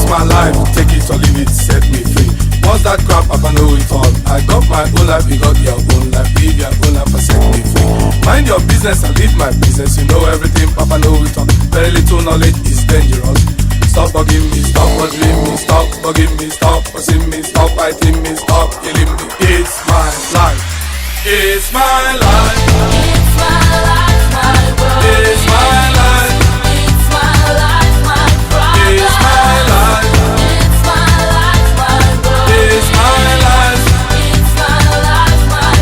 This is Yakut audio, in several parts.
my life, take it or leave it, set me free. What's that crap? I can know it all. I got my own life, you got your own life. Live your own life and set me free. Mind your business and leave my business. You know everything, Papa know it all. Very little knowledge is dangerous. Stop bugging me, stop bothering me, stop bugging me, stop fussing me, stop fighting me, stop killing me. It's my life. It's my life. It's my life, my world. It's my life. It's my life, my problem. It's my life. It's my life, my world. It's my life. It's my life, my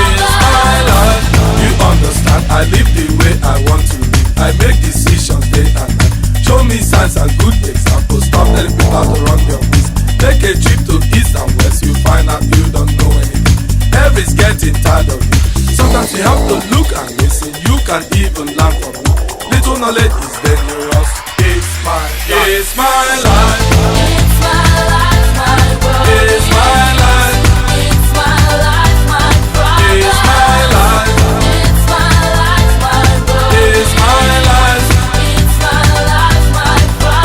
It's my problem. life. You understand? I live the way I want to live. I make decisions day and night. Show me signs and good examples. Stop telling people how to run your business. Take a trip to east and west. You find out you don't know anything. Everybody's getting tired of you. Sometimes you have to look and listen. You can even learn from me. Little knowledge is dangerous. It's my life. It's my life. It's my life, my world. It's my life. It's my life, my problem. It's my life. It's my life, my world. It's my life. It's my life, my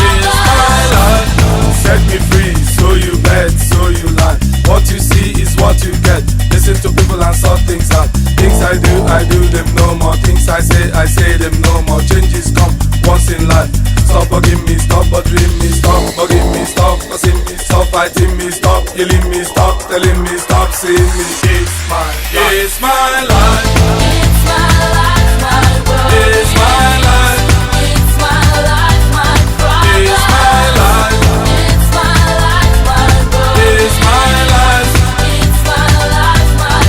It's my problem. life. Set me free, so you bet, so you lie. What you see is what you get. Listen to people and sort things out. Things I do, I do them no more. Things I say, I say them no more. Changes come once in life. Stop bugging me, stop bothering me, stop bugging me, stop fussing me, stop fighting me, stop yelling me, stop telling me, stop seeing me. It's my life. It's my life. It's my life, my world. It's my life. It's my life, my problem. It's my life. It's my life, my world. It's my life. It's my life, my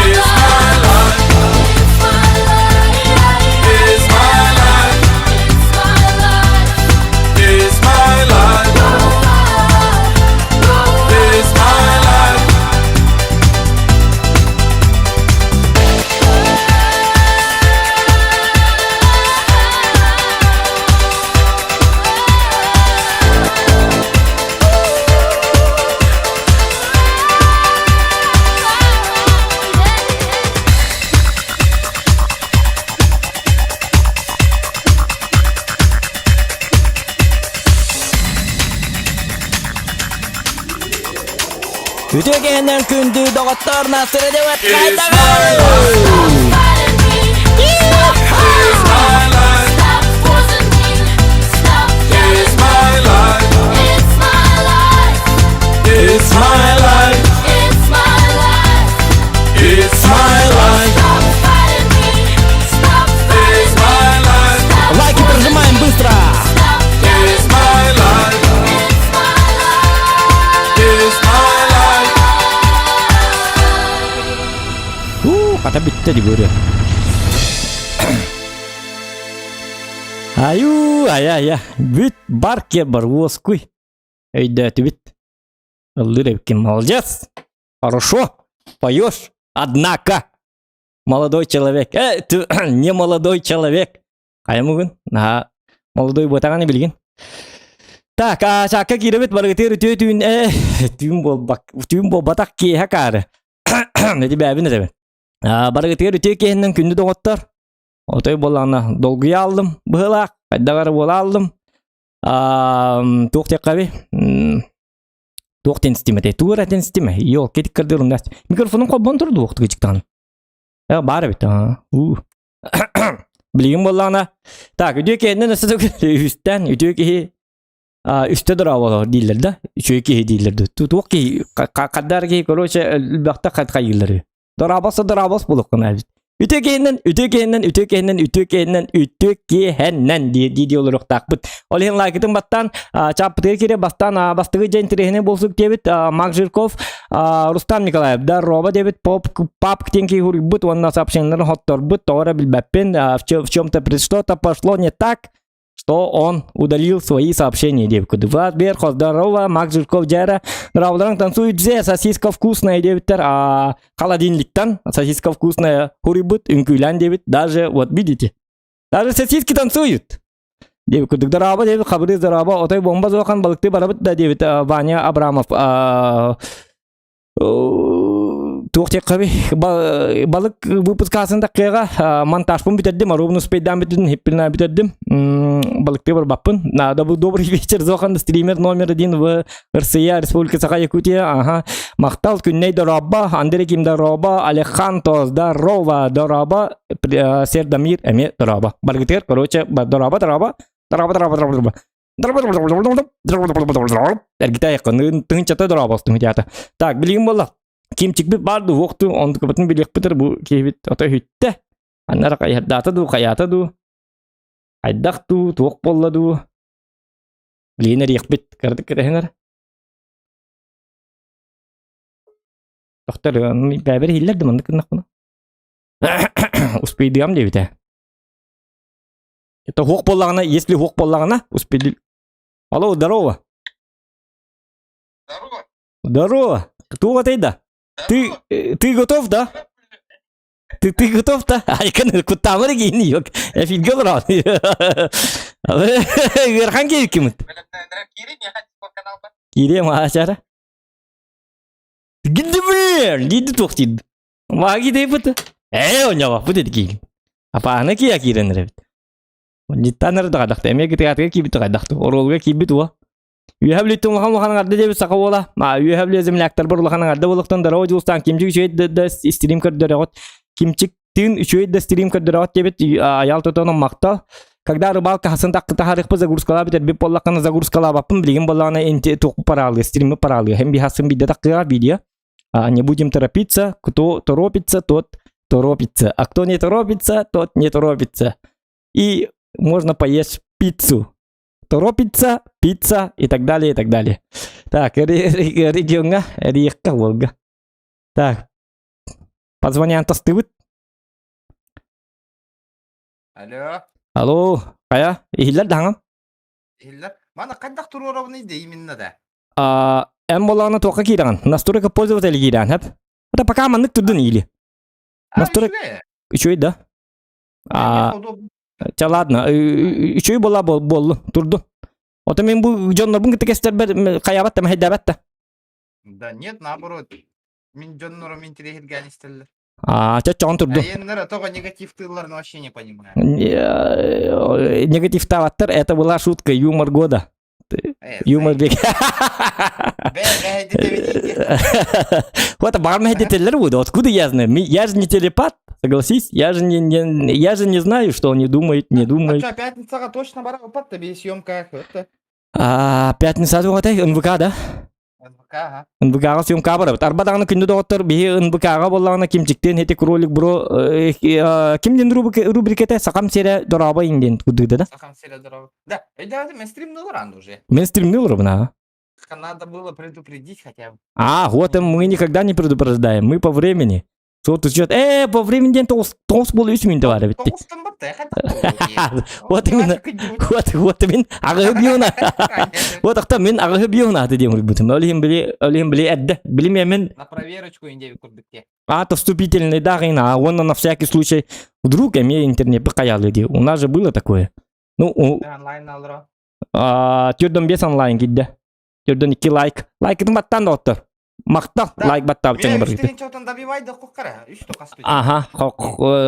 It's my problem. life. It's my life. It's my life. It's my life. It's my life. It's my life. Үтүө киһинэн күндү доҕоттор Настыры деп It's my life. It's my life. Stop forcing me. Stop It's yelling. my life. It's my life. It's my life. It's my life. It's my life. Stop fighting me. Stop It's fighting me. my life. Stop Лайки forcing прожимаем me. быстро! Stop yelling It's me. my life. It's my life. It's my life. У, хата бүттэ ди көрүө. Аю, ая, ая, бүт бар ке бар уоскуй. Өйдөөтүбүт. Ыллыр эбиккин, молодец. Хорошо, поешь. Однако, молодой человек. Э, ты не молодой человек. Хайа мугун? Наһаа молодой буотаҕын билигин. Так, а чаакка киирэбит барыгытыыр үтүө түүн э түүн буолбак түүн буолбатах киэһэ каары. Эти бээбин этэбин. А, барыгытыгар үтүө киэһинэн күндү доҕоттор. Отой буоллаҕына долгуйа алдым быһыылаах, хайдах эрэ буола алдым. А, туох диэххэбий? Туох диэн истим этэй? Тугу эрэ этэн истим ээ. Ёлки тиккэрдир умнас. Микрофонум холбоон турду уохтуга дьиктаҕын. Э, баар эбит. Аа. Уу. Билигин буоллаҕына так үтүө киһинэн өссө үстэн үтүө киһи үстэ дорооболор дииллэр да үчүгэй киһи дииллэр да туох киһи хаддар киһи короче элбэхтэ хайыыллар дорообос дорообос буолуоххун эбит үтүө киһинэн үтүө киһинэн үтүө киһинэн үтүө киһинэн үтүө киһинэн дии дии олоруохтаахпыт ол иһин лайкытын баттаан чааппытыгар киирэ бастаан бастыгы дьэ интэриэһинэй буолсук диэбит Мак Жирков Рустам Николаев здорово диэбит поп папк диэн киһи уруйбут уонна сообщениеларын хотторбут тоҕо эрэ билбэппин в чем-то что-то пошло не так что он удалил свои сообщения диэбит Влад Берхов здорово Мак Жирков дьээра нравларың танцует дзе сосиска вкусная диэбиттэр холодильниктан сосиска вкусная хуруйбут үҥкүүлээн диэбит даже вот видите даже сосиски танцуют диэбит курдук дорообо диэбит хабырыыс дорообо отой бомба зохан балыкты барабыт да диэбит Ваня Абрамов. Туох диэххэбий балык выпускасын таккыаҕа монтажпын бүтэрдим, оруобун успейдаан бүтэрдим, хиппилна бүтэрдим. Балыктыы барбаппын. Добрый вечер, Зохан, стример номер один в Россия, Республика Саха-Якутия. Ага. Махтал, Күнней Дороба, Андрей Ким Дороба, Алеханто, здорово, Дороба, Сердамир, эме Дороба. Баргытыр, короче, Дороба, Дороба, Дороба, Дороба, Дороба, Дороба. Эргитэ айыккын, тыһынчата дорообостун театр. Так, билигин буолла. Кимчикбит баар дуу, уох дуу, онтукабытын билиэхпитер бу киһибит ото үһүттэ. Аннара хайардаата дуу, хайаата дуу, хайдах дуу, туох буолла дуу. Билигин эриэхпит, кыратык кэтэһинэр. Тохтор, бэбэр иһиллэр да маннык гыннахпына. Успейдыам диэбитэ. Это хуох буоллаҕына, если хуох буоллаҕына, успели... Алло, здорово. Здорово. Здорово. Туох этэй да? Ты, ты готов, да? Ты, ты готов, да? Айкан куттаамар киини yok. Эфирге олорон. Ыарахан кииркимит. Киириэм аачара. Гиддибер! Диди туох диид. Маги дейбит. Ээ, оñоҕоппут эдикиин. Апааны киа киирэн эрэбит. Онньуттан эрэ даҕадахта эмиэ кытаатыга киирбит хайдахты. Оруолга киирбит уо. Үөһэ Бүлүүттэн улахан улахан аҥарда диэбит саха уола. А Үөһэ Бүлүү земляктарбар улахан аҥарда буолуохтан здорово Дьулустаан Кимчик үчүгэй да, да стрим көрдөрөҕүт. Кимчиктыын үчүгэй да стрим көрдөрөҕүт диэбит Айаал Тотонов махтал. Когда рыбалка хасын таккы таһарыахпыт загрузкалаа бүтэрбит буоллаххына загрузкалаабаппын билигин буоллаҕына инти туохпут параалыа стриммит параалыа һэм биһасын биирдэ таккыаҕа видео. А, не будем торопиться, кто торопится, тот торопится, а кто не торопится, тот не торопится. И можно поесть пиццу. Торопится, пицца и так далее, и так далее. Так, регионга, Риекка, Волга. Так, позвони тастыбыт. Алло. Алло, хайа, иһиллэр даҕам? Иһиллэр. Мана хайдах туруорабыный да именно да. А, эн буоллаҕына туохха киирэҕин? Настройка пользователя киирэҕин, хэп? Это пока маннык турдун или? Настройка... Үчүгэй да? А, ча ладно, үчүгэй буолла буоллу, турду. Ото мен бу дьоннорбун кытта кэстэрбэр хайаабат да мэһэйдээбэт да. Да нет, наоборот. Мин дьоннорум интириэһиргээн истэллэр. А, чоччоҕун турду. Айыннара тоҕо негативтыылларын вообще не понимаю. Негативтаабаттар, это была шутка, юмор года. Юмор бек. Вот баар мэһэйдэтэллэр буду. Откуда я знаю? Я же не телепат, согласись. Я же не, не, я же не знаю, что они думают, не думают. А что, пятницаға точно бара опат тебе съемка это. А, пятница туҕатай НВК да? НВК, ага. НВК-ҕа съемка барабыт. Арба даҕаны күндү доҕоттор биһи НВК-ҕа буоллаҕына кимчиктиэн ити кролик бро ким диэн рубриката Сахам сирэ дорообо диэн кудыыда да? Сахам сирэ дорообо. Да, да, мен стримнулар аны уже. Мен стримнулар а? Надо было предупредить хотя бы. А, вот мы никогда не предупреждаем, мы по времени. Сол учет, по времени диэн тоҕус тоҕус буола үс мүнтэ баар эбит. Тоҕустан батта, Вот именно. Вот, вот мин аҕыһы биуна. Вот ахта мин аҕыһы биуна аты диэн урбутум. Ол иһин били, ол иһин били эрдэ. Билим мен На проверочку индеви курдук А, то вступительный да, а он на всякий случай вдруг эмиэ интернет хаялы дии. У нас же было такое. Ну, у... онлайн алро. Түрдөн бес онлайн кидде. Түрдөн икки лайк. Лайкытын баттан да оттор. Махтал лайк баттаабыт дьоҥҥо барыгыт. добивай да куккара. Үс токасту. Аха,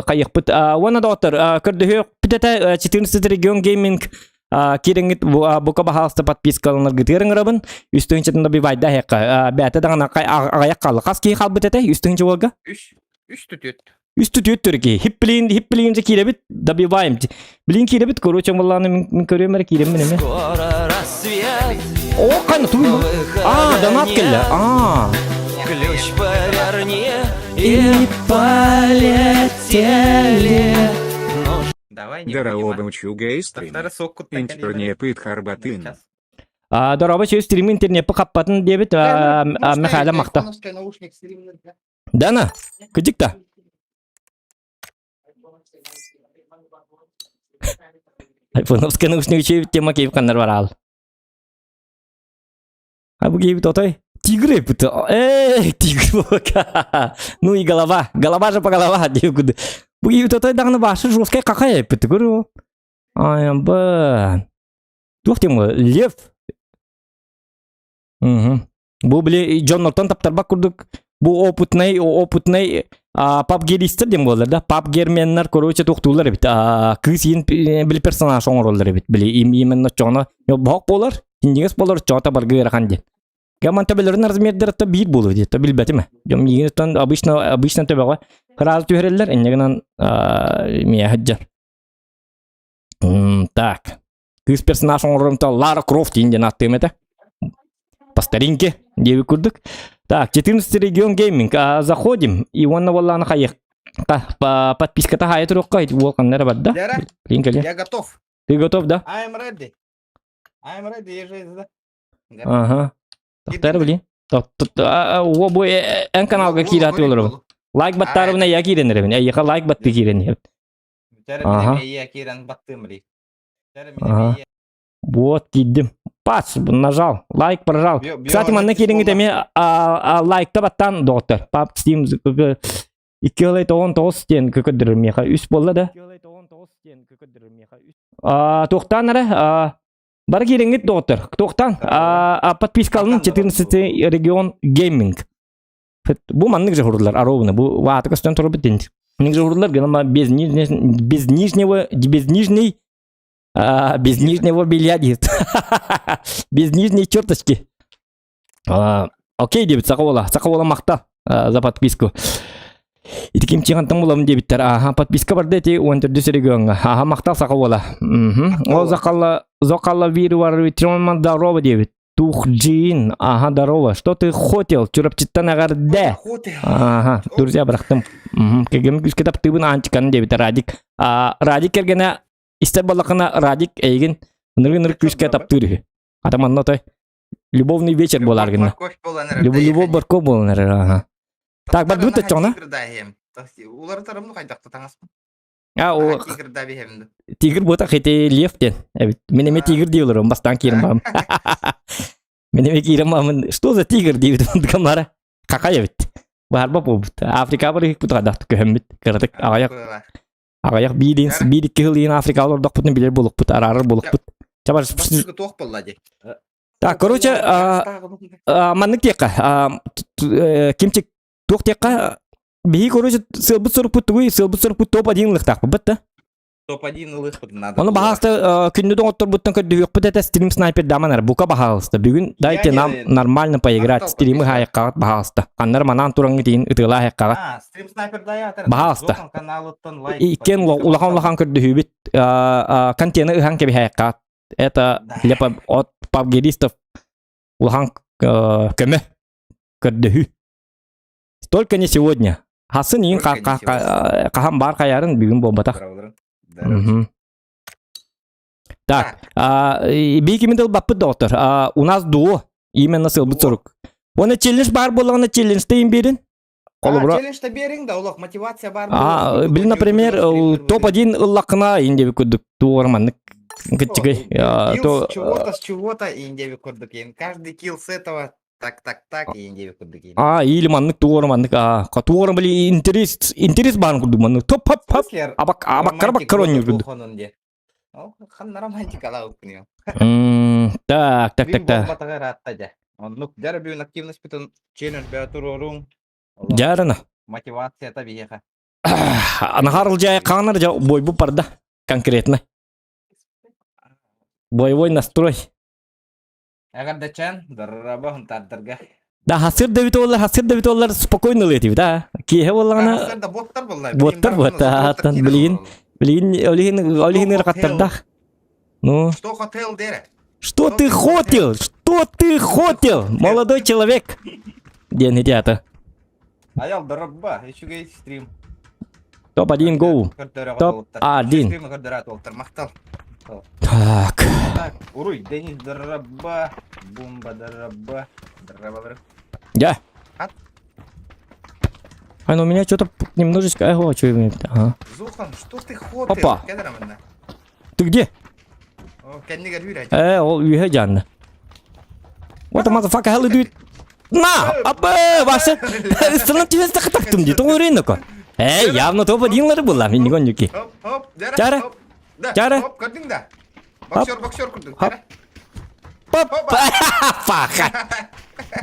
хайыхпыт. Уонна доҕоттор, көрдөһүөхпүт этэ 14 регион гейминг киирэҥҥит бука баһаалыста подпискаланаргытыгар ыҥырабын. Үс тыһыынчатын добивайда аһыахха. Бээтэ даҕаны аҕыйах хаалла. Хас киһи хаалбыт этэ үс тыһыынча уолга? Үс үс түтүт. Үс түтүт түрки. Хипплин хипплин же киирэбит, добиваем. Блин киирэбит, короче, буоллааны мин көрүөм эрэ киирэммин эмэ. Скоро рассвет. О, қайна туй. А, донат келді. А. Ключ поверни и полетели. Давай не Дорообо үчүгэй стрим. Интернеппит харбатын. А, дорообо чөй стрим интернеппи хаппатын диэбит Михаил махта. Дана, кыдьык да. Айфоновская наушник үчүгэй тема кейп ханнар бараал. А бу кейбит отой. Тигры эппит. Эй, тигр Ну и голова. Голова же по голова. Бу кейбит отой даҕаны башы жесткай какай эппит. Көрү. Ай, ба. Туох тема? Лев. Угу. Бу били дьоннортон таптарбак курдук. Бу опытный, опытный пабгеристер диэн буолар да. Пабгерменнар, короче, туохтуулар эбит. Кыыс иин били персонаж оҥороллор эбит. Били именно чоҕуна боһок буолар, индигес буолар, чоҕото баргы ыарахан диэн. Гаман төбөлөрүн размердара биир буолуо диye, билбэтим. Дьом миигин обычно обычно төбөҕө сразу түһэрэллэр, инньэ гынан миэхэ сылдьар. Так. Кыыс персонаж оҥорорумта Лара Крофт диэн ааттыым этэ. По старинке, диэбит курдук. Так, 14 регион гейминг. Заходим. И уонна буоллааны хайык. Подписката хайа туруохха, уол ханна эрэ барда. Я готов. Ты готов, да? I'm ready. I'm ready, я же Ага. Тохтар били. О бу эн каналга киирэ олорабын. Лайк баттаарыбына я киирэн эрэбин. Эйиэхэ лайк батты киирэн иһэбин. Ага. киирэн баттым Вот киирдим. Пац, нажал, лайк прожал. Кстати, манна киириҥҥит эмиэ лайкта баттаан доҕоттор. Пап Steam 2,19 диэн көрдөрөр миэхэ үс буолла да. Туохтаан эрэ Бары киириҥҥит доҕоттор. Туохтан? Подпискаларын 14 регион гейминг. Бу маннык же хурдулар аровны. Бу вааты көстөн турбут дин. Маннык же хурдулар гына без без нижнего без нижней без нижнего белья дейт. Без нижней черточки. Окей дебит сака бола. Сака бола махта за подписку. Ити ким чиҕантан буламын диэбиттэр. Аха, подписка барда ити 14 региоҥҥа. Аха, махтал саха буола. Ол закалла закалла вирвар витронман здорово диэбит. Тухджин, ага, здорово. Что ты хотел? Чурапчыттан эҕэрдэ. Ага, друзья, бырахтым. Кэгем күүскэ таптыыбын Аанчыканы диэбит Радик. Радик кэргэнэ истэр баллахына Радик эйигин ынырык-ынырык күүскэ таптыыр үһү. Ата манна отой любовный вечер буолар гына. Любовь морковь буолан эрэр, ага. Так, барбыт оччоҕуна? Уларытарым ну хайдахта таҥаспын. А, о, тигр буотах ити лев диэн. Эбит. Мин эмиэ тигр дии олором, бастаан киирэн баам. Мин эмиэ киирэн баамын, что за тигр диэбит мара. Какай эбит. Баарба буолбут. Африка бар иһикпит хайдахта көһөммүт. Кыратык аҕыйах аҕыйах биир биир икки сыл иһин Африкаҕа олордохпутун билэр буолукпут, араарар буолукпут. Чабар туох буолла дии? Так, короче, маннык диэххэ, кимчик туох диэххэ, биһи, короче, сыалбыт сорукпут тугуй, сыалбыт сорукпут топ-1 ылыахтаахпыт да? Топ-1 ылыахпыт надо. Ону баһаалыста күндү доҕотторбуттан көрдөһүөхпүт этэ стрим снайпер даман бука баһаалыста. Бүгүн дайте нам нормально поиграть стримы хаайыккаҕыт баһаалыста. Ханнар манаан тураҥҥыт иһин ытыалаа хаайыккаҕыт. Стрим снайпер даятар. Баһаалыста. Каналыттан лайк. Иккиэн улахан-улахан көрдөһүүбүт контены ыһан кэбиһээккаҕыт. Это для от пабгеристов улахан көмө көрдөһүү. Только не сегодня. Хасын иин хаһан баар хайарын бүгүн буолбатах. Так, биир тыл баппыт доҕоттор. У нас дуо именно сылбыт сорук. Уонна челлендж баар буоллаҕына челленджтейин биэрин. Холобура. Челлендж бериң да олох мотивация бар. А, блин, например, топ-1 ыллаххына индеби курдук туор маннык кытчыгый. То чего-то с чего-то индеби курдук. Каждый килл с этого так так так индеби курдук. А, или маннык туор маннык а, туор били интерес интерес баар курдук маннык топ хоп хоп. Абак абаккар баккар ойнуур курдук. Ханна романтикалаа уккунио. Так, так, так, так. Оннук дьара бүгүн активность бүтүн челлендж бөҕө туруоруҥ. Дьаарына. Мотивацията биһиэхэ. Нахарыл жай хаанар жа бойбу барда конкретно. Боевой настрой. Эҕэрдэчэн, дорорабо хунтаардарга. Да хасыр да бит олар, хасыр да бит олар спокойно летит, да. Киэһэ буоллаҕына Хасыр да боттар буолла. Боттар буолла, билигин билигин олиһин олиһин ырҕаттардаах. Ну. Что хотел, дере? Что ты хотел? Что ты хотел, молодой человек? Диэн ити Аял дорогба, үчүгэй стрим. Топ-1 гоу. Топ-1. Стрим көрдөрө толтар махтал. Так. Так, уруй, Денис дорогба, бумба дорогба, дорогба. Я. А ну у меня что-то немножечко... Ого, что имеет? Ага. Зухан, что ты хотел? Опа. Ты где? Ол үөһэ дьаанна. What the motherfucker hell do На! Абы, Вася! Ыстынан түһэн тахтым дии, тоҕо өрөйнөкө. Эй, явно топ одинлары була, мен нигон юки. Чара? Чара? Хоп, көрдүң да. Боксер, боксер көрдүң. Хоп. Паха.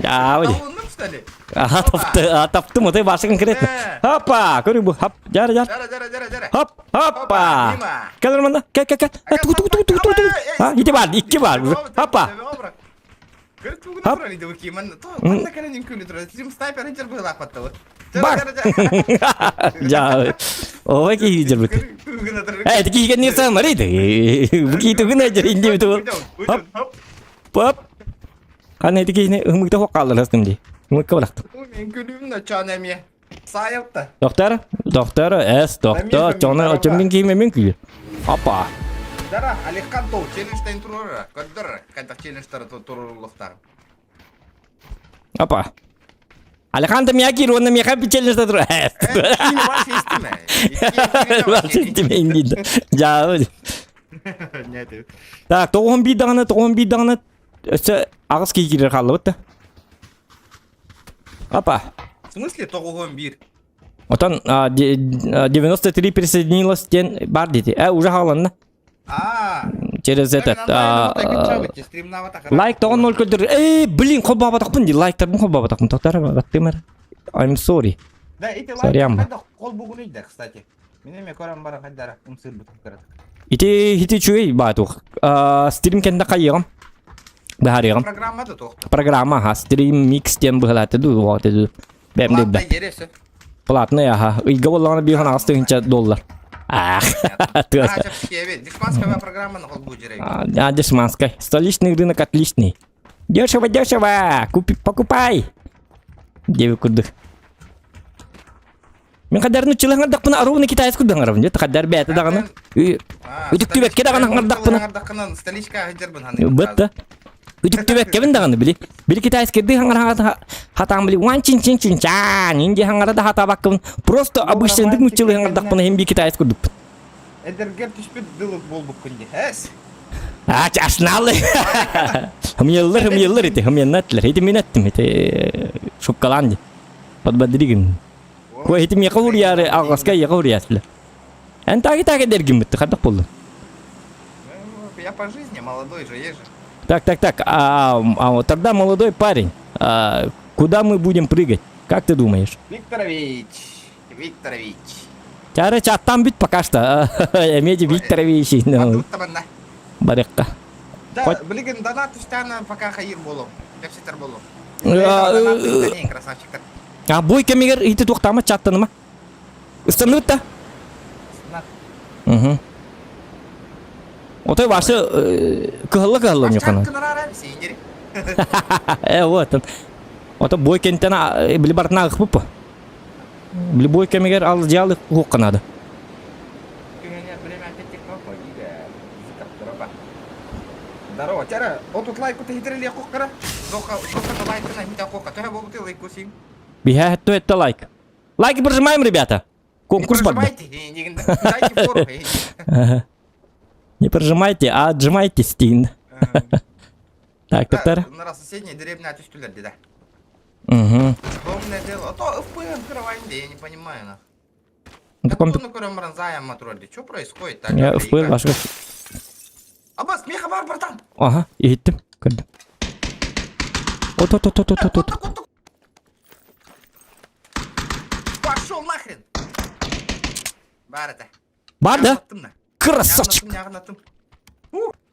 Я, что ли? Аха тапты, а таптым, отой башы конкретно. Хапа, көрү бу, хап, жар жар. Жара, жара, жара, жара. Хоп, хоппа. Кел манна, кел, кел, кел. Тугу, тугу, тугу, тугу, тугу. А, ити бар, икки бар. Хоппа. Хоп. Бар. Я. Ой, киһи дьэрбит. Э, ити киһи кэннигэр саамарый да. Бу киһи тугун эдэр инди бит. Хоп. Хоп. Ханна ити киһини ымыкта хоқ хаалларастым дии. Ымыкка бырахтым. Мен күлүүм да чан эмиэ. Саайалта. Доктор, доктор, эс, доктор, чоҥно очоммин киһи мен күлү. Опа. Дара, Алихан тол челленджтен турар. Көрдөр, хайдах челленджтары туруллуктар. Опа. Алихан мияки уонна миэхэ челленджта турар. Истиме инди. Жаа. Так, тоҕуһун биир даҕаны, тоҕуһун биир даҕаны Өссө аҕыс киһи киирэр хааллыбыт да. Опа. В смысле тоҕуһун биир? Отон 93 присоединилась диэн бар диэти. Э, уже хааланна. А. Через этот. Лайк тоҕон ноль көрдөр. Эй, блин, холбообатахпын дии. Лайктарбын холбообатахпын. Тоқтар, баттым эрэ. I'm sorry. Да, ити Сорям. лайк холбугун да, кстати. Мин эмиэ көрөн баран хайдара ымсыырбыт кыратык. Ити ити үчүгэй баатух. Стрим кэннэ хайыаҕым. Быһаарыаҕым. Программа да туох. Программа аха стрим микс диэн быһалааты дуу уоҕа дуу. Бэм Платный деббэ. ересі. Платный аха. Ыйга боллаҕына биир ханаҕас тыһыынча доллар. Ах. А, Тыас. чэпчэки Дешманская программа на холбу дьэрэй. А, дешманская. Столичный рынок отличный. Дешево, дешево. Купи, покупай. Диэбит курдук. Мин хадарын училы аңардахпына ровно китаец курдук аңарабын дьэ хаддар бэйэтэ даҕаны үтүктүбэккэ даҕаны аңардахпына Аңардаххына столичка сылдьарбын ханы. бытта үтүктүбэккэбин даҕаны били били китайскайдыы хаҥара хатаан били уан чин чин чин чаан инди хаҥара да хатаабаккабын просто обычныйдык нуччалыы хаҥардахпына иһин би китаец курдукпун Эдэргэр түспүт дылык буолбуккун дии. Эс. А, чашналы. Хымыйаллар, хымыйаллар ити, хымыйанна эттилэр. Ити мин эттим, ити шуккалаан ди. Подбодригин. Кой ити миэхэ уруйаары, алҕаска эйиэхэ уруйаатылар. Эн таги таги дэргиммит, хайдах буоллун? Я по жизни молодой же, есть же. Так, так, так, а, а вот тогда молодой парень, а, куда мы будем прыгать? Как ты думаешь? Викторович, Викторович. Чары чаттан бүт пока что. Эмеди Викторович. Ну, барыққа. Да, билигин донат түстэҕинэ пока хайыр буолуом. Кэпсэтэр буолуом. Красавчиктар. А бой кэмигэр ити туохтаама чаттаныма. Ыстаныбыт да? Угу. Отой башы кыһылла кыһылла ньукана. Э вот. Ото бой кентен били бартына ыхпыппы. Любой кэмигэр ал дьаалы уһукка наада. Здорово, тяра, отут лайку тэһитэрэлиэх кухкара. Зоха, зоха лайкына хитэ куха. Төһө буолбутый лайкусин? Биһэ то это лайк. Лайки прожимаем, ребята. Конкурс бар. Дайте фору. Не прожимайте, а отжимайтесь, Тин. Так, доктор. На соседняя деревня түстүлэр да. Угу. Главное дело, а то ФПМ открываем, я не понимаю, нах. На таком... Что происходит? Я ФПМ ваш... Абас, меха бар, братан! Ага, иһиттим, көрдүм. От, от, от, от, от, от. Пошел нахрен! Бар это. Бар да? Красавчик!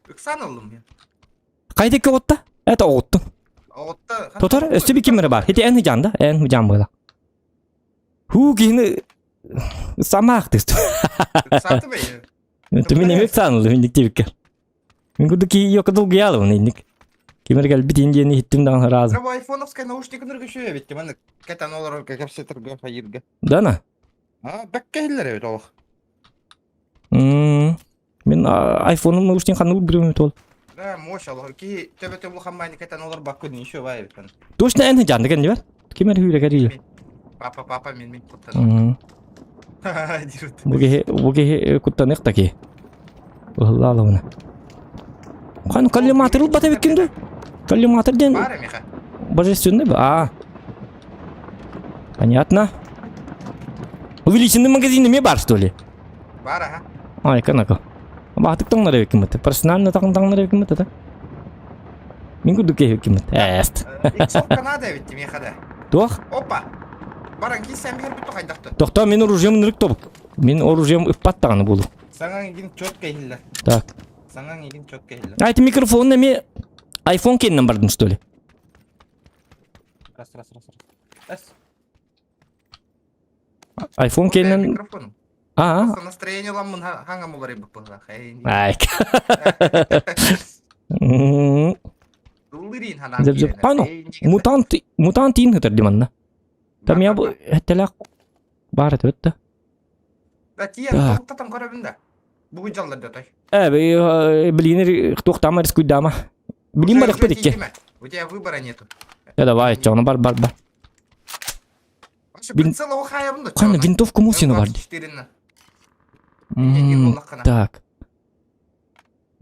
Ыксан ыллым мен. Хайда оҕутта? Это оҕуттум. Оҕутта. Тотор өссө би киммere бар. Хити эн хыжан да, эн хыжан буола. Хуу киһини самаах түстү. Ыксааты бэй. Түмин эмик санылы инник тибикке. Мин курдук киһи йока долгуялы инник. Кимер кэлбит индияны иһиттим даҕаны разы. Треба айфоновскай наушник ныргышы эбит. Маны кэтэн олорор кэпсэтэргэ хайырга. Да на? А, бэккэ иһиллэр эбит олох. Мин айфоным наушник ханнык бүрүм тол. Да, мощь олох. Киһи төбөтө улахан кэтэн олор баккын еще бай эбит. Точно эн жанды кэн дибер. Кимер хүрэ кэриле. Папа, папа, мин мин куттан. Бу киһи бу киһи куттанык та ки. Ыһыллаалабына. Хан коллиматор ылбата эбиккин дуу? Коллиматор диэн Бар миха. божественный ба? А. Понятно. Увеличенный магазин эме бар, что ли? Бар, ага. Ай, канака. Баатык таҥнар эбиккин быта. Персонально таҥ таҥнар эбиккин быта да. Мин курдук эбиккин быта. Эст. Иксовка надо ведь миха да. Туох? Опа! Баран киирсэн биһэр бүтү хайдахты. Тохтоо, мин оружием ынырык тобук. Мин оружием ыппат даҕаны буолу. Саҥаҥ игин четко иһиллэр. Так. Саҥаҥ игин четко иһиллэр. А, это микрофон эми iPhone кэннин бардым, что ли? Раз, раз, раз, раз. Эс. iPhone кэннин... Микрофоном. А, Просто настроение ламмын хаҥа мулар быһылах. Ай. Зеп-зеп. Ано, мутант, мутант иин хытар диманна. Там я бу хеттелек бар это бетте. Да тиен тоқтатам көрөбүн да. Бүгүн жаллар да той. Э, блин, туохтаама рискуйдаама. Блин, барых битикке. У тебя выбора нету. Да давай, чону бар бар бар. Ханна винтовку Мусина бар. Так.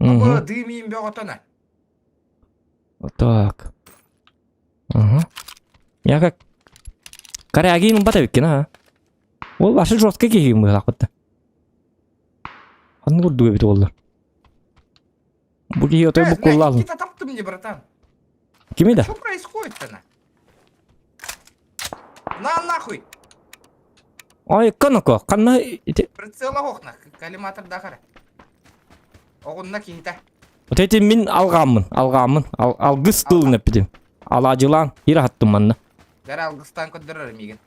Дымиин бөҕөтөнө. Так. Ага. Я как Корягин бата эбиккин а. Ол башы жестко киһигин быһалаахпытта. Ханны курдук эбит уоллар. Бу киһи отой буккуллаалын. Кита таптым мне, братан. Кими да? Что происходит-то на? На нахуй! Ой, коноко, ханна ити... Прицела охна, коллиматор дахара. Оҕунна киһитэ. Вот эти мин алгааммын, алгааммын, ал, алгыс тылын эппитим. Алаадьылаан, ир аһаттым манна. Дәрі алгыстан көрдөрөр миигин.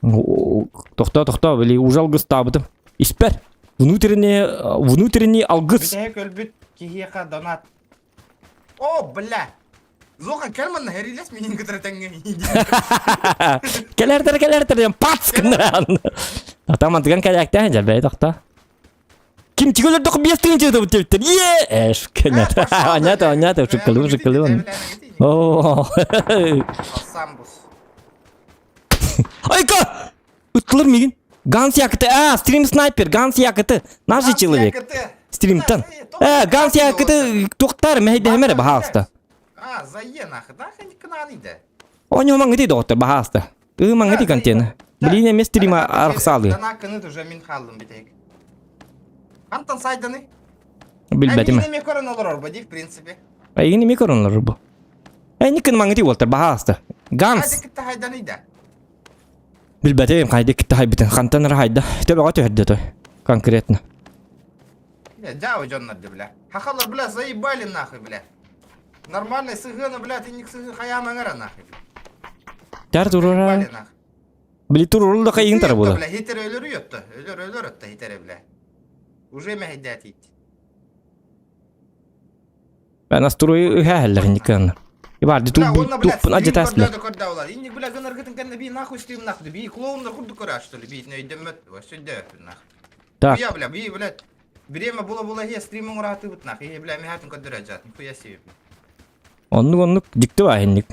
Тохтоо, тохтоо, били уже алгыстаабытым. Испэр. Внутренний, внутренний алгыс. Бүтэһик өлбүт киһиэхэ донат. О, бля! Зоха, кэл манна хэрилэс миигин кытары тэҥҥэ. Кэлэртэр, кэлэртэр диэн пац гыннаран. Тохтоо, мантыган кэлээктээн дьэлбэйи тохтоо. Ким тигөлөрдөх биэс тыһыынча ытабыт диэбиттэр. Е! Эш, кэнэт. Онята, онята, шуккалыы, шуккалыы. О. Самбус. Айка! Ыттылар мигин. Ганс Якты. А, стрим снайпер, Ганс Якты. Наш же человек. Стримтан. Э, Ганс Якты тухтар мэйдэхэмэр баһааста. А, зае нахы, да, ханькынан иде. Оньо маңыти доҕоттор баһааста. Ыы маңыти контена. Блин, эмес стрима арахсаалыы. Данакыны уже мин хааллым битек. Антон сайданы. Билбэтим. Эми көрөн олорор бу ди, в принципе. Эйигин эми көрөн олорор бу. Эйникин маңыти уолтар баһааста. Ганс. Хайда кытта хайданы да. Билбэтим хайда кытта хайбытын. Хантан ара хайда. Төбөҕө түһэрдэ той. Конкретно. Дяо дьоннор бля. Хахалар, бля, заебали нахуй, бля. Нормальный сыгына, бля, ты не сыгы хаяма ngара нахуй. Тар турара. Били турурул да кайын тара була. Бля, хитер өлөр йотты. Өлөр өлөр өттө хитер, бля. Уже мәһидәт ит. Мен астуру үһәһәлләр никан. Ибар ди туппун ажатаслар. Инник бля гыныргытын кэннэ би нахуй стрим нахуй би клоуннар курдук көрө что ли би өйдөмөт сөйдө нахуй. Так. Я бля би блядь Время була-була е стрим оҥораатыбыт нах. Е бля мехатын көрдөрө жат. Нихуя себе. Оннук оннук дьикти баһынник.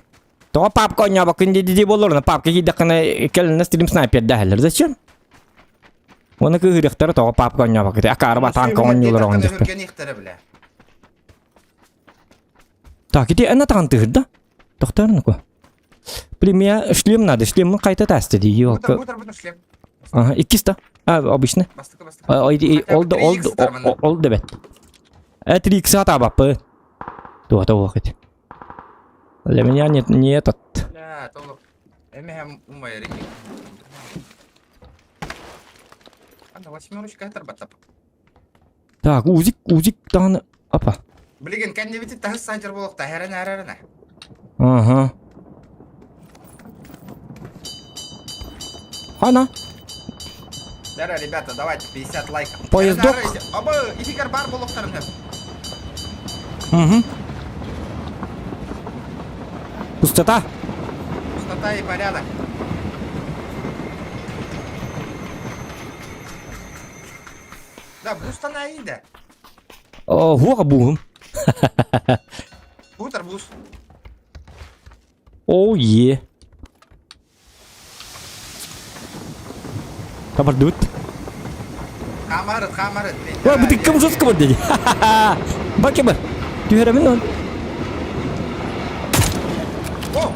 Тоҕо папка оонньообоккун дии буоллар, папка киирдэххинэ кэлинэ стрим снайпер дэһэллэр. Зачем? Уонна кыыһырыахтара тоҕо папка оонньообоккут. Акаары батаанка оонньуулар оонньуохтар. Так, ити эн атаҕын тыһырда. Тохтоор Блин, меня шлем надо, шлем хайта таста дии. Бутар, бутар, бутар, шлем. Ага, иккис да. А, обычно. Ол да, ол да, ол да бэт. Э, 3 сатаабаппы. Туата уохит. Для меня нет, не этот. Бля, толук. Эмэхэм умайар Анда восьмерочка тарбаттап. Так, узик, узик даҕаны. Апа. Билигин кэннибити таһыс саадьар буолуохта хэрэн эрэрэнэ. Ага. Хана. Дара, ребята, давайте 50 лайков. Поездок. Оба, ихигар бар буолуохтарын Угу. Пустота. Пустота и порядок. Да, бустана иде. Хуака буһум. Бут арбуз. О, е. Табардыбыт. Хамарыт, хамарыт. Ой, бу тыккым жестко бар деди. Баке бар. Түһэрэбин он. О!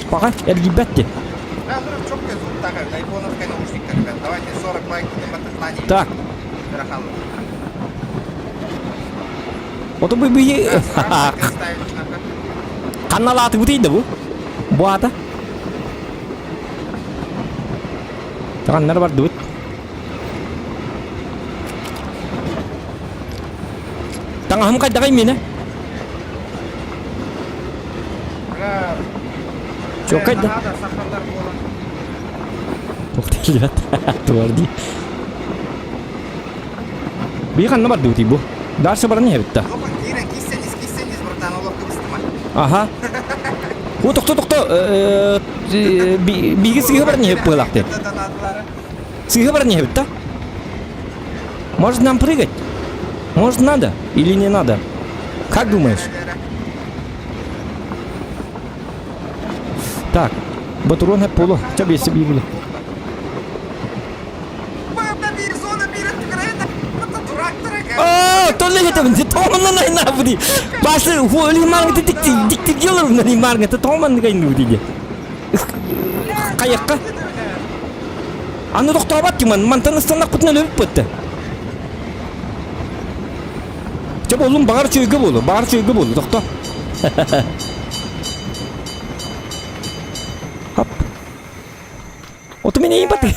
Пока эргийбэт ти. Да, ну, четкий звук такой, айфоновская наушника, ребят. Давайте 40 лайков на Так. Ото бу би ханалааты бу тиийдэ бу. Бу аата. Таҕаннар бардыбыт. Таҥаһым хайдаҕай миэнэ? Чуоккай да. Туох Туар дии. Бии ханна бардыбытый бу? Дальше баран иһэбит да. Аха. О, тохто, тохто. Биһиги сыыһа баран иһэбит быһыылаах Сыыһа баран иһэбит да? Может нам прыгать? Может надо или не надо? Как думаешь? Так, батурон хеп полу. Ча бесі бигили. Аа, толле хетебин, томан на на буди. Басы, холи марга тик тик тик делар на марга, томан гайны буди. Каякка? Аны тохтообот тиман, мантан ыстаннахпытына өлөбүт бытты. Чэ боллум, баҕар үчүгэйгэ буолу, баҕар үчүгэйгэ буолу, тохто. Хоп. Оту мин эйин баты.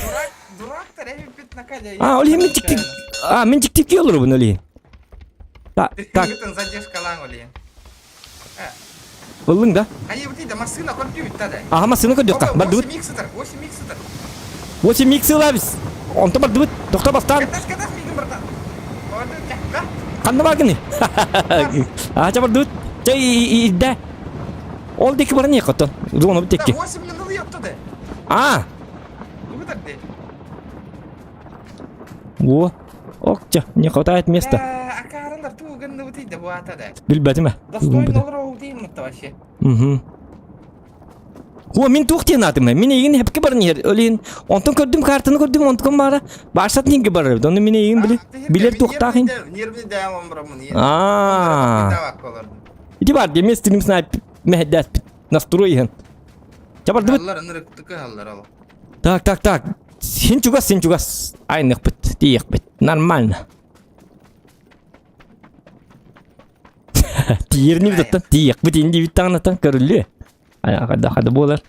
А, ол иһин мин тиктик... А, мин тиктик олоробун ол иһин. Так, так. Ыллыҥ да? Аха, массыына көрдүөххэ. Бардыбыт. 8 икс ылабыз. Онто бардыбыт. Тохто бастаан. Ханна бааргыный? Аха, бардыбыт. Чэ, ирдэ. Ол диэки баран иһиэххэ оттон. Зонабыт диэки. А! Во. Окча, не хватает места. Билбэтим ээ. Угу. О, мин туох диэн аатым Мин эйигин хепке баран иһэр. Олин, онтон көрдүм картаны көрдүм, онтукам баара. Баарсат нинге барар эбит. Онно мин эйигин били билер туохтаах ин. Аа. Ити бар дии, мен снайп мэһэдээспит. Настрой иһэн. Чабардыбыт. Так, так, так. Син чугас, син чугас. Айныхпыт, тиийэхпит. Нормально. Тиийэрни бутаттан тиийэхпит инди биттаҕынатан көрүллүө. Хада хада буолар.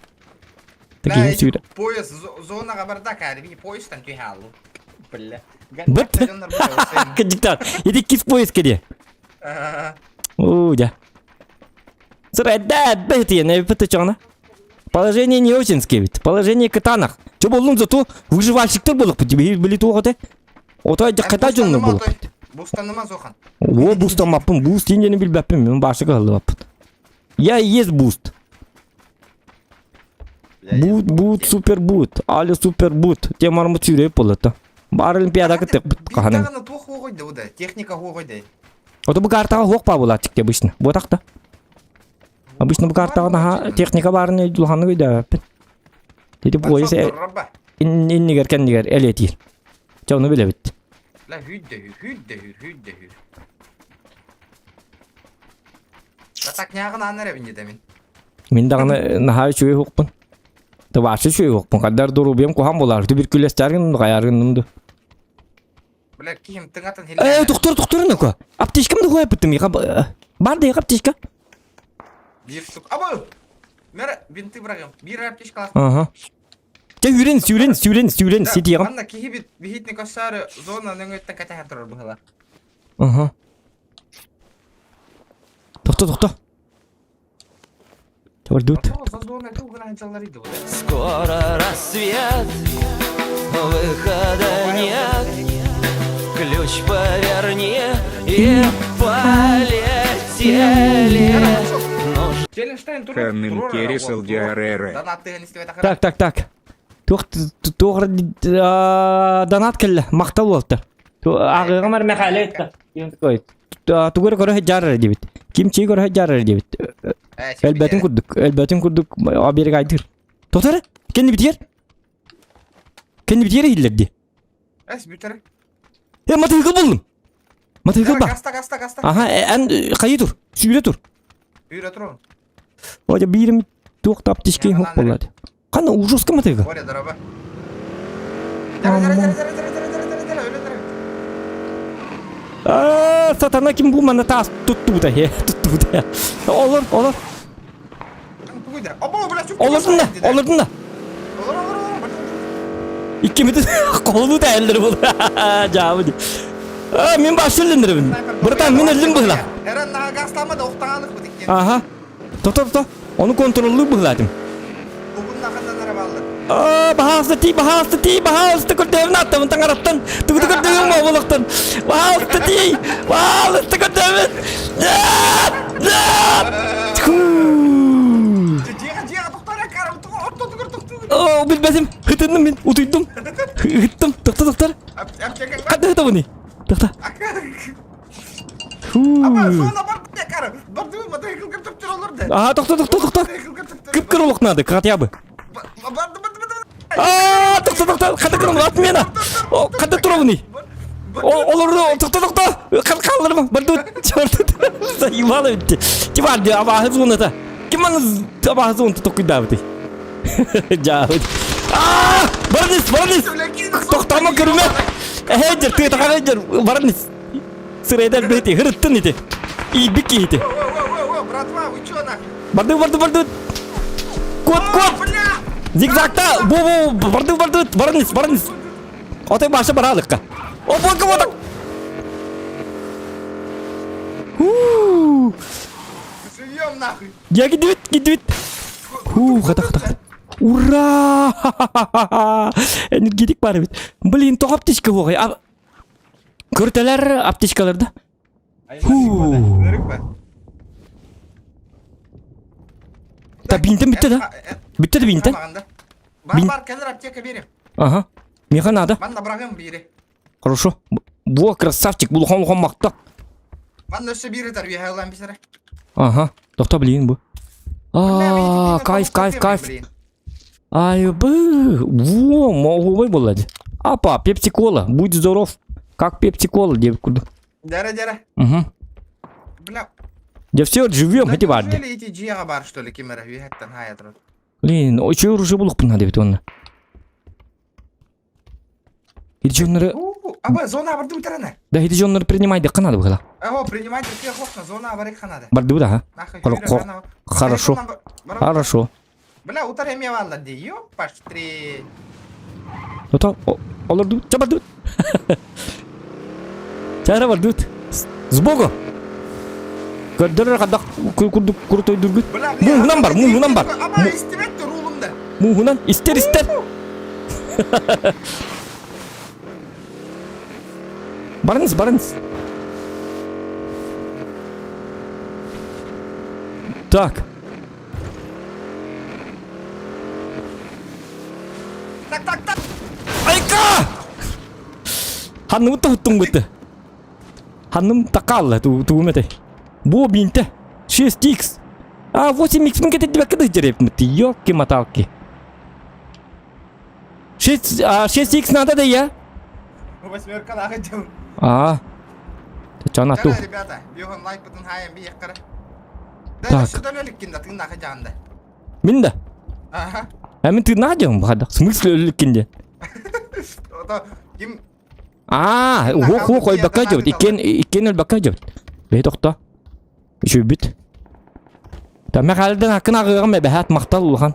Такие сүүрэ. Поезд зонаға барда кәдімгі поездтан түһә алу. Бля. Быт. Кыдьыктар. Ити кис поезд кеде. Уу, дя. Сыр эдда бэтиен эбит чоңна. Положение не очень скебит. Положение кытанах. Чо болдуң зато выживальщиктер болук били туох эте. Ото дьакката дьоннор болук. Бустаныма зохан. О, бустамаппын, буст диэн билбэппин, мен башыга ыллыбаппын. Я и есть буст. Бут, бут, супер бут, али супер бут. Темармыт сүүреп болот. Бар олимпиада кыттык каханым. Техника хуогойды. Ото бу картаға хуох па булат обычно. Бу так Обычно бу картаға наха техника барын улаханы өйдөбөппүн. Деди поезд иннигер кэннигер элетир. Чэ ону билэбит. Ла хүдде хүдде хүдде хүр. Так нягын аннар эбин дедемин. Мин даҕаны наһаа үчүгэй уһукпун. Тыбааччы үчүгэй уһукпун. Хаддар дурубиям куһан булар. Түбүркүлэстэргин хайаргын ду. Бля, ким тыҥатын Э, тохтор, тохтор нөкө. Аптечкам да хуайпыттым. Бар да аптечка. Бир штук. Абы! Мэр, бинты бырагым. Бир аптечка. Ага. Чэ сүүрэн, сүүрэн, сүүрэн, сүүрэн, ситиэҕим. Манна киһи бит биһитни косары зона нөҥөттэн кэтэһэн турар быһыла. Ага. Тохто, тохто. Ждут. Скоро рассвет, выхода нет. Ключ поверни и полетели. Ханным кересел диареры. Так, так, так. Туох туох донат кэллэ махтал буолта. Ааҕыаҕым Мэхээлэ ыытта. Тугу эрэ көрө сылдьар диэбит. Ким чии көрө сылдьар диэбит. Өлбөтүн курдук, өлбөтүн курдук оберегайдыр. Тотары, кэннибитигэр. Кэннибитигэр иһиллэр дии. Эс бүтэр. Э, матыгы буллум. Матыгы ба. Гаста, гаста, гаста. Аха, эн хайы тур, сүүрэ тур. Сүүрэ тур. Оля биирим туох таптишки хук боллады. Қана ужас матыгы. Боря, дороба. Дара, дара, дара, дара, дара, дара, дара, дара, өлө дара. Аа, сатана ким бу манна таас туттубута, туттубута. Олор, олор. Олордун да, олордун да. Олор, олор, олор. Иккимитин холуу тәйэллэр бул. Дьаабы ди. А, мин баш өллөннөрөбүн. Братан, мин өллүм быһыла. Эрэн наһаа газтаама да ухтаҥалык бут иккиэн. Аха. Тото тото. Ону контроллуу быһылаатым. Тугун нахандан эрэ бааллар. Аа, баһаалыста тии, баһаалыста тии, баһаалыста көрдөбүн аттабын таҥараттан. Тугу көрдөбүн мообулуктан. Баһаалыста тии, баһаалыста көрдөбүн. Нет! Нет! Тьфу! Дьиэҕэ дьиэҕэ тохтоор аккара ортотугар тохтуугун. Оо, билбэтим. Хытынным мин, утуйдум. Ыттым. Тохто, тохтор. Аптекаҥ Ханна хытабыный? Тохто. Фу. Аба, сона барды аккара. Барды мотоциклга төптөр олорду. Ага, тохто, тохто, тохто. Кып-кыр олох надо, хотя бы. Барды, барды, барды. Аа, тохто, тохто, хата кырым, отмена. О, хата туровный. Олорду, тохто, тохто. Қалдырма, барды, черт. Заебало ведь. Типа, абаһы зоната. Ким аны абаһы зоната токуйдаабыты? Дьаабыт. Аа, барнис, барнис. Тохтомо көрүмэ. Эһэдер, тыатаҕа эдер, барнис. Сырэйдэр бэти, хырыттын ити. Иирбит киһити. Во-во-во, братва, вы чё нахуй? Барды, барды, барды. Кот, кот. Зигзагта, бу, бу, барды, барды, барнис, барнис. Отой баша баралыкка. О, бу, кого Живьем нахуй. Я кидибит, кидибит. Ху, хата, хата, хата. Ура! Энергетик бар бит. Блин, тоҕо аптечка буолай. Көртелер аптечкаларда. Фу. Та бинтен бүтті да? Бүтті да бинтен? Бар, бар, кэлэр аптека берем. Ага. Меха надо. Манна бырагым бири. Хорошо. Во, красавчик, булхан улахан махта. Манна өссө биир ытар үөһэ ылан бисэрэ. Ага. Тохто блин бу. А, кайф, кайф, кайф. Ай, бы, во, могу буолла Апа, пепси-кола, будь здоров. Как пепси-кола, девку. Дәрә, дәрә. Угу. Бля. Да все, живем, эти варди. Неужели эти дьиэҕэ бар, что ли, ким эрэ үөһэттэн хаайа турар. Блин, очень оружие булуохпун надо ведь онно. Ити дьоннору... Аба, зона барды утарана. Да, ити дьоннору принимай надо было. Аго, принимайте всех окна, зона барык надо. Барды да, а? Хорошо. Хорошо. Бля, утар эме валла ди, ёпаш три. Ото, олорду, ча барды. Чара барды. Сбогу. Көрдөрөр хадах курдук куртойдургут. Муһунан бар, муһунан бар. Аба, истибет рулумда. Муһунан истер истер. Барыңыз, барыңыз. Так. Так, так, так. Айка! Ханным тоһуттуҥ бытты. Ханным такалла тугум этэй. Бу бинте. 6x. А 8x мин кетирдибэккэ да дьэрэпмит. Ёлки-маталки. 6, а 6x надо да я? Восьмерка нахуй дел. А. Чана ту. ребята, бьём лайк потом хаем би яккара. Так. Да, сюда өлүккин да, тыын нахуй жаанда. Мин да. Ага. А мин тыын нахуй бахада. В смысле өлүккин де? Ото ким А, ух ух өлбөккө дьобут. Иккен иккен өлбөккө дьобут. Бей тохто. Үчүбүт. Та Михаилдан акын агыгым эбэһэт махтал улахан.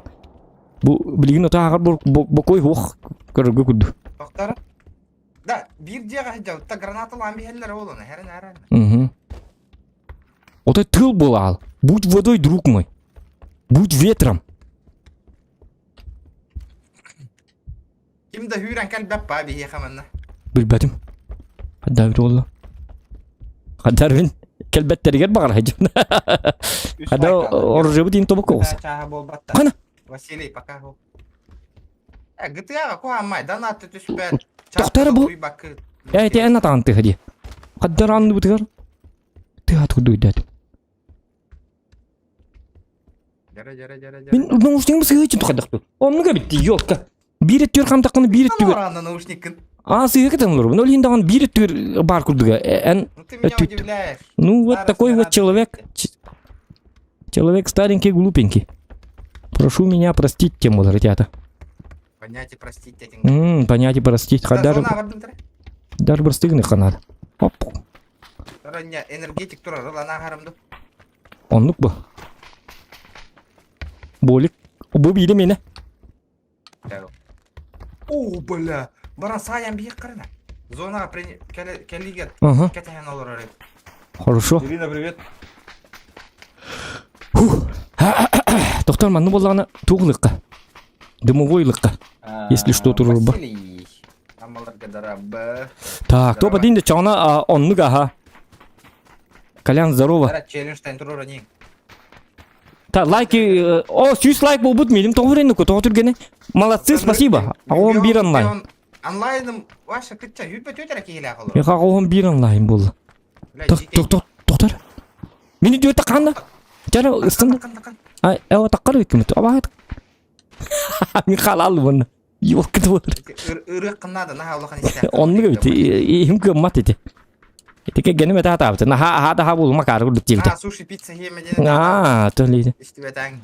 Бу билигин ото ааҕар бокуой хуох көрөргө курдук. Тохтор. Да, биир дьиэҕэ сылдьабыт гранаталаан биһэллэр ол ону хэрэн хэрэн. Угу. Ото тыл буолаал. Будь водой, друг мой. Будь ветром. Ким да хүүрэн кэлбэт баа биһиэхэ манна. Билбэтим. Хаддар буолла. Хаддар кэлбэттэригэр баҕар дьон. Хада оружебут ин тобук оҕус. Чааһа буолбатта. Хана. Василий, пока. Э, ГТА-ҕа куһаамай, донат түспэт. Тохтор бу. Э, ити эн атаҕын тыһа дии. Хаддар анныбытыгар тыһа турду өйдөөтүм. Дьэрэ, дьэрэ, дьэрэ, дьэрэ. Мин наушнигым сыһыычын тухайдахпын. Оннук эбит дии, ёлка. Биир өттүгэр хамтаххына биир өттүгэр... Аны наушниккын. А, сыһыа кэтэн олоробун. Ол иһин даҕаны биир өттүгэр баар курдуга. Эн... Ну ты меня удивляешь. Ну вот такой вот человек. Человек старенький, глупенький. Прошу меня простить, тем вот, ребята. Понять и простить этим. Ммм, понять и простить. Хадар... Дар простыгны ханар. Оп. Энергетик турар, ылана харамду. Оннук бу. Болик. Бу биири мені. О, бля. Баран саайан биһик карына. Зонаға кэлигэ Ага. кэтэһэн олорор эбит. Хорошо. Ирина, привет. Фух. Тохтор манны буоллаҕына туох ылыахха? Дымовой ылыахха. Если что, турурба. Василий. Амаларга дарабы. Так, топ один чоҕуна оннук аха. Колян, здорово. Дара челлендж тань турура не. Та лайки, о, сүүс лайк буолбут миим тоҕо үрэннүк, тоҕо түргэнэ. Молодцы, спасибо. Аҕом биир онлайн. Онлайным ваша кытча юппа төтөрө киһилээх олорор. Миха аҕом биир онлайн буолла. Бля, дьиикэй. Тох, тох, тохтор. Мини дүөтэ ханна? Чара ыстан. Такан, такан. Ай, эва таккар үкүмүт. Абаат. Михаил албын. Ёлка буолар. Ырыах надо, наһаа улахан истээх. Оннук эбит. Иһим кыаммат ити. Ити кэргэним этэ атаабыт. Наһаа аһаа да буолума каары курдук диэбитэ. А, суши, пицца хиэмэ диэн. Аа, төлейді. Истибэтээҥ.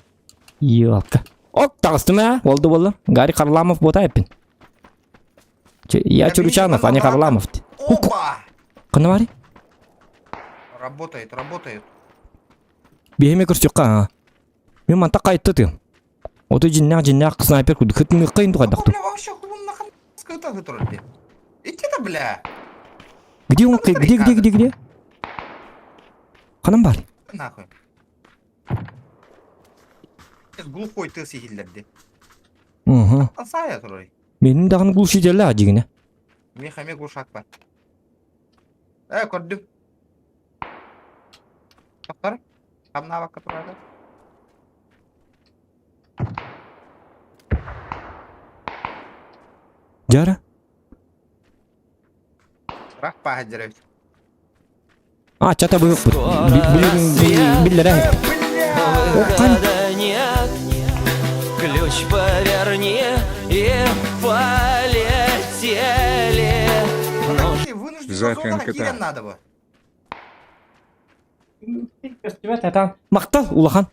Ёлка. Ок, таҕыстым ээ. Болду болла. Гарри Харламов буота эппин. Я Чуручанов, а не Харламов. Опа! Ханна баарый? Работает, работает. Биһиме көрсүөххэ аа. Мин манта кайтты тыым. Ото дьиннээх дьиннээх снайпер курдук хытыныаххайын тухайдахтым. Бля, вообще хуннахан скыта турар ди. Ити да бля. Где он? Где, где, где, где? Ханан бар? Нахуй. Глухой тыл сихиллерди. Угу. Ансая турар. Менин даҕаны глушителлээх дьигинэ. Миэхэ эмиэ глушак бар. Э, көрдүм. Тохтор. Хамнаабакка турар. Дьара. Рах пааһа эбит. А, чата быһыппыт. Биллэрэ. Выхода нет, ключ поверни и полетели. Вынужден Зафен киирэн надо бы. Махтал улахан.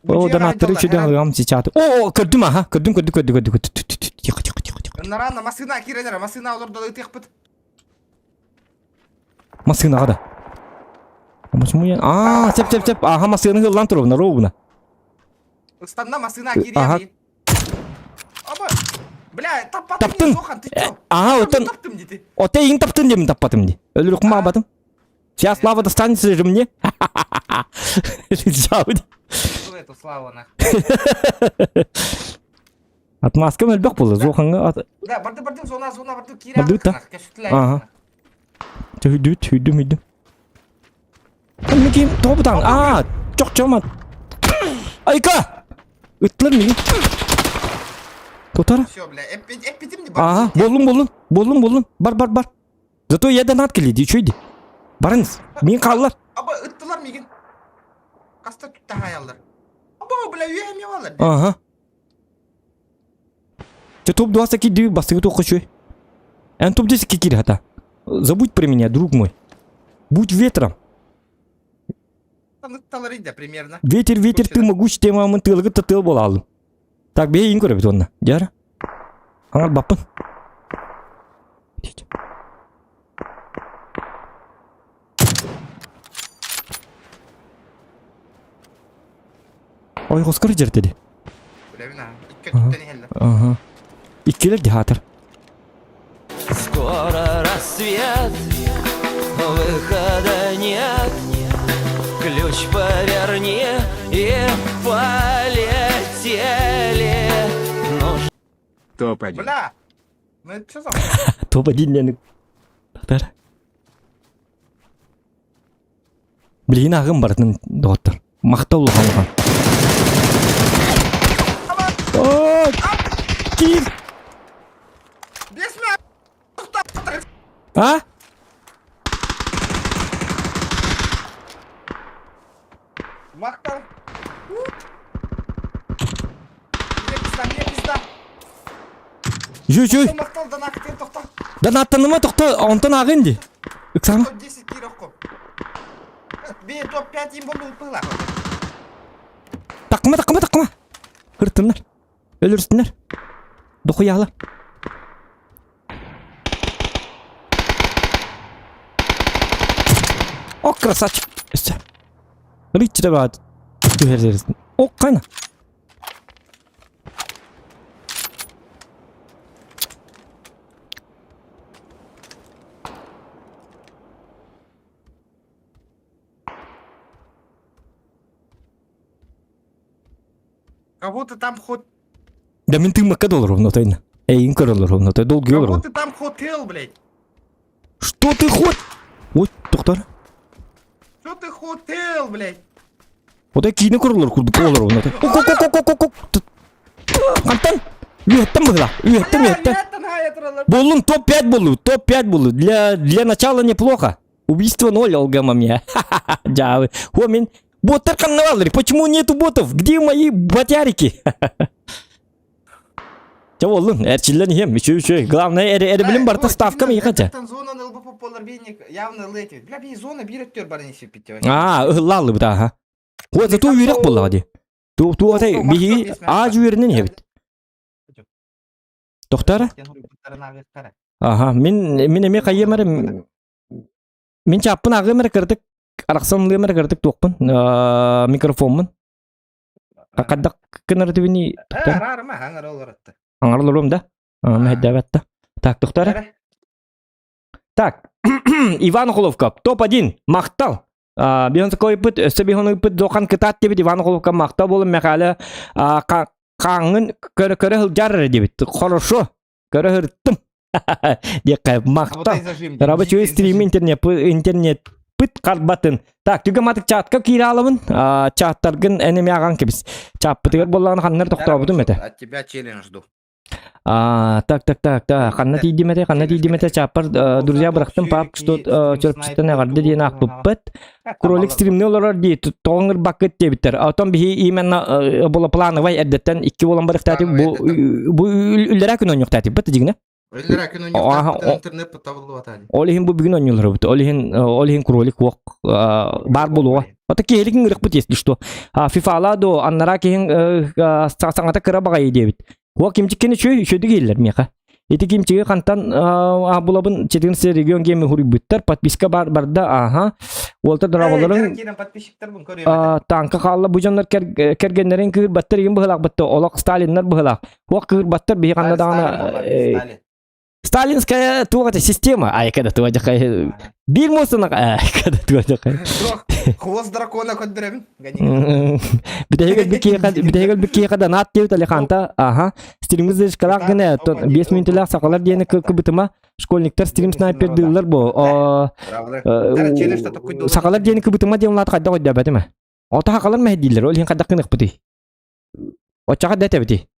О, донаттары үчүдэн ылыам сейчас. О, көрдүм аха, көрдүм, көрдүм, көрдүм, көрдүм. Тихо, тихо, тихо, тихо. Нарана массыына киирэн эрэ, массыына олордо ытыахпыт. Массыынаҕа да. Почему я... А, сеп, сеп, сеп. Аха, массыына ыллан туругуна, ровно. Ыстанна массыына Ага. киириэн. Аба. Бля, таппатым Таптың. Сохан, ты чё? Ага, оттон... Таптым дети. Оте иң таптын деймін таппатым ди. Өлүрүк маабатым. Вся слава достанется же мне. Жауди. Эту славу нах. Отмазка мөлбөх болду. Зоханга Да, барды барды зона зона барды киирэн. Барды да. Ага. Хүдүт, хүдүм, хүдүм. Миким тобутан. А, чок чомат. Айка! Ыттылар миги. Тотара. Все, бля, эппитим не Ага, болдум, болдум. Болдум, болдум. Бар, бар, бар. Зато я донат келди, чөйди. Барыңыз. Мен қалалар. Аба ыттылар мигин. Каста түттэ хаяллар. Аба, бля, үйәм ялалар. Ага. Ты топ 20 киди, бастығы тоқы чөй. Ән топ 10 кикир хата. Забудь про меня, друг мой. Будь ветром. Там ытталар иде примерно. Ветер, ветер, ты могуч, темамын тылығы тыл бола алдым. Так, бейін көріп онна. Жара. Аңар баппын. Ой, хоскар жердеди. Бля, вина. Икки түттен иһэллэр. Ага. Иккилер дихатыр. Скоро рассвет, выхода нет. Ключ поверни и полетели. Ну Топ-1. Бля! Ну это что за Топ-1 дені. Татар. Билигин ағым барытын доғыттар. Мақтау улахан О, Кир! Бесмә! А? Мақтан! Мне пизда, мне пизда! Жүй, жүй! Мақтал, донат, тоқта! Донаттаныма тоқта, онтон ағын ди. Ыксама. Топ-10 киир Би топ-5 им болду пыла. Таққыма, таққыма, таққыма. Хыртыннар. Өлүрсүннэр. Дохуяла. О, красавчик. Өссө. Ричи баат. Түһэрдэрин. О, кайна. Кого ты там хоть... Да мин тыыммакка да олоробун отойна. Эйин көрө олоробун отой долгуйа Кого олоробун. ты там хотел, блядь? Что ты хот? Ой, тоқтар. Что ты хотел, блядь? Отой киинэ көрөлөр курдук олоробун отой. Ок ок ок ок ок ок. Хантан? Үөттэн быһыла. Үөттэн үөттэн. Буоллун топ-5 буоллу. Топ-5 буоллу. Для, для начала неплохо. Убийство ноль алгама мне. Дьаабы. О, мин боттар ханна Почему нету ботов? Где мои ботярики? Чэ буоллун, эрчиллэн иһиэм, үчүгэй үчүгэй. Главное, эр эрбилим барта ставкам иһэ Зонаны ылбыт болар биник явно ылыт. Бля, би зона биир өттүөр барын исиппит. Аа, ыһыллааллыбыт ааха. Хуа зато үөрэх буоллаҕа дии. Ту ту атай биһиги аа үөрэнэн иһэбит. Тохтара? Аха, мин мин эмиэ хайыам эрэ мин чааппын ааҕыам эрэ кыратык арахсан ылыам эрэ кыратык туохпун микрофоммун. Хайдах гынар этибиний? Араарыма, аҥара олоротто. Аҥара олоруом да? Мэһэйдээбэт да. Так, тохтор. Так, Иван Холовков, топ-1, махтал. Биһон такой ыппыт, өссө биһон ыппыт дохан кытаат диэбит Иван Холовка махтал буолан Мэхээлэ хааҥҥын көрө-көрө сылдьар эрэ диэбит. Хорошо, көрө сырыттым. Диэххэ махтал. Рабочий стрим интернет интернет пыт харбатын. Так, түгэн матык чатка киирэ алабын. Чаттаргын эн эмиэ аҕаҥ кэбис. Чаппытыгар буоллаҕына ханнар тохтообутум этэ. От тебя челлендж жду. А, так, так, так, так. Ханна тиийдим этэ, ханна тиийдим этэ, чааппар, друзья, бырахтым пап, что чөрпчүттэн эҕэрдэ диэн аахпыппыт. Кролик стримни олорор дии, тоҕоҥ ырбаккыт диэбиттэр. Отон биһи именно була плановай эрдэттэн икки буолан барыхтаатыбыт. Бу бу үллэрэ күн оонньуохтаатыбыт дьиҥнэ. Үллэрэ күн оонньуохтаатыбыт интернет табыллыбата. Ол иһин бу бүгүн оонньууларбыт. Ол иһин ол иһин кролик уох баар буолуоҕа. Ата киһилик ыҥырыкпыт если что. Фифала до аннара киһин саҥата кыра баҕайы диэбит. Уо кимчиккин үчүгэй үчүгэй киһилэр миэхэ. Ити кимчиги хантан булабын 14 регион гейми хуруйбуттар подписка бар барда аха. Уолта дорабаларын танка хаалла бу дьоннор кэргэннэрин кыырбаттар игин быһылаах бытта олох Сталиннар быһылаах. Уох кыырбаттар биһи ханна даҕаны Сталинская туох это система айка да туох дьахай биир муостана айка да туох дьахай Хвост дракона көрдөрөбүн. Бүтэһигэр бүкиэхэ бүтэһигэр бүкиэхэ да наат диэбит Алиханта аха стримҥы задержкалаах гына 5 мүнүүтэлээх сахалар диэни кыбытыма школьниктар стрим снайпер дыыллар бу сахалар диэни кыбытыма диэн улаат хайдах өйдөөбөтүм ээ ото сахалар мэһэйдииллэр ол иһин хайдах гыныахпытый оччоҕо да этэбитий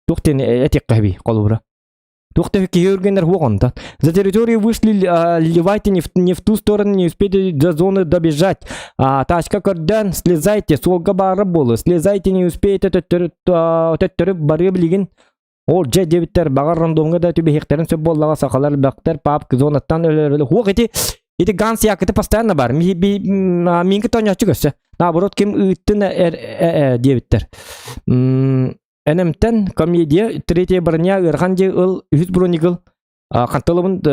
туох диэн этиэххэ эбий холобура Туох да киһи өргөннөр хуох онтон. За территорию вышли, ливайте не в, не в ту сторону, не успели до зоны добежать. А, тачка көрдөөн, слезайте, суолга баара буолу. Слезайте, не успеете төттөрү барыы билигин. Ол дьэ диэбиттэр, баҕар рандомҥа да түбэһиэхтэрин сөп буоллаҕа сахалар бөхтөр папк зонаттан өлөрөлө. Хуох ити ити ганс якыты постоянно бар. Минки тоньоччу көссө. Наоборот ким ыыттын диэбиттэр. НМ-тэн комедия третья броня ыарахан дьиэ ыл үһүс броник ыл ханталабын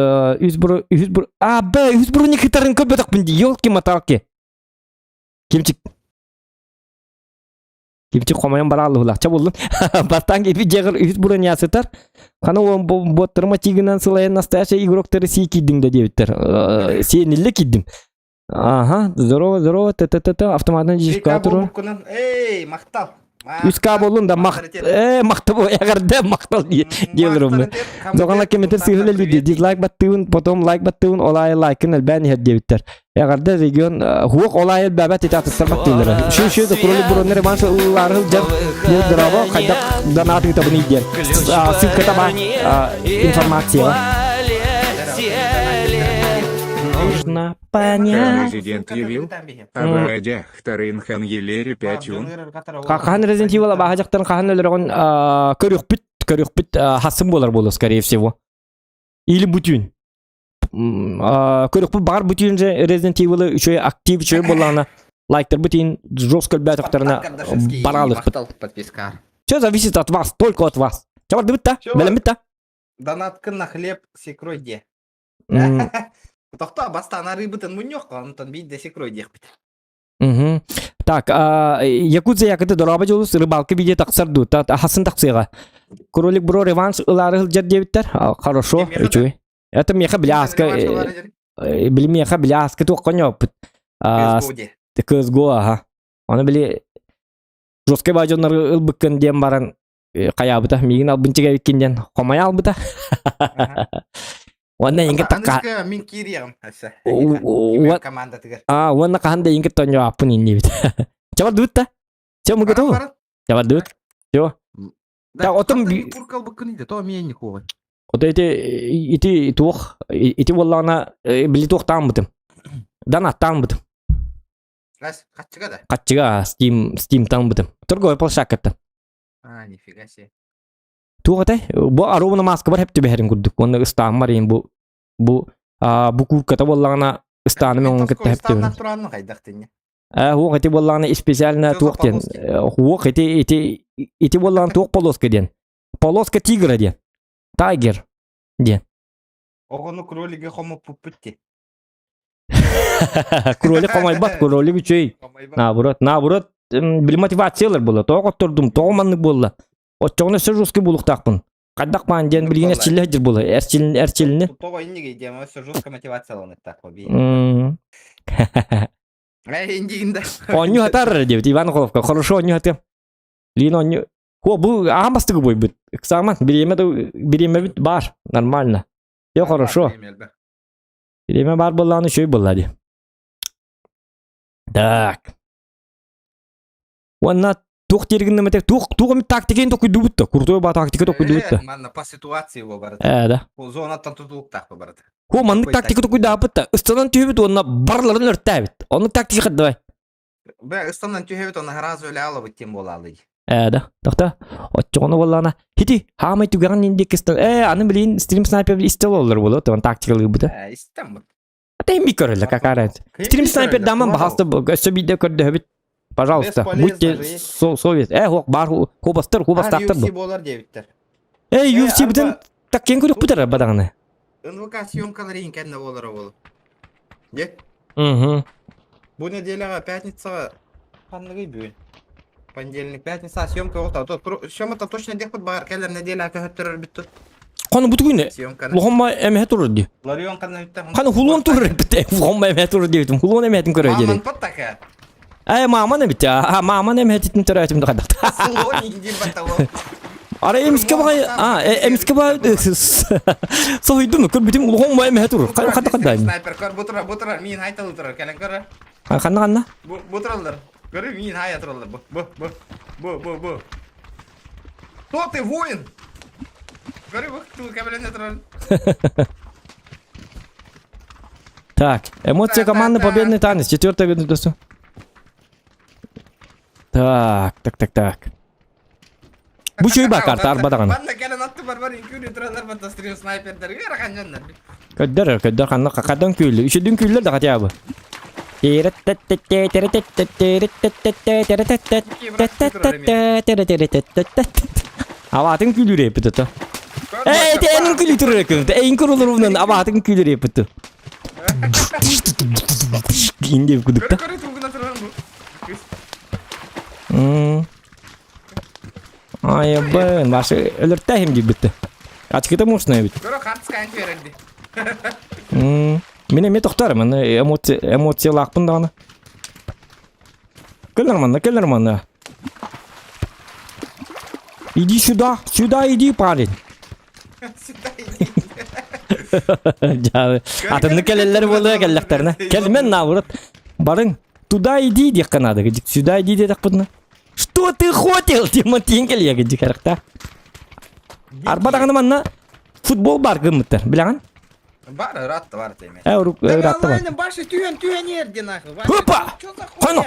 үс бро үһүс бро а б үһүс броник ытарын көрбөтөхпүн дии елки маталки кимчик кимчик хомойон барааллыһылаах ча буллун бастаан киирбит дьиэҕэр үһүс броня сытар хана уон буоттарыма тигинэн сылайан настоящий игроктары сии киирдиҥ да диэбиттэр сиэниллэ киирдим Ага, здорово, здорово, т-т-т-т, автоматынан дьиэскэ турар. Эй, махтал. Үска боллун да мах э махтал эҕэрдэ махтал диэлэрим. Доҕана кеметер сыһыл элбиди дизлайк баттыыбын, потом лайк баттыыбын, ол аайы лайкын элбээн иһэр диэбиттэр. Эҕэрдэ регион хуох ол аайы элбээбэт ити атыттар баттыылара. Шу шу да куролу буроннар Иван ыллары сылдьар диэн здорово хайдах донат ыытабыный диэн. Ссылката баар информацияҕа. Нужно понять. Resident Evil, Абарадяхтарын Хангелери 5 ун. Хахан Resident Evil абаһа дьахтарын хаһан өлөрөҕүн көрүөхпүт көрүөхпүт хасым буолар буолуо скорее всего. Или бүтүн. Көрүөхпүт баҕар бүтүн же Resident Evil үчүгэй актив үчүгэй буоллаҕына лайктарбыт иин жестко өлбөөтөхтөрүнэ бараалыхпыт. Подписка. Все зависит от вас, только от вас. Чабардыбыт да? Бэлэммит да? Донаткын на хлеб с икрой де. Тохтоо, бастаан арыыбытын мунньуохха, онтон биирдэ секрой диэхпит. Мгм. Так, Якутия якыты дороба дьолус рыбалка видео тахсар дуу, хасын тахсыаҕа. Кролик бро реванш ылаары сылдьар диэбиттэр. Хорошо, үчүгэй. Это меха бляска, били меха бляска туохха ньооппут. CSGO, ага. Оны били... Жесткай баа дьоннору ылбыккын диэн баран хайаабыта, миигин албынчык эбиккин диэн хомойа албыта. Уонна инге такка... Мин киириэҕим өссө. Командатыгар. А, уонна хаһан да инге тонньоаппын иннибит. Чабардыбыт да? Чэ, мы готовы? Чабардыбыт. Все. Да, отом куркалбыккын иде, то мен нихуя. Ото ити ити туох ити буоллаҕына били туохтааммытым. Данаттааммытым. Раз, хаччыга да? Хаччыга Steam Steamтан бытым. Торговый площадкаттан. А, нифига себе. Туох этэй? Бу аруна маска бар хеп түбэһэрин курдук. Уонна ыстааммар иин бу бу бу куртката буоллаҕына ыстааным оҥон кытта хеп түбэһэр. тураанны хайдах тинне? Э, хуох ити буоллаҕына специально туох диэн хуох ити ити ити буоллаҕына туох полоска диэн. Полоска тигра диэн. Тайгер диэн. Оҕону кролиги хомуппуппут ти. Кролик хомойбат, кролик үчүгэй. Наоборот, наоборот, били мотивациялар буолла. Тоҕо хоттордум, тоҕо маннык буолла. Оччоҕуна өссө жесткий буолуохтаахпын. Хайдах баан диэн билигин эрчиллэ сылдьар буолла. Эрчилин, эрчилини. Тоҕо иннигей диэн өссө жестко мотивацияланыктаах би. Эй, индигин да. Оонньуу хатар диэбит Иван Головка. Хорошо оонньуу хатыам. Лин оонньуу. Хо, бу аан бастакы буойбут. Ыксааман, бириэмэ да бириэмэбит бар. Нормально. Все хорошо. Бириэмэ баар буоллаҕына үчүгэй буолла дии. Так. Уонна туох дииргин эмэтэ туох туох эмит тактикаын токуйдубут да крутой ба тактика токуйдубут да. Манна по ситуации его барыта. Ээ да. Зонаттан тутулуктаах барыта. Хо маннык тактика токуйдаабыт да ыстанан түһүбүт уонна барларын өртөөбүт. Оннук тактика давай. Бля, ыстанан түһэбит онно сразу өлө алабыт тем буолаалый. Ээ да. Тохто. Оччоҕуна буоллаҕына хити хаамай түгэҕин индик кыстан ээ аны билин стрим снайпер истэл оллар буолуо тон тактикалыыбыта. Ээ истэн бут. Ата эми көрөллөр какая Стрим снайпер даман баһаста өссө биирдэ көрдөһөбүт. Пожалуйста, будьте совесть. Э, хуох бар хубастар, хубастаахтар бу. буолар диэбиттэр. Эй, UFC бүтүн таккен көрүкпүтэр бадаҕаны. НВК съемкалар иин кэннэ буолара буолу. Де? Угу. Бу неделяҕа пятницаҕа ханныгый бүгүн? Понедельник, пятница съемка оҕото. То съемка точно диэхпит баҕар кэлэр неделя көһөттөрөр бүттү. Ханы бу түгүнэ. Съемканы. Лохомма эмэһэ турар ди. Ларион ханна бүттэ. Ханы хулуон турар бүттэ. Лохомма эмэһэ турар диэбитим. Хулуон эмэһэтин көрөр Маман диэри. паттака. Э, маман эбит. А, маман эмэһэтин төрөөтүм да хайдах. Хулуон иги баттаво. Ара эмиске баҕай, а, эмиске баҕай соһуйдум, көрбүтүм улахан эмэһэ турар. Ханна ханна Снайпер көр бу турар, бу турар, миин хайталы турар, кэлэн көрөр. Ханна ханна? Бу бу тураллар. Көрү миин хая тураллар. Бу бу бу бу бу бу. Кто ты, воин? Көрү бу ту кэбилэнэ турар. Так, эмоция команды победный танец, четвертая минута. Так, так, так, так. Бу чүй ба карта арба даҕаны. Манна кэлэн атты барбар үҥкүүнү тураллар батта стрим снайпердер ыарахан дьоннор. Көддөр, көддөр ханна хакадан күллү. Үчүдүн күллөр да хотя бы. Абаатын күлүр эпит это. Эй, тэнин күлү турар экин. Эйин курулурунан абаатын күлүр эпит. Инде кудукта. Көрү көрү тугуна турар бу. Ай, блин, башы өлөртәһим дип битте. Ачкыта мощная бит. Көрө хартыскаан түөрэрди. Мин эмиэ тохтор, маны эмоция эмоциялаахпын даҕаны. Кэл нормально, кэл нормально. Иди сюда, сюда иди, парень. Сюда иди. Дьаабы. Атыннык кэлэллэр буолуо кэллэхтэринэ. Кэлмэн наоборот. Барыҥ, туда иди диэххэ наада. Сюда иди диэтэхпитинэ. Что ты хотел? Тима тиийэн кэлиэ дьикарахта. Арба даҕаны манна футбол бар гыммыттар. Билэҕин? Бар, ыраатта бар теме. Э, ыраатта бар. Башы түһэн түһэн ерди нахуй. Опа! Хано,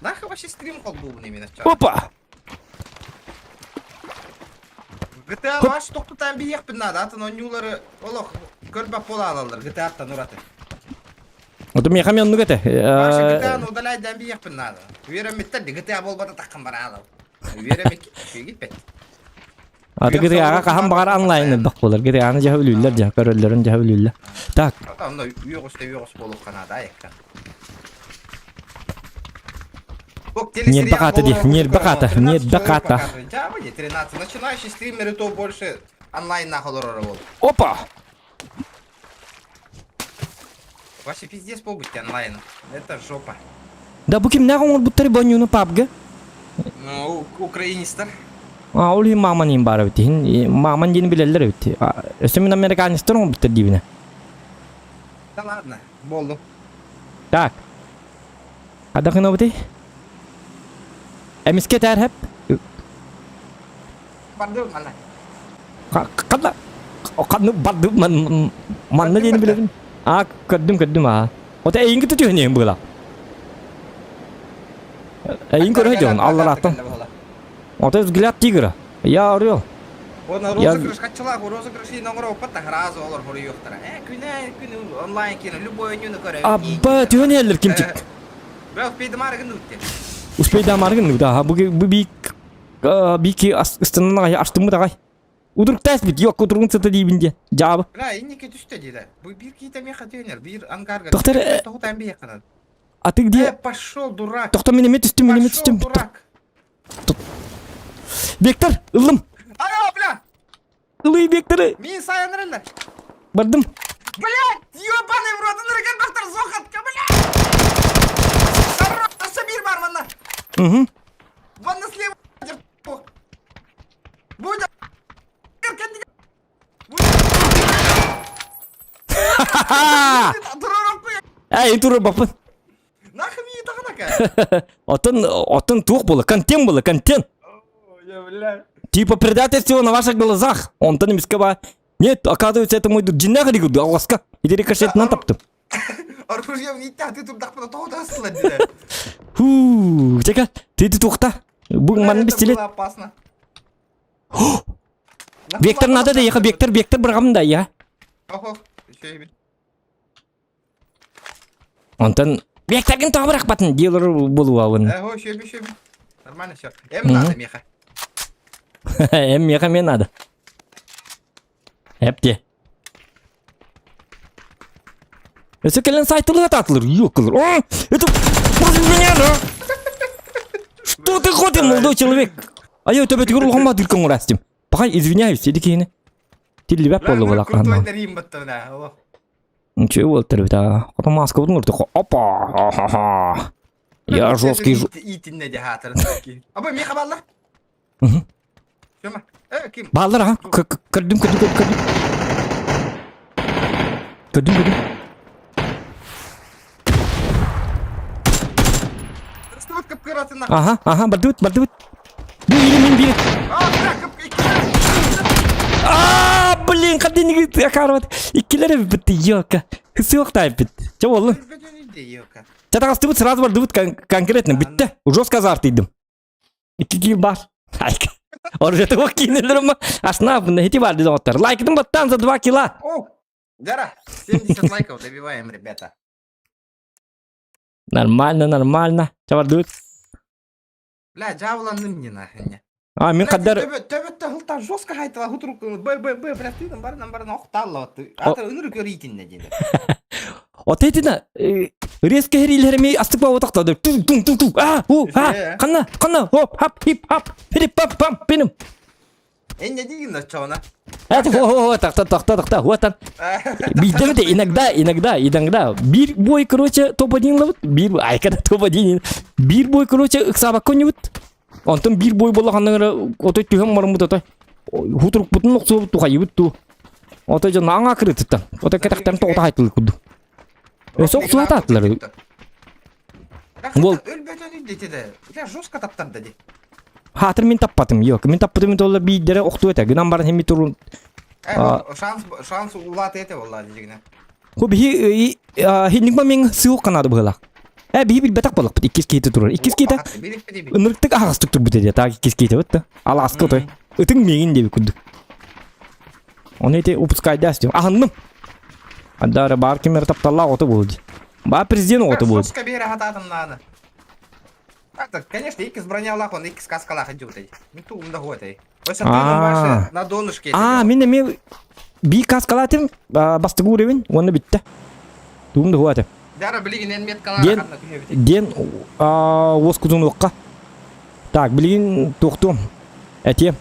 Нахуй вообще стрим холбуубун именно. Опа! GTA баш тохтутан биһиэхпин наада, атын оонньуулары олох көрбөт буола алаллар GTA-ттан ураты. Ото миэхэ эмиэ оннук этэ. Башы GTA-ны удаляйдаан биһиэхпин наада. Үөрэммиттэр ди GTA буолбата таххан бараалал. Үөрэммит үчүгэй Аты GTA-га хаһан баҕар онлайн элбэх буолар. GTA-ны дьаһа үлүүллэр дьаһа көрөллөрүн дьаһа үлүүллэр. Так. Онно үөҕүстэ үөҕүс буолуохха наада айакка. Ньиэрбэ хаата дии, ньиэрбэ хаата, ньиэрбэ хаата. 13. Начинающий стримеры то больше онлайн нахуй олорор ол. Опа! Вообще пиздец побыть онлайн. Это жопа. Да бу кимнээх оҥорбуттары бонньууну пабга? Ну, украинистар. А, ол иһин мааман иһин баар эбит. Иһин мааман диэни билэллэр эбит. Өссө мин американецтар оҥорбуттар диибинэ. Да ладно, буоллу. Так. Хайдах гынабытый? Эмискэ этээр хэп. Бардым манна. Ханна? Ханна бардым манна диэни билэбин. А, көрдүм, көрдүм аа. Ота эйиҥ кытта түһэн иһин быыла. Эйиҥ көрө дьон, алларааттан. Ота взгляд тигра. Я орел. Оны розыгрыш хаччылаах розыгрыш иин оҥоро оппат разы олор хоруйуохтара. Э, күнэ күнү онлайн кино любой өнүнү көрө. Абба түһэн иһэллэр кимчик. Бля, успейдамары гынныбыт. Успейдамары гынныбыт, аха. Бу бу бик бики ыстынан аҕай астыммыт аҕай. Удуруктаас бит, yok удуругун сыта диибин диye. Жаабы. Бля, инники түстэ диде. Бу бир киитэ меха түйенер, бир ангарга. Доктор, Тоғытан бейқанан. Атык диye. Пошел, дурак. Тоқта мен эме түстүм, мен эме түстүм. дурак. Бектор, ыллым. Алло, бля. Ылый Бекторы. Мин сайынырылар. Бардым. Блядь, ебаный в рот, ынырыгын доктор Зохатка, блядь. Сабир бар манна. Угу. Ванна слева. Будет. Эй, тура бапын. Отын, отын туох было, контент было, контент. Типа предательство на ваших глазах. Онтон эмискэ Нет, оказывается, это мой дьиҥнээх илигурду, алласка. Ити рикошетынан таптым. Фу, чека, ты ты туохта. Бу манна пистолет. опасно. Вектор надо да ехал, Вектор, Вектор бырҕам да я. Онтон Векторгын тоҕо бырахпатын диэлэр буолуабын. Нормально все. Эм надо, меха. Эм меха мне надо. Эпте. Өссө кэлэн сайтылыга таатылар, ёкалар. О, это против меня, да? Что ты ходишь, молодой человек? А я тебя тигр улахан баатыр көҥүрастым. Пока извиняюсь, иди киһини. Тиллибэт буолла Крутой балахан. дарим баттана. Ничего буолтар бит а. Хотон маскабытын урдук. Опа! Ха-ха. Я жесткий жу... Итинне де хатыр. Аба меха баллар. Жама. Э, ким? Баалар аха. Көрдүм, көрдүм, көрдүм. Көрдүм, көрдүм. Растыбыт кыпкыратына. Аха, аха, бардыбыт, бардыбыт. Бу или мин бир. А, блин, хадин акарват. Иккилер битти, ёка. Хысык тайпит. Че болду? Чатагастыбыт сразу бардыбыт конкретно битте. Уже сказартыйдым. Икки киил бар. Айка. Оружие того кинулер Асна, хити бар доктор. Лайкным баттан за 2 кила. О, Гора, 70 лайков добиваем, ребята. Нормально, нормально. Че бардыбыт? Бля, жабыланным не нахрен. А, мен каддар... Төбөттө хылтан жестко хайтыла хутурук б б б бля ты барынан барынан охталла ата өнүрү көрүйтинне диде. Вот это резко херилерми астык ба отактады. Тум тум тум тум. А, у, а, канна, канна, хоп, хап, хип, хап, хип, пап, пам, пиним. Энне дигин очоона. Это, о, о, так, так, так, так, так, вот там. Бийтем иногда, иногда, иногда. Бир бой, короче, топ-1 ловит. Бир, ай, когда топ-1. Бир бой, короче, ыксаба коннибут. Онтон бир бой бола ханнагара отой түһэн барыммыт отой. Хутурукпутун охсуобут тухайыбыт ту. Отой дьон аҥа кырытыттан. Отой кэтэхтэрин тоҕута хайтылы курдук. Өссө охсуһа тааттылар. Бол. Өлбөтөн үддетеде. Я жестко таптарда ди. Хаатыр мин таппатым. Yok, мин таппатым мин толла бииддере охту этэ. Гынан баран хемми турун. Шанс шанс улаат эте болла дигине. Ху биһи хинник мен сыук канады быһылаах. Э биһи билбэтэх балыкпыт иккис киһи турар. Иккис киһи ынырыктык аһаҕастык турбут этэ. Так иккис киһи бытта. Алааска отой. Ытыҥ миигин диэбит курдук. Оны эти упускайдаас дием. Аһынным. Адара баар ким эрэ тапталлаах оҕото буолуо дии. Баар президент оҕото буолуо дии. Жестко биэрэ хатаатым нааны. Так, конечно, иккис бронялаах, он иккис каскалаах идиотай. Не ту умда хуэтай. А. На донышке. Аа, мин эмиэ бии каскалаатым бастыгы уровень уонна бүттэ. Тугум да хуата. Дара билигин эн меткалаах Диэн диэн уоскутунуохха. Так, билигин туохтуом. Этиэм.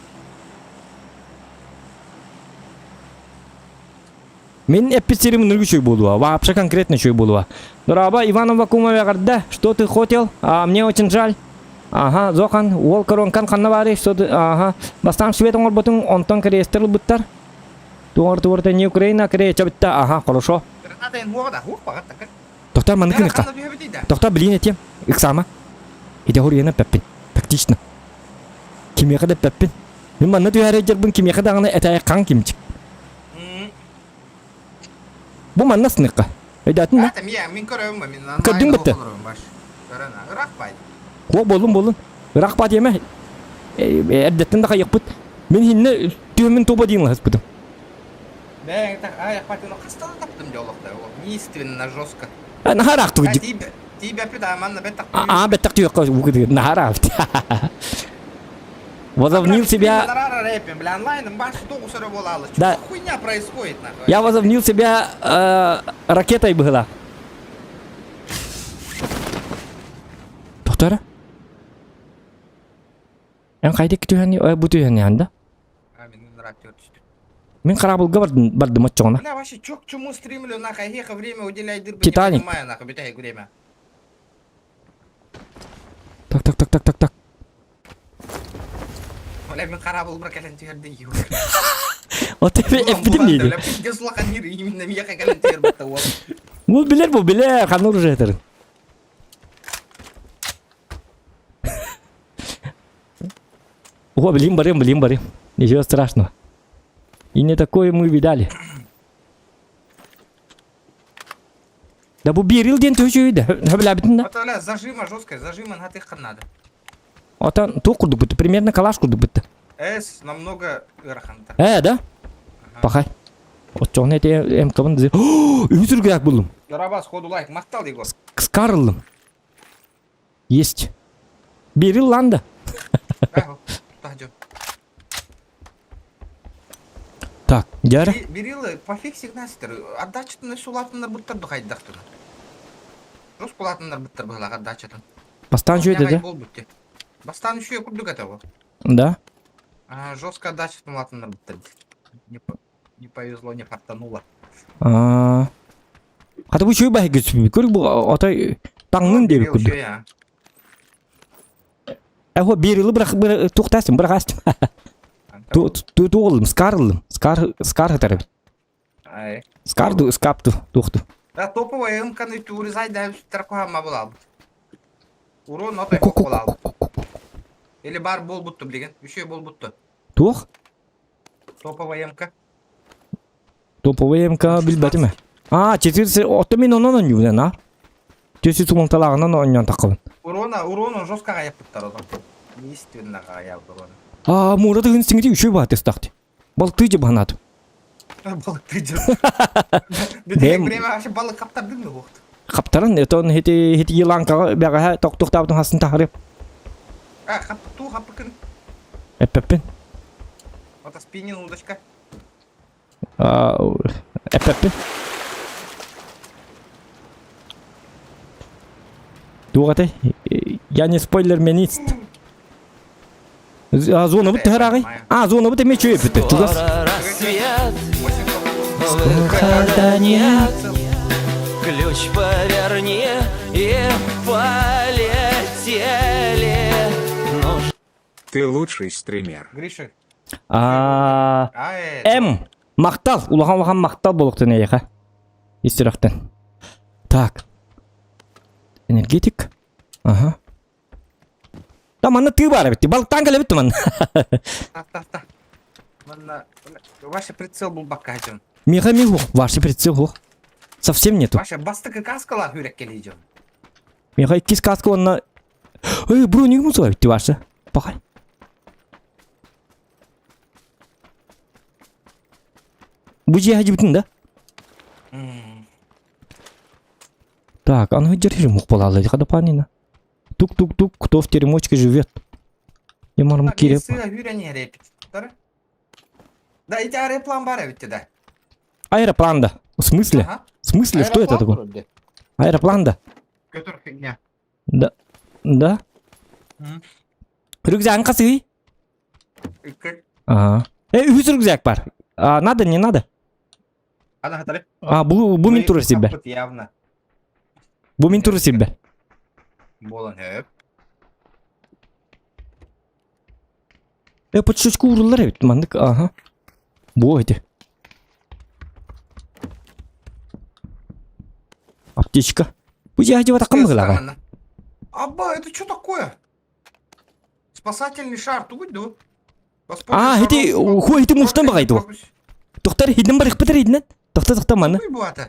Мин эппит сирим ынырык үчүгэй буолуо. Вообще конкретно үчүгэй буолуо. Дорообо, Иванова Кума эҕэрдэ. Что ты хотел? А, мне очень жаль. Аха, Зохан, уол коронкан ханна баарый? Аха, бастаан свет оҥорбутуҥ, онтон креестер ылбыттар. Туоҥар туорта не Украина, Корея битта. Аха, хорошо. Тоқтар маннык гыныхха. Тоқтар билиин этиэм. Ыксаама. Ити хоруйан эппэппин. Тактично. Кимиэхэ да эппэппин. Мин манна түһээрэй дьарбын кимиэхэ даҕаны этэйэ хаҥ кимчик. Бу манна сыныхха. Өйдөөтүн да? Көрдүҥ бытты. Куох буоллун буоллун. Ыраах баа диэмэ. Эрдэттэн да хайыахпыт. Мин хиннэ түөммүн туба диин лаһыспытым. Бэйэҥ так аайахпатын хастан таптым дьоллохтой неистинно жестко. Наһаа ыраахтыгыт. Тиийбэппит аа манна бэттэх. Аа бэттэх түһүөххэ уу наһаа ыраахпыт. Возомнил себя... Бля, онлайном баш Да. Хуйня происходит, нахуй. Я возомнил себя э, ракетой была. Доктора? Эн хайда түһэн бу түһэн да? Мин хараабылга бардым, бардым оччоҕуна. Бля, вообще, чё к чему стримлю, нахуй, ехо время уделяй дырбы, Титаник. не понимаю, нахуй, бүтэһик время. Так, так, так, так, так, так. Бля, мин хараабыл кэлэн түһэрдин ю. Вот эппитим диэди. Бля, пиздец улахан мир, именно миэхэ кэлэн түһэр уол. Ол билэр бу, билэр, ханна уже этэрин. О, блин, барым, блин, барым. Ничего страшного. И не такое мы видали. Да бу берил диэн төһүчү да хөбүлээбитин да. Вот, бля, зажима жесткая, зажима на тых надо. Отон туох курдук бутта, примерно калаш курдук бутта. С намного ыараханта. Э, да? Пахай. Оччоҕуна эти МК-бын үһүс үргээх буллум. Дораба сходу лайк, махтал Егор. Скарлым. Есть. Берил ланда. Так, дьара. Берилы пофиксик настер. Отдачатын сулатыннар буттар духайдахтын. Рус кулатыннар буттар быһылах отдачатын. Бастан жүйеді да? Бастан еще курдук этого. Да. А, жестко отдачатын улатыннар буттар. Не, не повезло, не фартануло. А. Хата бу үчүгэй баһыгы сүбү. Көр бу отой таҥнын диэбит курдук. Эхо биир ылы бырах туохтаастым бырахаастым. Туоллум скарлым скар скар хатарабит. Скарду скапту туохту. Да топовая ымканы тууризай да үстер кухама булабыт. Урон отой булабыт. Или бар болбутту билген. Үшө болбутту. Туох? Топовая МК. Топовая МК билбэтим ээ. А, 4 отто мин онон оонньуубун а. Төсү тумулталааҕынан оонньоон таххабын. Урона, урону жестко аяппыттар ону. Естественно аяп урона. А, муура тыгын сиҥити үчүгэй баатыстахти. Балыктыы дьэ баһанаатым. Балыктыы дьэ. Бүтэһик время вообще балык хаптардыҥ да буохт. Хаптаран, это хити хити еланкаҕа бэҕэһээ тохтуохтаабытын хасын таһарып. А, хап, туу хаппыкын. Эппэппин. Вот спиннинг удочка. Эппэппин. Туох этэй? Я не спойлерменист. А, зона бут төһөр А, зона бут эмиэ үчүгэй эппит. Чугас. Рассвет, выхода нет. Ключ поверни и полетели. Ты лучший стример. Гриша. А, М. Махтал. Улахан улахан махтал буолуохтун эйиэхэ. Ис сүрэхтэн. Так. Энергетик. Ага. Да манна тыы баар эбит. Балыктаан кэлэбит манна. Та та та. Манна Вася прицел был бакажен. Миха миху. Ваше прицел хух. Совсем нету. Вася бастыкы каскалар хүрек келейжен. Миха иккис каска онна Эй, броник мусор эбит Вася. Пахай. Бу дьиэ дьибитин да? Так, аны держи мух балалы, хада панина. Тук-тук-тук, кто в теремочке живет? Я марым кире. Да, эти аэроплан бар эбит да. Аэроплан да. В смысле? Ага. В смысле, что это такое? Аэроплан да. Көтөр фигня. Да. Да. Рюкзагын хасый? Ага. Э, үһүс рюкзак бар. А, надо, не надо? Ана хатары. А, бу, бу мин турар сирбэр. Явно. Бу мин турар сирбэр. Болон хөп. Э, подшучку ууруллар эбит маннык, аха. Буо ити. Аптечка. Бу дьиэ дьыбатаххын быһыылааҕа. Абба, это что такое? Спасательный шар, тугуй ду? А, ити, хуй ити мустан баҕай ду. Тохтар хидин барыхпытыр хидинен. Тохта тохта маны.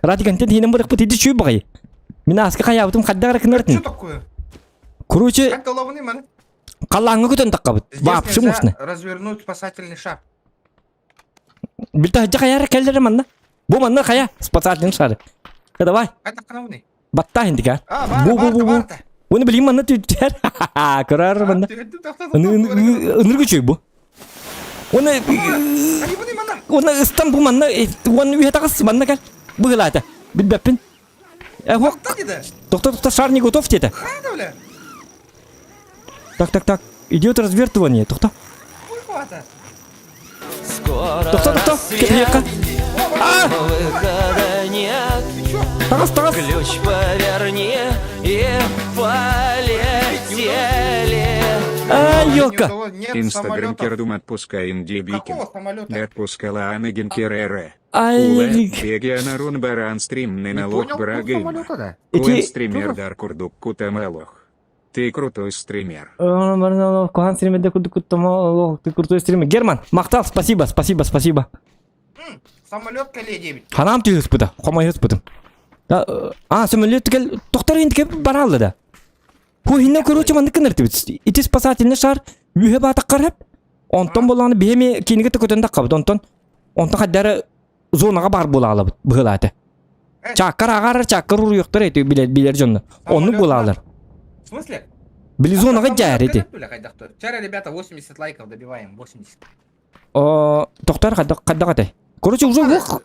Радик антен хидин барыхпыт иди чүй баҕай. Мин ааска хайаабытым хаддагара кынартын. Что такое? Короче, халлааҥҥа көтөн таххабыт. Вообще мусно. Развернуть спасательный шар. Билта хайа кэллere манна. Бу манна хайа спасательный шар. Давай. Баттаа индика. Бу бу бу бу. Уну билим манна түттэр. Көрөр манна. Ыныргы чүй бу. Уну Уну ыстан бу манна уон үһэ тагыс манна кел. Быгылаата. Билбэппин. Э, хок. Тохто тохто шар не готов деді. Так, так, так. Идет развертывание. Тохто. Скоро Тохто, тохто. рассвет, Кепиекка. А! выхода нет. Тагыс, тагыс. Ключ поверни и полетели. А, елка. Инстаграм Кердум отпускаем Дебикин. Какого самолета? Отпускала Анагин Керере. Ай, Уле, Беги Анарун Баран стрим Не Налог понял, Брагым. самолета, да? Эти- Уэн стример Дар Курдук Кутамелох. Ты крутой стример. Кухан стримерде крутой стример. Герман, махтал, спасибо, спасибо, спасибо. Самолет кэлиэ диэбит. Ханаам түһүспүтэ, хомойуспутум. А, самолет кел, тохтор интike баралды да. Ху хинне короче маннык кыныртыбыт. Ити спасательный шар үһэ баатаккар хеп. Онтон болланы биһеми киниге төкөтөн таккабыт. Онтон онтон хаддары зонага бар була алабыт быһылааты. Чаккар агарар чаккар уруйуктар эти билер билер дьонно. Онну була алар. В смысле? Били зонага жаар эти. Вчера, ребята, 80 лайков добиваем, 80. О, тохтор хадда хадда катай. Короче, уже ух,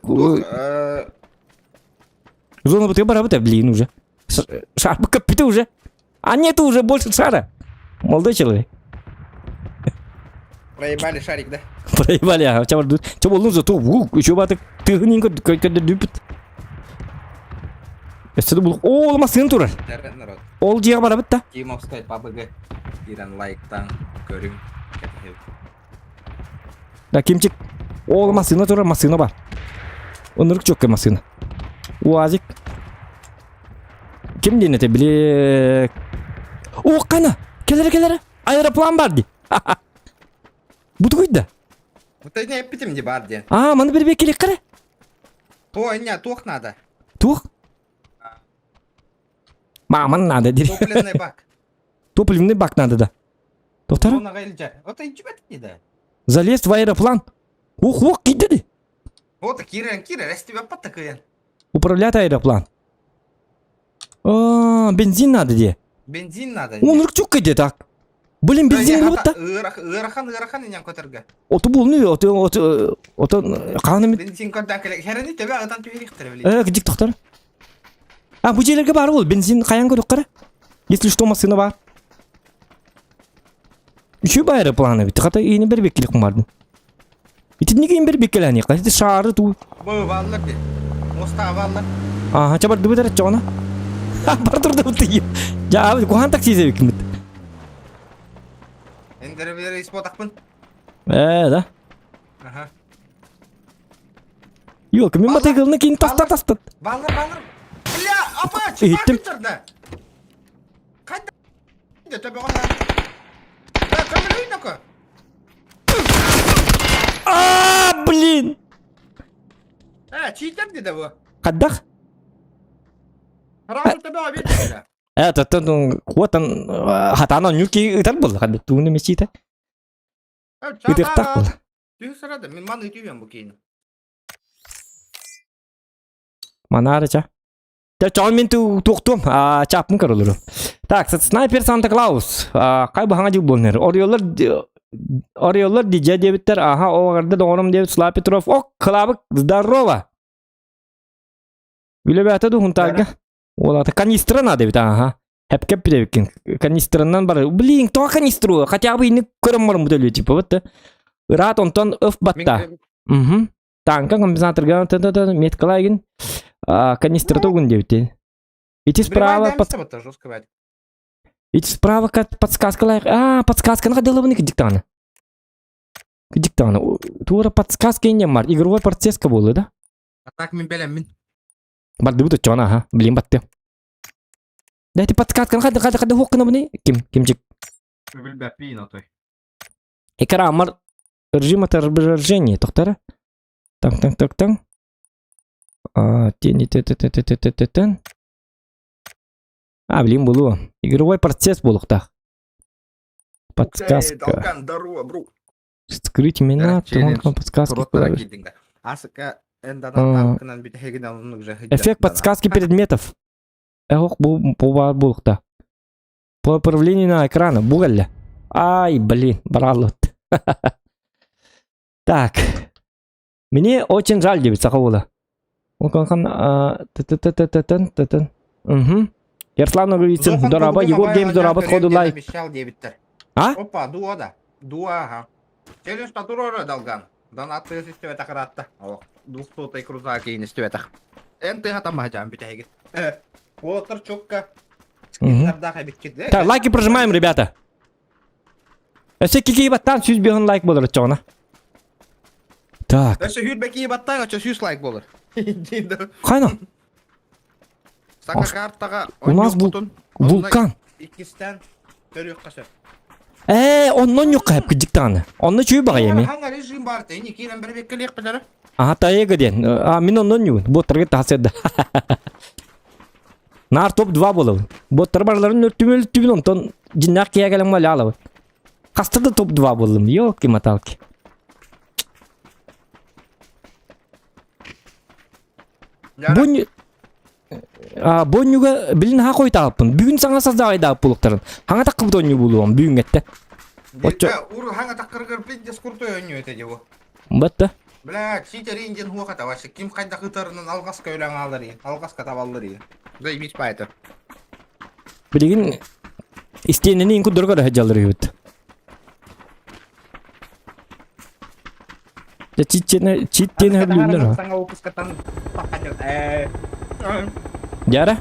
зона бытыга барабыт, блин, уже. Шар капиты уже. А нету уже больше шара. Молодой человек. Проебали шарик, да? Проебали, ага. Чабар тут. Чабар лун зато вук, еще батык тыгынинго көйкөдө дүпүт. Өстөдө бул. О, масын турар. Народ. Ол жига барабыт да. Кимовскай ПБГ. Иран лайктан көрүң. Да, кимчик. Ол машина турар, машина бар. Онырык чөккө машина. Уазик. Ким диэн этэ били... О, кана! Келere келere! Аэроплан бар ди. Бутугуйда. Вот это эпитим не бар диэн. А, маны бир бекелек кара. Ой, не, туох надо. Туох? Маман надо дири. Топливный бак. Топливный бак надо да. Доктор, Зонаға илдьэ. Вот и не да. залез в аэроплан. Ух, ух, киди. Вот кирен, кирен, я тебя потакаен. Управлять аэроплан. А, бензин надо де. Бензин надо. Он рыкчук где так. Блин, бензин вот так. Ыарахан, ыарахан инен көтөргө. Оту булну, оту, оту, оту, каны Бензин көрдөн келе. Херени төбө агытан түһэрихтер били. Э, где доктор? А, бу жерлерге бар ол, бензин каян көрүк кара. Если что, машина бар. Үчү байры планы бит. Хата ини бер беккелик бардым. Итинниге им бер беккелени. Кайсы шары ту. Бу баллар ди. Моста баллар. Ага, чабар дубытар чона. Бар турду бут. Я, кухан такси себекмит. Эндер бер испотакпын. Э, да. Ага. Yok, мен мотоциклны кейін таста таста. Баллар, баллар. Бля, апа, Иттим. чипа да. Кайда? Төбө гана. Да, көмөлөй А, блин. Э, читер диде бу. Каддах? Сразу төбө обед. Это тон вот он хатана нюки ытар был, хадда туны месита. Ытыктак был. Түһ сарады, мин маны түбем бу кейин. Манарыча. Та чон мен ту туктум, а чапмын көрөлөр. Так, снайпер Санта Клаус. Кай бахаңа жыл болнер. Ориолар Ориолар диджей дебиттер. Ага, огарда доңорум дебит Слава Петров. Ок, Клабык, здорово. Үлебәте ду хунтарга. Олата канистра надо бит, ага. Хепкеп дебикин. Канистранан бар. Блин, то канистру. Хотя бы ини көрөм барым бу типа вот. Рат онтон өф батта. Угу. Танка комбинаторга та-та-та меткалагин. Канистра тугун дебит. Ити справа под Ити справа подсказка лайк. А, подсказка на дело диктана. Кыдьык даҕаны, туора подсказка инньэ бар, игровой процесска буолла да? А так мин бэлэммин. Бардыбыт оччоҕуна, аха, билим баттым. Да эти подсказканы хады хады хады хуоккунабыный? Ким, кимчик? Билбэппиин отой. Экрамар режим отображения, тохтара. Так, так, так, так. А, тени, т т т т т т т т А, блин, булу. Игровой процесс буолуохтаах. Подсказка. Долган, здорово, бро. Скрыть имена, Челлендж. подсказки. Туроттара киирдиҥ да. Асыка А. Эффект подсказки предметов. Эх, бу бу баар буолуохтаах. По управлению на экрана. Бу кэллэ. Ай, блин, бараллыт. Так. Мне очень жаль диэбит саха уола. Угу. Ярослав Ноговицын, дораба, Егор Геймс, дораба, сходу лайк. А? Опа, дуо да. Дуо, ага. Челлендж татурора далган. Донат истибэтэх ыраатта. О, двухсотай крузак иин истибэтэх. Эн тыха тамаһа бүтэһигит. Уолаттар чокка. Так, лайки прожимаем, ребята. Өссө кики баттаан 105 лайк болор оччоҕуна. Так. Өссө сүүрбэ кии баттаан оччо 100 лайк болор. Хайна? Сака картаҕа У нас вулкан. Иккистэн төрүөххэ сөп. Ээ, онно ньукка кыдьык даҕаны. Онно чүй баҕайы эми. Хаҥа режим бар тени киирэн бэрбеккэлиэхпит Аха таега диэн. А мин онно ньугун. Боттарга тахсыда. Наар топ-2 буолабын. Боттар барыларын өртүмөл түбүн онтон дьиннээх киһи кэлэн малялабын. Хаста да топ-2 буоллум. Ёлки-маталки. Бу Бонньуга билин ха хойутааппын. Бүгүн саҥа саздааҕайдаап булуктарын. Хаҥа таккыбыт онньу булуом бүгүҥҥэттэ. Оччо Ур хаҥа таккыргар пиздец крутой онньу этэ дебо. Батта. Бля, читерин диэн хуохата вообще ким хайдах ытарынан алҕаска өлөн хаалар алҕаска табаллар Заебись по это. Билигин истиэнэни ин курдук көрө сылдьаллар үһүбүт. Дьэ читтиэнэ читтиэнэ сөбүлүүллэр Саҥа выпускаттан Дьара?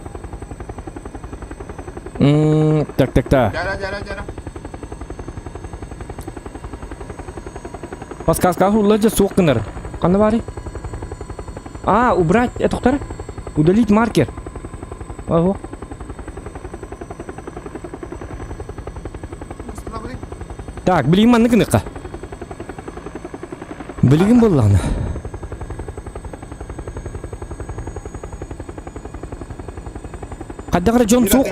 Так, так, так. Дьара, дьара, дьара. Подсказка улла дьэ суох гынар. Ханна баарый? А, убрать, это тоқтар? Удалить маркер. Ого. Так, билигин маннык гыныхха. Билигин буоллаҕына. Хайдах эрэ дьон суох.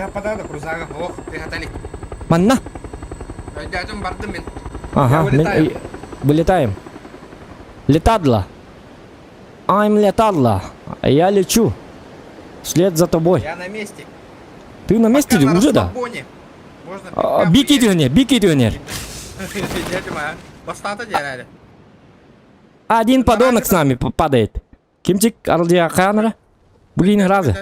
Манна. Ага, вылетаем. Летадла. I'm летадла. Я лечу. Вслед за тобой. Я на месте. Ты на месте Пока на уже, да? расслабоне. Можно Бики дюнер, бики дюнер. Один подонок с нами падает. Кимчик аралдья хаанара. Блин, разы.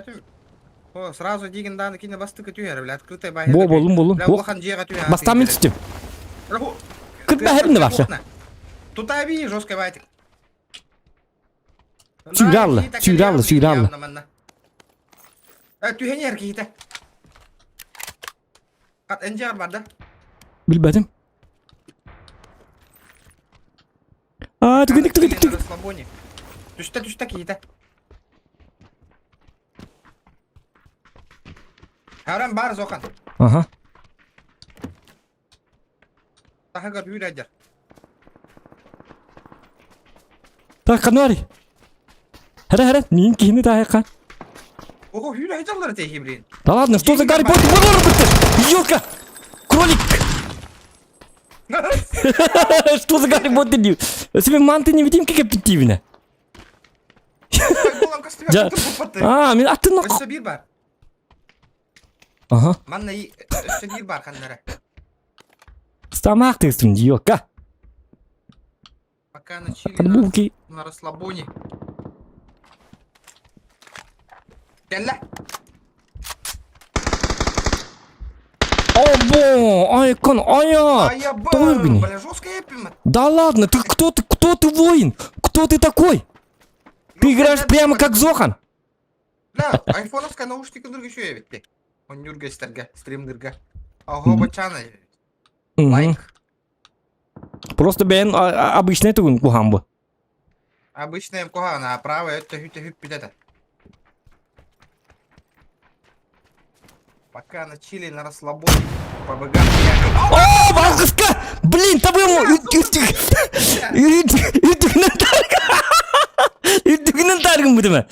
О, сразу дигин дааны кине бастыкы түһэр, бля, открытая баһа. Бо болун болун. Бля, улахан дьиэҕэ түһэр. Бастаан мин түстүм. Кырба хэбинне вообще. Тут аби жесткая байтик. Сүүрэ сүүрэ сүүрэ Түһэн иһэр киһитэ. Хат энжиар бар да? Билбэтим. А, түгүнүк түгүнүк түгүнүк. Расслабоне. Түстэ түстэ киһитэ. Харам бар зохан. Ага. Таһыгар үүрәдер. Так, канари. Хара, хара, мин киһини таайыкка. Ого, үүрэ жаллар тейхи, блин. Да ладно, что за Гарри Поттер? Ёлка! Кролик! Что за Гарри Поттер? Себе манты невидимки кэптиттиибинэ. А, мин аттын Өссө биир бар. Ага. Манна өссө биир бар ханнара. Стамах тыстым, ёлка. Пока на чили на, на расслабоне. Кэллэ. Обо, айкон, ая! А я Торгни. бля, жесткая эпима. Да ладно, ты кто ты, кто ты воин? Кто ты такой? Ты играешь прямо как Зохан. Бля, айфоновская наушника нырга еще эбитти. Он нюрга стерга, стрим нырга. Ого, бачана. Лайк. Просто бэйэн обычный тугун куһаан бу. Обычный куһаҕан, а правый өттө хүтэ хүппүт этэ. Пока на чили на расслабоне по богам я... О, балгыска! Блин, табым үрдүгүнэн үрдүгүнэн тааргын бутума.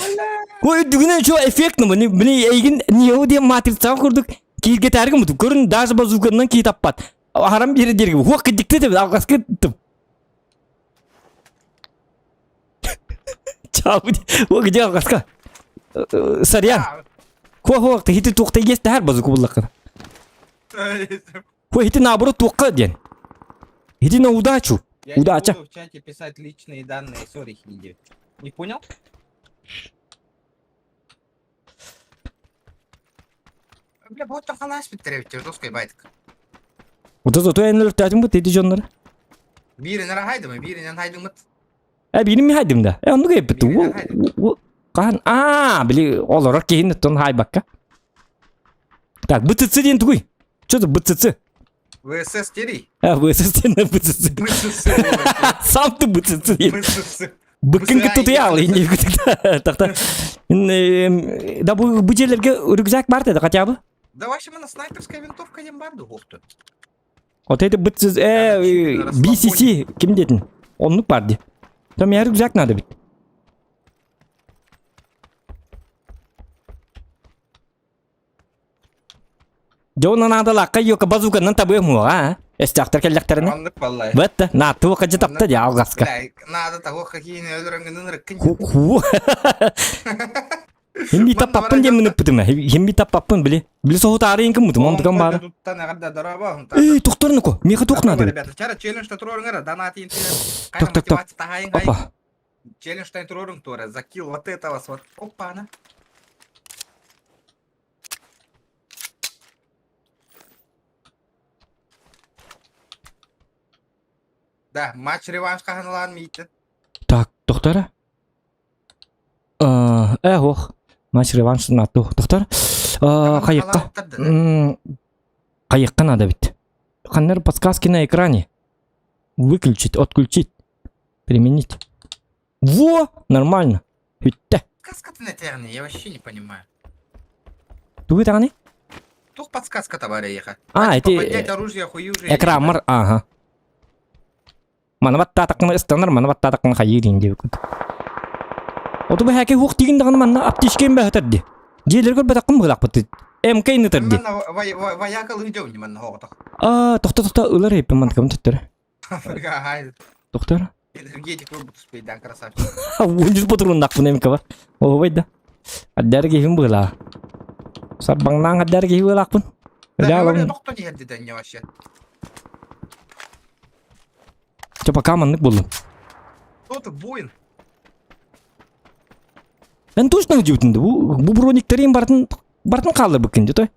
О үрдүгүнэн чо эффектно бу. Били эйгин Нео диэн матрицаҕа курдук кииргэ тааргын бутум. Көрүн даже базуканан кии таппат. Харам бири дирги. Хуак кидикти деп алгаска ыттым. Чау. О где алгаска? Сарьян. Хуа хуа хити туохта есть тахар базуку буллакка. Хуа хити наоборот туохка диэн. Хити на удачу. Я Удача. не буду в чате писать личные данные, сори, Хинди. Не понял? Бля, вот там халас биттеребиттер, жесткой байтык. Вот это то эн өлтәтин бу теди дьоннор. Биирин хайдымы, бииринен хайдымыт. Э биирин ми хайдым да. Э оннук эппит. Бииринен хайдым. Хаан аа били олорор киһин оттон хайбакка. Так, БЦЦ диэн тугуй? Что за БЦЦ? ВСС терий. А, ВСС диэн БЦЦ. БСС. Сам ты БЦЦ диэн. БСС. Быккын БСА кытытыял инди Тахта. Да бу бу жерлерге рюкзак бар деді хотя бы. Да вообще мына снайперская винтовка диэн бар да уохту. Вот это БЦ BCC ким дедин? Оннук бар ди. Там я рюкзак надо бит. Дьэ онно наадалаахха йока базуканнан табыах муоҕа а? Эстээхтэр кэллэхтэринэ. Оннук баллай. Бэтте, нааттыы хадьы тапта дьэ алҕаска. Бля, надо того хоккейный өлөрөнгөнүн ырыккын. Ху. Химми таппаппын диэн ыппытым Химми таппаппын били. Били соһутаарыйын кыммытым, онтукам баара. Туттан эҕэрдэ дорообо. Эй, тохторнуку, миэхэ туох наада? Ребята, вчера челлендж туруоруҥ донат Так, так, так. Опа. Челлендж туруоруҥ туора, закил вот этого вот. Опа, она. Да, матч реванш хаһан мииттен. Так, тохтара. Э, ох. Матч реванш нату. Тохтар. Хайыкка. Хайыкка надо ведь. Ханнер подсказки на экране. Выключить, отключить, применить. Во! Нормально. Хүттэ. Подсказка на я вообще не понимаю. Тугу тағаны? Тух подсказка товарища. А, типа, это... Поднять оружие хую уже. Экран мар, ага. Мана баттаатаккына ыстанар, мана баттаатаккына хайыы диэн диэбит. Оту бэһээкэй хуох тиигин даҕаны манна аптечкэм бэһэтэр ди. Дьиэлэргэр бэтаххын быһылаахпыт. МК нытар ди. Вояка лыдёв не манна хоҕотох. А, тохто тохто ылар эппин мантыкам төттөрө. Доктор? Энергетик выбыт успейдан красавчик. Уончус патроннаахпын МК бар. Оһубай да. Аддар киһим быһылаа. Сарбаҥнаан аддар киһи быһылаахпын. Да, доктор диһэрдитэн не вообще. Чэ, пока маннык буллум. Кто ты, воин? Мен точно дьибитин бу бу брониктерин бартын бартын хаалларбыккын дии той.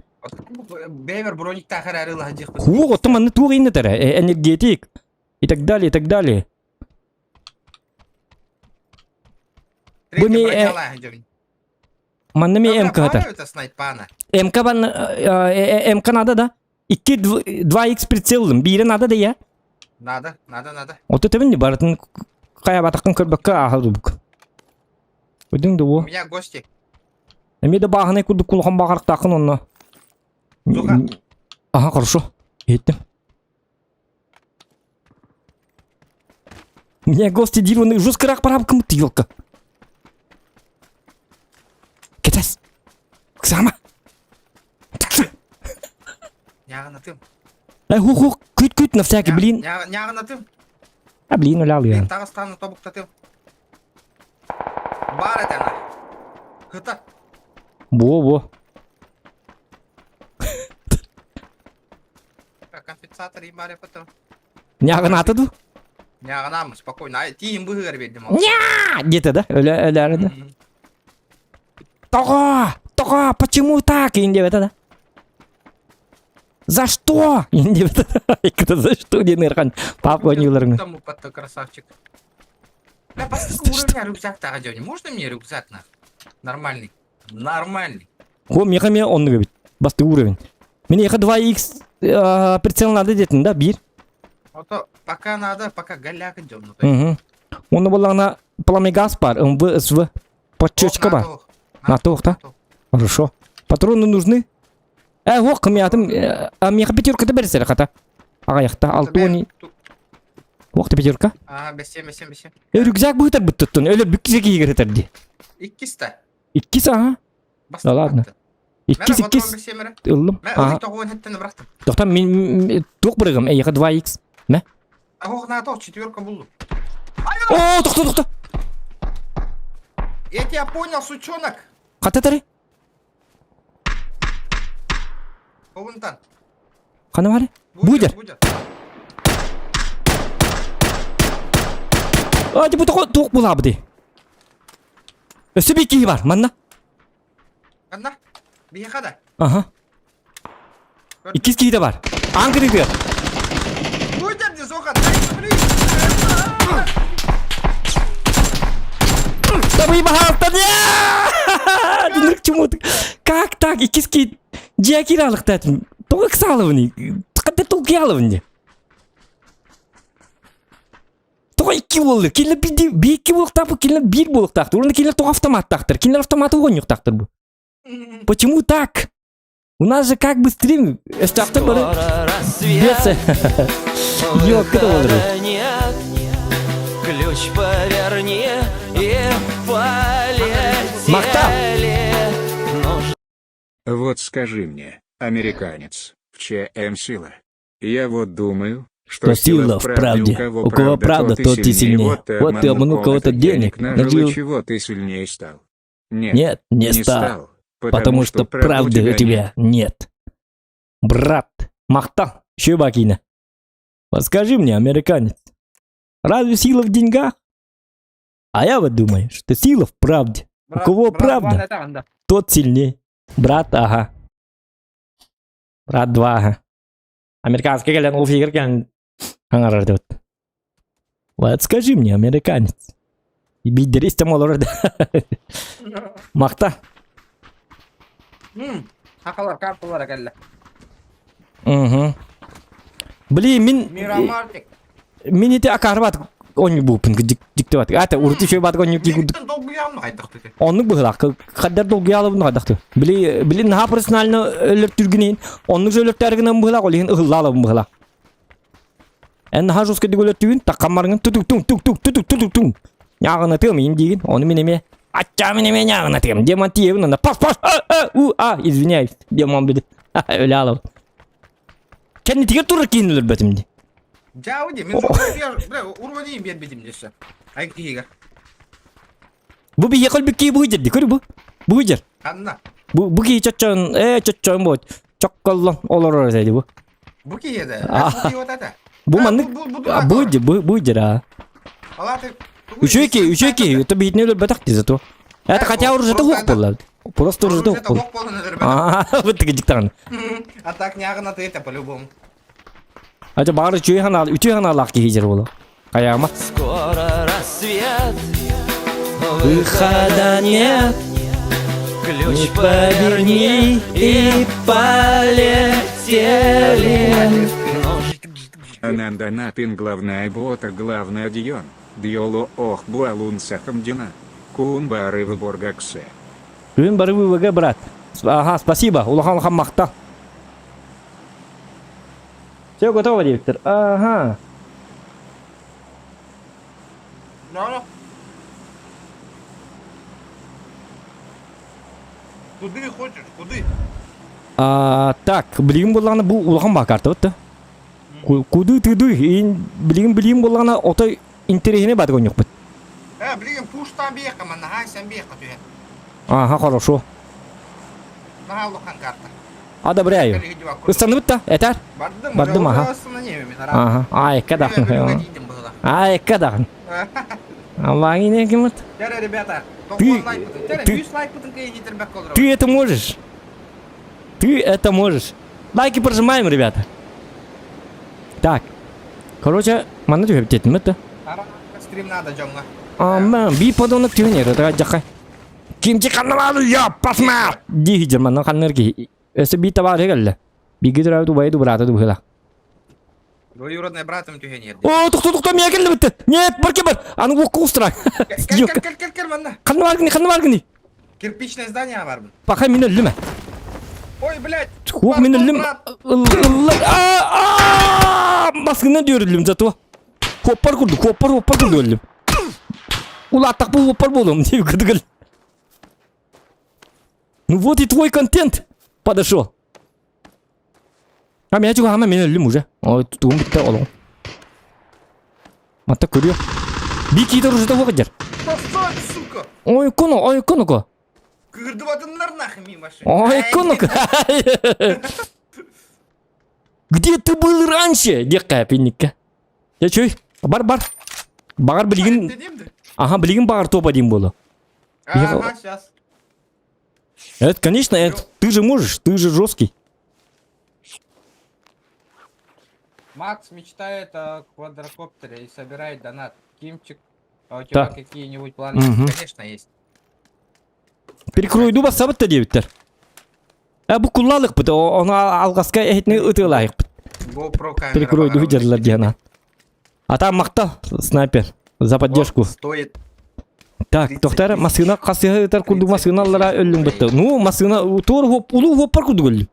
Бэйбер брониктаахар арыылаһа дьиэхпит. Хуох оттон манны туох иннэтэрэ энергетик и так далее и так далее. Бу ми манна ми МК хатар. МК бан МК надо да? 2 2х прицеллым биирэ надо да я? Надо, надо, надо. Ото тебин барытын хайабатаххын көрбөккө ааһа Өдүҥ да У меня гости. Эмиэ да бааһынай курдук кулахан баҕарахтааххын онно. Зуха. Ага, хорошо. Иһиттим. У меня гости диир жестко рак парабыкым елка. Кэтэс. Оксана. Ньааҕынатым. Э, хух хух, күт күт на всякий, блин. Ньааҕынатым. А, блин, улял я. Таҕыстааны тобуктатым. Баар этэ Хыта. Во, во. Компенсатор имаре потом. Ньааҕынаата ду? Ньааҕынам, спокойно. Ай, тиим быһыгар биэрдим ол. Ньаа! Где-то, да? Өлө, өлөөрү да. Тоҕо! Тоҕо! Почему так? Индиэбэтэ да. За что? Индиэбэтэ да. За что диэн ыархан папа оонньууларыҥ. Тому потом красавчик. Бля, поставь уровня рюкзак тағы Можно мне рюкзак на? Нормальный. Нормальный. Хо, миэхэ эмиэ оннук эбит. Бастакы уровень. Мин эйиэхэ 2х прицел надо диэтин да, биир. Ото Пока надо, пока голяк идем. Угу. Оны буллаҕына пламегаз бар, МВ, СВ. Подчечка бар. На та? Хорошо. Патроны нужны? Э, ох, кымятым, а меха пятерка-то берсер хата. Ағаяқта, алтуни. Ох, ты пятерка. А, бесем, бесем, бесем. Э, рюкзак быытар быттыттын, өлө бүккізе киигер ди. Иккиста. Иккис, ага. Да ладно. Иккис, иккис. Ыллым. Ага. Тоқтам, мен туох бырыгым, эйха 2х. Мә? Ох, на то, четверка булду. О, тоқта, тоқта. Я тебя понял, сучонок. Қата Повынтан. Қана бары? Будер. А, бу тоқ булабы ди. Өсі бекки бар, манна. Манна? Бихада. Ага. Иккис киһи бар. Аан кырыытыгар. Будер ди соха. Да вы бахалтан Динрик чумут. Как так? Иккис киһи дьиэ кииралыктаатын. Тоҕо ыксаалыбыный? Хатта толкуйаалыбын Тоҕо икки буоллар? Кинилэр биир икки буолуохтаах, кинилэр биир буолуохтаахтар. Уонна кинилэр тоҕо автоматтаахтар? Кинилэр автоматы оҕонньуктаахтар бу. Почему так? У нас же как бы стрим, өстөөхтөр бары рассвет. Ёлка Выхода нет. Ключ поверни и полетели. Нужно Вот скажи мне, американец, в чем сила? Я вот думаю, что Что сила в правде. У кого правда, тот и сильнее. Вот ты Вот ты обманул кого-то денег, нажил, нажил. и чего ты сильнее стал? Нет, Нет, не стал. Потому что правды у тебя нет. Брат, махтал, Щебакина. Подскажи мне, американец, разве сила в деньгах? А я вот думаю, что сила в правде. У кого правда, тот сильнее. Брат, ага. Брат 2, ага. Американский кэлэн ол фигер кэлэн аҥарар деп. Вот скажи мне, американец. Биддери истем олорор да. Махта. Хакалар карталар кэллэ. Угу. Блин, мин Мирамартик. мин ити акарбат онньу буупун диктебат. Ата урут үчүгэй бат онньу кигуд. Долгуян хайдахты. Оннук быһылаах. Хаддар долгуялабын хайдахты. Били били наһаа профессионально өлөртүргүнин. Оннук өлөртәргинен быһылаах, ол иһин ыһыллаалабын быһылаах. Эн наһаа жестко дик өлөртүгүн, таккаммаргын тутук туң тук тук тутук тутук туң. Ньааҕынатыам иин диигин, ону мин эмиэ аччаа мин эмиэ ньааҕынатыам. Диэман тиийэбин онно пас пас а а у а извиняюсь. Диэман били. Өлө аалабын. Кэннитигэр турар киин өлөрбөтүм дии. Дьауди, мин бля, уровень биэрбитим десе. Ай киһигэ. Бу биһиэхэ өлбүт киһи бу дии, көрү бу. Бу дьэр. Ханна? Бу бу киһи чоччон, э чоччон бу. Чокколлон олорор этэ бу. Бу киһи А. Бу киһи вот это. Бу А, маннык бу- бу- бу а, бу дьэр, бу бу дьэр а. Алаты. Үчүгэй киһи, үчүгэй киһи, это биһитини өлөрбөтөх дии зато. Это хотя оружиета просто суох буолла. Просто оружиета Оружиета суох суох буолан өлөрбөтөх. А, вот таки диктан. А так ньааҕынаты это по-любому. Ача баҕар үчүгэй ханаал, үтүө ханаалаах киһи дьэр буолуо. Хайаама. Скоро рассвет. Выхода нет, Ключ поверни и полетели. Ананданатын главная бота главная дион. Дьолу ох буалун сахамдина. Кун бары выборгаксе. Күн бары вывага, брат. Ага, спасибо. Улахан улахан махтал. Все готово, директор. Ага. Да. Куды хочешь, куды? А, так, билигин буоллаҕына бу улахан баа карта да? Куды тыды, билигин билигин буоллаҕына отой интэриэһинэй баатык оонньуохпут. Э, блин, пуштан биэхэ, манна хайсан биэхэ түһэн. Ага, хорошо. Наһаа улахан карта. Одобряю. Ыстаныбыт да, этэр? Бардым, Бардым, аха. Ага, айка даҕаны. Айка даҕаны. Аллаҕын киммит? Тере, ребята, Ты- лайк бутын. Тере, ты- 100 лайк бутын кыйын колор. Ты это можешь. Ты это можешь. Лайки прожимаем, ребята. Так. Короче, манна түһэбит это. Стрим надо, дьоҥҥо. Амма, би подонок түһэн это жака. Кимчи канналады я пасма. Дии жерманнан ханнар ки. Өсө би табар хегалла. Биги дурабы тубай дубрата дубхала. Двоюродный братым түһэн иһэр. О, тохто, тохто, миэхэ кэллибит. Нет, бар кел бар. Аны уокка устра. Кел, кел, кел, кел, кел, манна. Ханна баргыный, ханна баргыный? Кирпичное здание барбын. Пока мин өллүм. Ой, блядь. Хуох мин өллүм. А, Маскынан дүөрүллүм зато. Хуоппар курдук, хуоппар, хуоппар курдук өллүм. Улааттах бу хуоппар буолуом диэбит курдук. Ну вот и твой контент подошел. А меня чугаһама мен өллүм уже. Ой, тугум бүтте олоҕум. Матта көрүө. Бикиитер уже того кыдьар. Постой, сука! Ой, коно, ой, коно Кырдыбатыннар нахуй ми машина. Ой, коно. Где ты был раньше? Диэххэ пинникке. Я чуй, бар бар. Бағар билигин, ага, билигин бағар топа дейм болу. Ага, сейчас. Это, конечно, это, ты же можешь, ты же жесткий. Макс мечтает о квадрокоптере и собирает донат. Кимчик, а у тебя Так. какие-нибудь планы? Мгм. Конечно, есть. Перекройду бассабыт да диэбиттэр. Э, бу куллаалыкпыт, ону алҕаска эһитини ытыалаайыкпыт. GoPro камера. Перекройду багарабыт. дьарлар диэн. А там махтал, снайпер, за поддержку. Вот, Стоит. Так, 30 тоқтар, тысяч. массыына хасыһа ытар курдук 30 массыына аллара тысяч өллүҥ бытта. Ну, массыына туор хоп, улуу хоппар курдук өллүм.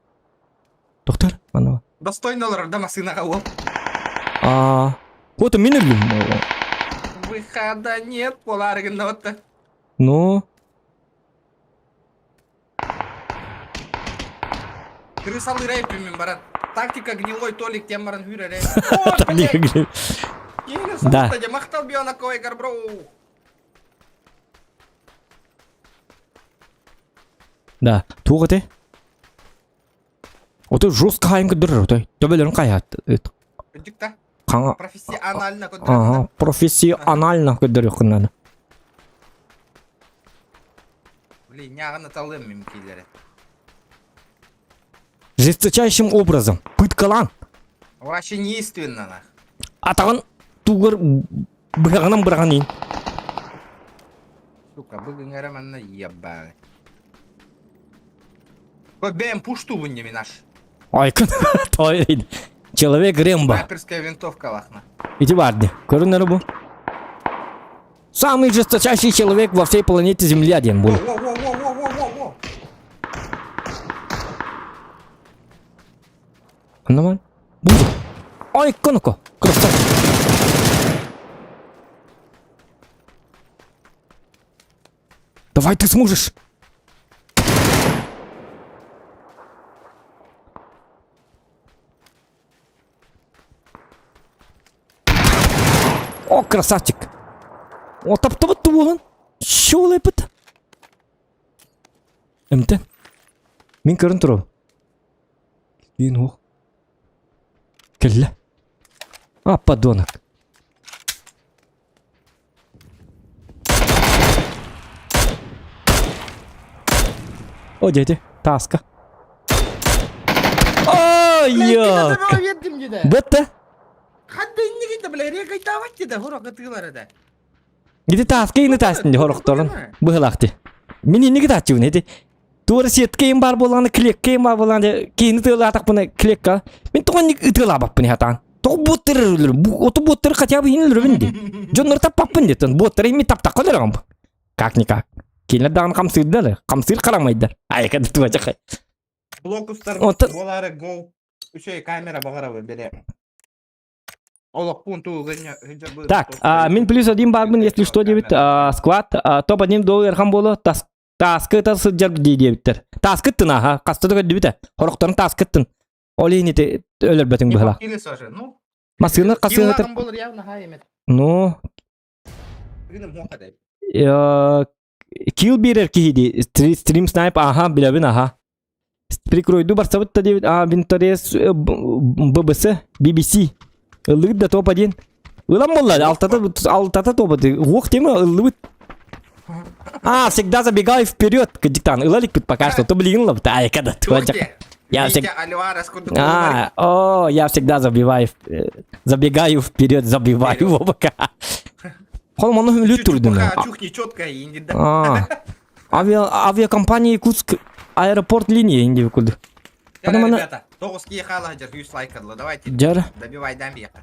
Тоқтар, ана. Достойно олорор да массыынаҕа уол. А, вот мин өллүм. Выхода нет, буолаарыгынна вот. Ну, Крысалыыр эппин баран. Тактика гнилой Толик тем баран хүрэрэ. Да. Да. Махтал биона койгар бро. Да, туох этэй? Ото жестко хайын көрдөрөр отой. Төбөлөрүн хайаат. Үрдүк та. Хаҥа Профессионально көрдөрөр. Ага, профессионально көрдөрүөххүн наада. Блин, ньааҕын аталыам мин киилэри. Жесточайшим образом пыткалаан Вообще неиственно нах. атаҕын тугар быһаҕынан быраҕан иин. Сука, бүгүн эрэ манна ебаный. Бэм пушту не наш. Айкын той Человек Рэмбо. Снайперская винтовка лахна. Иди барды. Көрүнөр бу. Самый жесточайший человек во всей планете Земля диэн буолар. Во-во-во-во-во-во-во. Аннаман. Бу. Айкын ко. Красавчик. Давай ты сможешь. О, красавчик. О, таптабыт буолан. Шоулайпыт. Эмтэн. Мин көрөн турабын. Киин уох. Кэллэ. А, подонок. О, дядя, таска. Ой, ёлка. Бетте. Ити тааска ини таастын ди хорохторун быһылаахти. Мин инники тааччыбын ити. Туора сетка им бар буоллаҕына клетка им бар буоллаҕына киһини тыалаатахпына клетка. Мин тоҕо инник ытыалаабаппын хатаан. Тоҕо буоттары өлөрүм. Оту буоттары хотя бы иһин өлөрөбүн ди. Дьоннору таппаппын диэтэн буоттары ими таптахха өлөрөҕүм. Как никак. Кинилэр даҕаны хамсыырдар, хамсыыр харамайдар. Айка да туочахай. Блокустар Онтон буолаары гол. Үчүгэй камера баҕарабы били. Олохпун туугунньа Так, а, мин плюс один баарбын, если что, диэбит, а, сквад, а, топ-1 доллар ыарахан буолуо, тас, тааскы ыта сылдьар дии диэбиттэр. Тааскыттын аха, хаста да көрдүбүтэ. Хорохторун тааскыттын. Ол иһин ити өлөрбөтүҥ быһыылаах. Ну, Массыына хасыына киллаҕын буолар явно хай эмет. Ну, Тыыным хуоха дай. э, килл биэрэр киһи дии. Стрим снайп, аха, билэбин, аха. Прикройду барсабыт да диэбит, а, Винторез, ББС, BBC. Ыллыгыт да топ-1. Ылан буолла, алтата, алтата топ Уох тема ыллыбыт. А, всегда забегай вперед, диктан. Ыла иликпит пока что, то билигин ылабыт. Ай, когда Я всегда... А, о, я всегда забиваю, забегаю вперед, забиваю его пока. Холм, он үлүт турдун. Чухни четко инди да. А, авиа, авиакомпания Якутск, аэропорт линии инди курдук. Ребята, Тоҕус киһи хаала сылдьар, үс лайк ылла. Давайте. Дьэр. Добивайдан биэхэ.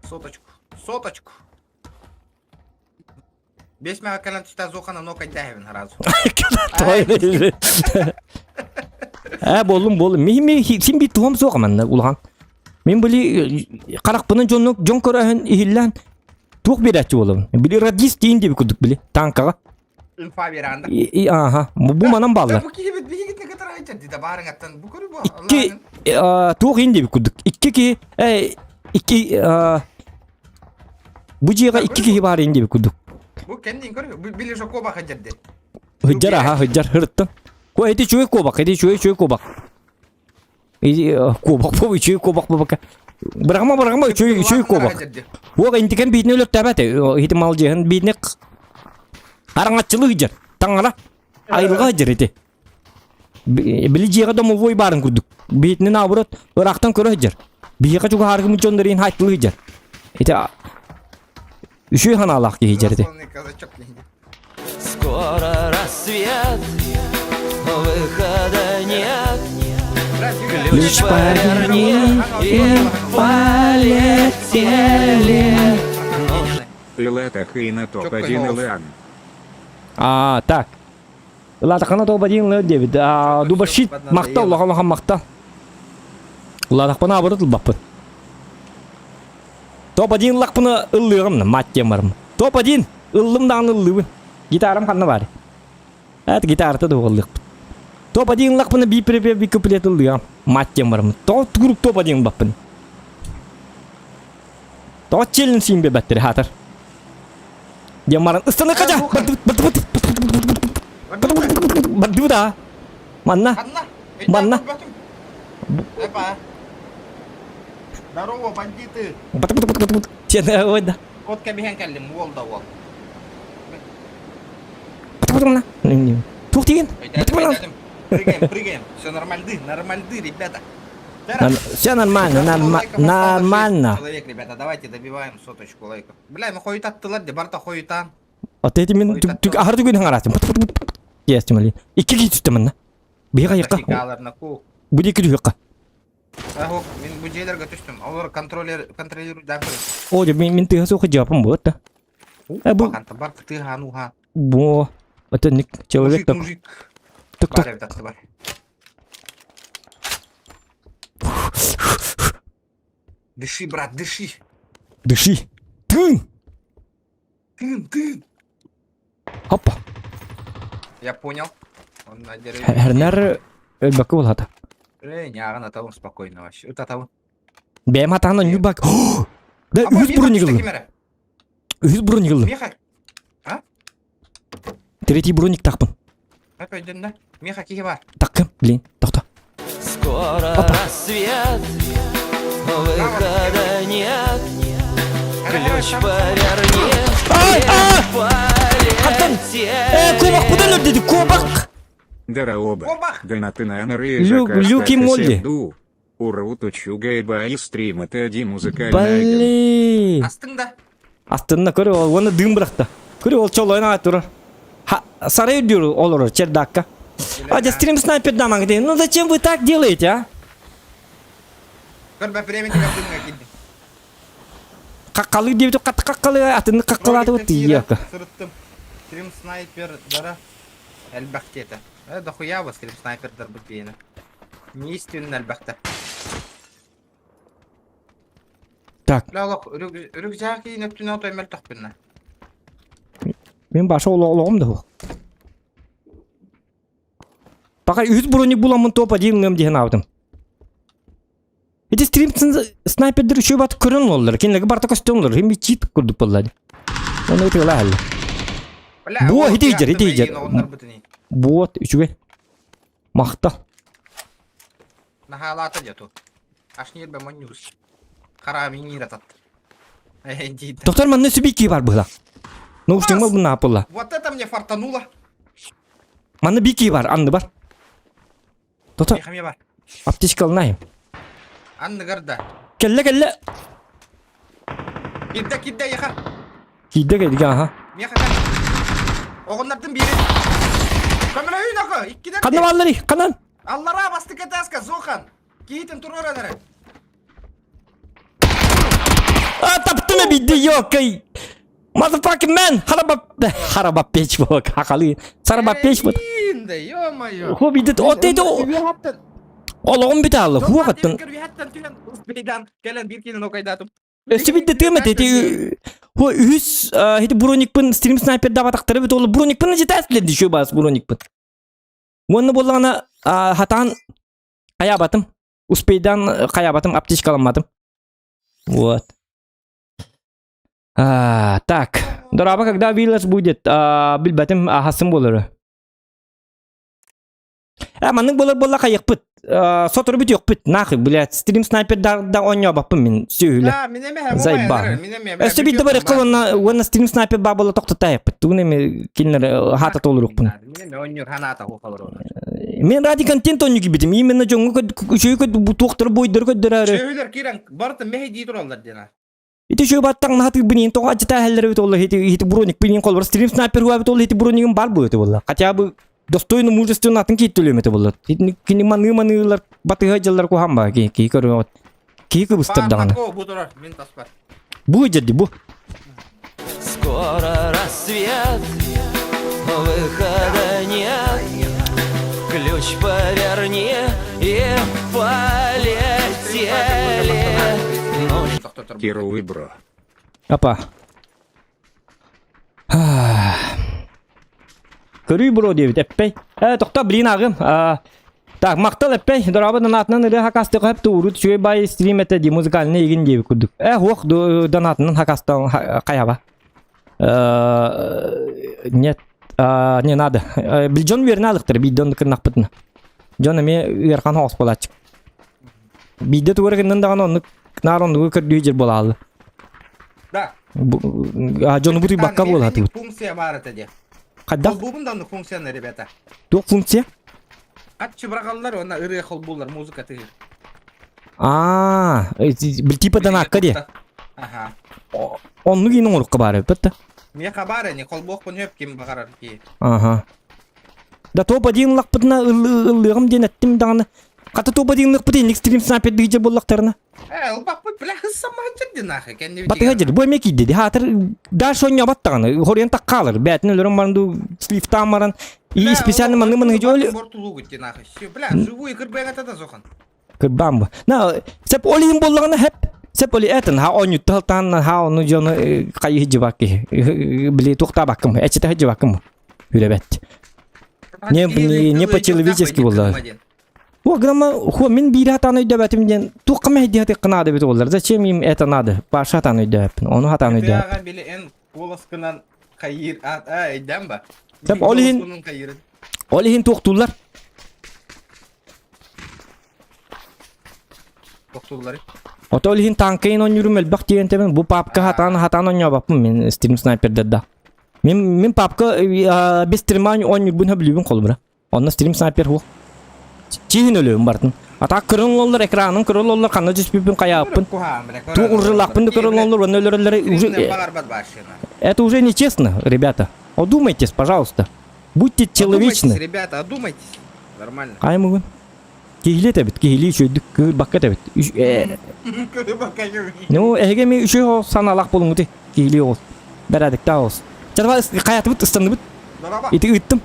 Соточку. Соточку. Бес мега кэлэн түстэ Зохана но кайдаһыбын сразу. Э боллум боллум. Ми ми син бит туһам суох манна улахан. Мин били харахпынан дьонну дьон көрөһөн иһиллээн туох биэрээччи буолабын. Били радист диин диэби курдук били танкаҕа. Инфа беранда. Ааха, бу манан бааллар. Бу киһибит биһигитин кытары айчар дида баарыҥаттан бу көрү бу. Икки туох иин диэби курдук. Икки киһи икки бу дьиэҕэ икки киһи баар иин диэби курдук. Бу кэннин көрү били жокоба хадьарды. Хыдьар аха хыдьар хырыттан. Ко эти чуй кобак, эти чуй чуй кобак. Иди кобак бу чуй кобак бу бака. Бырагма бырагма чуй чуй кобак. Уога интикен биитин өлөртөөбөт. Ити мал дьиһин биитини араҥаччылыы сылдьар. Таҥара айылҕа сылдьар ити. Били дьиэҕэ домовой баарын курдук. Биитинин наоборот ыраахтан көрө сылдьар. Биһиэхэ чугаһааргымыт дьоннорун хаайтылыы сылдьар. Ити үчүгэй санаалаах киһи дьэр ити. Скоро рассвет, выхода нет. Ключ поверни и полетели. Ылатах и на топ-1 Илан. А, так. Ылаатаххына топ-1 Леон диэбит. А, Дубашит махтал, улахан улахан махтал. Ылаатахпына абырыт ылбаппын. Топ-1 ыллахпына ыллыаҕым, мать диэн барым. Топ-1 ыллым даҕаны ыллыыбын. Гитарам ханна баар? Эт гитарата да ыллыахпыт. Топ-1 ыллахпына биир припев биир куплет ыллыам. Мать диэн барым. Тоҕо тугурук топ-1 ылбаппын? Тоҕо челлендж сиин биэрбэттэр хаатар. Диэн баран ыстаныкка дьа! Бардыбыт, бардыбыт, бардыбыт аа. Манна. Манна. Эпа. Здорово, бандиты! Тиэнэ ой да. Кот кэбиһэн кэллим, уол да уол. Туох тиген? Прыгаем, прыгаем. Все нормальды, нормальды, ребята. Все нормально, нормально. Человек, ребята, давайте добиваем соточку лайков. Бля, мы хойутаттылар, де барта хойутан. А ты мен ахар түгін хаңаратым. Ястимали. Икки кий түстем манна. Биһиэхэ айыкка. Бу диэки түһүөххэ. Ох, мин бу дьиэлэргэ түстүм. Олор контроллер контролируйдаан көрүм. О, дьэ, мин тыаһа суох дьаапым буот да. Э, бу Ханта бар тыаһаан уһаан. Бу это не человек так. Мужик. Так так. Бар, бар. Дыши, брат, дыши. Дыши. Тын. Тын, тын. Хоппа. Я понял. Он на дереве. Хернер өлбөккө булата. Э, няҕын атабын спокойно вообще. Ыт атабын. Бэйэм атаҕынан ньурбак. Да үһүс броник ыллым. Үһүс броник ыллым. Меха. А? Третий броник тахпын. Как өйдөннө? Меха киһи бар. Таккым, блин, тохто. Скоро Опа. рассвет, выхода нет. Ключ поверни, Ай, а! Хантан! Э, кубак кудан өлдү кубак! Дараоба. Кобах! Донаты на Люки Молли. Уруту чугайба и стрим это один музыкальный агент. Блин! Астың да. Астынна көрө ол уонна дыым бырахта. Көрө ол чолойун аҕай турар. Ха, сарай үрдүөр олорор чердакка. А дьэ стрим снайпер дамаҥ Ну зачем вы так делаете, а? Көр бэпириэмин түгэр дыымҥа киирдим. Каккалыы диэбит хат каккалыы атыннык каккалаатыбыт тиийиэххэ. Сырыттым. Стрим снайпер дара элбэх диэтэ. Э, дохуя бу стрим снайпердарбыт диэни. Не истинно элбэхтэр. Так. Бля, олох рюкзак иин өттүнэн отой мөлтөхпүннэ. Мен баша олоҕум да суох. Пока үс броник буламмын топ один ным диэн аабытым. Ити стрим снайпердер үчүгэй бат көрөн олороллор. Кинилэргэ барыта көстөн олорор. Хим чит курдук буолла. Оны ытыалаа халла. Буо ити иһдьэр, ити иһдьэр. Буот үчүгэй. Махтал. Наһаалаата дьэ ту. Ашнир бе монньуус. Хараам иҥиир атат. Доктор манна сүбики бар быһла. Ну уж тема бу наапылла. Вот это мне фартануло. Манна бики бар, анны бар. Доктор. Миэхэ бар. Аптечка ылынайым. Анныгар да. Кэллэ кэллэ. Кирдэ кирдэ яха. Киирдэ кэлдигэ аха. Миэхэ кэл. Оҕоннордун биирин. Көмөлөһүүн око, иккиден. Ханна баалларый? Ханан? Аллараа бастакы этааска Зохан. Киһитин туруоран эрэ. А, таптым эбийди, ёкай! Motherfucking man! Хараба... Хараба печь буолак, хахалы. Сараба печь буолак. Да, ё-моё. Ху бидит, от это... Олоҕум бүтэ алла, хуоҕаттан. Кэлэн биир киинин окайдаатым. Өссө бидде тыым эти ху үһүс хити броникпын стрим снайпер дабатахтары бит ол броникпын житас билен еще бас броникпын. Уонна буоллаҕына хатаан хайаабатым. Успейдан хайаабатым, аптечкаламматым. Вот. А, так. Дораба, когда Виллас будет? А, билбэтим, ахасым болары. Э, маннык буолар буолла хайыхпыт. Сотору бүтүөхпүт. Нахуй, блядь, стрим снайпер да да оонньообаппын мин сүөһүлэ. Зайба. Өссө биирдэ барыахха уонна уонна стрим снайпер баа буола тохтотаайахпыт. Тугун эми кинилэр хаата толоруохпун. Мен ради контент оонньуу киирбитим. Именно дьоҥҥо үчүгэй кө туохтары буойдары көрдөрөөрү. Сүөһүлэр киирэн барыта мэһэйдии тураллар диэн. Ити үчүгэй баттаҥ наһатыырбын иһин тоҕо аччытаа эбит олла ити ити броник билин холбор стрим снайпер хуабит олла ити бронигым бар буолуо буолла. Хотя бы достойно мужественно атын киит төлүөм этэ буолла. Кини маныы маныылар батыһа дьыллар куһаан ба ки ки көрүөҕүт. Киһи кыбыстар даҕаны. Бу турар мин таспар. Бу дьэрди бу. Скоро рассвет, выхода нет. Ключ поверни и полетели. Ну Кирилл бро. Апа. Көрүй бро диэбит эппэй. Э, тохто, блин, ағым. Так, махтал эппэй. Дорабы донатынан ырыа хакастык хөп туурут үчүгэй бай стрим этэ ди музыкальный игин диэбит курдук. Э, хуох донатынан хакастан хайаба. Нет, не надо. Бил дьон үөрэнэ алыктар, бидон кырнахпытына. Дьон эмиэ ыарахан хоос буолааччы. Биирдэ тугу эрэ гыннын даҕаны оннук наар оннугу көрдүү дьир буолааллар. Да. Дьону бутуйбакка буолаатыбыт. Функция баар этэ диye. Хайдах? Холбуубун да оннук функцияны, ребята. Туох функция? Хаччы быраҕаллар уонна ырыа холбуулар, музыка тыыр. Аа, типа донакка диye. Аха. Оннук иин оҥорукка баар эбит да. Миэхэ баар ини, холбуохпун сөп ким баҕарар киһи. Аха. Да топ-1 ыллахпытына ыллыаҕым диэн эттим даҕаны. Хата топ-1 ыллахпыт инник стрим снайпер дыгдьа буоллахтарына. Э, ылбаппыт, бля, хыссамаһын дьэрдин нахы, кэннибит. Батыга дьэр, бу эмиэ киирди. ди. Хаатыр дальше оонньообот даҕаны. Хоруйан таккаалар. Бээтин өлөрөн баран дуу, слифтаан баран. И специально манны манны жол Бортулугут дин нахы. Все, бля, живую кырбыга да зохан. кырбаан бу. На, сеп ол иһин буоллаҕына хеп. Сеп оли этин ха оонньутта халтаан ха ону дьону хайы жибак киһи. Били туохтаабаккым, эчитэ жибаккым. Үлэбэт. Не, не, не по-человечески буолла. О, грама, хо, мин биир хатаан өйдөбөтүм диэн туохха мэһэйдии хатыахха наада эбит уоллар. Зачем им это надо? Паша хатаан өйдөбөппүн. Ону хатаан өйдөбөппүн. Тыаҕа били эн куоласкынан хайыыр аат аа өйдөөн ба. Тэп, ол иһин Куоласкынан хайыырын. ол иһин туохтууллар. Тохтууллары. Ото ол иһин танкайын оонньуурум элбэх диэн тэбин бу папка хатаан хатаан оонньообоппун мин стрим снайпердерда. Мин мин папка без стрима оонньуурбун хөбүлүүбүн холобура. Онно стрим снайпер хуох. Чиһин өлөбүн бартын. Атак көрөн оллар экранын көрөн оллар ханна түспүппүн хайааппын. Ту уржылаахпын да көрөн оллар онно өлөрөллөрө уже это уже нечестно, ребята. Одумайтесь, пожалуйста. Будьте человечны. Ребята, одумайтесь. Нормально. Каймыгын. Киһили этэбит, киһили үчүгдүк кыырбакка этэбит. Ну, эһиги эми үчүгэй санаалаах буолуҥҥут киһили оҕус. Бэрээдэктээх оҕус. Чэ, хайатыбыт ыстанныбыт. Ити ыыттым.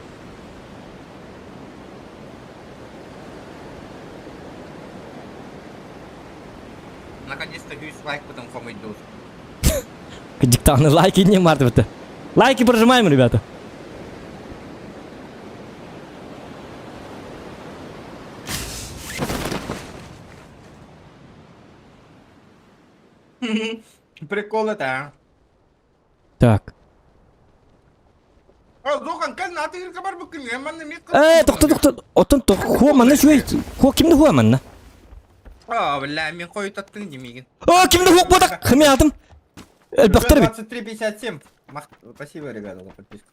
Наконец-то үс лайкпытын хомуйдубут. Диктанты лайки не мартыбыты. Лайки прожимаем, ребята. Прикол это, а? Так. Э, тохто, тохто, оттон тох, хуа манна үчүгэй, хуа кимде хуа манна? А, бля, мен хойутаттың демеген. О, кимде хуа буотак, хами атым. Элбэхтэр эбит. 23.57. Спасибо, ребята, за подписку.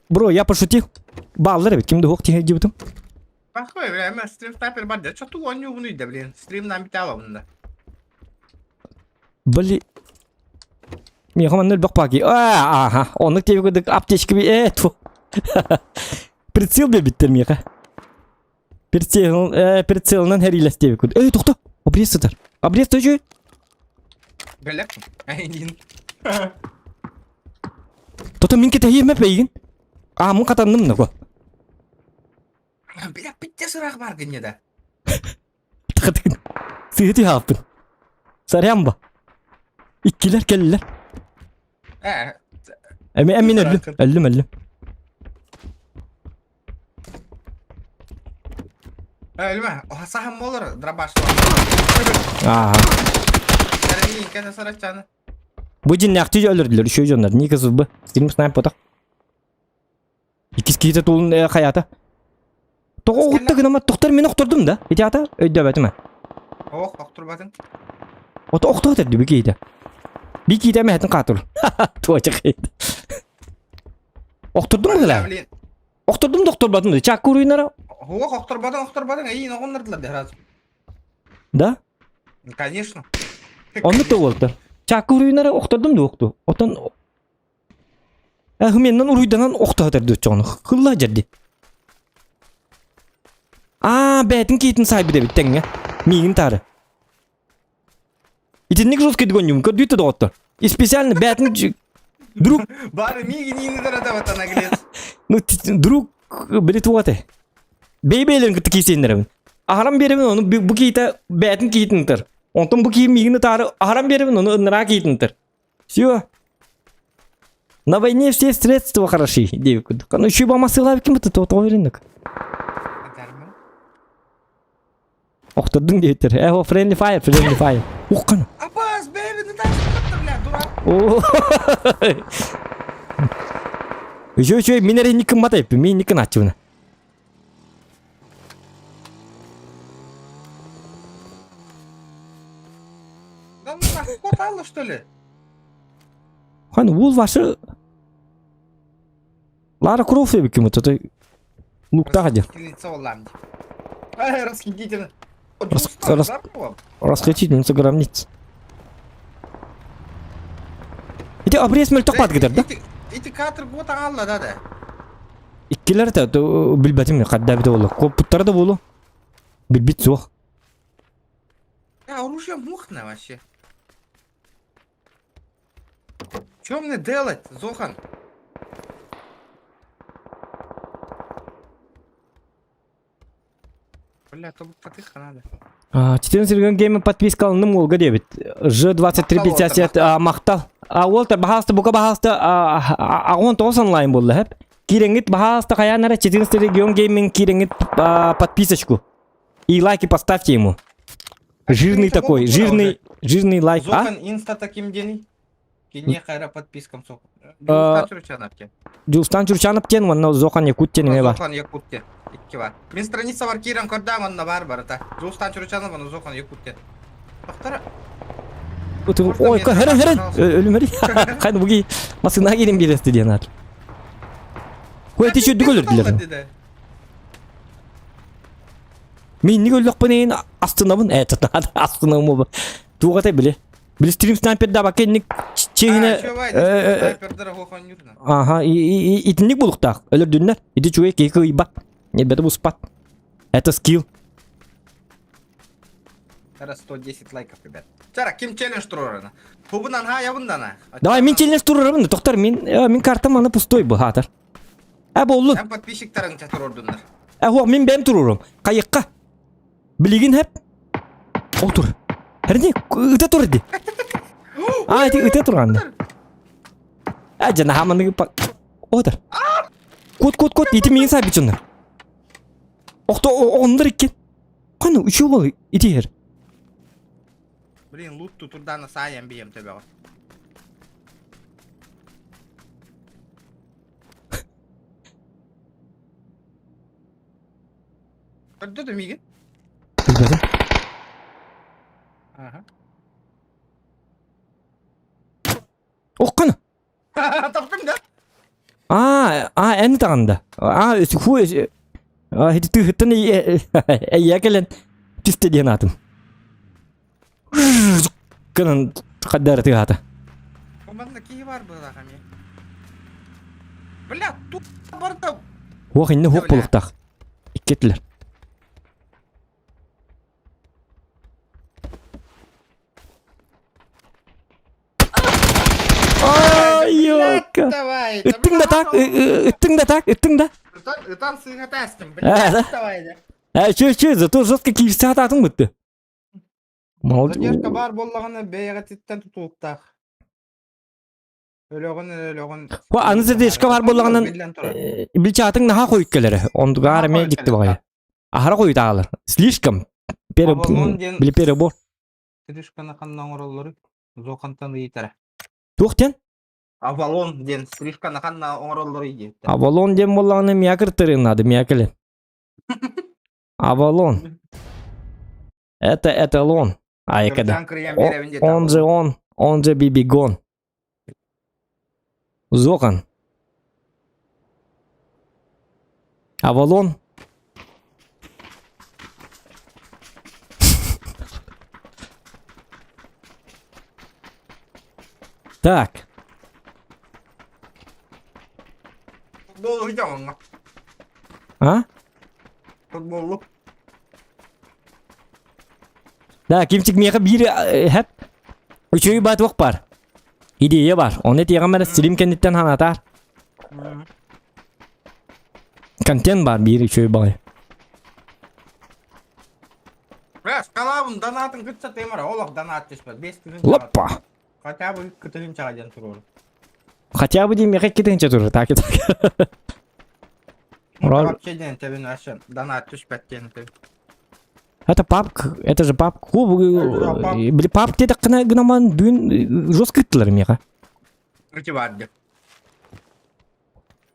Бро, я пошутил. Бааллар эбит, кимде хуох тиһэ дьибитим. Пахой, бля, мен стрим снайпер бар, да, что ты он да, блин, стрим нам битала, Били Миэхэ манна элбэх паки. Аа, аха, оннук диэбит курдук аптечка би ээ тьфу. Прицел биэрбиттэр миэхэ. Прицел, прицелынан хэриилэстиэбиккит. Эй, тохто! Обрез сытар. Обрез төчүй. Бэлэп. Айнин. Тото мин кэтэһиэмэ пэйигин. А, мун хатанным наго. Бля, питте сырах бар гынне да. Тахатын. Сыһыты хааппын. Сарям ба. Иккилер келлер. Э, Эми эмин өллүм. Өллүм өллүм. Өлмө, сахам болор дробаш. Аа. Сарами кәсә сарачаны. Бу дьиннээхтии өлөрдүлөр үчүгэй дьоннор. Ника СВБ. Стрим снайп потох. Иккис киһитэ тулун хайаата. Тоҕо оҕутта гынама тохтор мин охтордум да. Ити ата өйдөөбөтүм ээ. Ох, охторбатын. Ото охтоо терди би киһитэ. Би киһитэ мэһэтин хаатыр. Туоча киһитэ. Охтордум быһыла. Блин. Охтордум да охторбатым да. Чакка уруйнара. Ох, охторбатын, охторбатын, эйин оҕуннардылар да сразу. Да? Конечно. Оннук да буолта. Чакка уруйнара охтордум да охту. Отон Хменнан уруйданан охтоһотор дуччоҕуну хылла дьэрди. Аа, бээтин киитин саайбыт эбит тэҥҥэ. Миигин таары. Итинник жесткий дгоннюм, көрдүүтэ доҕоттор. И специально бээтин друг Бары миигин иини таратабата наглец. Ну, друг били тугате. Бэйбэйлэрин кытта киисиэннэрэбин. Аһаран биэрэбин ону бу киитэ бээтин киитин ытар. Онтон бу кии миигин ытаары аһаран биэрэбин ону ыныраа киитин ытар. Все. На войне все средства хороши, диэбит курдук. Ну, еще бамасыылаабыккын ким бутта тоҕо беринник. Охтордуҥ диэбиттэр. Э, friendly fire, friendly fire. Уххан. Апас, бэйбин ытааччы бля, дурак. Үчү үчү мин эрэ инник кыммат эппин, мин инник кынааччыбына. Да ну нахуй, кот что ли? Хан уул вашы Лара Крофт эбиккин бу то луктаах дьэ. Расхитительница Олланди. Ай, расхитительница. Расхитительница гробниц. Ити обрез мөлтөх баатгытар да? Ити катр гот аалла да да. Иккилэр да билбэтим хадда бит буолла. Коппуттара да буолу. Билбит суох. А оружие мухно вообще. Что мне делать, Зохан? Бля, то потыха надо. 14 регион геймер подписка алынным уолга диэбит. Ж2357 махтал. А Уолтер баһааста бука баһааста аҕон тоҕус онлайн буолла хэп. Киирэҥҥит баһааста хайаан эрэ 14 регион гейминг киирэҥҥит подписочку. И лайки поставьте ему. Жирный такой, жирный, жирный лайк. А? Зохан инста таким день. Кине хайра подпискам сок. Дьулустан Чурчанов диэн. Дьулустан Чурчанов диэн уонна Зохан Якут диэн эмиэ бар. Зохан Якут диэн. Икки бар. Мин страницабар киирэн көрдөөн онно бар барыта. Дьулустан Чурчанов уонна Зохан Якут диэн. Тохтора. Ой, хөрөн хөрөн. Өлүмэри. Хайны буги масына киирин биэрести диэн ат. Куэти сүрдүк өлөрдүлэр. Минник өллөхпүн эйин астынабын. Э, астынабын. Туга били. Били стрим снайпердаабакка инник чиһинэ Аха, итинник булуктаах. Өлөрдүннэр. Ити үчүгэй киһи кыйбат. Небети буспат. Это скилл. Раз 110 лайков, ребят. Чара, ким челлендж турарына? Хубунан ха ябындана. Давай, мин челлендж турарабын. Тоқтар, мин, мин картам аны пустой бу хатар. Ә боллун. Эн подписчиктарың турордуннар. Ә, мин бэм турурум. Кайыкка. Билигин хэп. Отур. Эрни, ыта тур ди. А, ити ыта турган. А, жана хаманы Отыр. Кот, кот, кот, ити миин сай бичунна. Охто оҕоннор икки. Каны үчү бол ити хер. Блин, лут тутурдана саайан бием төбөҕө. Көрдө да миигин? Билбэтим. Аха. Оххана. Таптым да? Аа, аа эн таҕанда. Аа, ху Аа, ити тыһыттан эйя кэлэн түстэ диэн аатым. Кынан хаддара тыһаата. Манна киһи бар быһылаах эмиэ. Бля, ту барда. Уох инне хуох булуктаах. Икки этилэр. Ёлка. Давай. Ыттыҥ да так, ыттыҥ да так, ыттыҥ да. Ытан, ытан сыыһа таастым. А, да? Блядь, давай. да. Э, чё, чё, зато жестко киирсэ сатаатыҥ бытты. Молодец. Задержка баар буоллаҕына бэйэҕититтэн тутулуктаах. Өлөҕүн өлөҕүн. Бу аны задержка баар буоллаҕынан Биллэн турар. билчаатыҥ наһаа хойут кэлэрэ. Онтугаар эмиэ дьикти баҕайы. Аһара хойут аалар. Слишком. Пере... Авалон диэн Били перебор. стрижканы ханна оҥороллоруй? Зокантан ыйытара. Туох диэн? Авалон диэн стрижканы ханна оҥороллоруй диэбиттэр. Авалон диэн буоллаҕына миякыр тырын наада, миякылы. Авалон. Это эталон. Айкада. Кырдьан кырыйан биэрэбин диэтэ. Он же он, он же бибигон. Зохан. Авалон. Так. Футбол ыйдьаҕыҥҥа. А? Футболлук. Да, кимчик миэхэ биир хэп үчүгэй баатуох бар. Идея бар. Оны этиэҕим эрэ силим кэнниттэн санатаар. Контент бар биир үчүгэй баҕайы. Бля, скалабын донатын кытта тымара, олох донат түспэт. Бес күнүн Лоппа! Хотя бы кытыһынчаҕа диэн туруору. Хотя бы диэн миэхэ 2 тыһыынча турар, так и так. Вообще диэн тэбин вообще донат түспэт диэн тэбин. Это папк, это же папк. Били папк диэтэххинэ гынаман бүгүн жестко ыттылар миэхэ. Ити бар деп.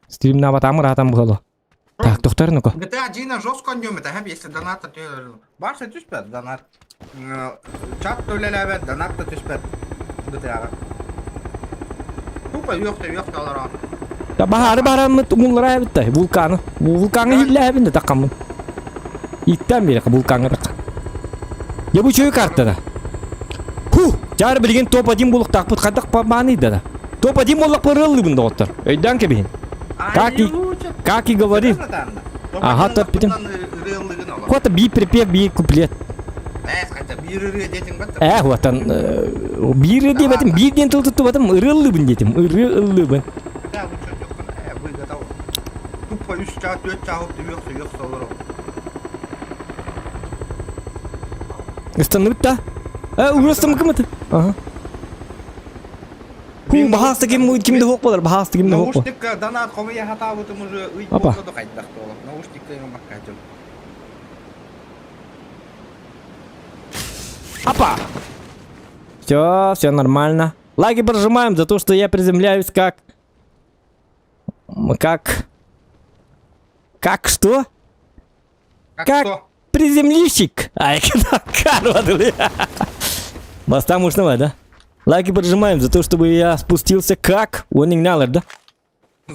Стримнаабатаам ыраатан буолуо. Так, тохтор ну-ка. GTA Gina жестко нем это, если донат Барса түспэт донат. Чат төлеләбәт, донат та түспэт. GTA-га. Тупо үөхтэ үөхтэ олорон. Да баһаары бараммыт умуллара эбит да вулканы. Вулкаҥа иһиллээбин да такаммын. Иттэн биэрэхэ вулкаҥа такка. Я бу чөй картада. Ху! Жары билигин топ-1 булуктаахпыт хайдах бааны да. Топ-1 буоллахпын ырыаллыыбын доҕоттор. Өйдөөн кэбиһин. Как и, как и говорил. Ага, топ-1. Хото биир припев, биир куплет. Ээ, уотан биир диэбэтим, биир диэн тыл туттубатым, ырыаллыыбын диэтим, ырыа ыллыыбын. Тупо үс чаа, түөрт чаа үөх үөх олору. Ыстанныбыт да? Э, урастым кымыт. Ага. Ху, баһааста ким ким да хуох болар, баһааста ким да хуох. Наушникка донат хомуйа хатаабытым уже ый Опа. буолла да хайдах тооло. Наушникка бакка дьон. Опа! Все, все нормально. Лайки прожимаем за то, что я приземляюсь как... Как... Как что? Как, Как? что? Приземлищик! Ай, карвадыли. Бастам ушнова, да? Лайки прожимаем за то, чтобы я спустился как? Он игналер, да?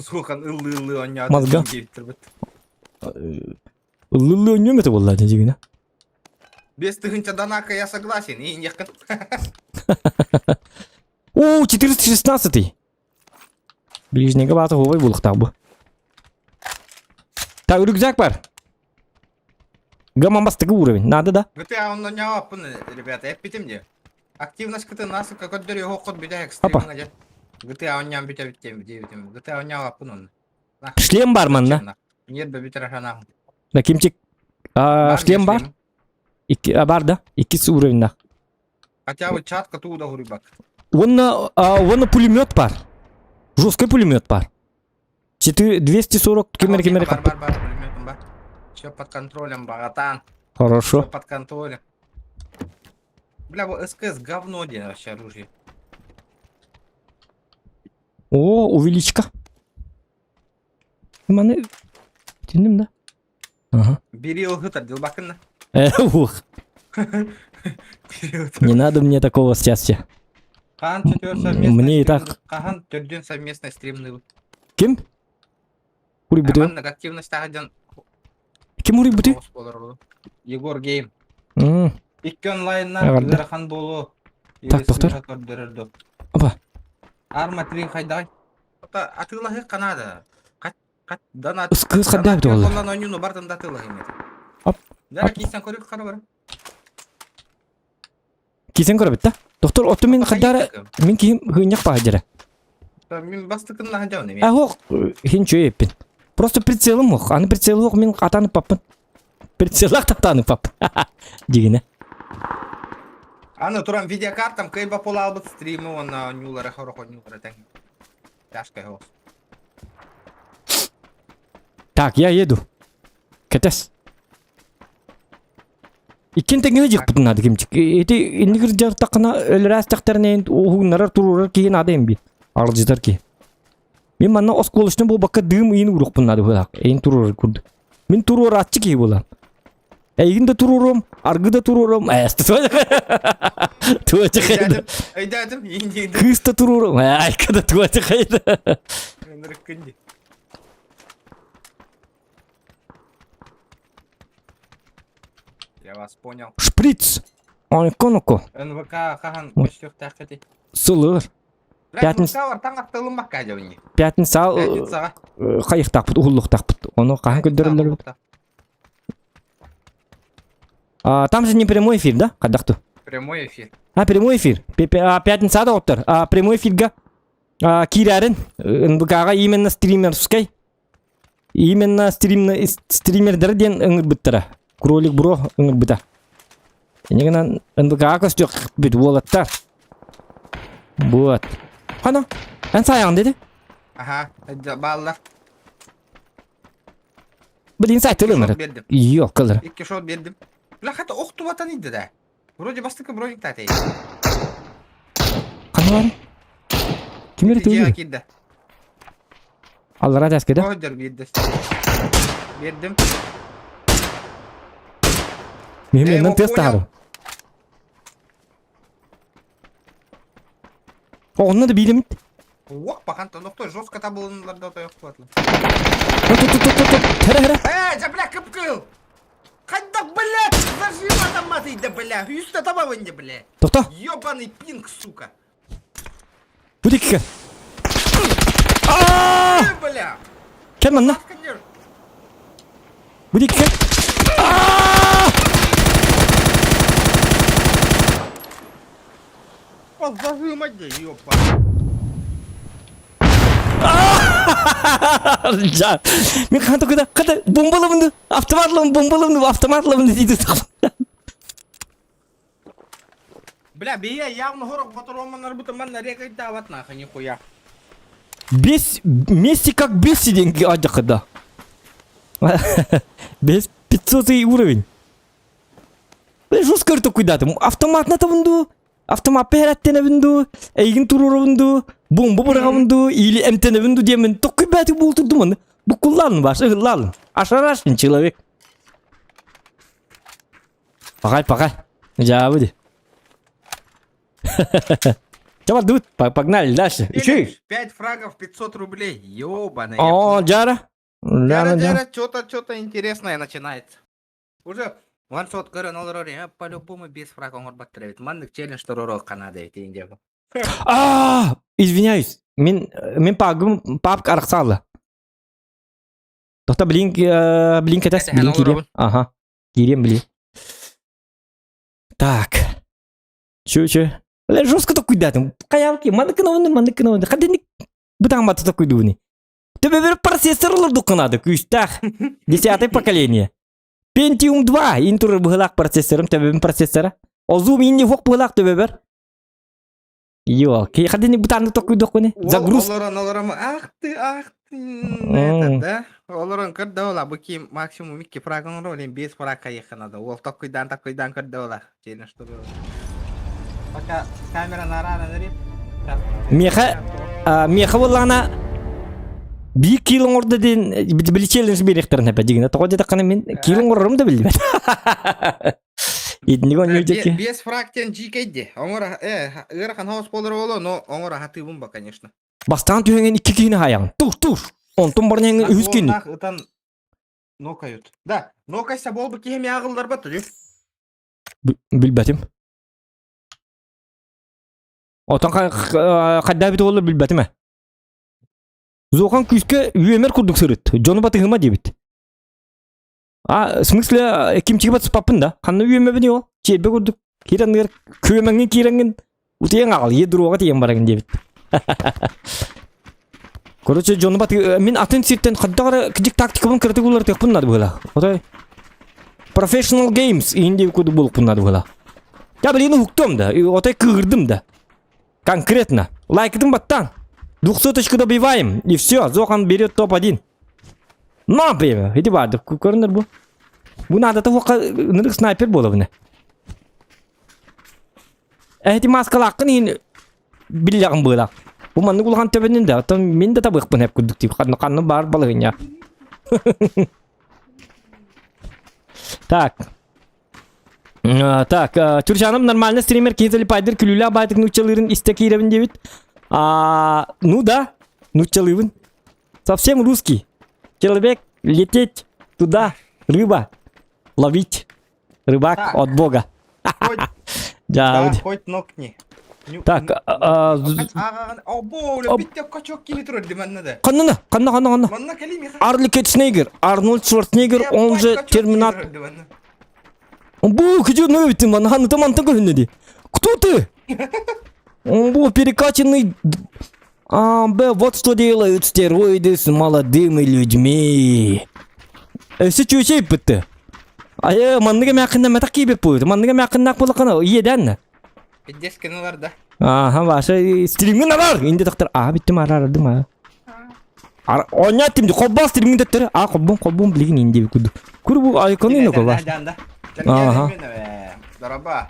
Сухан ыллы-ыллы онньоот. Мозга. Ыллы нем это было, дигина. Без тыһынча донака я согласен. И нехка. О, 416 Ближнего бата ховай булықтақ bu. Так, рюкзак бар. Гамма бастыгы уровень. Надо, да? GTA онно ньааппын, ребята, эппитим де. Активность кыты насы какой дөрү хокот бүтэ Опа. экстримҥа GTA онньаан бүтэ бүттем диэбитим. GTA онньааппын онно. Шлем бар манна. Нербе бүтэр ханаа. Да, кимчик. А, шлем бар? Икки, а, бар да? Иккис уровень Хотя бы чатка тууда хуруйбак. Онно, а, онно пулемет бар. Жесткий пулемет бар. 4, 240 кемер кемер Бар бар бар пулеметом бар. Все под контролем, братан. Хорошо. Все под контролем. Бля, вот СКС говно где вообще оружие. О, увеличка. Маны Тинdim да? Ага. Бери ылгытар дилбакын. Э, ух. Не надо мне такого счастья. Хаан четвер совместно. Мне и так. Хаан төрдүн совместно стримны. Ким? Ури буту. Маннык активность тахадьан. Ким ури буту? Егор Гейм. М, Икки онлайнна Эҕэрдэ. ыарахан буолуо. Так, доктор. Опа. Арма 3 хайдай. Атыылаһы Канада. Кат кат донат. Кыз хайдай бит олла. Онлайн ойнууну бардым да атыылаһы Оп. Дара кийсэн көрүк хара бар. Кисен көрөбүт да? Доктор, оту мин хаддара мин киһим хыынньах баһа дьэрэ. Мин бастакын наһа дьон эмиэ. А ох, хин чөйеппин. Просто прицелым ох. Аны прицел ох мин атаны паппын. Прицелах таптаны пап. Дигине. Аны туран видеокартам кыйба полалбыт стримы уонна ньуулары хорохо ньуулары тэҥ. Тяжкая голос. Так, я еду. Кэтэс. Иккин тэҥҥэ дьиэхпитин наада кимчик. Ити иннигир дьартаххына өлөрөөстөхтөрүнэ уһугуннарар туруорар киһи наада эмби. Аралдьытар киһи. Мин манна оскуолачны буолбакка дыым ыйын уруохпун наада быһаах. Эйин туруорар курдук. Мин туруорааччы киһи буолан. Эйигин да туруоруом, аргы да туруоруом. Ээ, туоча Өйдөөтүм, иин Кыыс да туруоруом. Айка да туоча хайда. Ынырыккын Я вас понял. Шприц. Ойконоко. НВК хаһан көстүөхтээххити? Сылыр. Пятница. НВК таҥ аттылыммакка дьони. Пятница Пятницаҕа. хайыхтаахпыт, уһуллуохтаахпыт. Ону хаһан көрдөрөллөр? А, там же не прямой эфир, да? Хайдах Прямой эфир. А, прямой эфир. Пятница доктор. А, прямой эфирга киирэрин НВК-ҕа именно стримерскай Именно стрим, стримердэр диэн ыҥырбыттара. Кролик Бро ыҥырбыта. Инньэ гынан НВК көстүөх бүт уолаттар. Вот. Хана, эн саайаҕын деді. Аха, бааллар. Блин, сайт ылынар. Бердим. Yok кылыр. Икки шот бердим. Бля, хата охтубатан иди да. Вроде бастыкы броник татей. Хана бар? Ким эрэ Дьиэҕэ тыылыр? киирдэ. Аллара тэскэ да? Оһдер биирдэ. Биэрдим. Мин Э, менен тыас понял. таһарым. Онно да биилимит. Уох, пахан тохтой жестко табылынылар да тойох куатлы. Хара хара. Э, да бля, кыпкыл! Хайдах, блядь, заживо там маты, да бля, үстэ табабын да бля. Тохто. Ёбаный пинг, сука. Бу дикке. Э, бля. Кем манна? Конечно. Бу дикке. Заживо, да, ёпа. Жа. Мен қanta куда қата бомбалабынды, автоматлабын, бомбалабынды, автоматлабынды дейді. Бля, бия явно хорок патроманар бутаман манна рекай дават нахуй нихуя. Бес вместе как беси деньги адяхада. Без 500 уровень. Бля, жестко такой да, автомат на табынду, автомат переттенебинду, эйгин турурубунду, бомба бырагабынду, или эмтенебинду диэмин токуй бәти бултурдумун. Бу кулланын баш, ыгыллалын. Ашарашын человек. Пагай, пагай. Жабыды. Чабар дут, погнали дальше. Еще. 5 фрагов, 500 рублей. Ёбаный. О, Джара. Джара, Джара, Джара, что-то, что-то интересное начинается. Уже ваншот көрөн олорор, я по-любому без фраг оҥорбаттар эбит. Маннык челлендж туруору Канада эбит индия. А, извиняюсь. Мин мин пагым папка арахсаала. Тохта блин блин кэтес Это блин hello, кириэм. Робин. Ага. Кириэм блин. Так. Чё чё? Бля, жестко такой да там. Каялки, маныкын маныкын Хадыник бытаң баты такой дуни. Төбө бер процессор олордук надо, күүстээх. Десятое поколение. Pentium 2 интур быһылаах процессорым төбөбүн процессора. Озум инни хук быһылаах төбөбөр. Йо, ки хадыник бытаанды токуйдуккуни. Загруз. Олорон, олорон, ах ты, ах ты, это, да? Олорон көрдө ола, бу ки максимум икки фраг оҥорор, олен без фраг кайыха надо. Ол такойдан такойдан көрдө ола. Челлендж туруору. Пока камера нарана нарит. Меха, меха боллаҕына биир киил оҥордо диэн били челлендж биэриэхтэрин эпэ дигинэ тоҕо диэтэххинэ мин киил оҥорорум да биллибэт. Итинник оонньуу диэки. Без фраг тен жикейди. Оҥор, э, ыарахан хаос болор боло, но оҥор хатыыбын ба, конечно. Бастаан түһэҥин икки киһини хаайаҕын. Туш туш. Онтун баран иһэҥҥин үһүс киһини. Нах ытан нокают. Да, нокайса болбу киһи ааҕыллар бат Билбэтим. Отон хайдаа бит буоллар билбэтим ээ. Зохан күүскэ үөмэр курдук сырыт. Дьону батыһыма диэбит. А, в смысле, кимчиги батыспаппын да. Ханна үөмэбин ол. Чиэрбэ курдук. Киирэн ыар күөмэҥҥин киирэҥҥин утуйан аҕал, е дуруоҕа тиийэн бараҥын диэбит. Короче, дьону бат мин атын сиртэн хайдах эрэ кдик тактикабын кыратык уларытыахпын наада быһыылаах. Отой Professional Games иһин диэбит курдук буолукпун наада быһыылаах. Я блин уһуктуом да, отой кыырдым да. Конкретно. Лайкытын баттаан. Двухсоточку добиваем, и все, Зохан берет топ-1. На, блин, иди барды, көрүнөр бу. Бу надо того ынырык снайпер буолабына. Эти маскалааххын иһин биллэҕин быылаах. Бу маннык улахан төбөнүн да, оттон мин да табыахпын эп курдук тип. Ханна ханна баар балыгыня. Так. Так, Чурчаным нормально стример киһи залипайдыр күлүүлээх баайтык нууччалыырын истэ киирэбин диэбит. А, ну да, нууччалыыбын. Совсем русский. Человек лететь туда, рыба, ловить. Рыбак Так. от бога. Хоть, Да, да, хоть нокни. Так, Обо, Об- битте качок кили турар диманна да. Ханна, ханна, ханна, ханна. Манна кали миха. Арли Кетснегер, Арнольд Шварценеггер, он же Терминатор. Бу, где ну ты, ханна там антон көрүннэ Кто ты? Он был перекачанный... А, б, вот что делают стероиды с молодыми людьми. Өссө чүөчэй бытты. Айы, манныга мякынна метак кийбеп буйду. Манныга мякыннак булакана иеден. Пиздец кинолар да. Аха, ваша стримин алар. Инде доктор, а биттим арар ардым а. Ар оня тим хобба стримин деттер. А хоббун хоббун билигин инде куду. Кур бу айконы не кова. Ага. Дороба.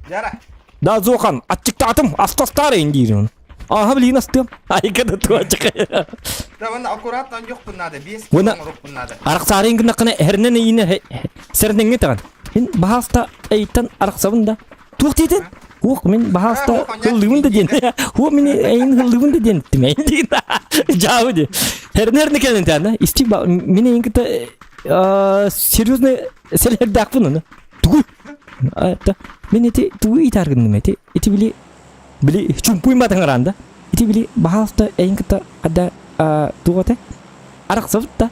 Жара. Да Зохан, ачыктатым, астастар индирин. Аха билигин астым. Айкада туачык. Да вон аккуратно юкпун надо, без Вона- рукпун надо. Араксарын гынакына эрнен ине сернеңе таган. Мин баһаста эйтен араксабын да. Туох диэтин? Хуох мин баһаста хыллыбын да диэн. Хуох мин эйин хыллыбын да диэн тимэйин диэн. Жаабы ди. Эрнерни кэлэн тана. Исти мин эйин кыта серьезно селердаакпын оны. Тугу. Мин ити тугу итаргынным эти. Ити били били чумпуйма таңаранда. Ити били баһаста эйин кыта ада туготе. Араксабыт да.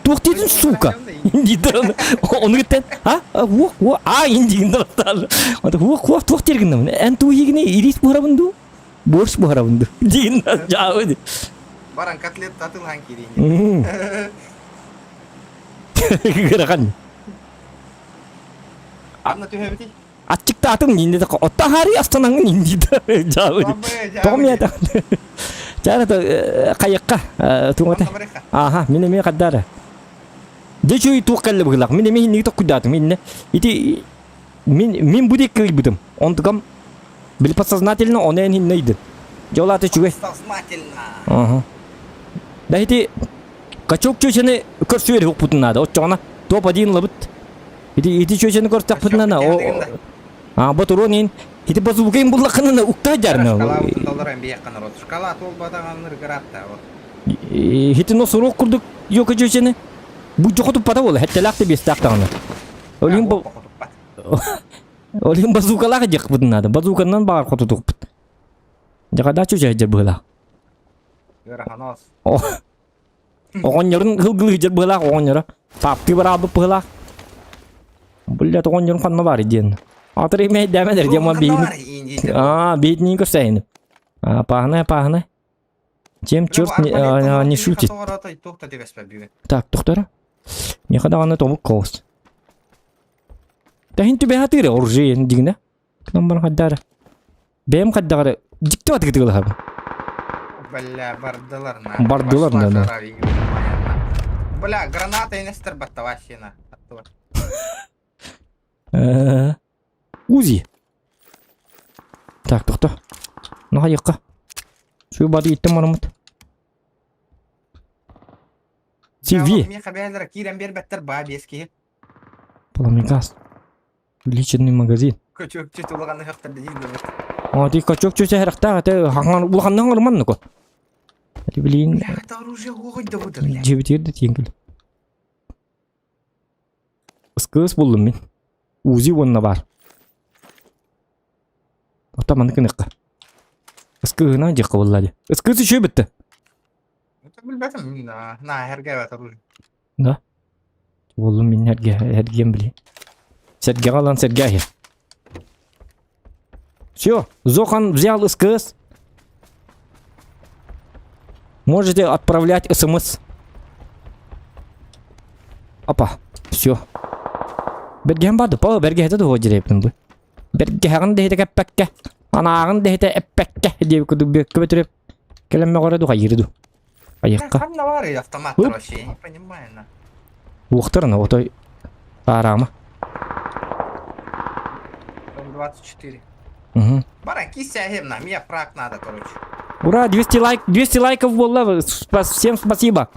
Туох диэтин сука. Диде оны кеттен. А? Хуох, хуох, а индигин бастады. Ата хуох, хуох, туох тергин. Эн туигини ирис буharабын ду. Борщ буharабын ду. Дигин жабы. Баран котлет татылган кирин. Гырахан. Анна түһәбити. Ачыктаатым инде отта хари астанаңын инди жабы. Тоғым Чара кайыкка туңата. Аха, мин эме каддара. Дечуй туох кэллэ быһыылаах. Мин эмиэ инники токкуйдаатым. Иннэ ити мин мин бу диэки кыйбытым. Онтукам били подсознательно ону эн иннэ ыйдын. Дьэ ол аата үчүгэй. Сознательно. Аха. Да ити качок чүөчэни көрсүөр укпутун наада. Оччоҕуна топ-1 ылабыт. Ити ити чүөчэни көрсөхпүтүнэ о а ботуруон иин ити базука им буллаххына укта дьарна. Шкала доллар биякка народ. Шкала туолбатаҕанныр гыратта. Вот. Хитино сурук курдук йока чүөчэни бу жохо туппата буола хэтtelээх да биэстээх даҕаны. Олин бу Олин базукалаах дьахпытын наада. Базуканнан баҕар хотутукпут. Дьаҕадаа чүчэйдэр быһыылаах. Ыараханос. Оҕонньорун ылгылыыдьар быһыылаах оҕонньоро. Таптыы бараабыт быһыылаах. Блядь, оҕонньорум ханна баар диэн. Атыр имэйдээмэ диэн ман биһини. Аа, биһитинии көрсөйүн. Аа, пааһынай, пааһынай. Чем черт не, а, не шутит. Так, тохтора. Миэхэ даҕаны тобук коос. Тэһин түбэһэ тыыра оружие дигинэ. Кынан баран хайдаара. Бэйэм хайдаҕары дьикти батыгытыгылаһабын. Бля, бардылар на. Бардылар на, да. Бля, граната инестер баттаващина. Узи. Так, тохто. Ну, хайыққа. Şu бады иттем барамыт. TV. Меха бээлер киирэн биэрбэттэр баа биэс киһи. Пламегаз. Личный магазин. Көчөк чөт улахан ыһыахтар диир дыбыт. А, ти качок чөчө хэрахтаах ате хаңар улаханнаң ырман нуко. Ати билин Бля, это оружие оҕой да бу бля. жебитер да тиеңкил. Ыскыс булдум мин. Узи уонна бар. Ота маннык гыныкка. Ыскыһынан дьиэххэ буолла дии. Ыскыс үчүгэй бүттэ. Билбэтим, на эргэ оружие. Да. Буоллум мин эргэ эргиэн били. Сэргэҕэ ылан сэргээһи. Все, Зохан взял СКС. Можете отправлять смс. Опа, все. Бэргэһэм баар да, бэргэһэтэ да дьирэппин бу. Бэргэһэҕин дэһитэ кэппэккэ, анааҕын дэһитэ эппэккэ диэбит курдук бүөккэ бөтүрүп кэлэн мөҕөрө ду хайыыры ду. Айыкка. Ханна баар автоматтар вообще, я не понимаю. На. Уохтарына отой таараама. 24. Угу. Баран кисяхем на, мне фраг надо, короче. Ура, 200 лайк, 200 лайков буолла. Всем спасибо.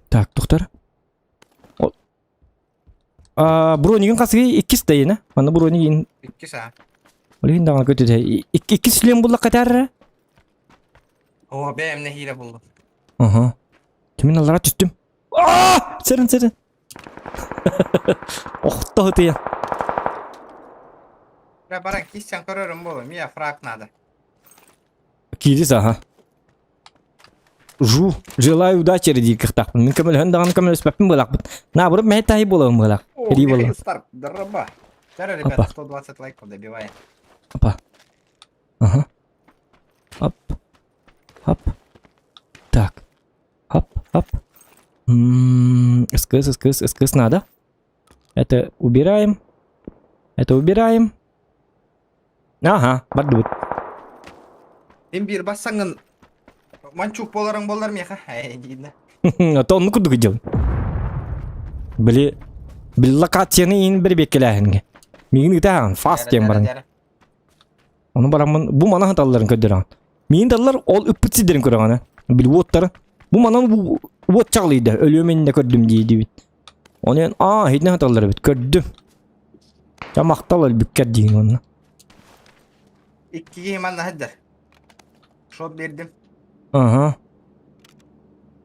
Так, доктор. А, бронигин хасыгы иккис дайына. Аны бронигин. Иккис а. Олин даҕаны көтүтэ. Иккис сүлен булла катарра. О, бэйэм нэһиилэ буллум. Ага. Түмін аллара түстүм. Аа! Сэрин сэрин. Охто тыйан. Бля, баран киссен көрөрүм болу, мне фраг надо. Киирис аха. Жу, желаю удачи диир кыахтаахпын. Мин көмөлөһөн даҕаны көмөлөспөппүн буолаахпын. Наоборот, мэһэй таһый буолабын буолаах. О, Эрии Михаил буолабын. Старк, дороба. Вчера, Опа. ребята, 120 лайков добиваем. Опа. Ага. Оп. Оп. Так. Оп, оп. М, СКС, СКС, СКС надо. Это убираем. Это убираем. Ага, бардыбыт. Мин биир бассаҥҥын манчук буоларыҥ буоллар миэхэ ээ диинэ. А то оннук курдук дьыл. Били били локацияны иин бэрбиэккэлээһингэ. Миигин ытаан фаст диэн баран. Ону бараммын бу манан талларын көрдөрөҕүн. Миигин таллар ол ыппыт сирдэрин көрөҕүн ээ. Били уоттары. Бу манан уот чаҕылыйда. Өлүөм иннинэ көрдүм дии диибит. Ону аа итинэн сыталлар эбит көрдүм. Дьэ махтал өлбүккэр диин онно. Икки киһи манна сылдьар. Шот биэрдим. Аха.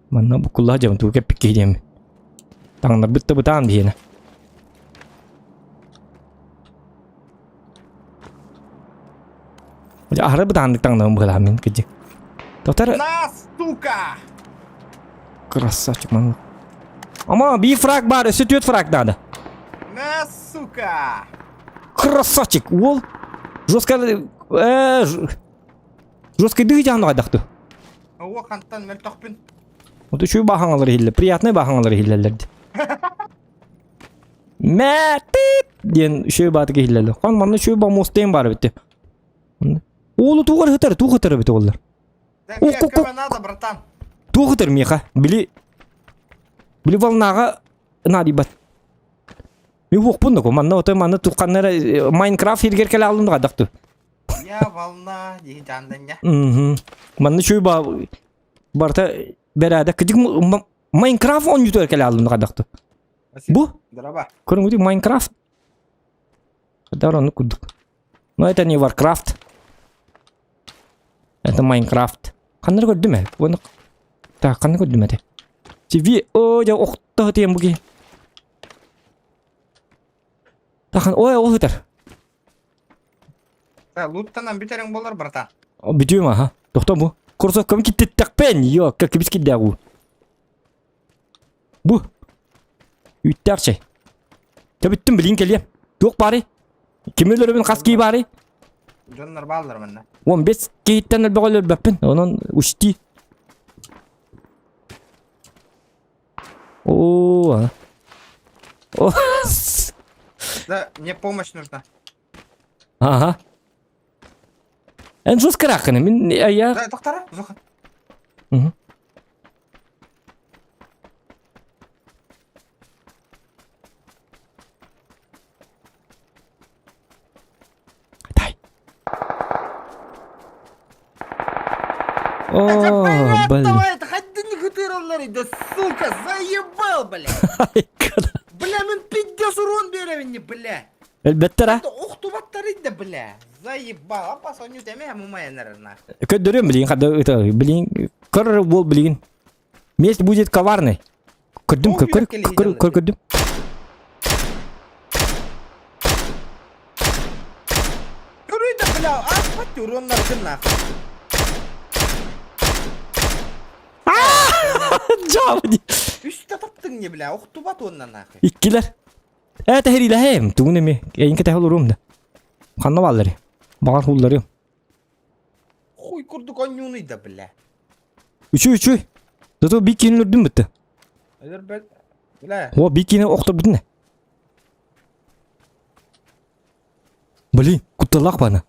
Манна буккуллаах дьабын тугу кэппит киһи диэммин. Таҥнарбыт да бытаан биһиэнэ. Дьэ аһары бытааннык таҥнабын быһыылаах мин кырдьык. Тоқтар На, сука! Красавчик маннык. Ама биир фраг баар, өссө түөрт фраг надо. На, сука! Красавчик, уол. Жестко э, жестко дыгы дьаһан О, хантан мөлтөхпүн. Вот үчүгэй бааһаҥалар иһиллэр, приятный бааһаҥалар иһиллэллэр дии. Мэ тип диэн үчүгэй баатык иһиллэллэр. Хон манна үчүгэй бомуостайым баар эбит. Уолу тугар ытар, туох ытар эбит оллар. Да О, мне ку- ку- көмө надо, братан. Туох ытар миэхэ? Били били волнаҕа наадыйбат. Мен уохпун да манна отой манна тухханнара Майнкрафт сиригэр кэлэ алын хайдахту. Я волна дии жанданья. Мгм. Манна чуй ба барта бэрээдэ кыдьык Майнкрафт оонньуутугар кэлэ алын хайдахту. Бу Дороба. көрүҥүтү Майнкрафт. Хайдах оннук курдук. Но это не Warcraft. Это Майнкрафт. Ханна көрдүм ээ? Уонна Так, ханна көрдүм этэ? TV оо дьэ охто тиэн бу киһи. Тахан ой ол ытар. Да, луттанан бүтэриҥ буолар, братан. Бүтүөм аха. Тохтоо бу. Курсовкам киттиттэхпин. Йо, как кибис киддээх уу. Бу. Үүттээх чэй. Төбүттүм билин кэлиэм. Туох баарый? Ким өлөрөбүн хас кии баарый? Дьоннор бааллар манна. 15 киһиттэн элбэх өлөрбөппүн. Онон учти. О, О, Да, мне помощь нужна. Ага. Эн жесткараххына мин я Да, доктора, Зоха. Мгм. Дай. О, блин. Давай, это да сука, заебал, бля. Бля, мин пиздец урон беремин, бля. Элбэттэр а? Охтубаттар бля. Заебал, апас онньу тэмэ мумайанар нахуй. Көрдөрүөм билигин хада ыта билигин көр буол билигин. Месть будет коварной. Көрдүм Ол көр кэлиһи көр дьаллар. көр көрдүм. Көрүй да бля, аспат уроннаргын нахуй. Жабы. Үстэ таптың не бля, охтубат онна нахуй. Иккилэр. Ээ тэһириилэһэм тугун эми эйин кэтэһэ олоруом да. Ханна бааллар. Баҕар хулларыам. Хуй курдук онньуунуй да, бля. Үчүй үчүй. Зато бикини өлөрдүм бытты. Өлөрбөт. Бля. О, бикини охторбутун. Блин, кутталаах бана.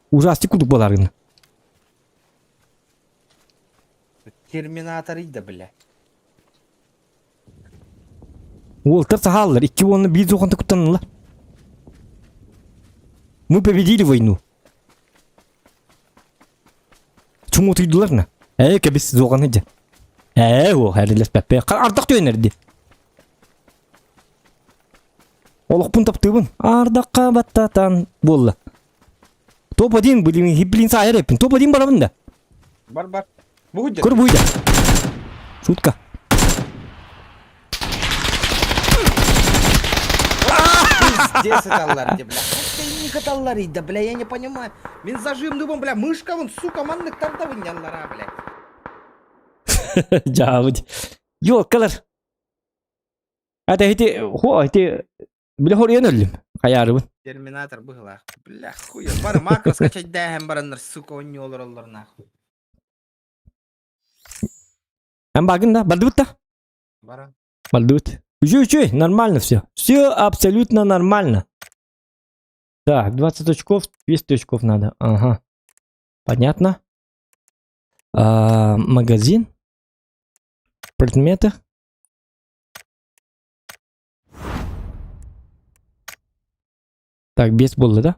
Ужастик курдук буолар гына. Терминатор да, бля. Уолтар сахаллар, икки уонна биир зохонта куттаналлар. Мы победили войну. Чуҥутуйдулар на. Ээ, кэбис зоҕаны дьэ. Ээ, о, эрилэспэппэ. Ардах түөнэрди. Олохпун таптыыбын. Ардахха баттатан буолла. Топ-1, блин, блин, саайар эппин. Топ-1 барабын да. Бар бар. Бу Көр буйда. Шутка. Пиздец ыталлар дии, бля. Не ыталлар да, бля, я не понимаю. Мин зажимныбын, бля, мышкабын, сука, маннык тардабын яллара, бля. Дьаабыт. Ёлкалар. Это ити, хо, ити, бile хоруйан өллүм. Хайаарыбын. Терминатор быһылаах. Бля, хуя. Бары макро скачать дээһэн бараннар, сука, онньу олороллор нахуй. Эн багын да, бардыбыт да? Бара. Бардыбыт. Үчүй, үчүй, нормально все. Все абсолютно нормально. Так, 20 очков, 200 очков надо. Ага. Понятно. А, магазин. Предметы. Так, без было, да?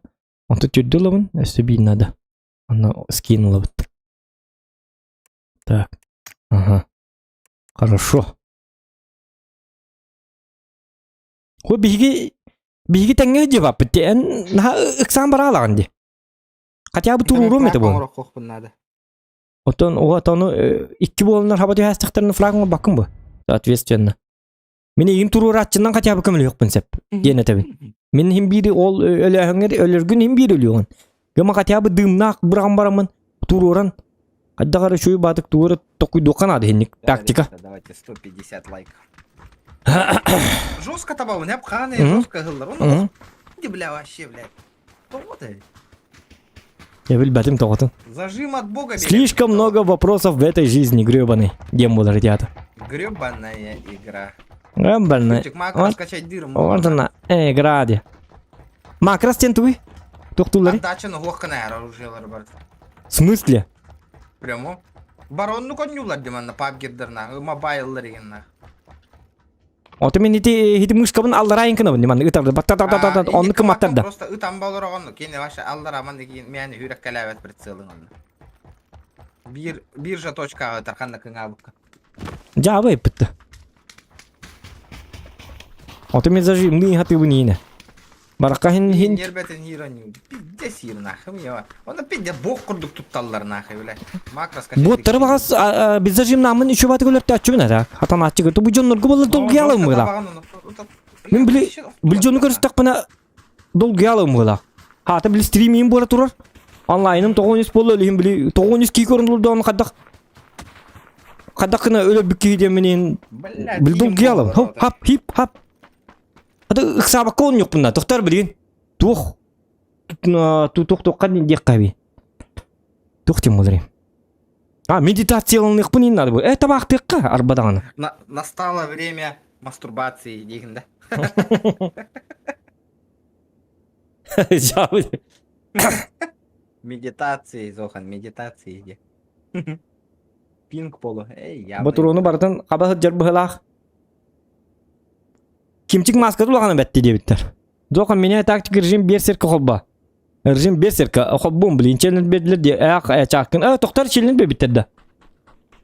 Он тут тюрдыловын, өссө биир надо. Она скинула вот. Так. Ага. Хорошо. Хо биһиги биһиги тэҥҥэ дьыбаппыт эн наһаа ыксаан бараалаҕын дии. Хотя бы туруорум этэ буолан. Оҥороххохпун надо. Оттон оҕотону икки буоланнар хаба түһээстэхтэринэ флаг оҥорбаккын бу. Соответственно. Мин игин туруорааччынан хотя бы көмөлөһүөхпүн сөп диэн этэбин. Мин иһин биири ол өлөөһүҥҥэр өлөргүн иһин биир өлүөҕүн. Гыма хотя бы дыымнаах быраҕан бараммын туруоран хайдах эрэ үчүгэй баатык тугу эрэ токуйдуохха наада иһинник тактика. Давайте 150 лайков. Жестко табабын, эп хааны жестко ыһыллар. Оны бля вообще, блядь. Тоҕо ты? Я билбэтим тоҕотун. Зажим от бога. Слишком много вопросов в этой жизни, гребаный. Диэн буолар театр. Гребаная игра. Гребаная. Макрос скачать дырым. Вот она, игра де. Макрос тен туй? Тохтулары? Отдача на оружиелар бар. В смысле? Прямо. Баронну коннюлар деманна пабгердерна, мобайллар егенна. Ото мен ити ити мышкабын алларайын кынабын диман ытарды баттатататат онну кыматтарда. Просто ытан болор онну кини ваше аллараман дигин мяни хүрек кэлээбэт прицелын онну. Бир биржа точкаҕа ытар ханна кыҥаабыкка. Дьаабы эппитте. Ото мен зажим ны хатыбын ине. Баракка хин хин Нербетин хироню. Пиздец хир нахуй я. Оны пиздец бог курдук тутталлар нахуй бля. Макрос Буоттары багас биз зажим намын үчү баты көлөртө аччыбын ата. Хатан аччы көртө бу дьоннорго болла долгуялым мыла. Мен били бил дьону көрүстөхпүнэ долгуялым мыла. Хата били стримим буола турар. Онлайным тоҕон буолла өлүһүн били тоҕон кии көрүн хаддах хаддах гына өлө бүкки диэминин били долгуялым. Хоп хап хип хап. Аты ыксаабакка онньукпунна тохтор билигин туох туох туохха диэххэ туох тем болар а медитацияланыахпын иин надо э табаахтыахха арба даҕаны Настало время мастурбации диигин да. Медитации, Зохан, медитации иди. Пинг полу. Эй, я. Ботуруону барытын хаба сылдьар быһылаах. Кимчик маската улахана бэтти диэбиттэр. Зохан меня тактика режим берсерка холба. Режим берсерка холбум блин челлендж бердилер диэ ээх чааккын э тохтор челлендж бербиттэр да.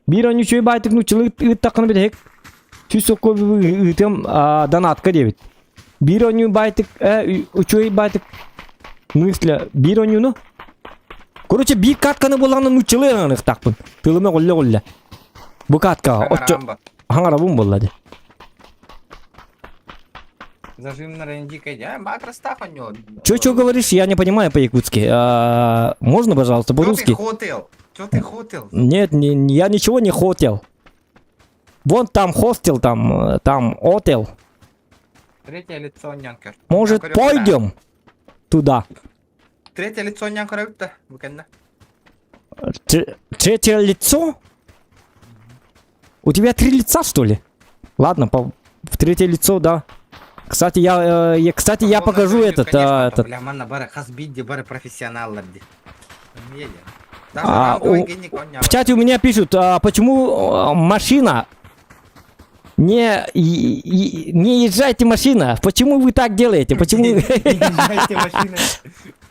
Биир онньу үчүгэй баайтык нууччалыы ыыттаххына бүтэһик сүүс сокко ыытыам донатка диэбит. Биир онньу баайтык э үчүгэй баайтык мысля биир онньуну Короче, биир катканы буоллаҕына нууччалыы ыҥырыахтаахпын. Тылым өҕүллэ-өҕүллэ. Бу каткаҕа оччо хаҥарабын буолла дии. Зажим на рендика, я макростах у него. Чё, чё говоришь? Я не понимаю по-якутски. А, можно, пожалуйста, по-русски? Чё ты хотел? Чё ты хотел? Нет, не, я ничего не хотел. Вон там хостел, там, там отел. Третье лицо нянкер. Может, пойдем туда? Третье лицо ньан көрөбүт да, бу кэннэ. Третье лицо? У тебя три лица, что ли? Ладно, по... в третье лицо, да. Кстати, я, э, я кстати, я покажу этот, а, этот. Бля, манна бары хас биирдии бары профессионаллар дии. А, у, в чате у меня пишут, а почему а, машина не, и, не езжайте машина. Почему вы так делаете? Почему? Не езжайте машина.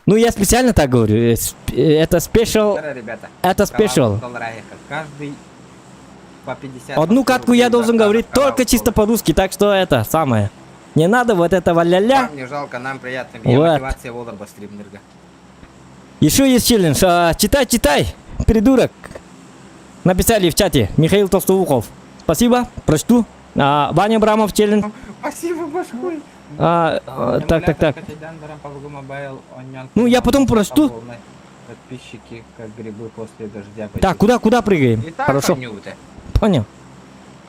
Ну, я специально так говорю. Э, э, это special. Ребята. Это special. Каждый по 50. Одну катку я должен говорить только чисто по-русски, так что это самое. Не надо вот этого ля-ля. Вам не жалко, нам приятно. Я Вот. мотивация буолар стримнерга. Еще есть челлендж. А, читай, читай, придурок. Написали в чате. Михаил Толстоухов. Спасибо, прочту. А, Ваня Брамов челлендж. Спасибо большое. А, а, так, так, так. Ну, я потом прочту. Подписчики, как грибы после дождя. Так, куда, куда прыгаем? И так Хорошо. оонньуубут. Понял.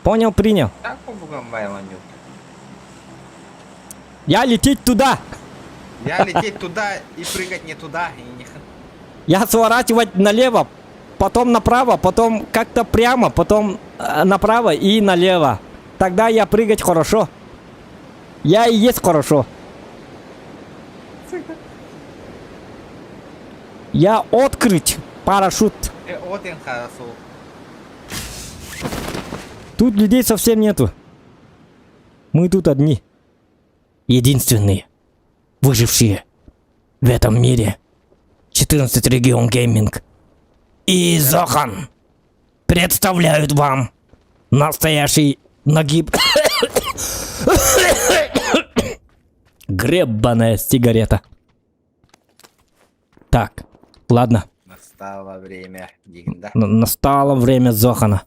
Понял, принял. Так PUBG Mobile оонньуубут. Я лететь туда. Я лететь туда и прыгать не туда. И не... Я сворачивать налево, потом направо, потом как-то прямо, потом э, направо и налево. Тогда я прыгать хорошо. Я и есть хорошо. Я открыть парашют. Э, Вот он хорошо. Тут людей совсем нету. Мы тут одни. Единственные. Выжившие. В этом мире. 14 регион гейминг. И Зохан представляют вам настоящий нагиб. Гребаная сигарета. Так, ладно. Настало время, да? Настало время Зохана.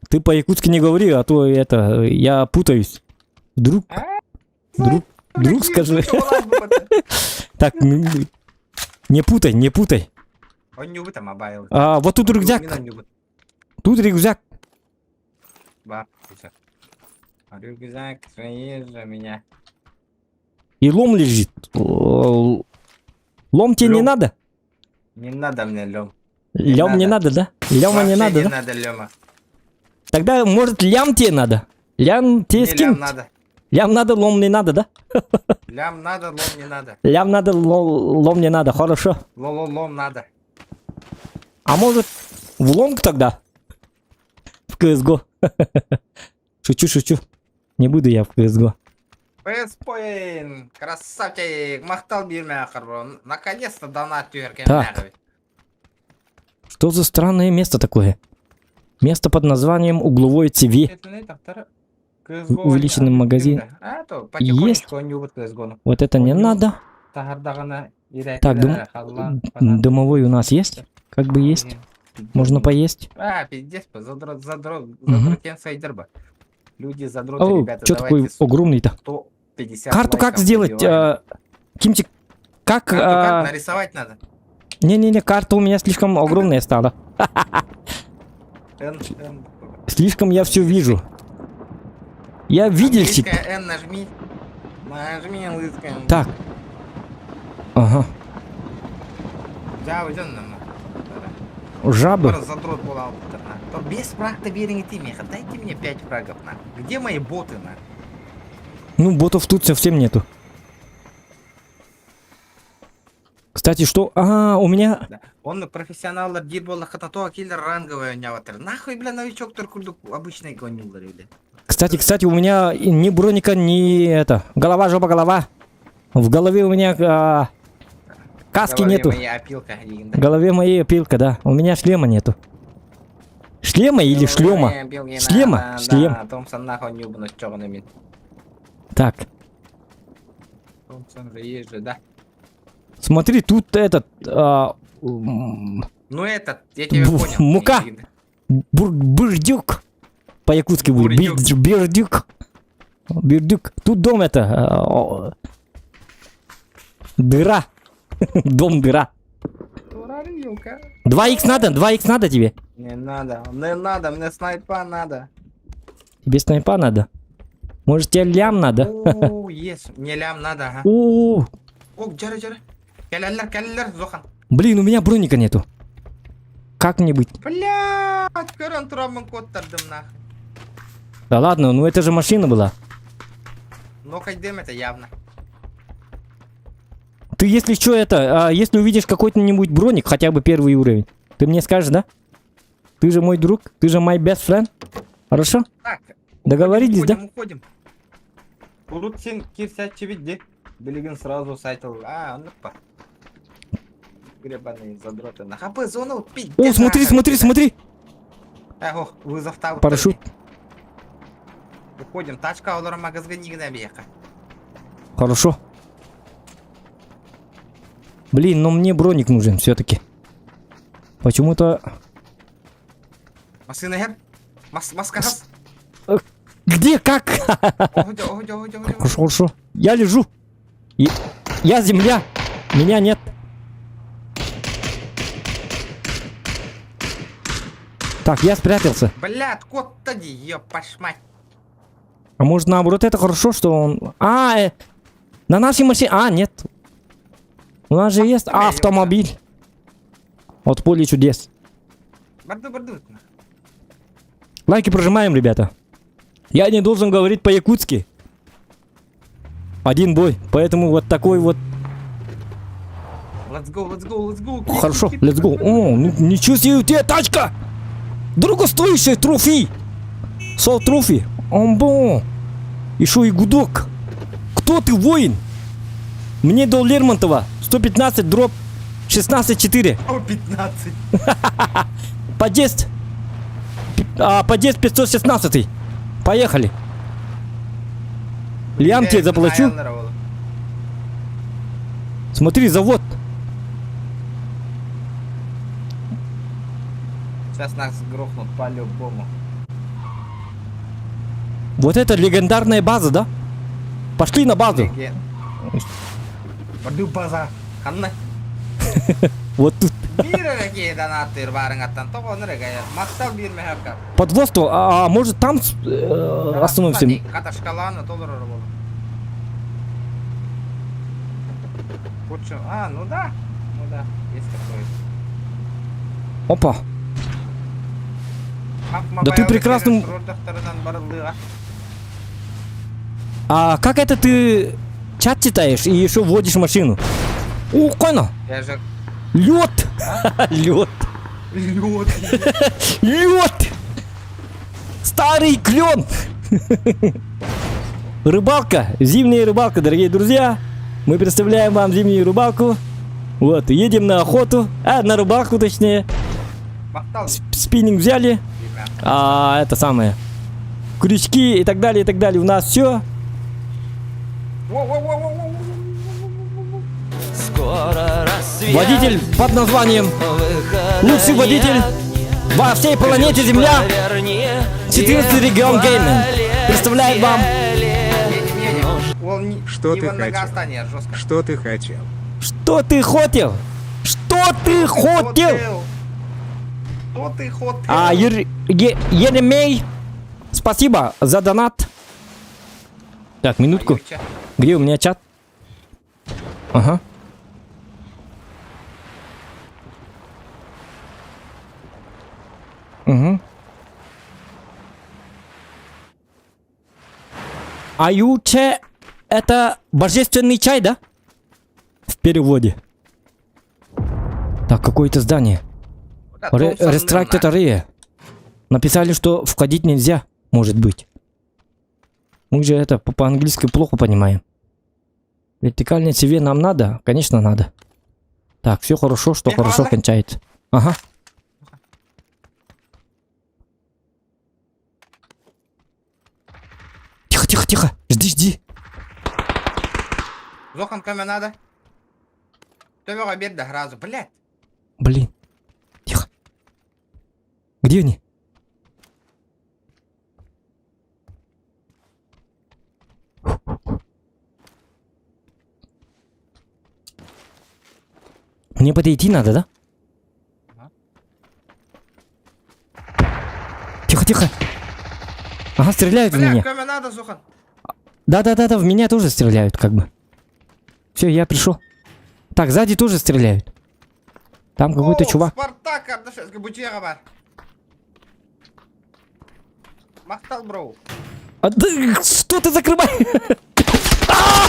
Ты по-якутски не говори, а то это, я путаюсь. Друг, друг, друг скажи. Так, не путай, не путай. А, вот тут рюкзак. Тут рюкзак. Рюкзак, же меня. И лом лежит. Лом тебе не надо? Не надо мне лом. Лем не надо, да? Лема не надо, не да? надо лема. Тогда, может, лям тебе надо? Лям тебе Мне скинуть? лям надо. Лям надо, лом не надо, да? Лям надо, лом не надо. Лям надо, лом не надо, хорошо. Ло-ло-лом надо. А может, в лонг тогда? В CSGO. Шучу, шучу. Не буду я в CSGO. Бэспоин, красавчик, махтал биир Наконец-то донат Так. Что за странное место такое? Место под названием Угловой ТВ. Увеличенный магазин. Есть. Вот это не надо. Так, дом... домовой у нас есть? Как бы есть. Можно поесть. А, пиздец, задрот, задрот, задротен сайдерба. Люди задроты, О, ребята, что такой огромный-то? 150 Карту как сделать? А, Кимчик, как... Карту а... как нарисовать надо? Не-не-не, карта у меня слишком огромная стала. Н, Н. Слишком я все вижу. Я видельщик. Английская Н нажми. Нажми английская Н. Так. Ага. Да, уйдем нам. Жабы. Задрот была. Без фраг-то ты, Миха. Дайте мне 5 фрагов, на. Где мои боты, на? Ну, ботов тут совсем нету. Кстати, что? А, у меня... Да. Он профессионал диир буоллахха то киллер ранговый оонньообаттар. Нахуй, бля, новичок курдук обычный оонньууллар бля. Кстати, кстати, у меня ни броника, ни это. Голова, жопа, голова. В голове у меня а, каски В голове нету. моя опилка. В голове моей опилка, да. У меня шлема нету. Шлема или шлема? Шлема? Шлем. Да, Томпсон нахуй не убнуть, Так. Томпсон же есть же, да? Смотри, тут этот... А, ну этот, я тебя понял. Мука. Бур, бурдюк. По-якутски будет. Бурдюк. Бердюк. Бердюк. Тут дом это... А, дыра. Дом дыра. 2х надо, 2х надо тебе? Не надо, не надо, мне снайпа надо. Тебе снайпа надо? Может тебе лям надо? О, есть, мне лям надо, ага. О, О, дьэ, дьэ. Кэлэллэр, кэлэллэр, Зохан. Блин, у меня броника нету. Как мне быть? Блядь, көрөн тураммын куоттардым нахуй. Да ладно, ну это же машина была. Но кайдем это явно. Ты если что это, а, если увидишь какой-нибудь броник, хотя бы первый уровень, ты мне скажешь, да? Ты же мой друг, ты же my best friend. Хорошо? Так, Договорились, да? уходим, уходим. Урут син киирсээччибит дии. Билигин сразу сайт А, оннук па. Гребаные задроты. На хапы зону О, смотри, смотри, смотри! Эх, ох, вызов табыт. Парашют. Уходим. Тачка олар магазга нигде биэхэ. Хорошо. Блин, но мне броник нужен все-таки. Почему-то... Массыына иһэр. Мас маска хас. Где? Как? Охудя, охудя, охудя, охудя. Хорошо, хорошо. Я лежу. Я земля. Меня нет. Так, я спрятался. Блядь, куотта дии, ёпаш мать. А может наоборот это хорошо, что он... А, на нашей машине... А, нет. У нас же есть автомобиль. От поля чудес. Барды, барды. Лайки прожимаем, ребята. Я не должен говорить по-якутски. Один бой. Поэтому вот такой вот... Let's go, let's go, let's go. Хорошо, let's go. О, ну, ничего себе у тебя тачка! Дорогостоящая трофей! So trophy. Амбо. Еще и гудок. Кто ты, воин? Мне до Лермонтова. 115 дробь 16,4. О, 15. Подъезд. А, подъезд 516. Поехали. Лям тебе заплачу. Смотри, завод. Сейчас нас грохнут по-любому. Вот это легендарная база, да? Пошли на базу. Леген. Барды база. Ханна. Вот тут. Биир эрэ киһи донаттыыр баарыҥаттан тоҕо эрэ Махтал биир мөһөөккө. Подвозство, а может там остановимся? Каташкалааны толорор буолуо. А, ну да. Ну да, есть такое. Опа. Да ты прекрасным- А как это ты чат читаешь и еще водишь машину? О, Кона! Я же... Лед! Лед! Лед. Лед! Старый клен! Рыбалка, зимняя рыбалка, дорогие друзья. Мы представляем вам зимнюю рыбалку. Вот, едем на охоту, а, на рыбалку точнее. Махтал. Спиннинг взяли, а, это самое, крючки и так далее, и так далее. У нас все. Скоро рассвет. Водитель под названием Выхода Лучший водитель нет. во всей планете Ключ Земля. поверни 14 и регион Гейминг представляет вам полетели. Что ты хотел? Что ты хотел? Что ты хотел? Что ты хотел? Что ты хотел? А, Еремей, спасибо за донат. Так, минутку. Где у меня чат? Ага. Угу. Аютче это божественный чай, да? В переводе. Так, какое-то здание. Restricted area. Написали, что входить нельзя, может быть. Мы же это по-английски плохо понимаем. Вертикальный CV нам надо? Конечно, надо. Так, все хорошо, что хорошо кончается. Ага. Тихо, тихо, тихо. Жди, жди. Зохан көмө надо. Төбөҕө биэрдэ сразу, блядь. Блин. Тихо. Где они? Мне подойти надо, да? Ага. Тихо, тихо. Ага, стреляют в Бля, меня. көмө надо, Зохан. Да-да-да-да, в меня тоже стреляют, как бы. Все, я пришел. Так, сзади тоже стреляют. Там какой-то чувак. Спартак, Ардашевский, бутега бар. Махтал, бро. А, да, что ты закрываешь? А!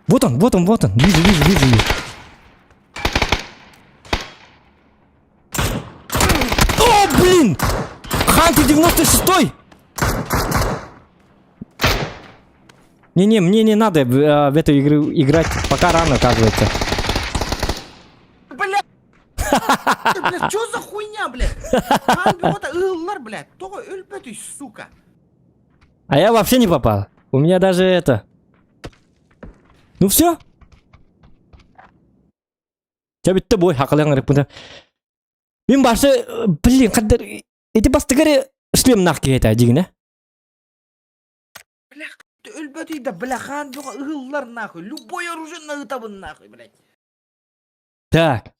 Вот он, вот он, вот он. Вижу, вижу, вижу. вижу. О, блин! Хантер 96-й! Не-не, мне не надо в эту игру играть, пока рано, оказывается. Бля! Ты, блядь, что за хуйня, блядь? Хаан блядь. Тоҕо өлбөтүй, сука. А я вообще не попал. У меня даже это... Ну все. Чэ бүттэ буой хакалаң реппута. Мин башы, блин, қаддар... Эти бастыгары шлемнах киһи дигине. Бля, өлбөтүй да, бля, хаан бөҕө ыһыллар нахуй. Любой оружие ытабын нахуй, блядь. Так.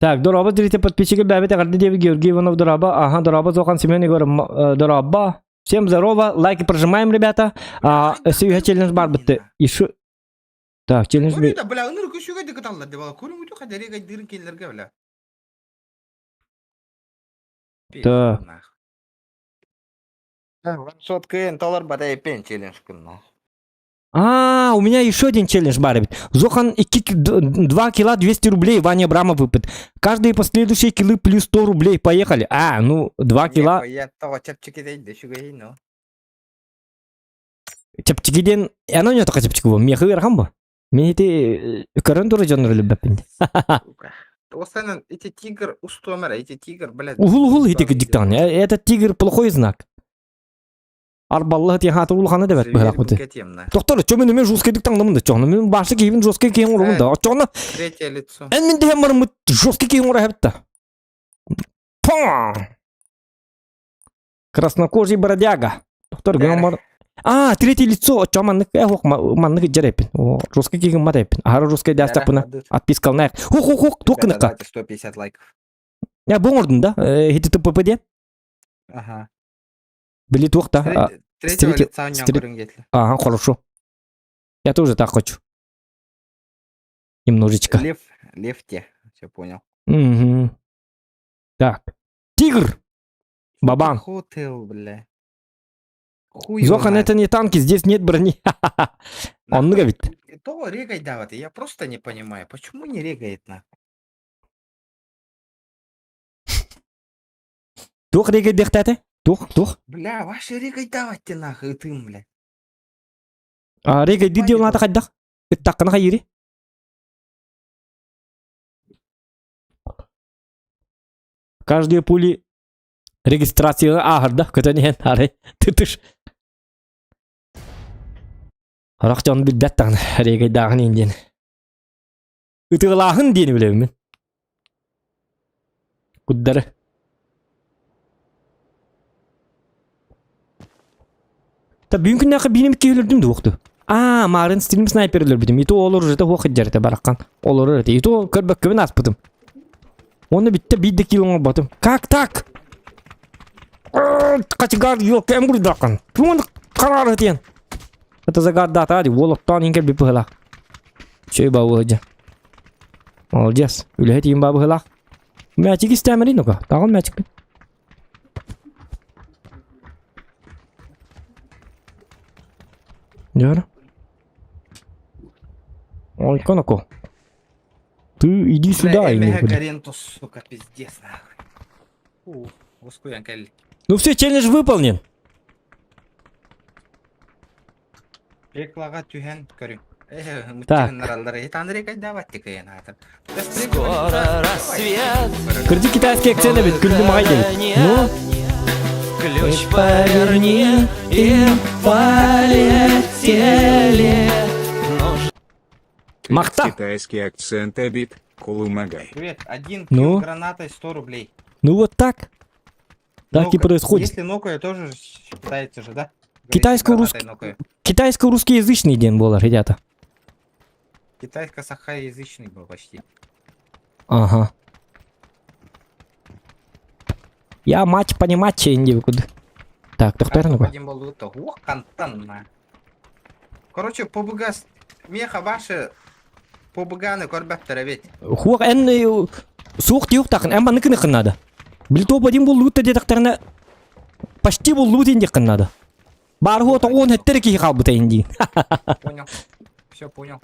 Так, дорообо зрители подписчики бэбит эҕэрдэ диэбит Георгий Иванов дорообо. Ага, дорообо Зохан Семен Егоров дорообо. Всем здорово, лайки прожимаем, ребята. А, сүйэ челлендж бар бытты. Еще... Так, челлендж... Көрүү да, бля, ыныр күшүгө да кыталлар деп ала. Көрүң үтү хадары гайдырын келлерге, бля. Так. Ваншот кыйын толор бадай пен челлендж күн. А, у меня еще один челлендж бар эбит. Зохан 2 килла 200 рублей, Ваня Абрамов выпад. Каждые последующие киллы плюс 100 рублей. Поехали. А, ну, 2 килла. Я того чапчики дейди, шүгэй, ну. Чэпчэки диэн, ана у него чэпчэки бу. Миэхэ ыарахан бу. Мин ити көрөн турар дьоннор өлбөппүн. Сука. Осанан, эти тигр устомера, эти тигр, блядь. Уһул уһул ити кыдьыктаҕын. Этот тигр плохой знак. Арбаллы тиһааты улахана дебет быһалаах Доктор, чё мен мен жесткий таҥнамын да чоҕно мен башы киһибин жесткий киһин оҥоробун да. Оччоҕуна Третье лицо. эн мин дэһэн барыммыт жесткий киһин оҥоро эбит Па! Краснокожий бродяга. Доктор, гынан бар. А, третье лицо, оччо маннык, э, ох, маннык дьэрэппин. О, жесткий киһин мат эппин. Аһара жесткий дастаппына. Отпискалнаах. Хух, хух, хух, туох Ребята, гыныкка. давайте 150 лайков. Я бу оҥордум да? ХТТПП диэн. Ага. Били туох да? Третьего лица у него Ага, хорошо. Я тоже так хочу. Немножечко. Лев, лев те. Все понял. Угу. Так. Тигр! Бабан. Хотел, бля. Хуй Зохан, это не танки, здесь нет брони. Он говорит. То регай дават, я просто не понимаю, почему не регает на? Туох регайдыахтааты? Туох, туох. Бля, ваши регай давать нахуй, ты, бля. А, регайдыыр диэн аата хайдах? Ыттаххына хайыырый? Каждые пули регистрацияны ааһарда көтөн иһэн арай тытыш. Харах дьон билбэт даҕаны регайдааҕын иһин диэн. Ытыалааһын диэни билэбин мин. Куддары. Та бүгүн күннээххэ бииним киһи өлөрдүм дуохту. Аа, маарын стрим снайпер өлөрбүтүм. Ито олор уже хуох иджарыта бараххан. Олорор этэ. Ито көрбөккөбүн ааспытым. Уонна бүттэ биир да кило оҥорботум. Как так? Кочегар елка эм буруйдааххын. Тугун хараар этиэн. Это загардаата ди уол оттоон иһин кэлбит быһыылаах. Үчүгэй баа буолла Молодец. Үлэһит иһин баа быһыылаах. Мячик истээмэрий ну-ка. Таҕыл мячикпин. Дьэ Ой, коноко. Ты иди сюда, Бля, или Эмеха куда? Гарентус, сука, пиздец, нахуй. Фу, уоскуйан кэлли. Ну все, челлендж выполнен. Пеклаҕа түһэн көрүҥ. Так. Скоро рассвет. Кырдьык китайский акцент эбит, күлдүм аҕай диэбит. Ну, Ключ поверни и полетели. Ну махта. Китайский акцент эбит, кулумагай. Привет, один Ну? килл гранатой 100 рублей. Ну вот так. Так и Нокаю. происходит. Если нокаю, тоже считается же, да? Китайско-русский- Гранатой нокаю. Китайско-русскоязычный день был, ребята. Китайско-сахаязычный был почти. Ага. Я мать понимать че куда. Так, доктор, ну Один был будто, ох, кантан, на. Короче, ПБГ... Меха ваши ПБГ-ны көрбөттөр эбит. Хуох эн суох диэхтааххын, эн маннык гыныаххын наада. Били топ-1 буллубут да диэтэхтэринэ почти буллубут иин диэххин наада. Баар хуо тоҕуон хэттэр киһи хаалбыта иин диин. Понял. Все понял.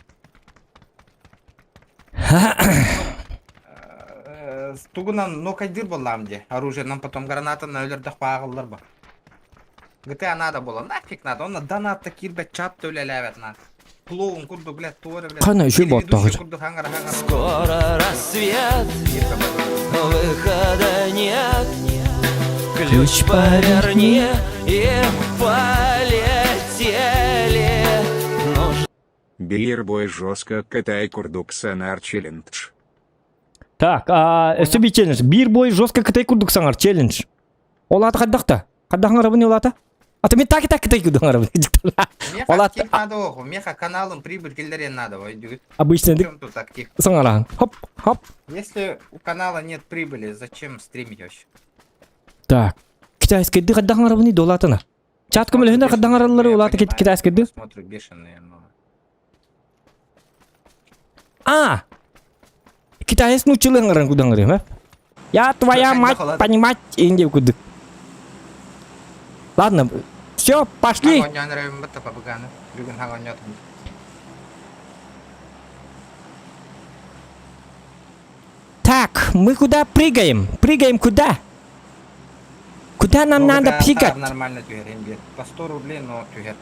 Тугунан нокайдыр боллаам де. Оружиенан потом гранатанан өлөрдөх бааҕыллар ба. GTA надо было, нафиг надо. Он донатта киирбэт чат да үлэлээбэт на. Клоун курдук, блядь, туора, блядь. Хана үчүгэй Телеведущий буолтаҕыр. курдук хаҥара хаҥара. Скоро рассвет, выхода нет. Ключ поверни и полетели. Нужно Биир бой жестко Кытай курдук саҥар челлендж. Так, а, өссө биир челлендж. Биир бой жестко Кытай курдук саҥар челлендж. Ол аата хайдах да? Хайдах оҥоробун ол аата? А то мен так и так Кытай курдук оҥоробун. Меха Ол аата актив надо оҕу. Меха каналым прибыль киллэриэн надо. Ой, обычно Чем тут актив? саҥараһын. Хоп, хоп. Если у канала нет прибыли, зачем стримить вообще? Так. Китайскайды хайдах оҥоробун ол аатына? Чат көмөлөһүнэр хайдах оҥороллору ол аата китайскайды? Смотрю бешеные, но... А! Китаец нууччалыы ыҥыран кудаҥырыам, э? Я твоя мать понимать индия кудык. Ладно, все, пошли. Так, мы куда прыгаем? Прыгаем куда? Куда нам надо прыгать? Нормально түһэр, По 100 рублей, но түһэр.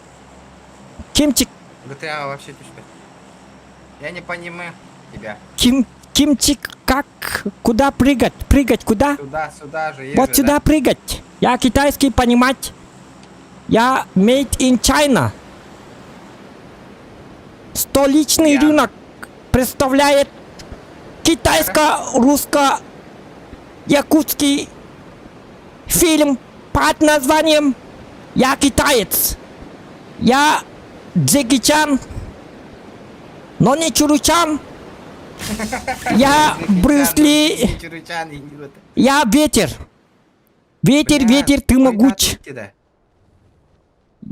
Кимчик GTA вообще түспэт. Я не понимаю тебя. Ким, Кимчик, как, куда прыгать? Прыгать куда? Сюда, сюда же. Вот сюда да? прыгать. Я китайский понимать. Я made in China. Столичный Я... рынок представляет китайско-русско-якутский фильм под названием «Я китаец». Я Джеки Чан, но не Чуручан. Я Брюс Ли. Я ветер. Ветер, ветер, ты могуч.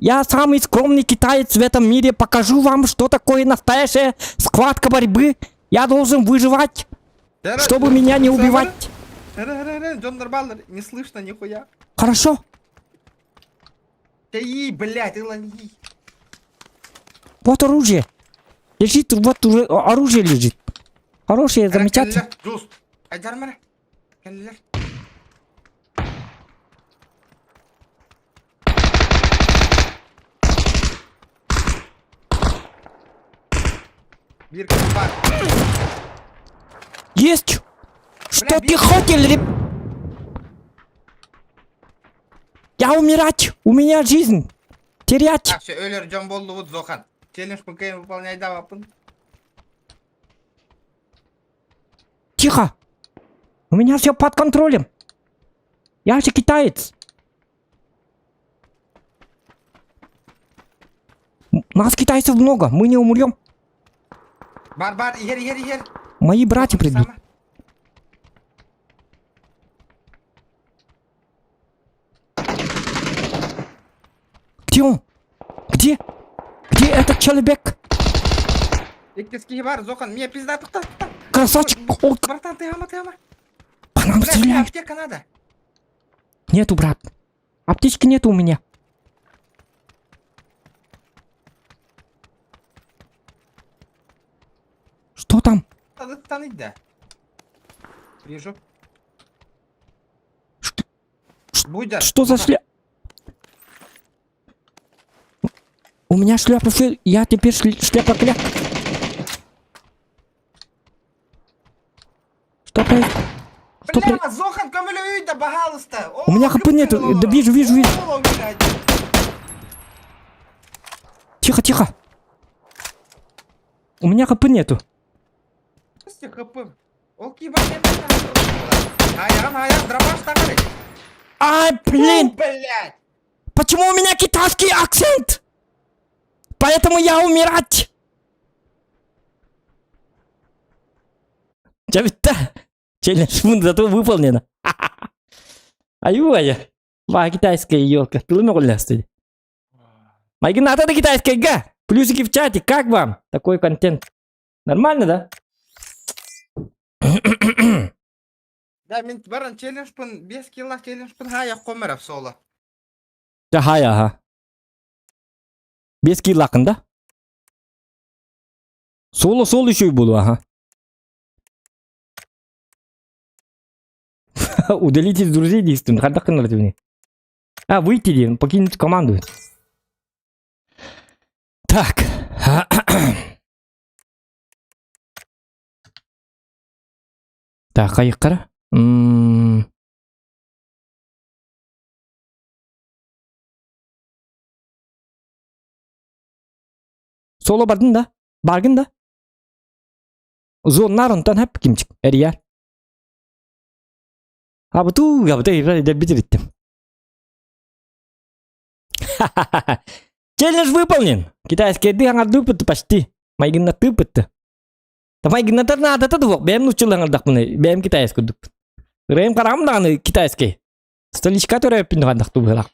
Я самый скромный китаец в этом мире. Покажу вам, что такое настоящая схватка борьбы. Я должен выживать, чтобы меня не убивать. Не слышно нихуя. Хорошо. И, блядь, илани. Вот оружие. Лежит, вот уже оружие лежит. Хорошее, замечательно. Есть! Что ты хотел, реб... Я умирать! У меня жизнь! Терять! Так, все, өлөр дьон буоллубут Зохан. Челлендж ПКМ выполняй давапын. Тихо! У меня все под контролем. Я же китаец. Нас китайцев много, мы не умрем. Бар, бар, иһэр, иһэр, иһэр. Мои братья придут. Где он? Где? Где этот человек? Иккис киһи баар, Зохан, мне пизда тохтоо. Красавчик! О, Братан, ты ама, ты ама. по нам Бля, стреляют. аптека надо. Нету, брат. Аптечки нету у меня. Что там? Да. Вижу. Что, Будь что за шля... У меня шляпа, я теперь шляпа кляк. Что происходит? Что Бля, Зохан, көмөлөй да, пожалуйста. У меня хп нету. Да вижу, вижу, вижу. Тихо, тихо. У меня хп нету. хп. Ол Ай, блин! Блядь! Почему у меня китайский акцент? Поэтому я умирать! Дьэ бүттэ. Челлендж зато выполнено. Аюая. Ва, китайская елка. Тылым оҕолластый. Майгын ата да китайская га. Плюсики в чате, как вам такой контент? Нормально, да? Да, мин баран челленджпын, 5 килла челленджпын хая комеров соло. Да хая, ага. 5 киллакын, да? Соло сол еще и буду, ага. Удалить из друзей действуем. Хайдах гыннар этибини? А, выйти диэн, покинуть команду. Так. Так, хайыккара. М Соло бардын да? Баргын да? Зоннар онтон хэп кимчик эрийэр. Абытуу, абыта битириттим. Челлендж выполнен. Китайский ды аңардыппыт почти. Майгыннатыппыт. Та майгыннатар наадата дуох. Бэйэм нууччалыы аҥардахпына. Бэйэм китайский курдук. Ырайым хараҕым даҕаны китайский. Столичка төрөөппүн ханнах тубыһылаах.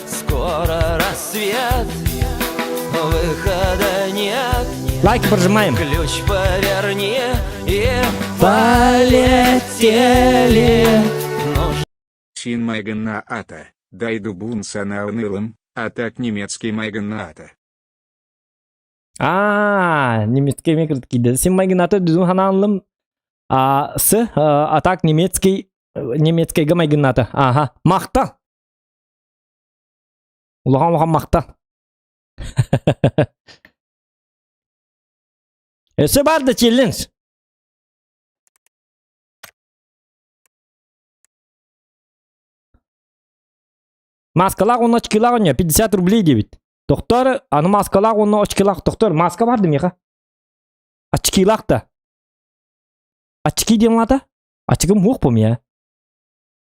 Скоро рассвет, выхода нет. Лайки прожимаем. Ключ поверни и Полетели. Ну Син майгыннаата, дайду бун санаанылым, а так немецкий майгыннаата. А, немецкий микротки. Син майгыннаата дүзүн ханаанлым. А, с, а так немецкий, немецкийга майгыннаата. Ага, махта. Улахан улахан махта. Өссө бар да челлендж. Маскалаах уонна очкилаах оонньоо 50 рублей диэбит. Тохтоор, аны маскалаах уонна очкилаах тохтоор, маска бар да миэхэ? Очкилаах да. Очки диэн аата? Очким суох бу миэхэ.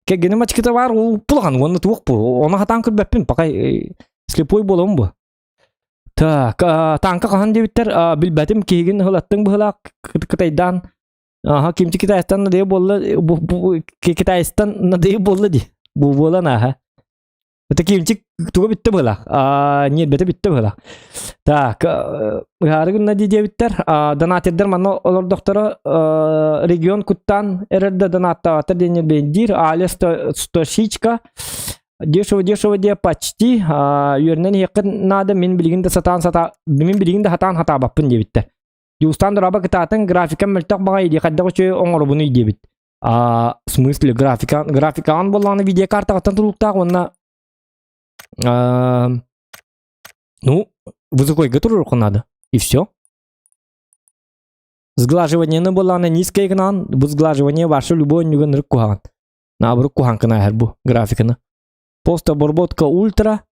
Кэргэним очкита баар уппулахан уонна туох бу? Ону хатаан көрбөппүн, пока слепой буолабын бу. Так, тааҥка хаһан диэбиттэр, билбэтим, киһигин ыһылаттыҥ быһыылаах кытайдаан. Аха, кимчи Китайстан надыйа буолла, Китайстан надыйа буолла дии. Бу буолан аха. Это кимчик туга бүттэ быһыылаах. Нет, бэтэ бүттэ быһыылаах. Так, ыһаары гынна дии диэбиттэр. Донатердар манна олордохторо регион куттаан эрэр да донаттаабаттар диэн бэйдиир. Аля стошичка дешево дешево диэ почти үөрэнэн иһиэххин наада мин билигин да сатаан сата мин билигин да сатаан хатаабаппын диэбиттэр. Дьулустаан дорообо кытаатыҥ, графикам мөлтөх баҕайы дии, хайдах үчүгэй оҥоробунуй диэбит. А, в смысле графика, графикаҕын буоллаҕына видеокартаҕыттан тутулуктаах уонна а, ну, высокойга туруорукка надо. И все. Сглаживание буоллаҕына низкое гынан, бу сглаживание ваше любой онньуга ынырык куһаҕан. Наоборот куһаҥкына аһар бу графиканы. Постобработка ультра,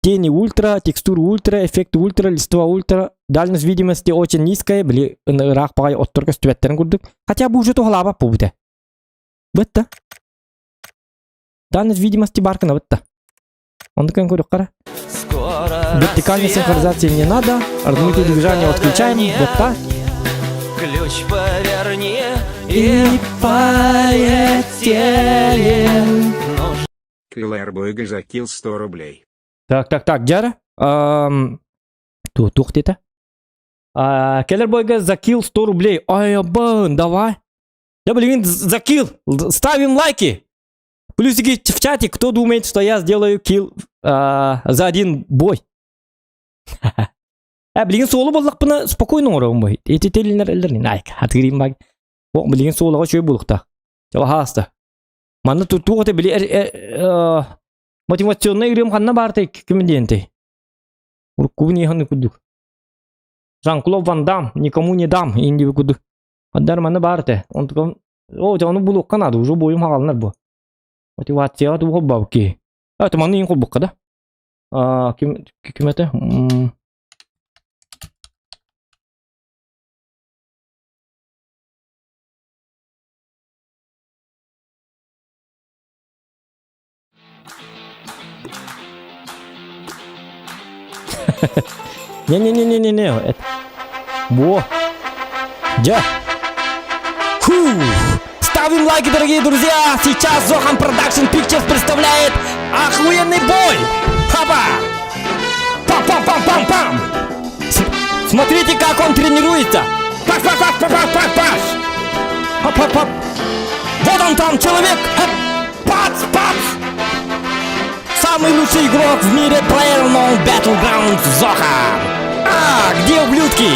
Тени ультра, текстур ультра, эффект ультра, листва ультра. Дальность видимости очень низкая, били ыраах баҕай оттор көстүбэттэрин курдук. Хотя бы уже туһалаабат буолбута. Бытта. Дальность видимости баркына бытта. Онду көн көрүк Скоро Вертикальной рассвет, синхронизации не надо. Размытие движения отключаем. выхода Вот так. Ключ поверни и И полетели. Ну Киллербойга закил 100 рублей. Так, так, так, дьара. Тух где-то. Келлербойга закил 100 рублей. Ай, абан, давай. Я, блин, закил. Ставим лайки. Плюсики в чате, кто думает, что я сделаю килл за один бой. Э, билигин суолу буоллахпына спокойно оҥоробун бу. Ити телинер эллер найк. Хатырим баг. Бу билигин суолаҕа үчүгэй буолуохтаах. Чабахааста. Манна туох это били мотивационный ырыам ханна баартай ким диэнтэй? Уруккубун иһан курдук. Жан-Клод Ван Дам, никому не дам, инди курдук. Андар манна баар этэ. Онтукам о, ону булуохха наада, уже буойум хаҕаланар бу. Мотивацияҕа тугу холбообут киһи. А, манны иин холбукка да? А, ким ким этэ? Не-не-не-не-не-не. Это... Во. Дя. Фу. Ставим лайки, дорогие друзья. Сейчас Зохан Production Pictures представляет охуенный бой. Хапа. Пам-пам-пам-пам-пам! Смотрите, как он тренируется! Паш-паш-паш-паш-паш-паш! Хоп-хоп-хоп! Вот он там, человек! Хоп! Пац, пац! Самый лучший игрок в мире PlayerUnknown Battlegrounds Зоха! А, где ублюдки?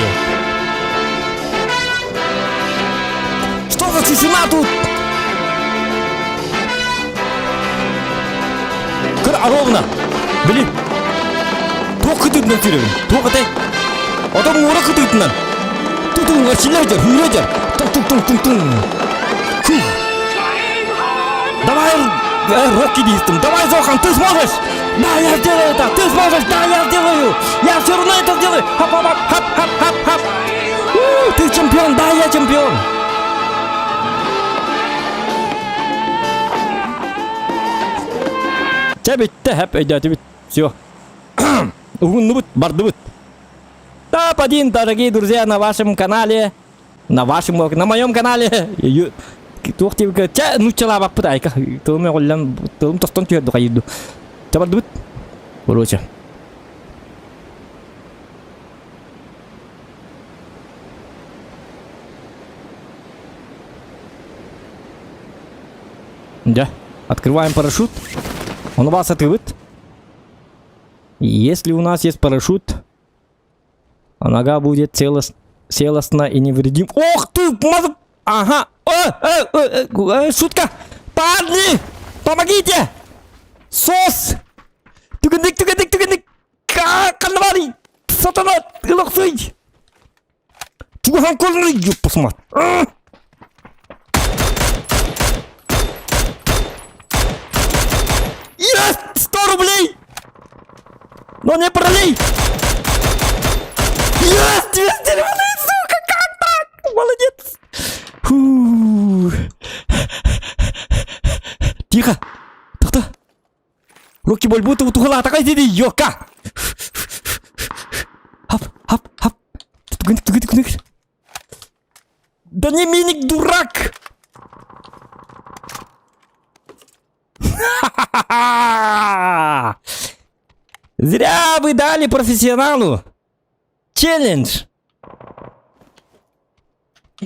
Что за тишина тут? Көр, ровно. Били. Туох кытыытынан сүүрэбин? Туох этэй? Отон муора кытыытынан. Тутун, эрчиллэр үүрэр. Тун-тун-тун-тун-тун. Фух. Давай, Рокки дейстім. Давай, Зохан, ты сможешь! Да, я сделаю это! Ты сможешь! Да, я сделаю! Я все равно это сделаю! Хоп-хоп-хоп, хоп-хоп-хоп! У, ты чемпион! Да, я чемпион! Чэ бүттэ, хэп өйдөөтүбүт. Все. Уһуннубут, бардыбыт. Топ-1, дорогие друзья, на вашем канале. На вашем, на моем канале. Туох диэбиккэ, чэ, нууччалаабаппыт айка. Тылым өҕүллэн, тылым тостон түһэр духайырду. Чэ бардыбыт. Короче. Да. Открываем парашют. Он у вас открыт. Если у нас есть парашют, а нога будет целос... целостна и невредим. Ох ты, маза... Ага. О, э, э, э, шутка. Парни, помогите! Сос! Түгэнник, түгэнник, түгэнник! Ханна Сатана, ылахсый! Чугахан колны, ёппасмат! Есть! 100 рублей! Но не пролей! Есть! 200 рублей, сука! Как так? Молодец! Фу. Тихо! Тохто! Руки больбуту тухалаатаҕай дии ёка! Хап, хап, хап! Да не миник, дурак! Зря вы дали профессионалу челлендж.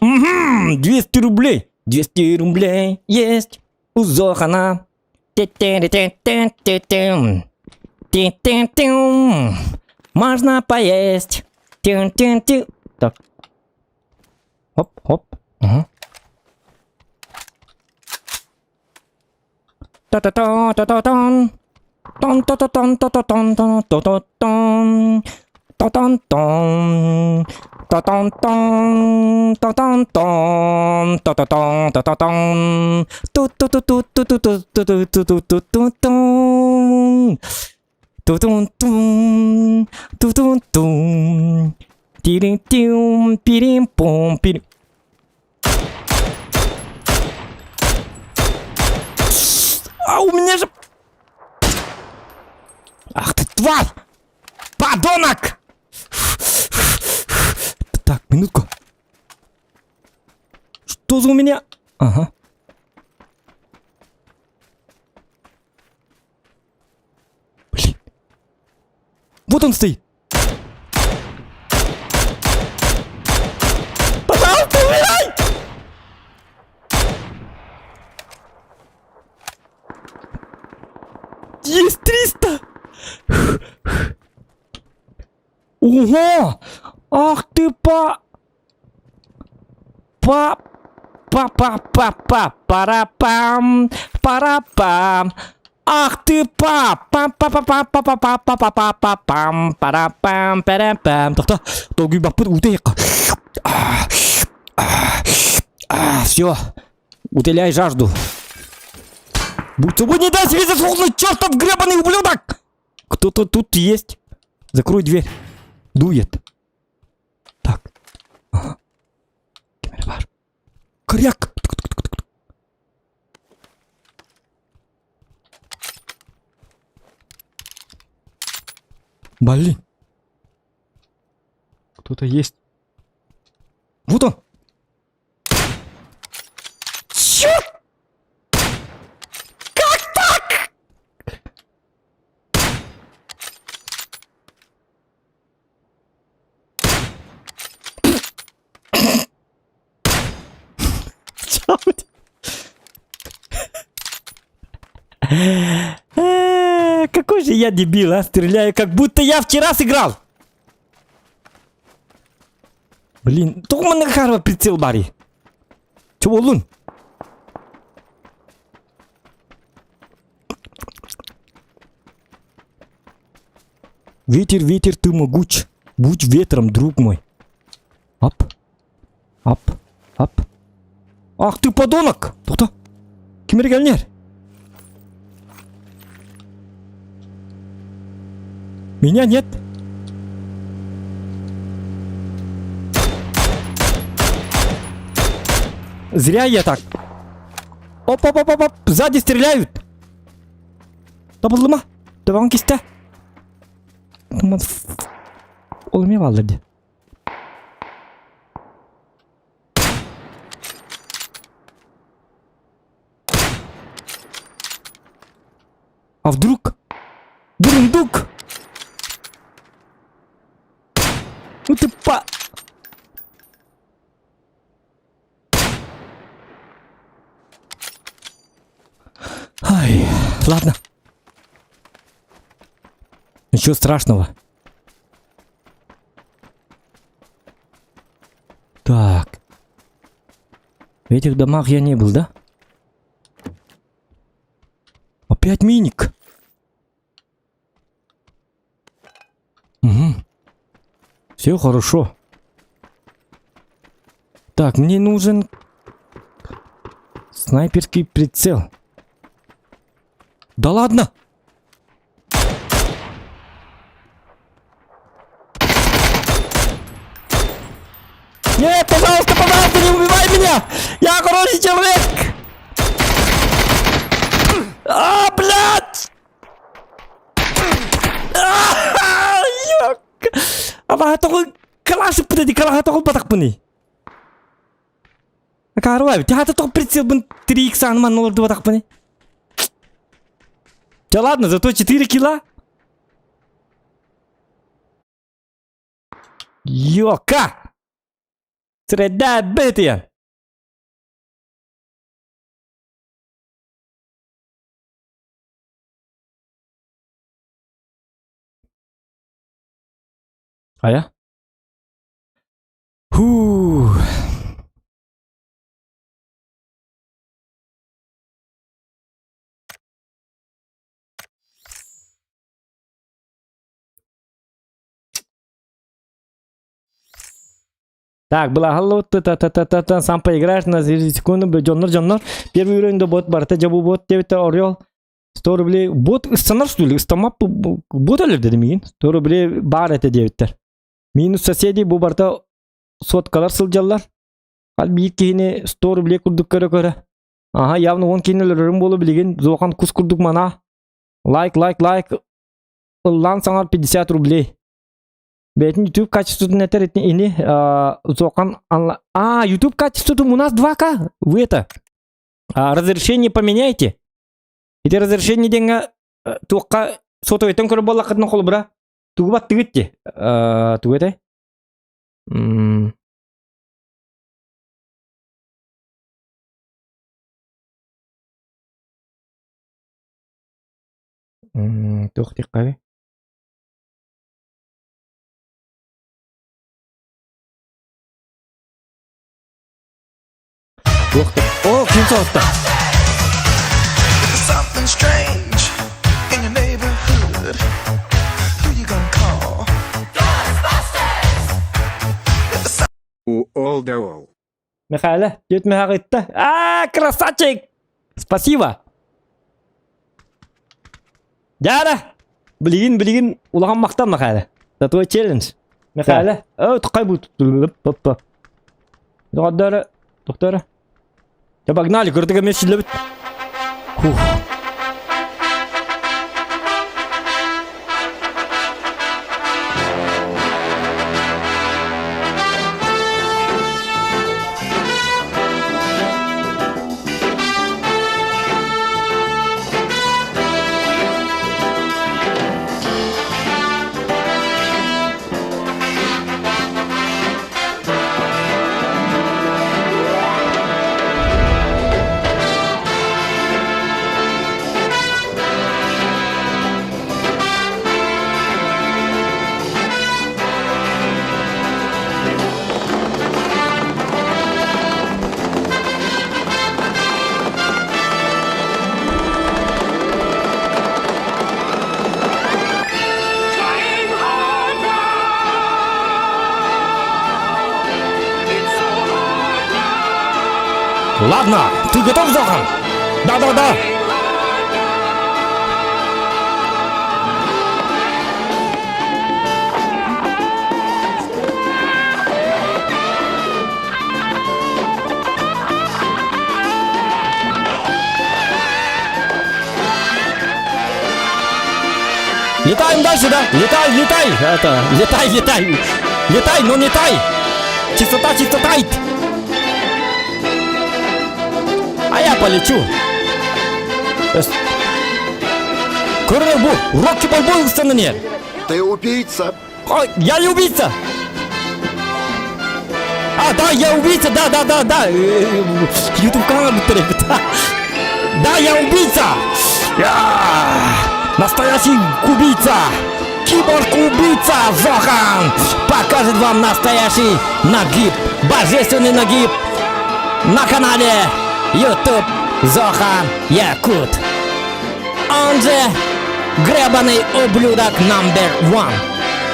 Угу, 200 рублей. 200 рублей есть у Зохана. Можно поесть. Так. Хоп, хоп. Ага. Та-та-та-та-та-тан. Тан-та-та-тан-та-та-тан-та-та-тан. Та-тан-тан. Та-тан-тан. Та-тан-тан. Та-та-тан. Та-та-тан. Ту-ту-ту-ту-ту-ту-ту-ту-ту-ту-ту. Ту-тун-тун. Ту-тун-тун. Тирин-тюм, пирим-пум, пирим. А у меня же... Ах ты тварь! Подонок! Так, минутку. Что за у меня? Ага. Блин. Вот он стоит. Пожалуйста, умирай! Есть 300! Ого! Ах ты па... Па... Па-па-па-па, пара-пам, пара-пам. Ах ты па, па па па па па па па па па па па пам пара пам пара пам. Тохто, долгуйбаппыт уута Все, утоляй жажду. Будь собой не дай себе засохнуть, чертов гребаный ублюдок! Кто-то тут есть. Закрой дверь. Дует. Так. Ага. Ким Коряк! Блин. Кто-то есть. Вот он! Черт! Как так? Какой же я дебил, а? Стреляю, как будто я вчера сыграл. Блин, тоҕо маннык хаарба прицел баарый? Чэ буоллун? Ветер, ветер, ты могуч. Будь ветром, друг мой. Ап. Ап. Ап. Ах ты подонок! Тоқта. Ким эрэ кэлнэр? Меня нет. Зря я так. Оп, оп, оп, оп, оп. Сзади стреляют. Табылдыма. Табан кисте. Ол эмиэ бааллар дии. А вдруг? Бурундук! Ну ты па... Ай, ладно. Ничего страшного. Так. В этих домах я не был, да? Опять миник. Угу. Все хорошо. Так, мне нужен снайперский прицел. Да ладно! Нет, пожалуйста, пожалуйста, не убивай меня! Я хороший человек! А, блядь! А, ёк! Абаһа тоҕо калашыппыт ди, калаха тоҕо батахпыный? Акаарылай, театр тоҕо прицелбын 3х анман олорду батахпыный? Да ладно, зато 4 кило. Йока! Среда бытия! Хайа? Фу. Так, была та та та та сам поиграешь на секунду, дьоннор, дьоннор. Первый уровень до бот барта, жабу бот, дебите Орел. 100 рублей. Бот ыстанар что ли? Ыстамап бот өлөр дедим миигин. 100 рублей баар этэ диэбиттэр. Минус соседей бу барта соткалар сылдьаллар. Хал биир киһини 100 рублей курдук көрө-көрө. Аха, явно он киһини өлөрөрүм буолу билигин зохан кус курдук мана. Лайк, лайк, лайк. Ыллаан саҥар 50 рублей. Бэйэтин YouTube качествотун этэр ини зохан А, YouTube качествотун у нас 2К. Вы это разрешение поменяйте. Ити разрешение диэҥҥэ туохха сотовойтан көрөр буоллаххытына холобура тугу баттыгыт дии тугу этэй туох диэххэ Туох О, ким соһутта? Something strange in your neighborhood. Who you gonna call? У ол да ол. Михаила, дед Михаил А, красавчик! Спасибо! Дяра! Билигин, билигин, улахан махтал Михаила. За твой челлендж. Михаила, о, тукай будет. Доктора, доктора. Да погнали, көрдүгө мен сүлөбүт. Фух. Ладно, ты готов, Зохан? Да-да-да. Летаем дальше, да? Летай, летай! Это, летай, летай! Летай, но не тай! Чистота, чистота! А я полечу! Көрөр бу, Рокки Бальбоа ыстанан Ты убийца. Ой, я не убийца! А, да, я убийца, да, да, да, да. Ютуб канал Да, я убийца! Я настоящий убийца! Киборг-убийца Зохан покажет вам настоящий нагиб, божественный нагиб на канале YouTube Зохан Якут. Он же гребаный ублюдок number one.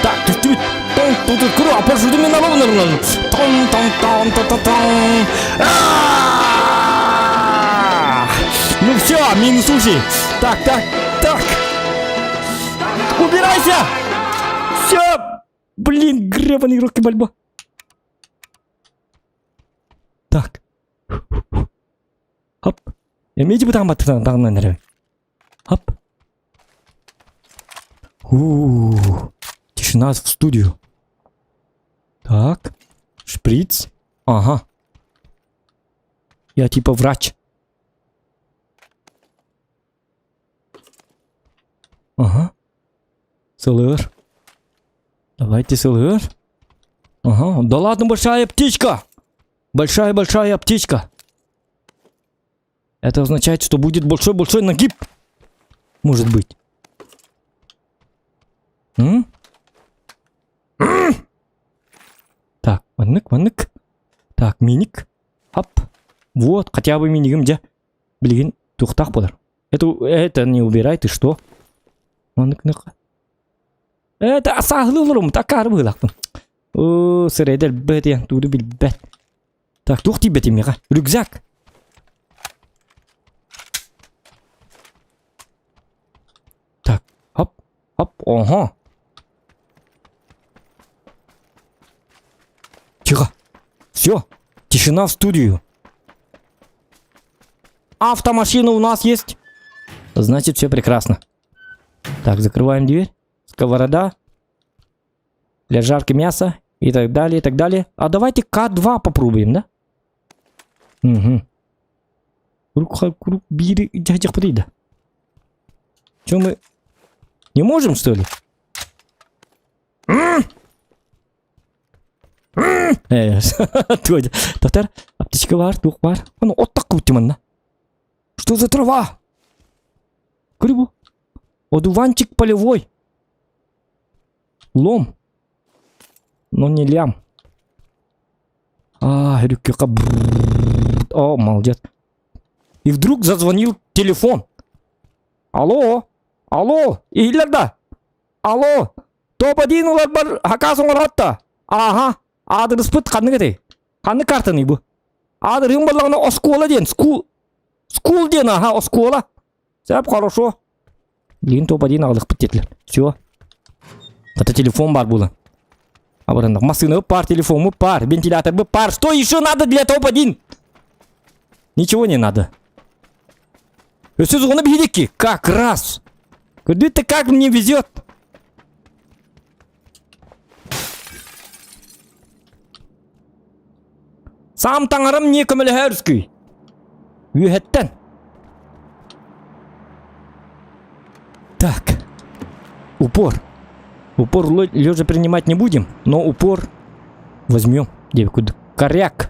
Так, ты ты тон тон тон кру, а позже ты меня тон тон тон тон тон тон. Ну все, минус уши. Так, так, так. Убирайся! Все! Блин, гребаный Рокки Бальбо. Так. Хоп. Эмиэ бытаан баттытан таҕынан эрэ. Хоп. У, тишина в студию. Так. Шприц. Ага. Я типа врач. Ага. Сылыр. Давайте сылыр. Ага. Да ладно, большая птичка. Большая-большая птичка. Это означает, что будет большой-большой нагиб. Может быть. М? М? Так, маннык, маннык. Так, миник. Хоп. Вот, хотя бы минигим дьэ. Билигин туохтаах буолар. Это, это не убирай, ты что? Маннык, нык. Это асааһылыы олорум, такаары быһыылаахпын. Оо, сирэйдэр бэт тууду билбэт. Так, туох тиийбэтим миэхэ? Рюкзак. Так, хоп, хоп, ого. Тихо. Все, тишина в студию. Автомашина у нас есть. Значит, все прекрасно. Так, закрываем дверь. Сковорода. Для жарки мяса. И так далее, и так далее. А давайте К2 попробуем, да? Угу. Круг, бири, дядя Че мы не можем, что ли? Э, Татар, аптечка бар, туох бар. Аны от манна. Что за трава? Грибу. Одуванчик полевой. Лом. Но не лям. А, О, молодец. И вдруг зазвонил телефон. Алло, алло, иһиллэр Алло, топ-1 уларбар хакас оҥоротто. Ага, аадырыспыт ханнык этэй? Ханнык картаны бу? Аадырыым буоллаҕына оскуола диэн, school, school диэн, аха, оскуола. Сөп, хорошо. Билигин топ-1 аҕалыахпыт диэтилэр. Все. Это телефон бар буолан. Абыраннах. Массыына пар, телефон пар, вентилятор пар. Что еще надо для топ-1? Ничего не надо. Өссө зоны биһидикки. Как раз. Көрдүт как мне везет. Сам таҥарам не көмөлөһөрскүй. Үөһэттэн. Так. Упор. Упор лежа принимать не будем, но упор возьмем. Коряк.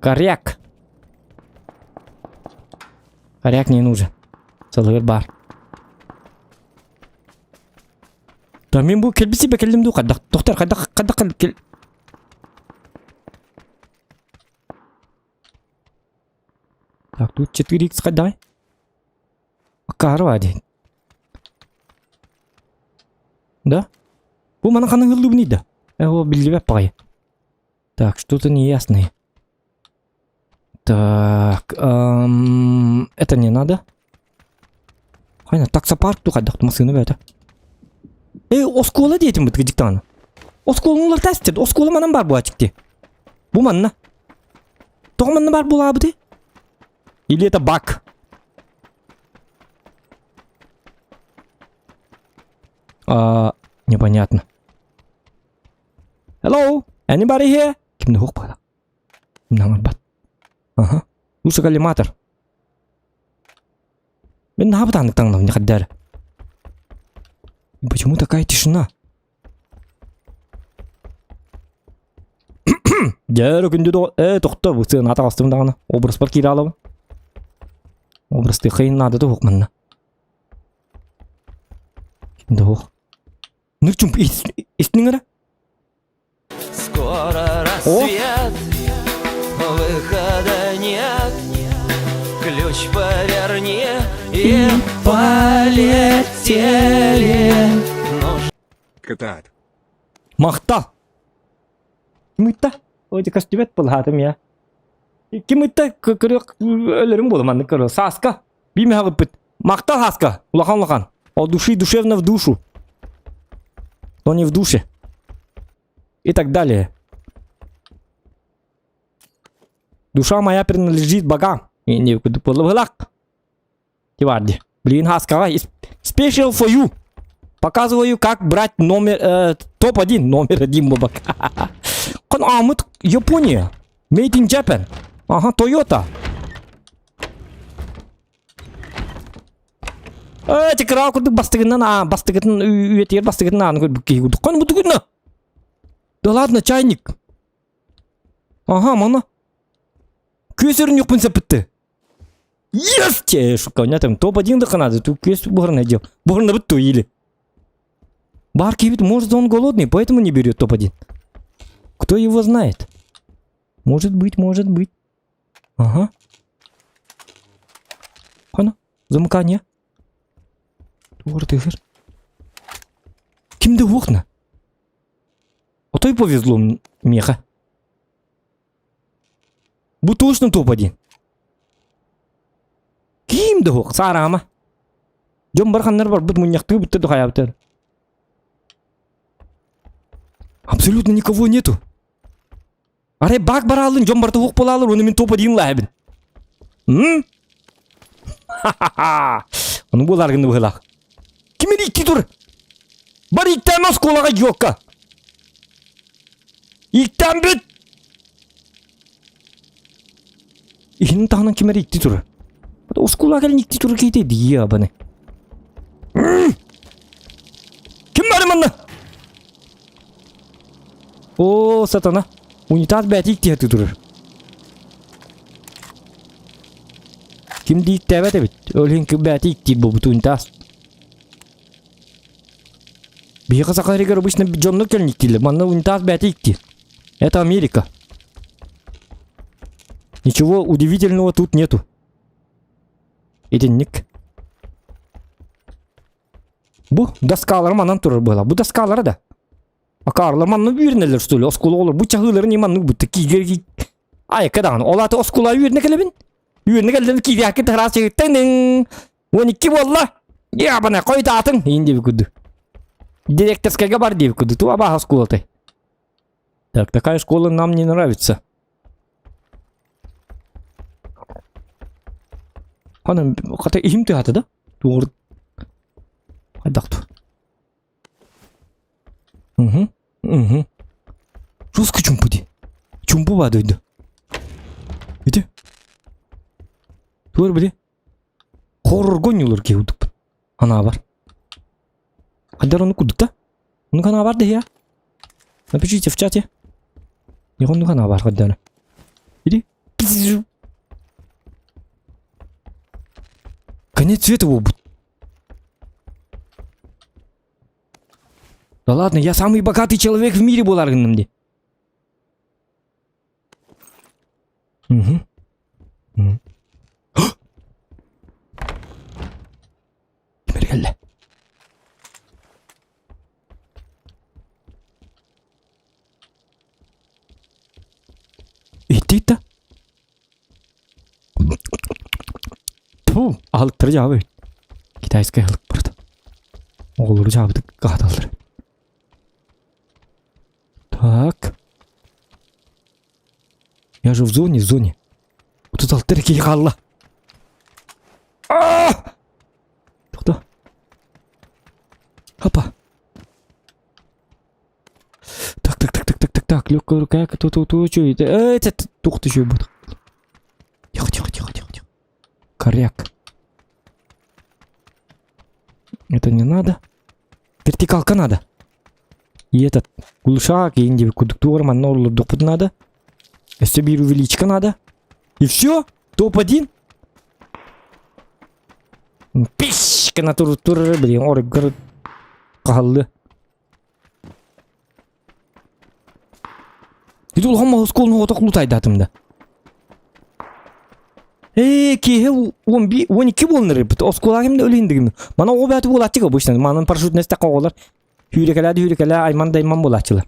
Коряк. Коряк не нужен. Целый бар. Да мен бу кэлбиси кэллим дуу хайдах доктор хайдах хайдах кэл Так, тут 4х хайдай. Аккаарва диэн. Да? Бу мана ханан ыллыбын да. Э, о биллибэт баҕайы. Так, что-то неясное. Так, эм, это не надо. Хайна, таксопарк ту хайдах массыына бэйэтэ. Э, оскуола диэтим бит диктаны. Оскуолалар тестер, оскуола манан бар буачыкти. Бу манна. Тоҕо манна бар буолаабыты? Или это бак? А, непонятно. Hello, anybody here? Ким да баар? Ким Ага. Лучше коллиматор. Мен наабытааннык таҥнабын хаддары. Почему такая тишина? Дьэ, күндү до э тохто бу сыана таҕыстым даҕаны образпар киирэ алабын. Образты хейн надо туһук манна. Дух. Нырчум истиҥ эрэ. Скоро рассвет, выхода нет. Ключ поверни и полетели. Кытаат. Махтал. Ким ыытта? Ой, көстүбэт былаатым я. Ким ыытта көрүөх өлөрүм буолу маннык көрө. Сааска. Биир ыппыт. Махтал Сааска. Улахан улахан. От души душевно в душу. Но не в душе. И так далее. Душа моя принадлежит богам. Не, не, Тиварди. Блин, Хаскава. Special for you. Показываю, как брать номер... Э, топ-1. Номер один, бабак. Кон Амут, Япония. Made in Japan. Ага, Toyota. Э, тикра курдук бастыгынан, а, бастыгытын үйетер бастыгытын ааны көрбүк киһи курдук. Кон бутугуна. Да ладно, чайник. Ага, мана. Күөсөрүн юкпун сеппитти. Есть! Шутка, у меня там топ-1 доханады, тут күөс буһарына дел. Буһарына бүттү или. Бар киһибит, может он голодный, поэтому не берет топ-1. Кто его знает? Может быть, может быть. Ага. Хана, замыкание. Тугар тыгыр. Кимде окна? Отой повезло меха. Бу точно топ-1. Ким да суох, саараама. Дьон барханнар барбыт мунньахтыы бүттэ духайабыттар. Абсолютно никого нету. Арай бак бараалын дьон барыта суох буолаалар, уонна мин топ-1 лаһабын. М? Ха-ха-ха! Ону буолаар гына быһыылаах. Ким икки тур? Бар иктэн оскуолаҕа йокка. Иктэн бүт! Иһин таһынан ким эрэ икти турар. Оскуола кэлин икти турар киһитэ дии абаны. Ким бары манна? О, сатана. Унитаз бэти икти турар. Ким дииктээбэт эбит. Ол иһин бэти иктиир буолбут унитаз. Биһиэхэ саха сиригэр обычно дьоннор кэлин иктииллэр. Манна унитаз бэти иктиир. Это Америка. Ничего удивительного тут нету. Итинник. Бу доскалар манан турар буола. Бу доскалара да. Акаарлар манна үөрэнэллэр что ли? Оскуола оҕолор бу чаһыыларын и маннык бутта киигэр Айка даҕаны. Ол аата оскуола үөрэнэ кэлэбин. Үөрэнэ кэллэн киириэхкэ таһараас чыгыттан 12 буолла. Ябана хойутаатыҥ иин диэбит курдук. Директорскайга бар диэбит курдук. Туга бааһа оскуолатай. Так, такая школа нам не нравится. Ханан хата иһим тыһата да? Тугур хайдахту. Угу. Угу. Жестко чумпу ди. Чумпу ба дойду. Ити. Тугур били. Хоррорго ньулар киһи курдукпун. Анаабар. Хайдар ону курдук да? Оннук анаабар да я. Напишите в чате. Не оннук анаабар хайдары. Иди. Конец света буолбут. Да ладно, я самый богатый человек в мире буолар гынным ди. Угу. Ким кэллэ? Фу, аһылыктары дьаабы эбит. Китайскай аһылык барыта. Оҕолору дьаабытык аһаталлар. Так. Я же в зоне, в зоне. 36 эрэ киһи хаалла. А! Тохто. Хапа. Так, так, так, так, так, так, так. Легкая рука, ту ту ту чё это? Э, это тух ты чё будет. Тихо, тихо, тихо, тихо, тихо. Коряк. Это не надо. Вертикалка надо. И этот глушак, и инди кудуктур, манна олордохпут надо. Өссө биир увеличка надо. И все? Топ-1? Пиш! Тур, тур, блин, оргар хаалла. Ити улахан моһускуолун оҕото лутайдаатым да. Ээ, киэһэ 11 12 буолан эрэрбит. Оскуолаҕа ким да өлүһүн дигим. Мана оҕо бэйэтэ буолааччы обычно. Манан парашютнай истэххэ оҕолор сүүрэкэлээ да сүүрэкэлээ айман да айман буолааччылар.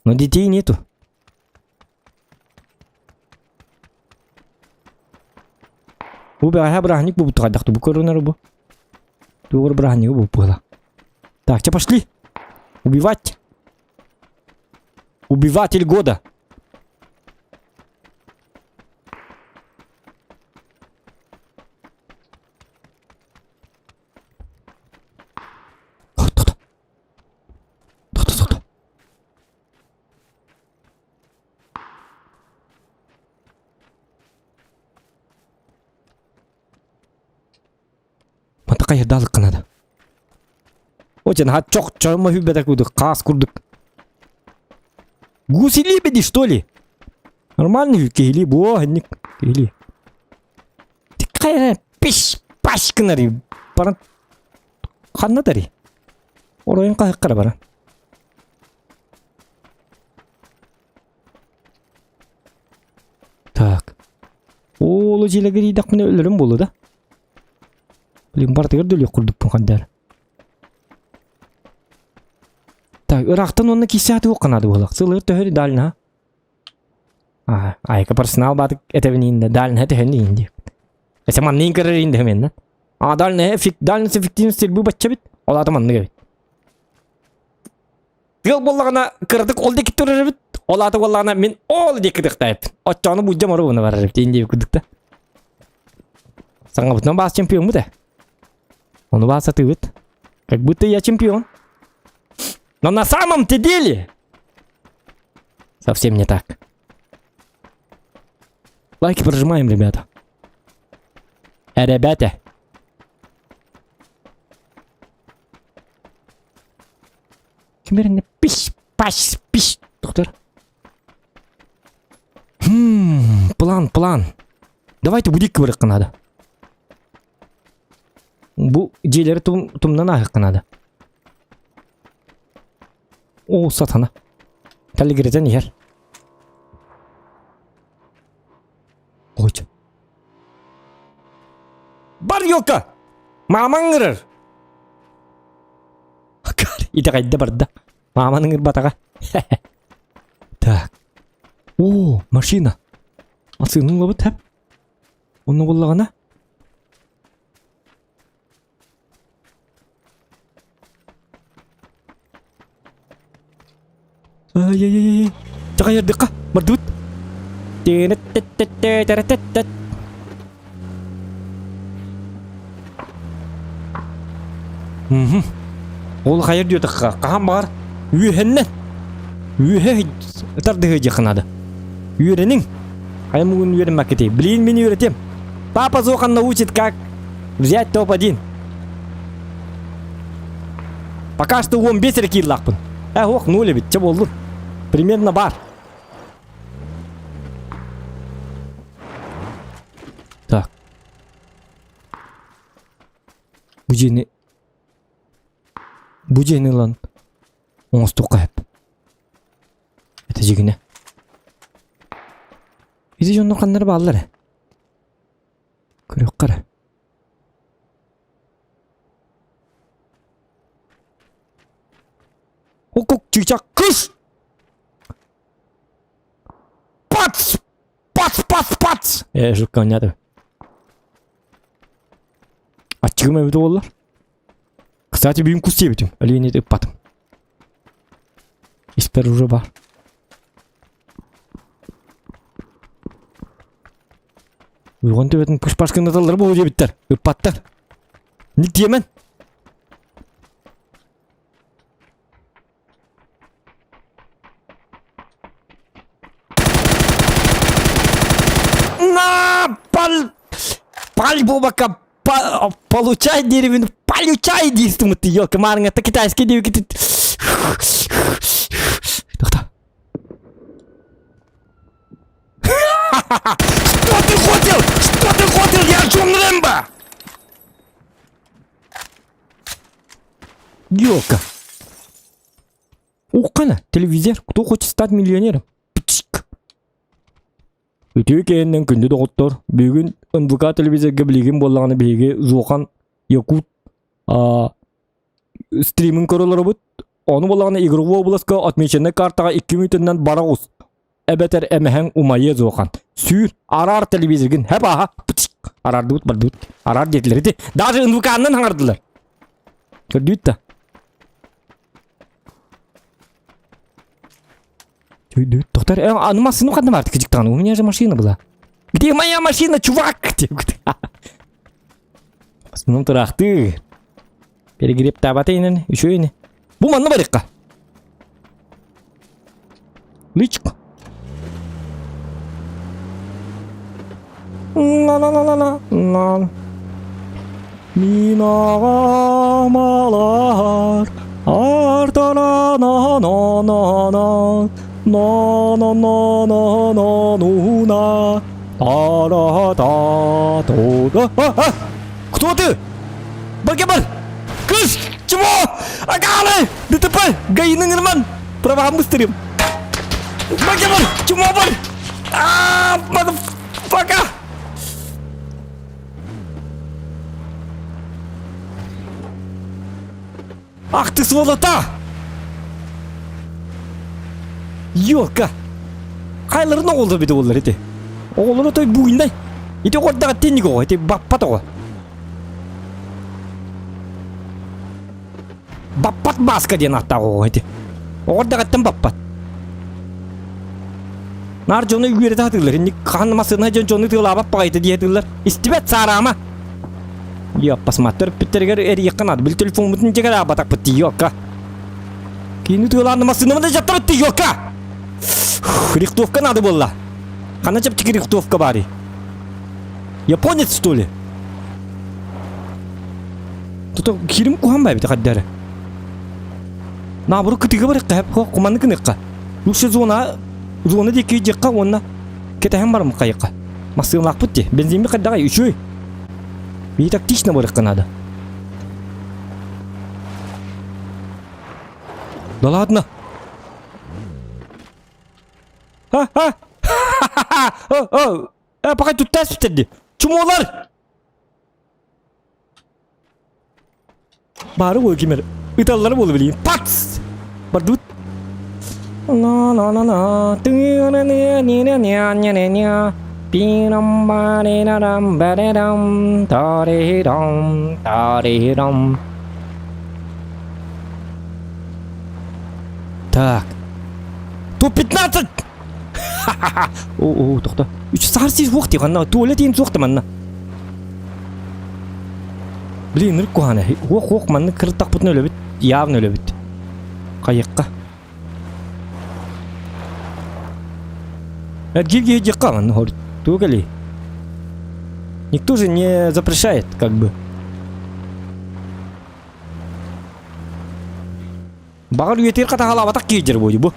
Но детей нету. Бу бэҕэһээ бырааһынньык буолбут хайдах бу көрүнэр бу. Тугур бырааһынньыгы буолбут буола. Так, че пошли. Убивать. Убиватель года. Кто-то. Кто-то, кто-то. Мантан хайырдаалыкка надо. Очень наһаа чох чомо хүббэтэ курдук, хаас курдук. Гуси лебеди, что ли? Нормальный киһилии буо, инник киһилии. Хайа пиш паш гынар баран ханна дари. Оройун хаһыккара баран. Так. Оолу дьиэлэгэр өлөрүм буолуо да? Блин, бартыгар да өлүөх курдукпун хандар. Так, ыраахтан уонна киирсэ туох наада буоллах. Сылыыр төһөр дальна. А, айка персонал баатык этэбин иинде, дальна төһөн иинди. Эсе манныын көрөр иинде мен. А дальна эффект, дальность эффективность бу бачча бит. Ол ата маннык эбит. Тыал буоллаҕына кыратык ол диэки турар эбит, ол аата буоллаҕына мин ол диэки тыктаайбын. Оччоҕуна буддьам оруобуна барар эбит диэн диэбит курдук да. Саҥабытынан баас чемпиоммут ээ. Ону баас сатыыбыт. Как будто я чемпион. Но на самом-то деле совсем не так. Лайки прожимаем, ребята. Э, ребята. Кимеринне пиш паш пиш доктор. Хм, план, план. Давайте будик барыахха надо. Бу дьиэлэри тум, тумнан ааһыахха надо. О, сатана. Тэлигирэтэн иһэр. Ой. Бар елка! Маамаҥ ыҥырар! Итэҕэйдэ барда. Мааман ыҥырбатаҕа. Так. О, машина. Асыынын ылабыт хэп. Онно буоллаҕына. Ай-яй-яй-яй. Чаҕайардыкка бардыбыт. Тиэнэт-тэт-тэт-тэт-тэт-тэт. Мгм. Ол хайыр диэтэххэ, хаһан баҕар үөһэннэн үөһэ тардыһыы диэххэ наада. Үөрэниҥ. Хайа муҥун үөрэммэккитий? Блин, мин үөрэтиэм. Папа Зохан научит, как взять топ-1. Пока что 15 эрэ кииллаахпын. Э, ох, ноль эбит, чэ буоллун. Примерно бар. Так. Бу дьиэни бу дьиэни ылан оҥостуохха сөп. Это дьигинэ. Ити дьоннор ханнары бааллар ээ? Көрүөххэ эрэ. Укук чыычак кыш! Пац! Пац, пац, пац! Э, жутко понятно. Аччыгым эбит буоллар. Кстати, бүгүн кус диэбитим. Өлүөнэ ыппатым. Испэр уже бар. Уйгон төбөтүн пыш-паш гынаталлар буолуо диэбиттэр. Ыппаттар. Ник диэмэн. На, пал... Паль буолбакка па... получай диэбин получай диистиммит елка маарыҥҥа китайский диэбиккит Тохто. Что ты хотел? Что ты хотел? Я Джон Рэмбо! Елка. Уххана, телевизор. Кто хочет стать миллионером? Пчик. Үтүө киһиннэн күндү доҕоттор, бүгүн НВК телевизорга билигин буоллаҕына биһиги Зуохан Якут а, стримин көрө олоробут. Ону буоллаҕына игровой областка отмеченный картаҕа 2 мүнүүтүнэн бара оҕус. Эбэтэр эмэһэҥ умайыа Зуохан. Сүүр, араар телевизоргын хэп ааһа. Пчик. Араардыбыт бардыбыт. Араар диэтилэр ити. Даже НВК-нан хаҥардылар. Көрдүүт да. Доктор, а ну машину ханна баар кыдьыктаҕын? У меня же машина была. Где моя машина, чувак? Основном тураахтыы. Перегребтаабата инэн, үчүгэй ини. Бу манна барыахха. Личка. Ла-ла-ла-ла-ла. Минаҕа малаар артана-на-на-на-на на-на-на-на-на-нуна та-ра-та-ту-да Кто ты? Баргабар! Кыш! Чего? Агалы! ДТП! ГАИ-ны нырман! Правам быстрым! Баргабар! Чего бар? А, motherfucker! Ах ты сволота! Ёлка! Хайларын оҕолоро бити буоллар ити. Оҕолоро той буйнай. Ити оҕордаҕа тинник оҕо, ити баппат оҕо. Баппат Бааска диэн ааттаах оҕо ити. Оҕордаҕыттан баппат. Наар дьону үөрэтэ сатыыллар. Инник хаһан массыына дьон дьону тыалаабат баҕайыта дии сатыыллар. Истибэт саараама. Йоппасма төрөппүттэригэр эрийиэххэ наада. Били телефоммутун дьэ кэлаабатахпыт дии, ёлка. Киини тыалаан массыынабын да дьаптарыт дии, ёлка. Рихтовка надо буолла. Ханна чэпчэки рихтовка баарый? Японец, что ли? Тут кирим куһан баайбыт хаддары. Наоборот кытыга барыахха хэп куманны кыныахха. Лучше зона зона диэки дьиэххэ уонна кэтэһэн барым хайыкка. Массыыналаахпыт дии. Бензинмит хайдаҕай үчүгэй. Бии тактично барыахха надо. Да ладно. Ха-ха! Ха-ха! Э, пока тут тест Чумолар! Баары буолу кимэр ыталлара буолу билигин. Пац! Бардыбыт. На-на-на-на, ты-на-на-на-на-на-на-на, пи-рам-ба-ри-на-рам-ба-ри-рам, та-ри-рам, та-ри-рам. Так. Топ-15! Ха-ха-ха! О, о, тохто. Үч саар сиз суох дии, ханна туалет иин суох да манна. Блин, ырык куһаана. Уох-уох маннык кырыттахпытына өлөбүт. Явно өлөбүт. Хайыкка. Эргиир киһи манна хор. Тугу кэлий? Никто же не запрещает, как бы. Баҕар үйэтигэр хатаһалаабатах киһи буолуо бу.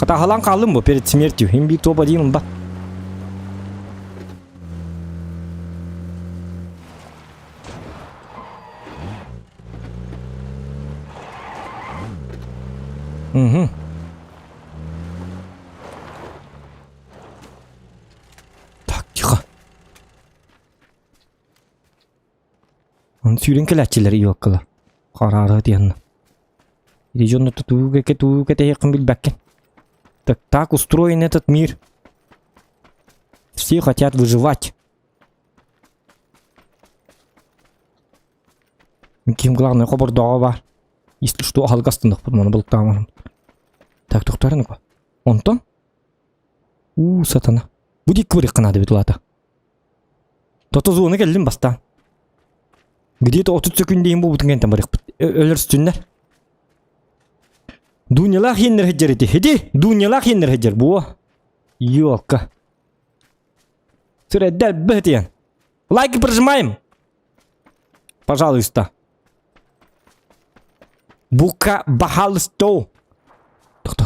Хатаһалаан хааллым бу перед смертью. Им биир топ один ба. Угу. Так, тихо. Оны сүүрэн кэлээччилэр иоккалар. Хараара диэн. Ити дьонно тутуу кэтуу кэтэһиэххин билбэккин. Так так устроен этот мир. Все хотят выживать. Ким главное хобордооҕо баар. Если что аһылык астыннахпыт маны былыктааманым. Так тохтарын ука. Онтон уу сатана. Бу дикки барыахха наада эбит улаата. Тото зона кэллим бастаан. Где-то 30 секунд буолбутун кэнтэн барыахпыт. Өлөрсүннэр. Дунялаах иэннэр сылдьар ити. Ити Дунялаах иэннэр сылдьар буо. Ёлка. Сүрэддэр быһытыйан. Лайки прожимаем. Пожалуйста. Бука бахалысто. Тут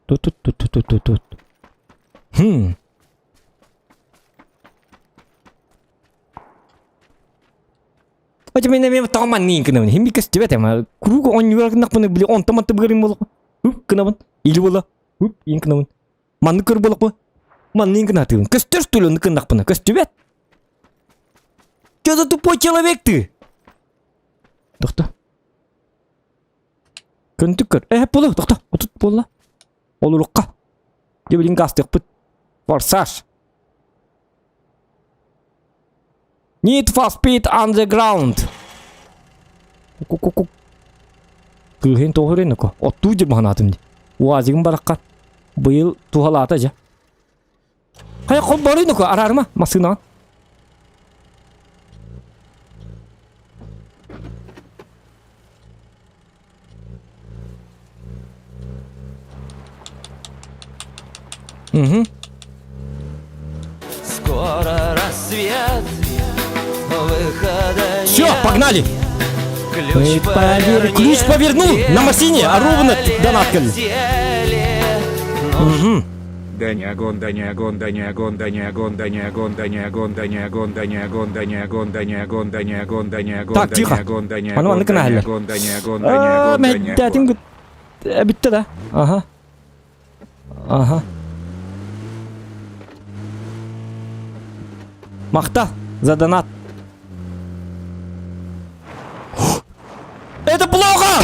тут тут тут тут тут. Хм. Очо мен эми тоҕо манныын гынабын. Хим көстүбэт эма. Круг оонньуур гыннахпына били онтон манты быгырым буолуох. Хуп гынабын. Или буола. Хуп ин гынабын. Маннык көр буолуохпу. Манныын гынатыыбын. Көстөр что ли гыннахпына. Көстүбэт. Что за тупой человек ты? Тохто. Көнтүк көр. Э, буолу, тохто. Отут буолла. Олурукка. Дьэ билин гастыахпыт. Форсаж. Need for speed on the ground. Ку-ку-ку. Кыыһын тоһурен Оттуу дьэ баһанаатым дии. Уазигым бараххан. Быйыл туһалаата дьэ. Хайа холборуй нуку араарма массыынаҕын. Угу. Скоро рассвет, выхода Все, нет. погнали! Ключ Повер... Ключ повернул на машине, а ровно донат полетели. Угу. Даня гон, Даня гон, Даня гон, Даня гон, Даня гон, Даня гон, Даня гон, Даня гон, Даня гон, Даня гон, Даня гон, Даня гон, Так, тихо. Даня гон, Даня Аны гон, маннык Даня гына гон, Даня гон, Даня гон, Даня Мэддэтин гон. бүттэ да. Ага. Ага. Махта за донат. Это плохо!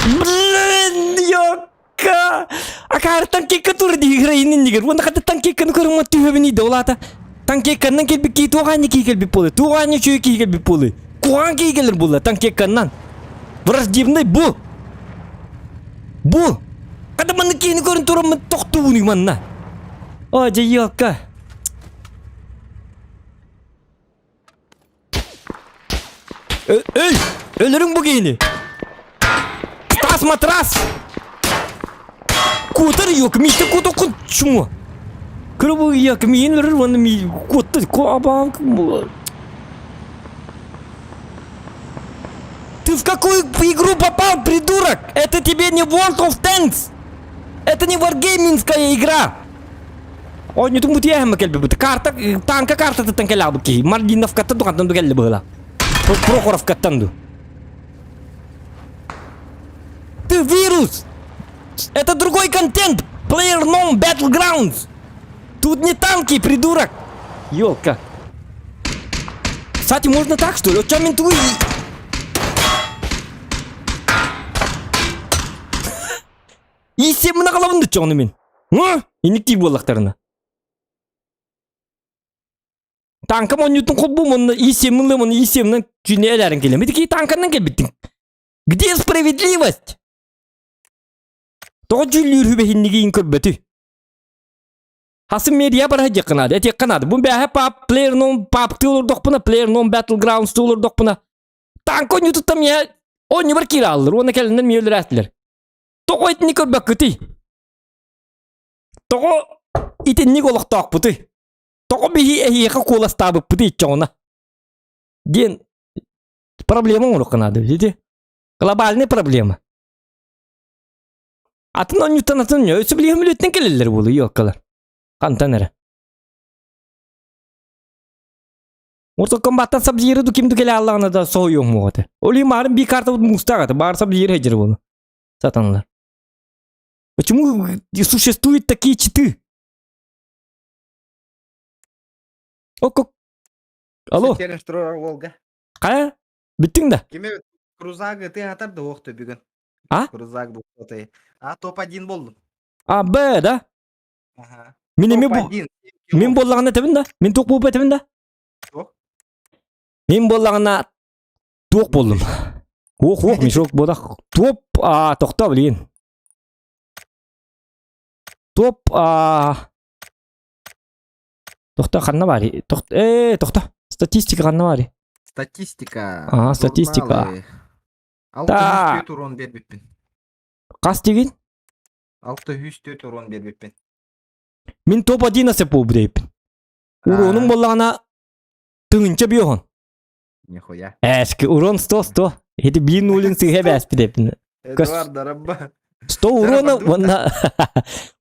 Блин, ёка! Акаары танкекка тур дии игра иннигер. Уонна хата танкекканы көрүҥ түһэбин иде улаата. Танкекканнан кэлбит кии туох кии кэлбит буолуй. Туох үчүгэй кии кэлбит буолуй. Куһаҕан кии кэлэр буолла танкекканнан. Враждебный бу. Бу. Хата манна киини көрөн тураммын тохтуунуй манна. О, дьэ ёлка. Өл! Өлөрүҥ бу киһини! Таас матрас! Куотар yok, миитэ куотуккун чума. Көрө бу yok, миин өлөрөр уонна ми куотта куабаан Ты в какую игру попал, придурок? Это тебе не World of Tanks! Это не варгейминская игра! Оонньутун бутуйаһымма кэлбиппит. Карта, танка картатыттан кэлээбит киһи. Мальдиновкаттан тухантан ду кэлли быһыла. Прохоровкаттан ду. Ты вирус! Это другой контент! PlayerUnknown Battlegrounds! Тут не танки, придурок! Ёлка. Кстати, можно так, что ли? Вот чем менту Иисеммин аҕалабын да чоҕуну мин. Инник буоллахтарына. Танкам онньутун холбуум онно иисеммин ылыам онно иисемминэн түүнэ элээрин кэлиэм. Ити киһи танканнан кэлбиттиҥ. Где справедливость? Тоҕо дьүүллүүр үбэһиннигиин көрбөтүй? Хасын медиа бараһа диэххэ наада, этиэххэ наада. Бу бээһэ пап PlayerUnknown паптыы олордохпуна, PlayerUnknown Battlegrounds олордохпуна танка онньутуттан миэхэ онньубар киирэ ааллар уонна кэлиннэр миэ өлөрөөттүлэр. Тоҕо итини көрбөккүтүй? Тоҕо итинник олохтоохпутуй? Тоҕо биһи эһиэхэ куоластаабыппытый иччоҕуна? Диэн проблема оҥоруохха наада ити. Глобальная проблема. Атын онньуттан атын онньу. Өссө билиһим үлэттэн кэлэллэр буолу ёккалар. Хантан эрэ. Mortal Kombat'tan Sub-Zero ду ким ду кэлэ аллаҕына да соһуйуом муоҕа Ол иһин маарым бии картабыт муустаах этэ. Баар Sub-Zero сылдьар буолу. Сатаналар. Почему существуют такие читы? О, Алло. Волга. Хайа? Бүттүҥ да? Кими Крузагы ты атар да уохту бүгүн. А? Крузак бу А топ-1 болдум. А, Б, да? Ага. Мин эми бу Топ-1. Мин буоллаҕына этэбин да? Мин туох буолбу этэбин да? Туох? Мин буоллаҕына туох буоллум? Уох уох мешок буолах. Топ а тохто блин. Топ а Тохто ханна баарый? Тохто э тохто. Статистика ханна баарый? Статистика. Ага, статистика. Алта 604 урон бербиппин. Хас дигин? 604 урон бербиппин. Мин топ 11 буолбут Уронум буоллаҕына тыһыынча биоһон. Нихуя. Эски урон 100 100. Эти биир нулин сыһа бээспит эппин. Эдуард Дарабба. 100 урона уонна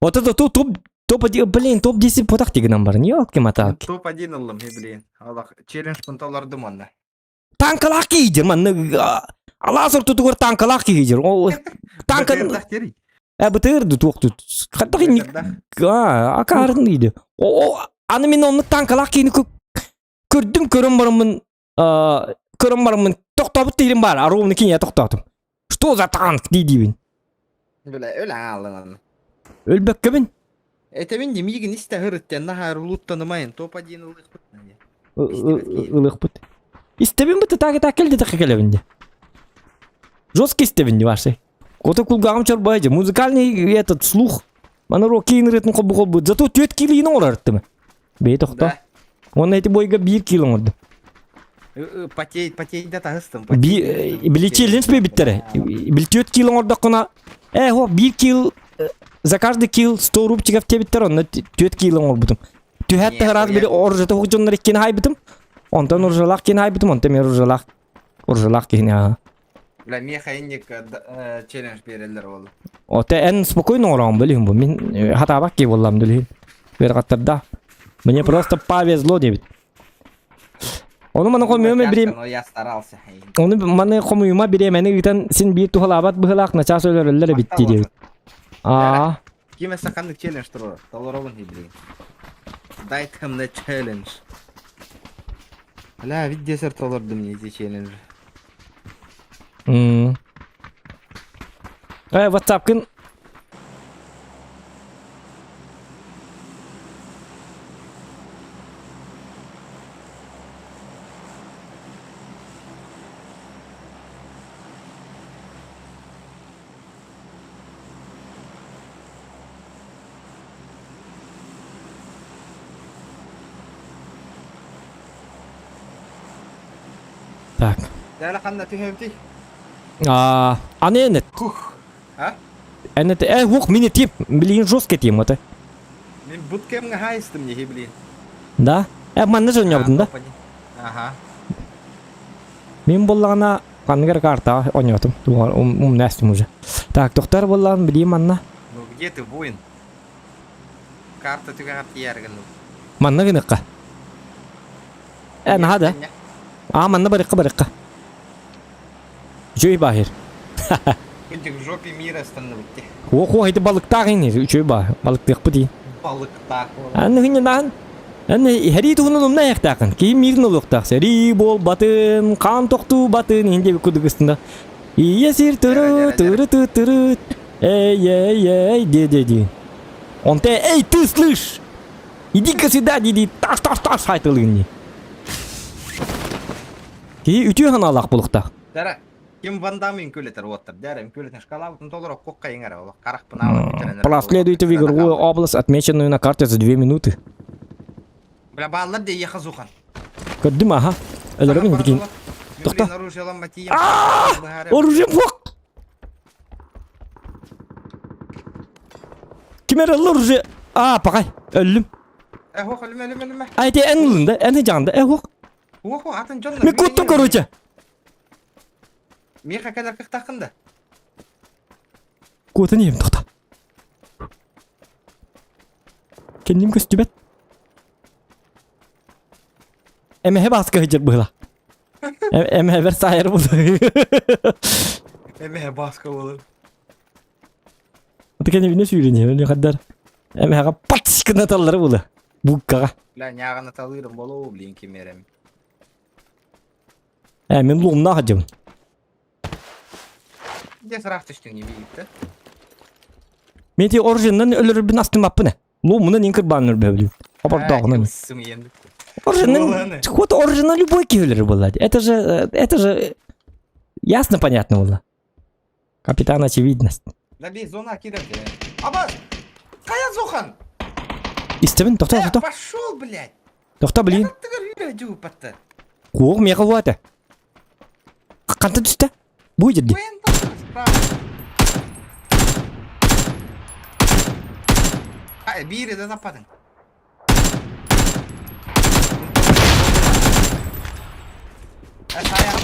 Вот это топ топ топ один блин топ 10 потах дигинен бар. Не алки маталки. Топ 1 ыллым, блин. Аллах челлендж пунталардым онна. Танкалаах киһи манна алаас ортотугар танкалаах киһи Ол танка Э бытыр ду туох тут. Хаттах инник а акарын диди. О аны мен онну танкалаах киһини көрдүм көрөн бараммын көрөн бараммын тохтообут диирим баар ровно киниэ тохтоотум. Что за танк дии диибин. Бля, өлө аалынан. Өлбөккөбүн. Этэбин дии миигин истэ һырыттен наһаар улуттанымайын топ один ылыхпыт. Ылыхпыт. Истэбин быты так так келди так келебин ди. Жесткий истэбин ди ваши. Кота кулгагым чорбайжы. Музыкальный этот слух. Маны рокин ритм холбу холбу. Зато түөт килиин оҥорортум. Бэйэ тохто. Уонна ити бойга биир кило оҥордум. Потей, потейда таһыстым. Били челлендж биттэрэ. Били түөт кило оҥордоххуна, э, хо, биир килл за каждый килл 100 рубчиков диэбиттэр, онно түөт килл оҥорбутум. Түһээт таһыраат били оружата хук дьоннор иккини хайбытым. Онтон оружалаах киһини хайбытым, онтон мен оружалаах оружалаах киһини аа. Бля, миэхэ инник челлендж биэрэллэр ол. Оте эн спокойно оҥороҕун билиһин бу. Мин хатаабак киһи буоллам билиһин. Үөрҕаттарда. Мне просто повезло диэбит. Ону маны хомуйума бириэм... Я старался. Ону маны хомуйума бириэмэни ыытан син биир туһалаабат быһылаах начаас өлөрөллөр эбит дии диэбит. Аа. Ким эсэ ханнык челлендж турар? Толоробун хидрин. Дайте мне челлендж. Бля, ведь десерт толордум мне эти челленджи. М. Э, WhatsApp-кын Так. Дәле ханна түһөмтүй? А, аны энет. Хух. А? Энет, э, ух, мини тип, блин, жесткий тем это. Мин буткемҥэ хаайыстым не блин. Да? Э, манна же ойнобутун да? Ага. Мин буоллаҕына ханныгар картаҕа ойнотум. Умнастым уже. Так, тохтор буоллаҕын билиим манна. Ну где ты, воин? Карта түгэҕэр тиийэргин. Манна гыныкка. Э, наһаа да. Аа, манна барыкка барыкка. Үчүгэй баахыр. Күнтик в жопе мира станныбытти. Ох, ити балыктаах ини, үчүгэй баа. Балыктыахпыт ии. Балыктаах. Анны хинненаан. Анны хэрии туһунан умна айахтаахын. Киһи миирин олуохтаах. Сэрии буолбатын, хаан тохтуубатын, иһин диэбит курдук ыстында. Ийэ сир тыры тыры ты тыры эй эй эй ди ди ди. Онте эй ты слышь! Иди-ка сюда, диди, таш таш таш хайтылыгын Киһи үтүө санаалаах буолуохтаах. Дара, ким Ван Дамм үҥкүүлэтэр уоттар. Дара, үҥкүүлэтэн шкалабытын толоро кук хайыҥара олох харахпын аалан бүтэрэн. Проследуйте в игровую область, отмеченную на карте за две минуты. Бля, бааллар дии хазухан. Көрдүм, аха. Өлөрөмүн дикин. Тохто. Оружием фок! Ким эрэ ылла оружие? Аа, пакай, өллүм. Э, хуох, өлүмэ, өлүмэ, өлүмэ. Ай, ти эн ылын да, эн хыдьаҕын да, э, хуох. Хуох, хуох, атын дьон. Мен куттум, короче. Миэхэ кэлэр кыахтааххын да. Куотан иһим, тохто. Кэнним көстүбэт. Эмэһэ бааска сылдьар быһыла. Эмэһэбэр саайар буолар. Эмэһэ бааска буолар. Аты кэннибинэ сүүрэн иһэбин хаддар. Эмэһэҕэ пац гынаталлара була. Буккаҕа. Бля, ньааҕына талыырым болоо, блин, ким эрэм. Э, мин лугумнаах сылдьабын. Дьэ, сыраах түстүҥ ньимииттэ. Мен ти оружиеннан өлөрөрбүн астыммаппын э. Луумунан ин кырбаан өлбөбүлүм. Обордооҕунан. Сымыйан. Оржина, вот оржина любой киллер была. Это же, это же ясно понятно было. Капитан очевидность. Добей, зона кидать. Абас! Кая Зохан! Истебин, тохто, тохто. Пошел, блядь! Тохто, блин. Куох меха буата. Хантан түстэ? Бу дии. Биири да таппатыҥ.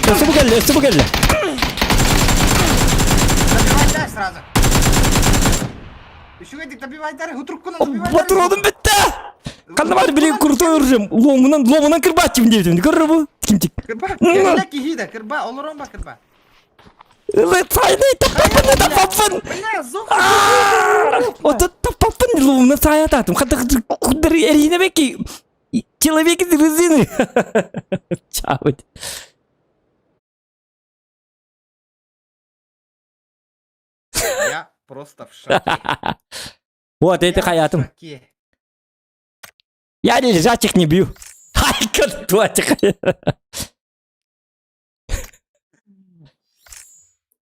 Өссө бу кэллэ, өссө бу кэллэ. Добивай сразу. Үчүгэйдик добивайдары, утруккунан добивайдары. Патроным бүттэ! Ханна бар били крутой оружием. Ломунан, ломунан кырбааччым диэбитим. Көрөр бу? Кимчик. Кырба, кэллэ киһи да, кырба, олорон ба кырба. Сайны таппаппын, таппаппын. Бля, зох. Ото таппаппын ломунан саятатым. Хата куддар эрийне беки. Человек из резины. Чао. Я просто в шоке. Вот, это Я в хаятым. шоке. Я лежачих не бью. Ай, кантуатих.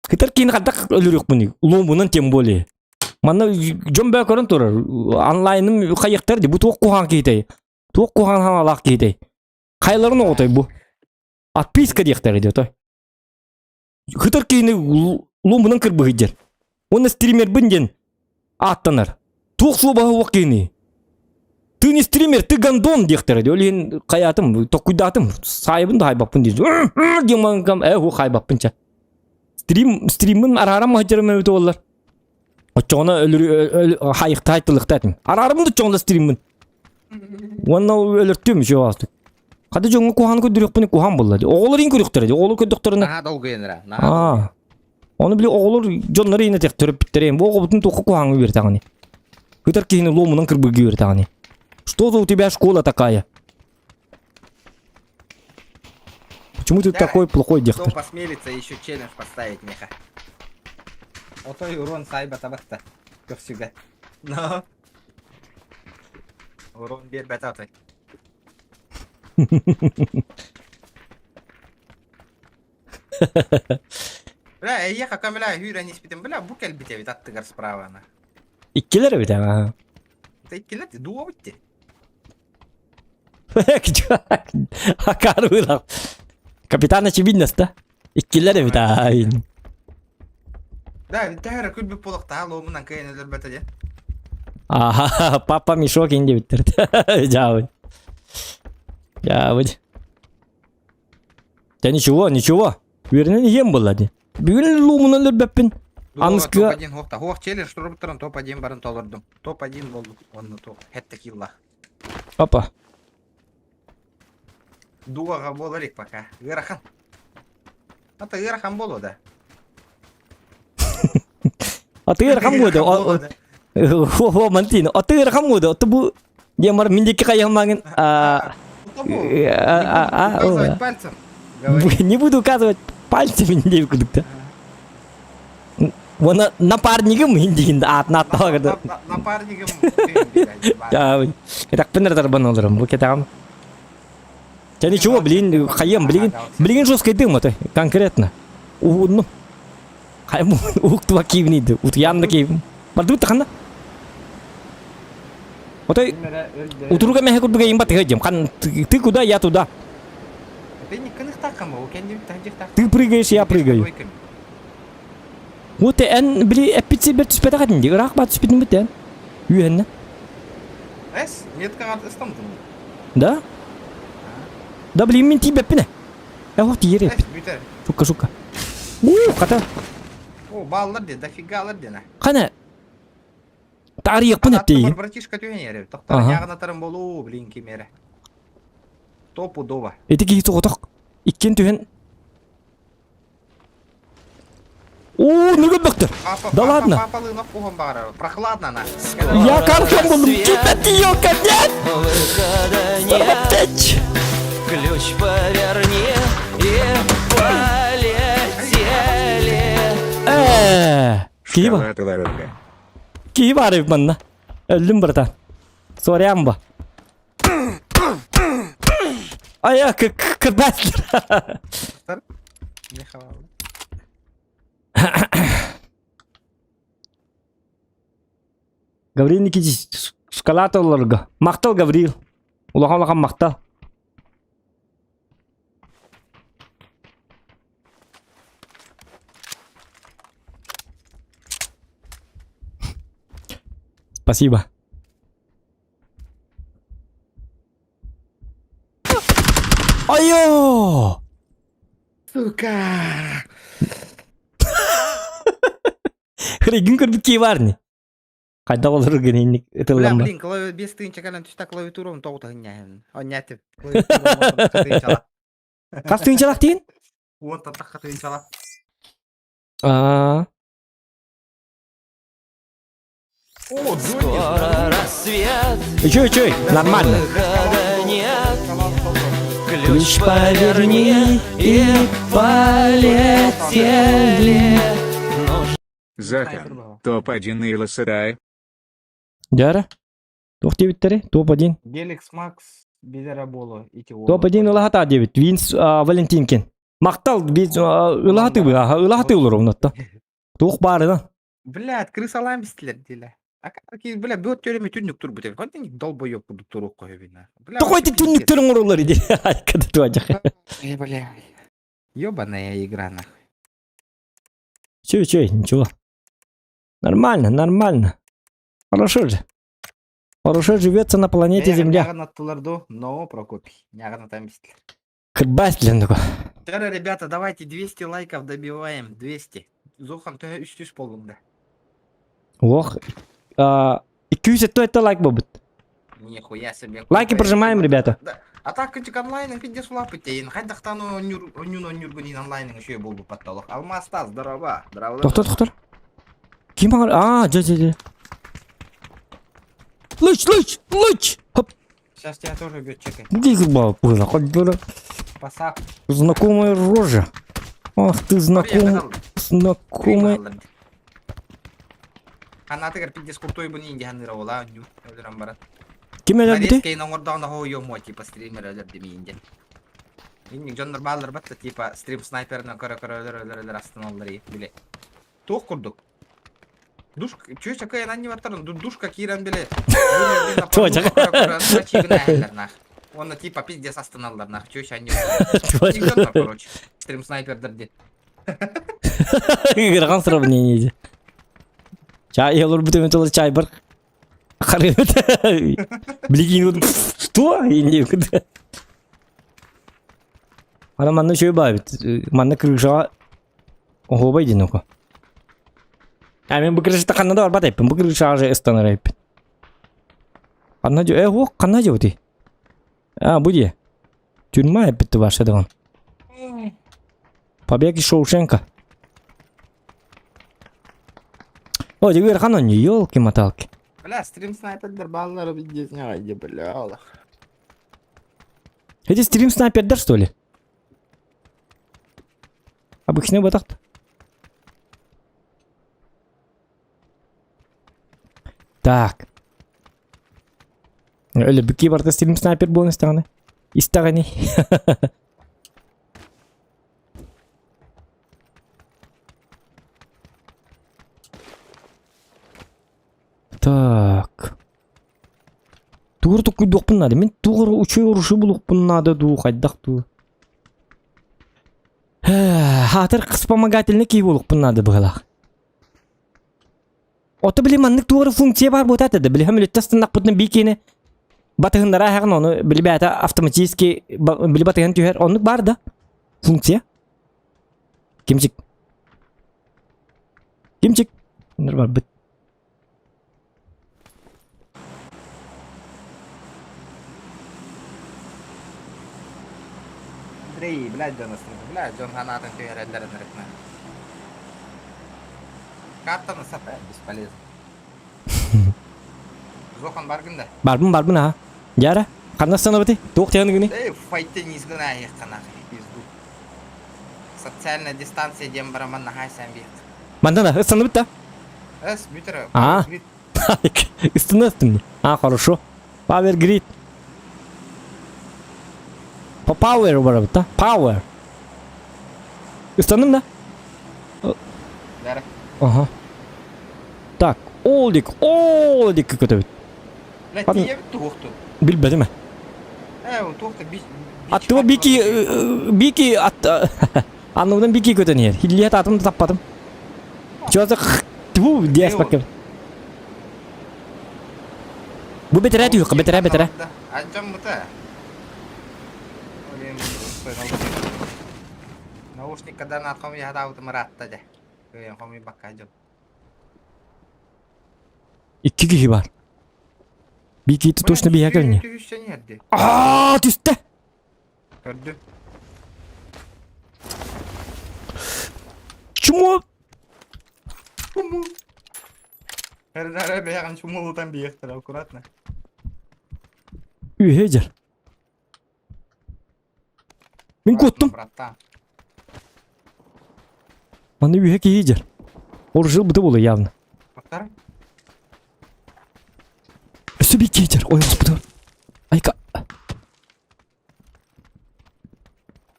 Хытар киин хантак өлүрүкпүн. Ломунан тем более. Манна дьон бää көрөн турар. Онлайным хайыктар ди. Бу туох куһаҕан киһитэй. Туох куһаҕан ханалаах киһитэй. Хайларын оҕотой бу. Отписка диэхтэр ди отой. Хытар киһини ломунан кырбыһыйдьар. Уонна стримербин диэн ааттанар. Туох суобаһа уох киһини. Ты не стример, ты гондон диэхтэрэ дии. Ол иһин хайаатым, токкуйдаатым, саайбын да хайбаппын дии. Диэн маҥкам, ээ ху хайбаппын ча. Стрим, стриммин араарам маһдьарым эбит буоллар. Оччоҕуна өлөрү хайыхта тылыхта этим. Араарым да оччоҕуна стриммин. Уонна өлөртүм еще астык. Хата дьоҥҥо куһаҕаны көрдөрүөхпүнэ куһаҕан буолла дии. Оҕолор иин көрүөхтэрэ дии. Оҕолор көрдөхтөрүнэ Наһаа долгуйан эрэ. Наһаа Аа. Ону били оҕолор дьоннор иин этих төрөппүттэрин бу оҕобутун туохха куһаҕаҥҥа үөрэтэҕиний? Кытар киһини луомунан кырбыырга үөрэтэҕиний? Что за у тебя школа такая? Почему ты Да. такой плохой Кто диэхтэр? посмелится еще челлендж поставить меха? Отой урон сайба табатта. Көрсүгэ. Но. Урон биэрбэтэ отой. Бля, эйиэхэ көмөлөө үүрэн испитим. Бля, бу кэлбит эбит аттыгар справа ана. Иккилэр эбит аа. Это иккилэр дуо битти. Акар быылах. Капитан очевидность да? Иккилэр эбит аа. Да, төһөрө күлбүт буолуохтаах луомунан кыайан өлөрбөтө дьэ. Аха, папа мешок инде биттер. Дьаабыт. Дьаабыт. Да ничего, ничего. Үөрэнэн иһиэм буолла дии. Бүгүн луумунан өлөрбөппүн. Аныскыга Топ-1 хуохта. Хуох челлендж туруптарын топ-1 барын толордум. Топ-1 болду. Онно топ. Хетте килла. Опа. Дуаға буола илик пока. Ыарахан. Ата ыарахан буолуо да. Аты ыарахан буолуо. Хо-хо, мантин. Аты ыарахан буолуо. Аты бу диэмар мин диэки хайыһымааҥын Указывать пальцем. Не буду указывать пальцем диэбит курдук Уонна напарнигым индигин аатын ааттаҕа Напарнигым. Кэтэхпин эрэ тарбан олором. Бу кэтэҕим. Чэ ничего, блин, хайыам, билигин, билигин жесткайдыым отой, конкретно. Уһуннум. Хайым уһуктуба киибин утуйаан да киибин. Бардыбыт ханна? Отой утуруга мэһэ курдук эйин батыга дьим. Хан ты куда, я туда. Ты не кыныхтааххын бу, кэннибит таһдьыктаах. Ты прыгаешь, я прыгаю. Вот эн били эппит сирбэр түспэтэх этин дии. Ыраах баа түспүтүн бит эн. Үөһэннэ. Эс, меткаҕа ыстамтым. Да? Да блин, мин тиийбэппин ээ. Э, вот тиийэр Эс, эппит. бүтэр. Шукка, шукка. Уу, хата. О, бааллар дии, дофигалар диэн. Хана. Таарыйыахпын эптиигин. Братишка түһэн иһэр. Тохтор ньааҕынатарым болуу, блин, ким эрэ. Топудово. Ити киһи соҕотох. Иккиэн түһэн Оо, не көрбөктөр. Да ладно. Папалыын охпуһун баҕарар. Прохладно она. Я каркам булдум. Кипят елка, нет! Выхода нет. Ключ поверни и полетели. Э, киһи бар. Киһи бар эбит манна. Өллүм братан. Сорямба. Ая, кырбастар. Не хавал. Гаврил Никитич, шоколад олорго. Махтал, Гаврил. Улахан-улахан махтал. Спасибо. Айо! Сука! Хрегин көрбүт кии бар не? Хайдах олорор гэнинник Бля, ытылламма. блин, клави... без тыынча кэлэн түстэ клавиатурам тоҕута хынньаһын. Онньаатым. Клавиатурам тыынчала. Хас тыынчалах диин? Уон таттахха тыынчала. Аа. О, Скоро рассвет, Үчүй, үчүй, нормально. выхода нет. Ключ Ключ поверни поверни и полетели. Ну Захан. Топ-1 Ила Сарай. Дьара. Туох диэбиттэрий? Топ-1. Геликс Макс билэрэ буолуо ити уолу. Топ-1 ылаһата диэбит. Винс Валентинкин. Махтал биз ылаһаты ылаһаты олоробун отто. Туох баарынан. Блядь, крысалаан бистилэр диилэ. А какие, бля, бөт төрөмө түннүк турбут эбит. Хоть долбоёб курдук туруох көһөбүн. Бля, Тоҕо ити түннүктөрүн оҥороллор иди. Айкада туадьах. Эй, бля. Ёбаная игра, нахуй. Чё, чё, ничего. Нормально, нормально. Хорошо же. Хорошо живется на планете Земля. Няган аттылар ду, но Прокопий. Няган атам бистилер. Кырбас диэн такой. Вчера, ребята, давайте 200 лайков добиваем. 200. Зохан, төһө 300 болдуң да. Ох. 200 лайк буолбут. Нихуя себе. Лайки прожимаем, ребята. Да. А так кычык онлайн пиздец улапыт дейін. Хайдахтан онньун онньургунин онлайн еще болбу патталах. Алмаз тас, здорово. Здорово. Тохтор, тохтор. Ким аңар? А, жа, жа, жа. Лыч, лыч, лыч. Хоп. Сейчас тебя тоже убьет, чекай. Где было? Пасак. Знакомая рожа. Ах ты знаком... Знакомая... Ханатыгар пиздец крутой бы не индианыр ола, ню, өлөрөн баран. Ким өлөрбүтүй? Нарезкейн оҥордоҕуна хоһуйуом уо типа стример өлөрдүм иинде. Инник дьоннор бааллар батта типа стрим снайперынан көрө-көрө өлөр өлөр өлөр астыналлар и били. Туох курдук. Душ чүөчэ кыайан анньыбаттарын душка киирэн били Туоча. нах. Онно типа пиздец астыналлар нах чүөчэ анньыбаттар. Дьоннор короче. Стрим снайпердер ди. Ыарахан сравнение ди. Чай олорбут эмэ чай бар. Харыбыт. Билигин что? Ана манна үчүгэй баабит. Манна крышаҕа оһуобай диэн око. А мен бу крышата ханна да барбат эппин. Бу крышаҕа же ыстанар эппин. Ханна дьо... Э, ох, ханна дьобутуй? А, бу дии. Тюрьма эппит ваша даҕан. Побег из Шоушенка. О, дьэ ыарахан оонньуу, елки-моталки. Бля, стрим снайпердер бааллара пиздец не бля, олох. Эти стрим снайпердер, что ли? Обычный батахт. Так. Өлө бүки барда стрим снайпер буолан истэҕинэ. Истэҕини. Так. Тугу туккуйдуохпун наада. Мин тугу учуй урушу булуохпун наада дуу, хайдах дуу. Хаатыр вспомогательный киһи буолуохпун наада быһалаах. Ото били маннык туора функция баар буотаата да били хамилетте астыннахпытына бии киэни батыһыннара аһаҕын ону били бэйэтэ автоматически били батыһан түһэр оннук баар да функция кимчик кимчик барбыт Андрей, блядь, дьон астына, блядь, дьон ханаатын түһэрэллэрин ырытына. Картаны сап, бесполезно. Зохан баргын да. Барбын барбын аха. Дьара, ханна станабыты? Туох тыаныгыный? Эй, файте низгына айыктана, пизду. Социальная дистанция диэн бараман наһаа сэн биэт. Мандана, ыстаныбыт да? Эс, бүтэр. А. Ыстына ыстым. А, хорошо. Павер Грид. По power барабыт да? Power. Ыстанным да? Бәрі. Ага. Так, ол дик, ол дик көтөбүт. Бля, тиийэбит туохту. Билбэтим. Э, туохта би... Аттыба бики, бики ат... Анныбынан бики көтөн иһэр. Хиллиэт атым да таппатым. Чуоса тьфу диэс баккым. Бу бэтэрээ түһүөххэ, бэтэрээ бэтэрээ. Альдьаммыта. Наушник донат хомуйа ыраатта дьэ. Кыайан хомуйбакка дьон. Икки киһи бар. Бикити точно биһэ кэлни. Түһүссен иһэрди. Аа, түстэ. Көрдүм. Чмо? Эрдара бэйэҕин чумулутан биэхтэрэ аккуратно. Үһэ дьэр. Мин куоттум. Братан. Манна үһэ киһи дьэр. Оружил быты буолуо явно. Повтор. Өссө биир киһи дьэр. Ой, господи. Айка.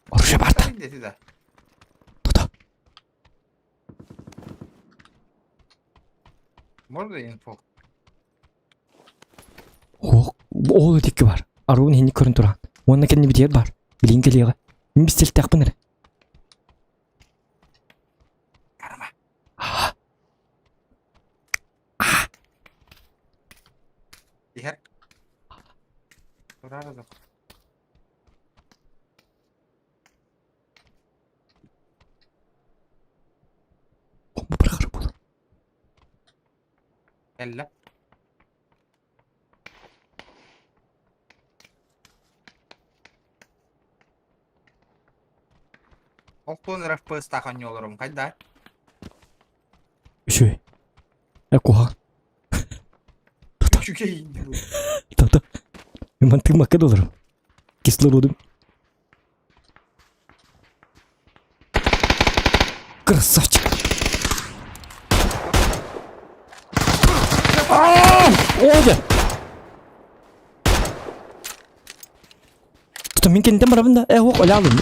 Оружие барда. Иди сюда. Туда. Можно инфо? Ох, ол өтекке бар. Аруын хинник көрін туран. Онна кэнни битиэр бар. Билин кэлиэҕэ. Мин бистэлтэхпин эрэ. Карма. Иһэр. Турар да. Бомба бырахар буолан. Кэллэ. Ол туон РФП-стаах оонньууларым хайда? Үчүгэй. Э куһаҕан. Үчүгэй. Тата. Мин мантык макка доларым. Кислородум. Красавчик. Оде. Тута мин кэнниттэн барабын да. Э, ох, олялым.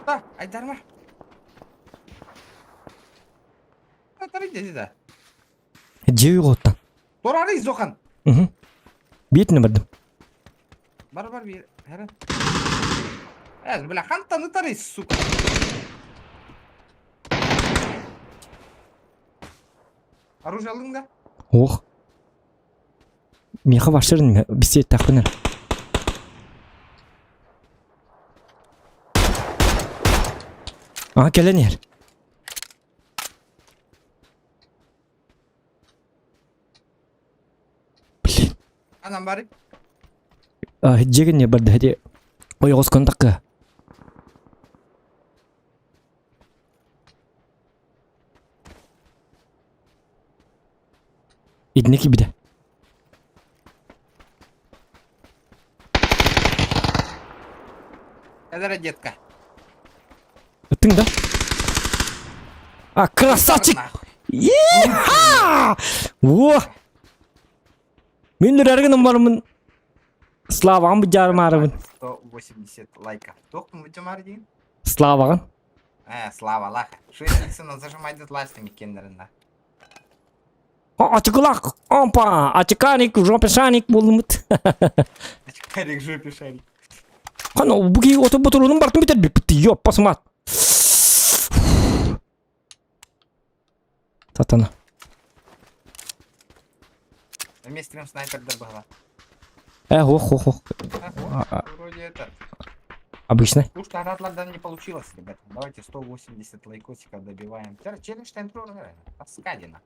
Да, айдарма. Татары да. Дьиэ уоттан. Торары изохан. Угу. Биэтинэ бардым. Бар бар биир. Хара. Э, бля, хантан ытары, сука. Оружие алдың да? Ох. Миэхэ барсарын бисиэттэхпин эрэ. Аа кэлэн иһэр. Блин. Анам бары. Дьиэгин барда хати ойоҕос контакка. Итини киирбитэ. Эдэр детка. Ыттыҥ да? А, красавчик! Е-ха! Во! Мин үрэргин барымын. Славаҕын быдьаарымаарыбын. 180 лайков. Туох быдьамаар диин? Славаҕын. Э, Слава, лаха. 6 зажимайдыт ластами кеннерин Ачыкылах, опа, ачыканик, жопешаник буолумут. Ачыканик, жопешаник. Хана, буги ото ботурунун бартын битер биппит, ёппа сымат. Сатана. Вместе снайпер была. Э, ох, ох, ох. Вроде это. Обычно. Уж Атлардан не получилось, ребята. Давайте 180 лайкосиков добиваем. Челлендж Аскадина.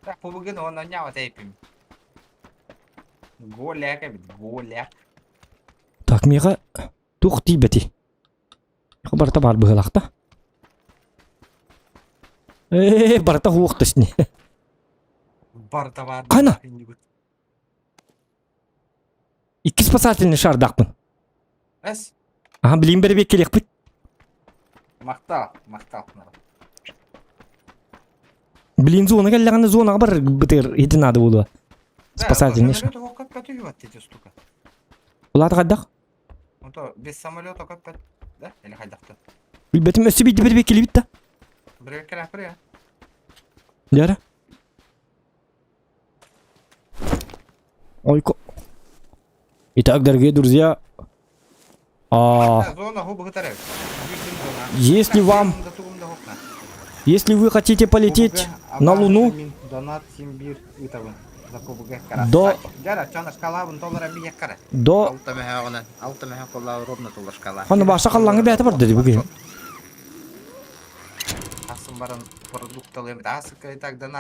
Так, ПВГ, он на вот эпим. Голяк, голяк. Так, миэхэ туох тиийбэтий? Барыта баар быһыылаах да? Ээ, барыта уох төсни. Барыта баар. Хана? Икки спасательный шардаахпын. Эс? Аха, билигин бэрэбиэк кэлиэхпит. Махтал, махтал. Блин, зона кэллэҕинэ зонаҕа бар бытыр ити наада буолуо. Спасательный шар. Улаата хайдах? Ото без самолета көппөт да? Или хайдахты? Билбэтим өссө биирдэ бирбек килибит да. Бирбек кэлэппир я. Дьара. Ойко. Итак, дорогие друзья, а, если вам, если вы хотите полететь на Луну, до до Ханна баша халлаңы бәті бар dedi бүгін.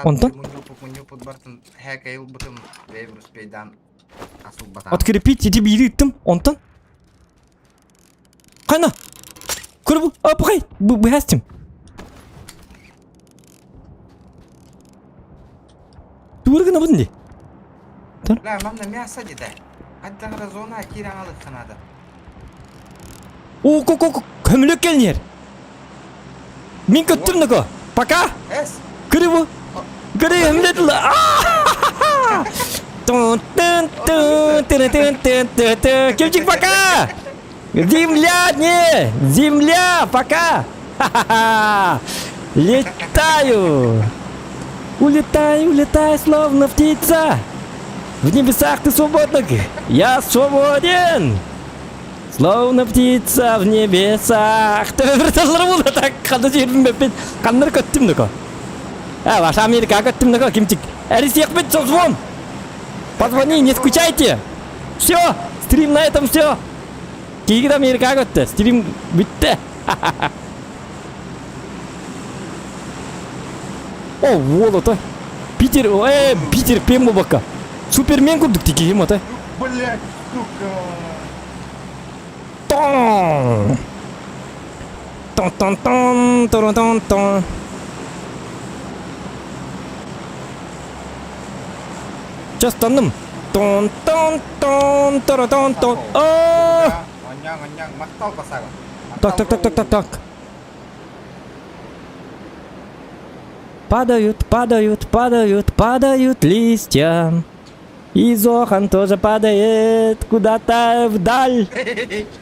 Онтон? Открепить ити биири ыттым. Онтон? Қана? Көр бу, апай, бу быһастым. Тугу гынабын ди? Бля, манна мясо деді. Аттағыра зона кирен алып қанады. О, ко ко көмүлөк келнер. Мин көттүм нако. Пока. Эс. Көрү бу. Көрү өмүлөт. Тун тун тун тун тун тун тун тун. Кемчик, пока! Земля, не! Земля, пока! Ха-ха-ха! Летаю! Улетай, улетай, словно птица! В небесах ты свободна! Я свободен! Словно птица в небесах. Так, ханна жербин беппит. Ханнар көттүм доко. А, ваша Америка көттүм доко, кимчик. Әрисиэхпит созвон. Позвони, не скучайте. Все, стрим на этом все. Киигит Америка көттө, стрим бүттэ. О, вот это. Питер, э, Питер Пен бакка. Супермен курдук тикиим ата. Блять, сука. Тон! Тон-тон-тон, тон-тон-тон. Частанным. Тон-тон-тон, тон-тон-тон. А! Онняң, онняң, мақтал басағы. Так, так, так, так, так, так. Падают, падают, падают, падают листья. И Зохан тоже падает куда-то вдаль.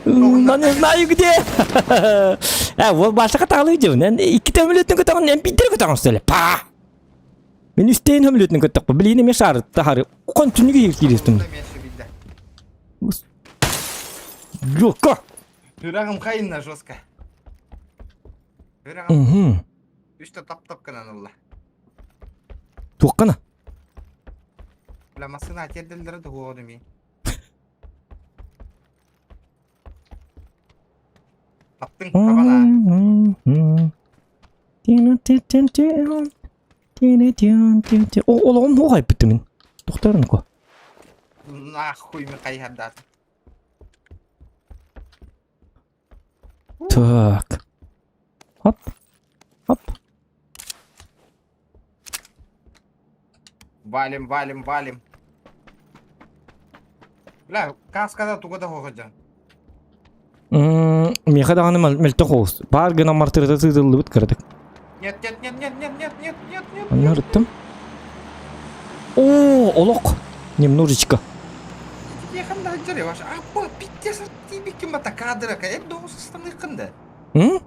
Но не знаю где. Э, вот башка тағылы дебин. Икки төмөлөтүн көтөҕүн, эн биирдэ көтөҕүн сөйле. Па! Мен үстейін төмөлөтүн көттөхпү. Билиини мен шары тахары. Кон түнүгү киристим. Жокко. Сүрэҕим хайынна жестко. Сүрэҕим Угу. үстэ тап-тап гынан ылла. Туоххана? Бля, массыына тиэрдэллэрэ да уоҕун эмиэ. Таптыҥ, табан аа. О, олоҕум суох айбыттым мин. Тохторун ко. Нахуй мен хайыһардаатым. Так. Хоп. Хоп. Валим, валим, валим. Бля, каскада туга да хоҕодьон. Миэхэ даҕаны мөлтөх оҕус. Баар гына мартырыта тыытыллыбыт кыратык. Нет, нет, нет, нет, нет, нет, нет, нет, нет. Анна ырыттым. О, олох. Немножечко. Тиэхэн да сылдьар ваш. Аппа, пиздец, тиибиккин бата кадры, эп доҕус ыстаныаххын да. М?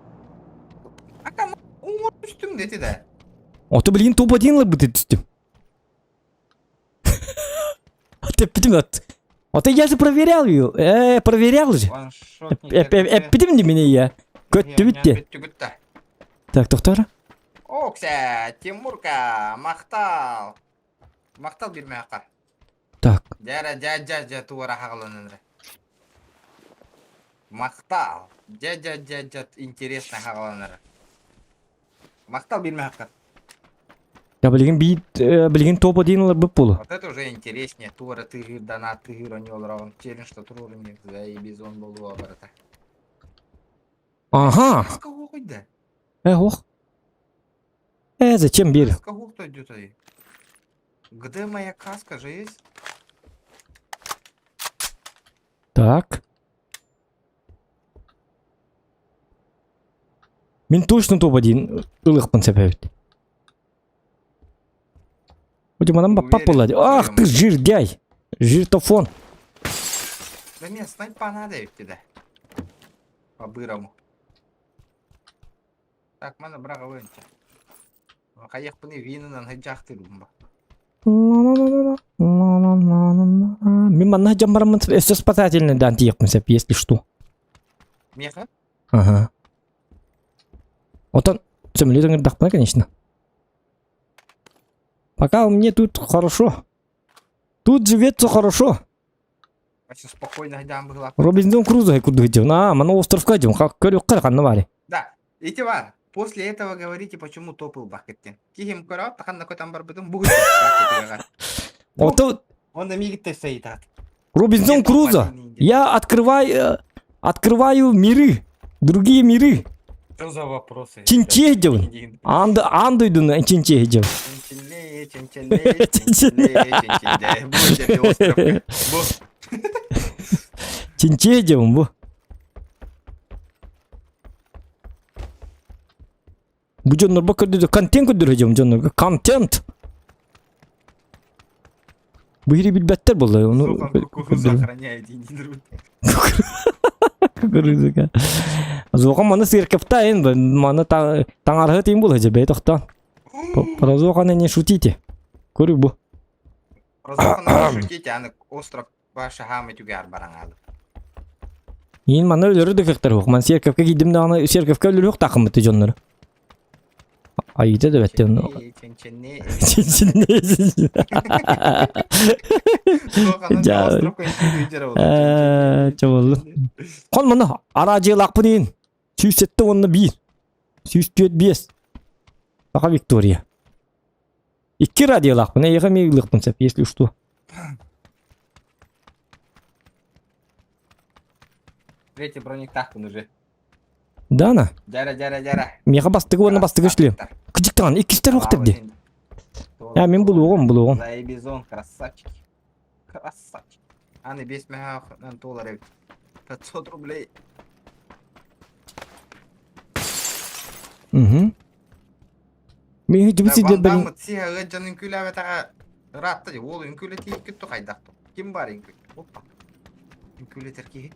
Ака, уҥуор түстүҥ дети да. Ото билигин топ-1 ылбыт түстүм. Тэппитим от. Ото я же проверял ее. Э, проверял же. Эппитим не меня я. Көттүбүт де. Так, доктор. Окся, Тимурка, махтал. Махтал бирмээххэ. Так. Дьэ дьэ дьэ дьэ туора хаҕаланан эрэ. Махтал. Дьэ дьэ дьэ дьэ интересно хаҕаланар. Махтал бирмээххэ. Я билигин биит билигин топ один ыларбыт буолу. Вот это уже интереснее. Туора тыһыыр донат тыһыыр онньуолороҕун. Челлендж туруорун диэн заебизон буолуо барыта. Ага. Хаска уохуйда. Э, ох. Э, зачем бир? Хаска уох дойдутай. Где моя каска же есть? Так. Мин точно топ-1 ылыхпын сөп Будем нам папа Ах ты жирдяй! Жиртофон! Да нет, снайпа надо ведь да. По-бырому. Так, маны быраҕабын чэ. Хайыахпыный винынан сылдьаахтыырбын ба. Мин манна сылдьан бараммын өссө спасательный даан тиийиэхпин сөп, если что. Миэхэ? Ага. Отон сөмөлүөт ыҥырдахпына, конечно. Пока мне тут хорошо. Тут живется хорошо. Вообще спокойно сылдьан быһыылаах. Робинзон Крузо курдук сылдьабын. Аа, маны островка сылдьабын. Көрүөххэ ханна баарый? Да, ити бар. После этого говорите, почему топыл бакыттен. Кихим көрө, таханна көтөн барбытым бугун. Ото Он мигитте стоит. Робинзон Крузо. Я открываю, э, открываю миры, другие миры. Что за вопросы? Чинчиэдьэбин. Аан аан дойдуну чинчиэдьэбин. Чинчинле, чинчинле, чинчинле, чинчинле. Бу тебе остров. Бу. Чинчиэдьэбин бу. Бу дьоннорго көрдөрдө контент көрдөрө дьоннорго контент. Бу ири билбэттэр буолла ону Кукурузу охраняет Кукурузука. Зохан маны церковьта эн маны таҥарыһы тиин була же бэй тохтоон. Про Зохана не шутите. Көрү бу. Про Зохана не шутите, аны остров Паша хаамай түгээр бараҥаалы. Иин манна өлөрү да кыахтар суох. Ман церковка киирдим даҕаны церковка өлөрүөх таахыммыт дьоннору. Айыта да бэтте ону. Чэнчэнни. Чэнчэнни. Чоболлу. Хон маны араадьыалаахпын иин. 107 уонна 1. 104 5. Саха Виктория. Икки радиолаахпын, эйиэхэ эмиэ ылыахпын сөп, если что. Третий брониктаахпын уже. Дана. Дьара, дьара, дьара. Миэхэ бастыгы уонна бастыгы үшлүөм. Кыдьыктаҕын, иккистэр уохтар дии. Я мин булуоҕум, булуоҕум. Заебизон, красавчик. Красавчик. Аны 5 мөһөөхнөн туолар эбит. 500 рублей. Угу. Мин Да, сидер Ван бен Даммыт сиһэ ыт дьон үҥкүүлээбэтэҕэ ыраатта дии. Уол үҥкүүлэтииккит ту хайдах ту? Ким баар үҥкүү? Опа. Үҥкүүлэтэр киһи.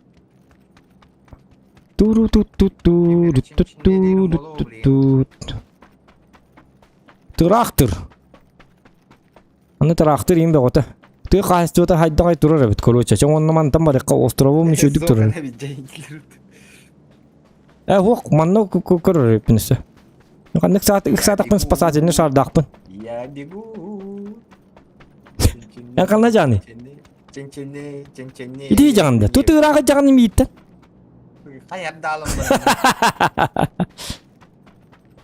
туру ту ту ту ту ту ту ту Тыраахтыр. Аны тыраахтыр иин бөҕөтө. Тыа хаһаайыстыбата хайдаҕай турар эбит, короче. Чэ уонна мантан барыахха островым үчүгдүк турар. Э, хуох, манна көрөр эбиппин өссө. Ханнык саат ыксаатахпын спасательный шардаахпын. Я бегу. Эн ханна дьааны? Ченчене, ченчене. Ити дьаҕанда. Тут ыраах дьаҕаны мииттэн. Хайардаалым.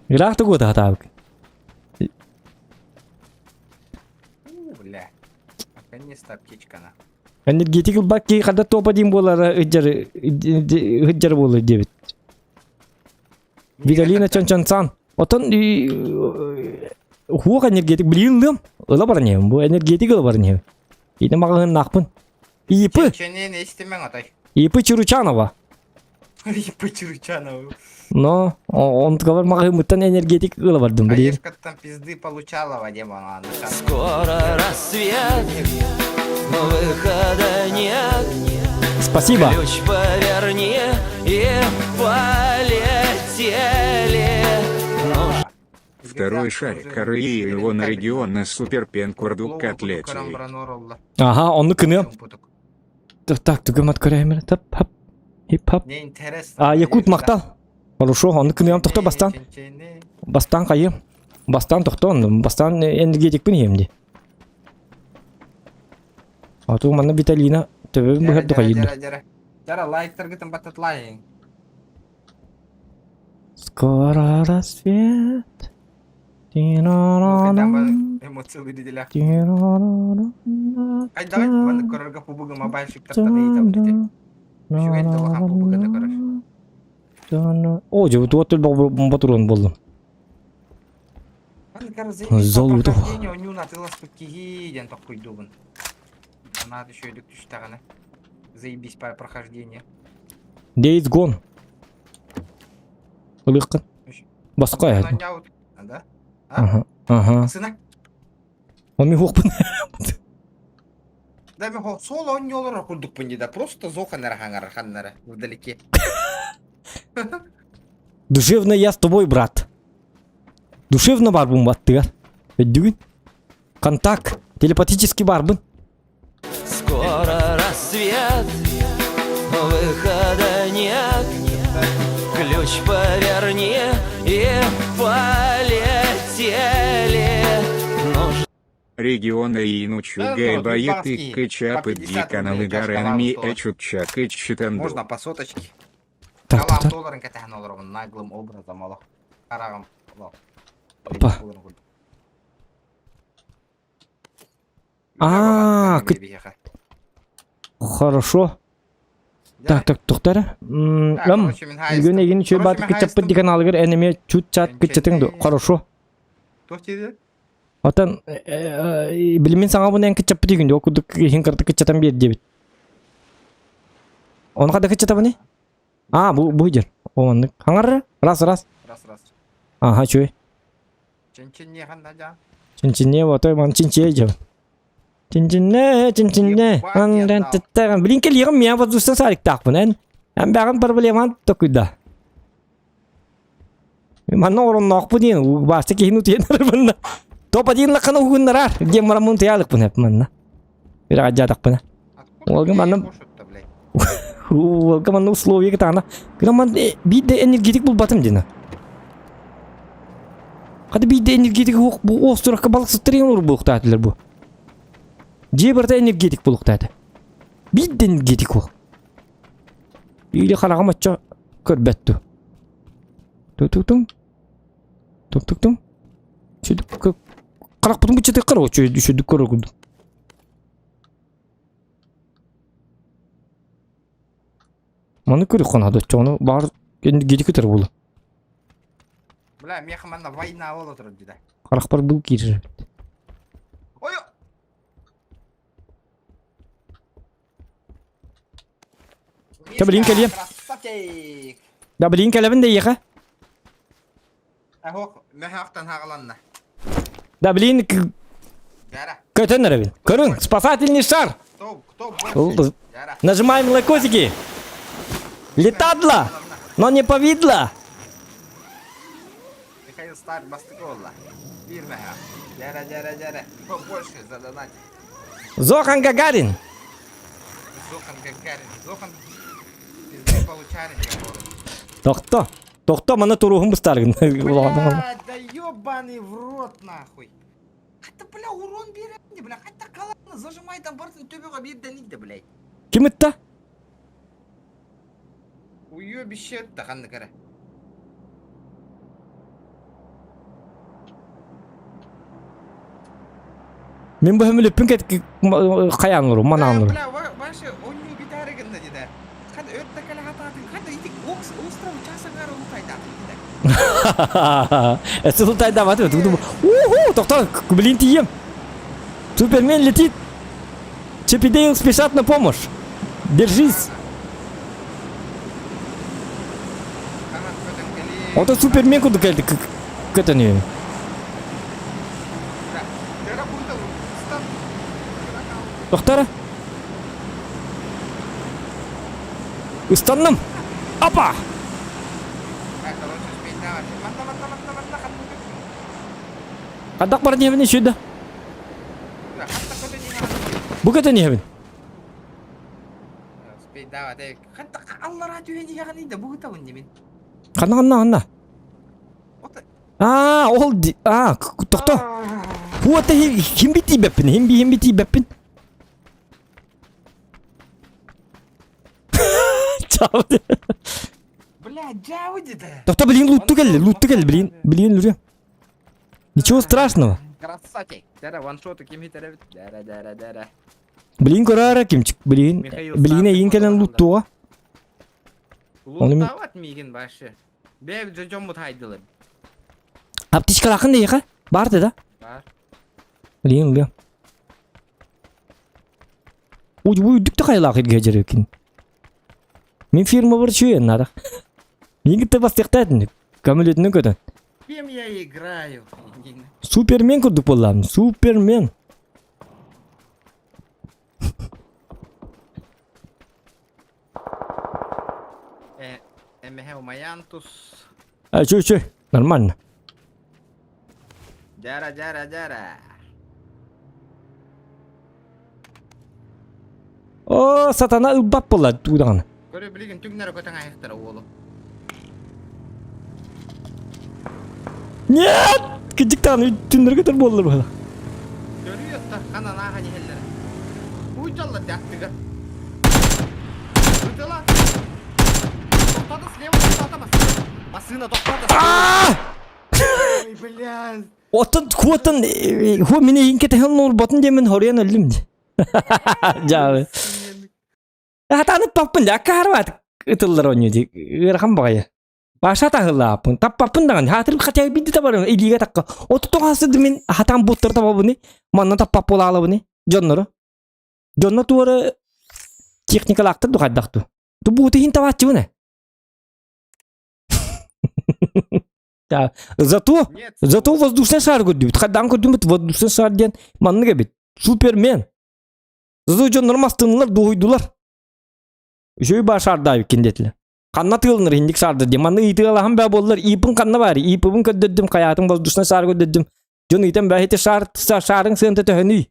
Ыраах тугу таһатаабык. Бля. Наконец-то аптечка на. Энергетик ылбат киһи хада топа диэн буолара ыдьары ыдьары буолар диэбит. Виталина Чончонсан. Отон хуох энергетик билин ылыам. Ыла баран иһэбин. Бу энергетик ыла баран иһэбин. Ити маҕаһыыннаахпын. ИП. Ченен истимең атай. ИП Чуручанова. ИП Чуручанова. Но онтугабар маҕаһыыммыттан энергетик ыла бардым билин. Олежкаттан пизды получала Вадим ана. Скоро рассвет, но выхода нет. Спасибо. Ключ поверни и полетели. Ну Второй шарик коры и его на регион на суперпенкорду котлете. Ага, онну кыныам. Так, түгем от көрөймөр. Тап, хап. Хип-хап. Мне интересно. А, Якут махтал. Хорошо, онну кыныам тохто бастан. Бастан хайым. Бастан тохтон, бастан энергетикпин иһиэм дии. Атуу манна Виталина төбөбүн быһар духайыыр. Дьара лайктаргытын баттатлайын. Скоро рассвет. Эмоция выделя. Айдагай маннык көрөргө пубугу мобайльщиктартан ыйытабыт Үчүгэй да улахан пубугу да көрөр. О, дьэ, туот ботуруон буоллум. Золото. Онньуун атыыласпыт киһи диэн тохкуйдуубун. Наада үчүгэйдик түстэҕинэ. Заебись по прохождение. Days Gone. Ылыаххын. Басқа Да? Ага. Ага. Сына. Он мен хуохпун. Да мен сол оонньуулар курдукпун дии да просто зоханара хаңара ханнара вдалеке. Душевно я с тобой, брат. Душевно барбын баттыгар. Өйдүгүн? Контакт. Телепатический барбын. Скоро рассвет, выхода нет. Ключ поверни и полетели. Нужно Региона и Да, Нучугай ну, Баеты Дубасский, по Качапы 50 Диканалы рублей чашка Гаренами лавы Эчутчак и Читанду. Можно по соточке. Так, так, Калам так. долларын кэтэһэн олоробун наглым образом олох. Хараҕым олох. Опа. А, Хорошо. Так, так, тоқтар. Ам, бүгүн эгин үчүгэй бааты кыччаппыт дикан алыгар эн эмиэ чут-чат кыччатыҥ ду. Хорошо. Туох диэди? Отон билимин саҥабын эн кыччаппыт игин ол курдук иһин кырты кыччатан биэр диэбит. Ону хада кыччатабыный? А, бу бу дьэр. Оннук. Хаҥар раз раз. Раз раз. Аха, үчүгэй. Чинчинне ханна дьа? Чинчинне отой ман чинчиэ дьэ. Чинчинне, чинчинне. Андан тыттаган. Блин, кэлиэҕим миа воздушный сариктаахпын эн. Эн бэҕин проблеман токуйда. Манна оронноохпун диэн баасты киһини утуйан арбынна. Топ один лакана угуннарар. Диэн марамун тыйаалыкпын эп манна. Бир аджаатахпына. Уолга манна Уолга манна условия кытаана. Гына ман биирдэ энергетик булбатым дина. Хата биирдэ энергетик бу остуракка балыксыттар деген урбуохтаатылар бу. Дьиэ барыта энергетик булуохтаата. Биирдэ энергетик ол. Или хараҕым оччо көрбөт дуу. Ту-ту-тум. Тук-тук-тум. Сүдүк харахпытын быччатыаххар сүдүк көрөр курдук. Маны көрүөххэ наада оччоҕуна баар гиди көтөр буолуо. Бля, миэхэ манна война буола турар дии да. Харахпар бу киирэр эбит. Ой! Чэ, билигин кэлиэм. Красавчик! Да билигин кэлэбин да эйиэхэ. Аһок, мөһөөхтөн хаҕаланна. Да билигин Гара. көтөн эрэбин. Көрүҥ, спасательный шар. Кто, кто больше? Гара. Нажимаем лайкосики. Летадло, но не повидло. Михаил Стар бастакы буолла. Биир мөһөөх. Дьэрэ, дьэрэ, дьэрэ. Кто больше задонатит? Зохан Гагарин. Зохан Гагарин. Зохан пизды получарин, я говорю. Тохто. Тохто маны туруһун быстаргын. Бля, да ебаный в рот нахуй. Хата, бля, урон беремди, бля, хата каланы зажимай там бартын төбөҕө биирдэн иде, блядь. Ким ытта? Уебище да ханнык эрэ. Мин бу хөмүлүппүн хайаан олору, манаан олору. Бля, ваше онньуу бүтээри гынна дедэ. Хата өрт да кэлэ хатаатын, хата ити остров часаҥар улутайдаатын дедэ. Это улутайдаабат Уху, тохтоо, блин, тиийем. Супермен летит. Чип и Дейл спешат на помощь. Держись. Ото Супермен курдук кэлди көтөнү. Тохтара. Ыстанным. Апа! Хадах бар диэбин үсүйдэ. Бу көтөн иһэбин. Аллараа түһэн иһэҕиний да бу ытабын димин. Ханна ханна ханна? Аа, ол аа, тохто. Хуата хим би тиийбэппин, хим би хим би тиийбэппин. Чао. Бля, дьаабы деді. Тохто, блин, лутту кэлли, лутту кэлли, блин, блин, Люря. Ничего страшного. Красавчик. Дәрә, ваншоту ким хитеребит? Дәрә, дәрә, дәрә. Блин көрөөрө кимчик, блин, Михаил блин эйин кэлэн луттуга. Оны мен- Луттават миигин башы. Бэб дьоммут хайдылар. Аптечкалаахын да эйиэхэ? Бар да? Бар. Блин, ылыам. Уй, үрдүк да хайалаах илгэ дьэрекин. Мин фирма бар үчүгэй надо. Мин кытта бастыахтаатын. Көмөлөтүнэн көтөн. Кем я играю? Супермен курдук буоллаҕым. Супермен. Э. Эмэһэ умайан тус. А, чё, чё, нормально. Дьара, дьара, дьара. О, сатана ылбат буолла туудаҕына. Көрө билигин түҥнэри көтөн айахтара уолу. Нет! Кыдьыктаан түннэри көтөр буоллар быһыла. Көрүү отта ханан аахан иһэллэрэ. Уйдаллар дьаттыга. Ытыла. Тоқтады слева, тоқтады массыына. Массыына тоқтады. Ой, блядь. Оттон куотан ху мин эйин кэтэһэн олорботун диэмин хоруйан өллүм ди. Дьаабы. Хатаанып паппын да аккаарбаат ытыллар оонньуу ди. Ыарахан баҕайы. Баша таһылааппын, таппаппын даҕаны. Хаатырым хотя бидди табарым илиигэ такка. Оту тоҕаасыды мин хатаан буттар табабыны, манна таппап буолаалабыны дьоннору. Дьонно туора техникалаахтар ду хайдах ту. Ту бууту иһин табааччыбын э. Зато, зато воздушный шар көрдүбүт. Хайдаан көрдүмүт воздушный шар диэн маннык эбит. Супермен. Зато дьоннор мастынылар, дуһуйдулар. Үчүгэй баа шардаабыккин диэтилэр. Ханна тыылынар инник шарды диэн. Манны ыйытыалаһан баа буоллар, иипин ханна баар? Иипыбын көрдөрдүм, хайаатын воздушный шар көрдөрдүм. Дьон ыйтан баа ити шар, шарың сыанта төһөнүй?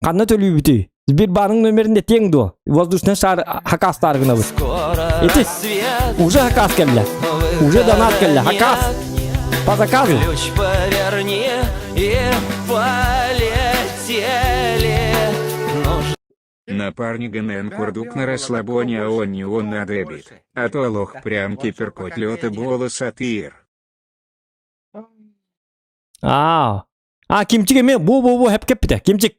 Ханна төлүүбүтүй? Сбербааның нөмерин этиэҥ дуо? Воздушный шар хакаастаары гынабыт. Ити уже хакаас кэллэ. Уже донат кэллэ. Хакаас. По заказу. Ключ поверни и полетели. Напарник НН Курдук на расслабоне, а он не он на дебит. А то лох прям киперкотлета голос атыр. Аа. А кимчик эмиэ бу-бу-бу хэп кэппитэ. Кимчик.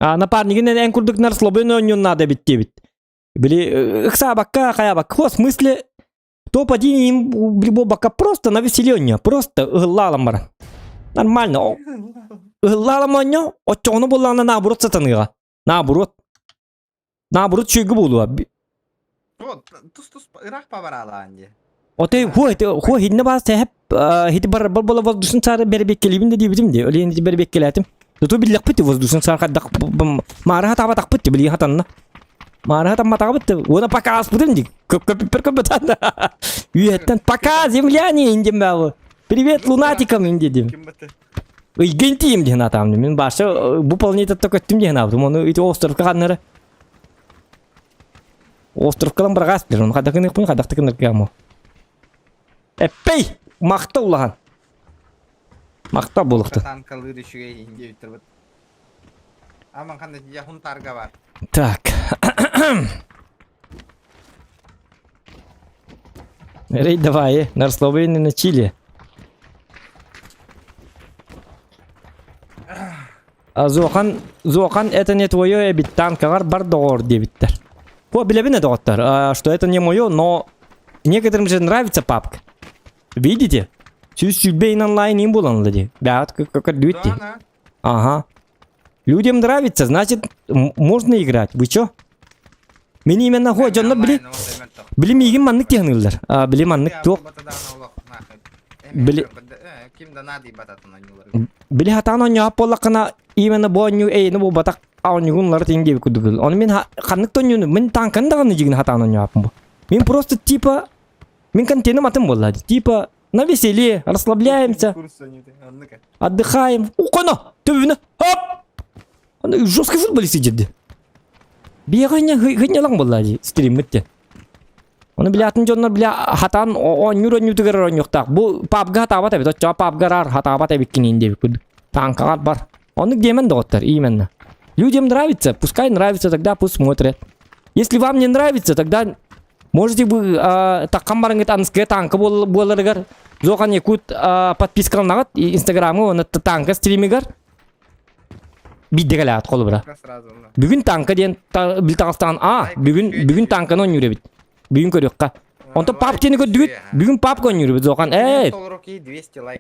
А напарнигин эн курдук нар слабый оонньуон наада эбит диэбит. Били ыксаабакка, хайаабакка. В смысле топ-1 им били буолбакка просто на веселе оонньоо. Просто ыһыллаалан баран. Нормально. Ыһыллаалан оонньоо, оччоҕуна буоллаҕына наоборот сатаныаҕа. Наоборот. Наоборот үчүгэй буолуо. Тус-тус ыраах пабараалаан дии. Отой хуо хуо хинне баас тэһэп хити бар бар бола воздушный шары бэрбиэккэлиибин да диэбитим дии. Олиэн ити бэрбиэккэлээтим. Туту биллэхпит воздушный шар хайдах маара хатаабатахпыт билии хатанна. Маара хатамматаҕыбыт уона пока ааспытым дии. Көп көппүппэр көппөтөн. Үйэттэн пока земляне индим баабы. Привет лунатикам индидим. Ыйгын тиим диэн атаамны. Мин баша бу планетатта көттүм диэн аабытым. Ону ити островка ханнары Островкалан барагаас билэр. Ону хайдах гыныахпын, хайдах да гынаргыамо. Эппей! Махта улахан. Махта буолуохтун. Танкалыыр үчүгэй диэбиттэр Аман ханна дьэ хунтаарга бар. Так. Рей давай, на расслаблении на Чили. А Зохан, Зохан, это не твое эбит, танкаҕар бар доҕоор диэбиттэр. О, билэбин доҕоттор, а, что это не мое, но некоторым же нравится папка. Видите? Сүүс сүүрбэ онлайн им буолан дии. Бэҕэт көрдүбүт дии. Ага. Людям нравится, значит, можно играть. Вы чё? Мин именно хо дьоннор били били миигин маннык тиһаныыллар. А, били маннык туох Били Ким да надо бататын оонньуулар. Били хатаан оонньоһоп буоллаххына именно бу оонньуу эйини буолбатах оонньугун лары тиҥ диэбит курдук. Ону мин ханнык да оонньууну мин танканы даҕаны дьигин хатаан оонньоһоппун бу. Мин просто типа мин контеным атын буолла типа на веселье расслабляемся отдыхаем уконо төбүнэ хоп Аны жесткий футболист дьирди. Биэҕэ хынньалаҥ буолла дии стриммит диэн. Оны билятын дьоннор бля хатаан оонньуур оонньуутугар оонньуохтаах. Бу пабга хатаабат эбит. Оччоҕо пабга раар хатаабат эбиккин диэбит курдук. Танкаҕар бар. Оннук диэмэн доҕоттор, именно. Людям нравится, пускай нравится, тогда пусть смотрят. Если вам не нравится, тогда можете вы таххан бараҥҥыт анская танка буоларыгар Зохан Якут подпискаланаҕыт инстаграмы уонна танка стримигар биирдэ кэлээт холобура. Бүгүн танка диэн бил таҕыстаан а бүгүн бүгүн танканы оонньуур эбит. Бүгүн көрүөххэ. Онтон пап диэни көрдүгүт? Бүгүн папка оонньуур эбит Зохан. Ээ.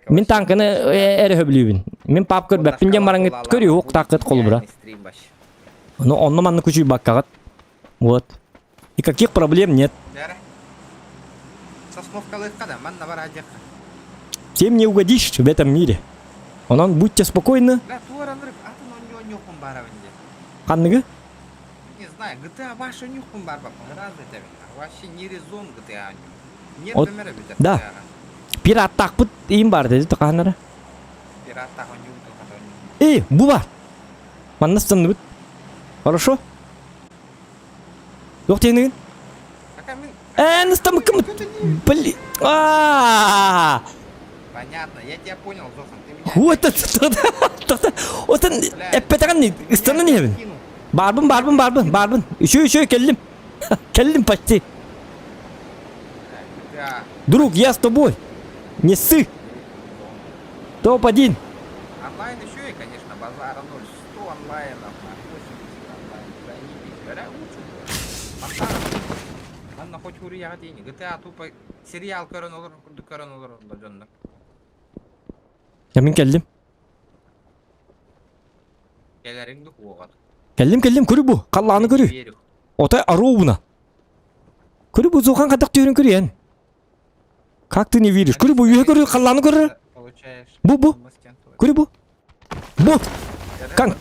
Мин танканы эрэ хөбүлүүбүн. Мин пап көрбөппүн диэн бараҥҥыт көрүөх таккыт холобура. Ону онно манна күчүйбаккаҕыт. Вот. Никаких проблем нет. Всем не угодишь в этом мире. Онон будьте спокойны. Ханныгы? знаю, GTA ваша нюхпун бар баппын, раз этэбин. Вообще не резон GTA нюх. От- Нет номера бит да. GTA-ҕа. Пираттаахпыт иин бар деді тақанара. Пираттаах нюх тухата нюх. Эй, бу бар. Манна станныбыт. Хорошо? Туох диэнигин? Какая мин... Эн ыстамыккым. Блин. А! Понятно, я тебя понял, Зохан, ты меня... Вот это Отын эппетэҕин ыстанан иһэбин. Кинул. Барбын, барбын, барбын, барбын. Үчү, үчү, кэллим. Кэллим почти. GTA. Друг, я с тобой. Не ссы. Топ-1. Онлайн еще и, конечно, базара 0. 100 онлайнов, на 80 онлайн. Заебись. Говоря, лучше. Базар. Манна хоть уруйаҕа диэни. GTA тупо сериал көрөн олорор курдук көрөн олорор дьоннор. Я мин кэллим. Кэлэриҥ духуоҕар. Кэллим, кэллим, көрү бу. Халлааны көрү. Верю. Отой аруубуна. Көрү бу зухан хатак түһүрүн көрүөн. Как ты не веришь? Көрү бу үһэ көрү халлааны көрөр. Получаешь. Бу бу. Көрү бу. Бу. Кон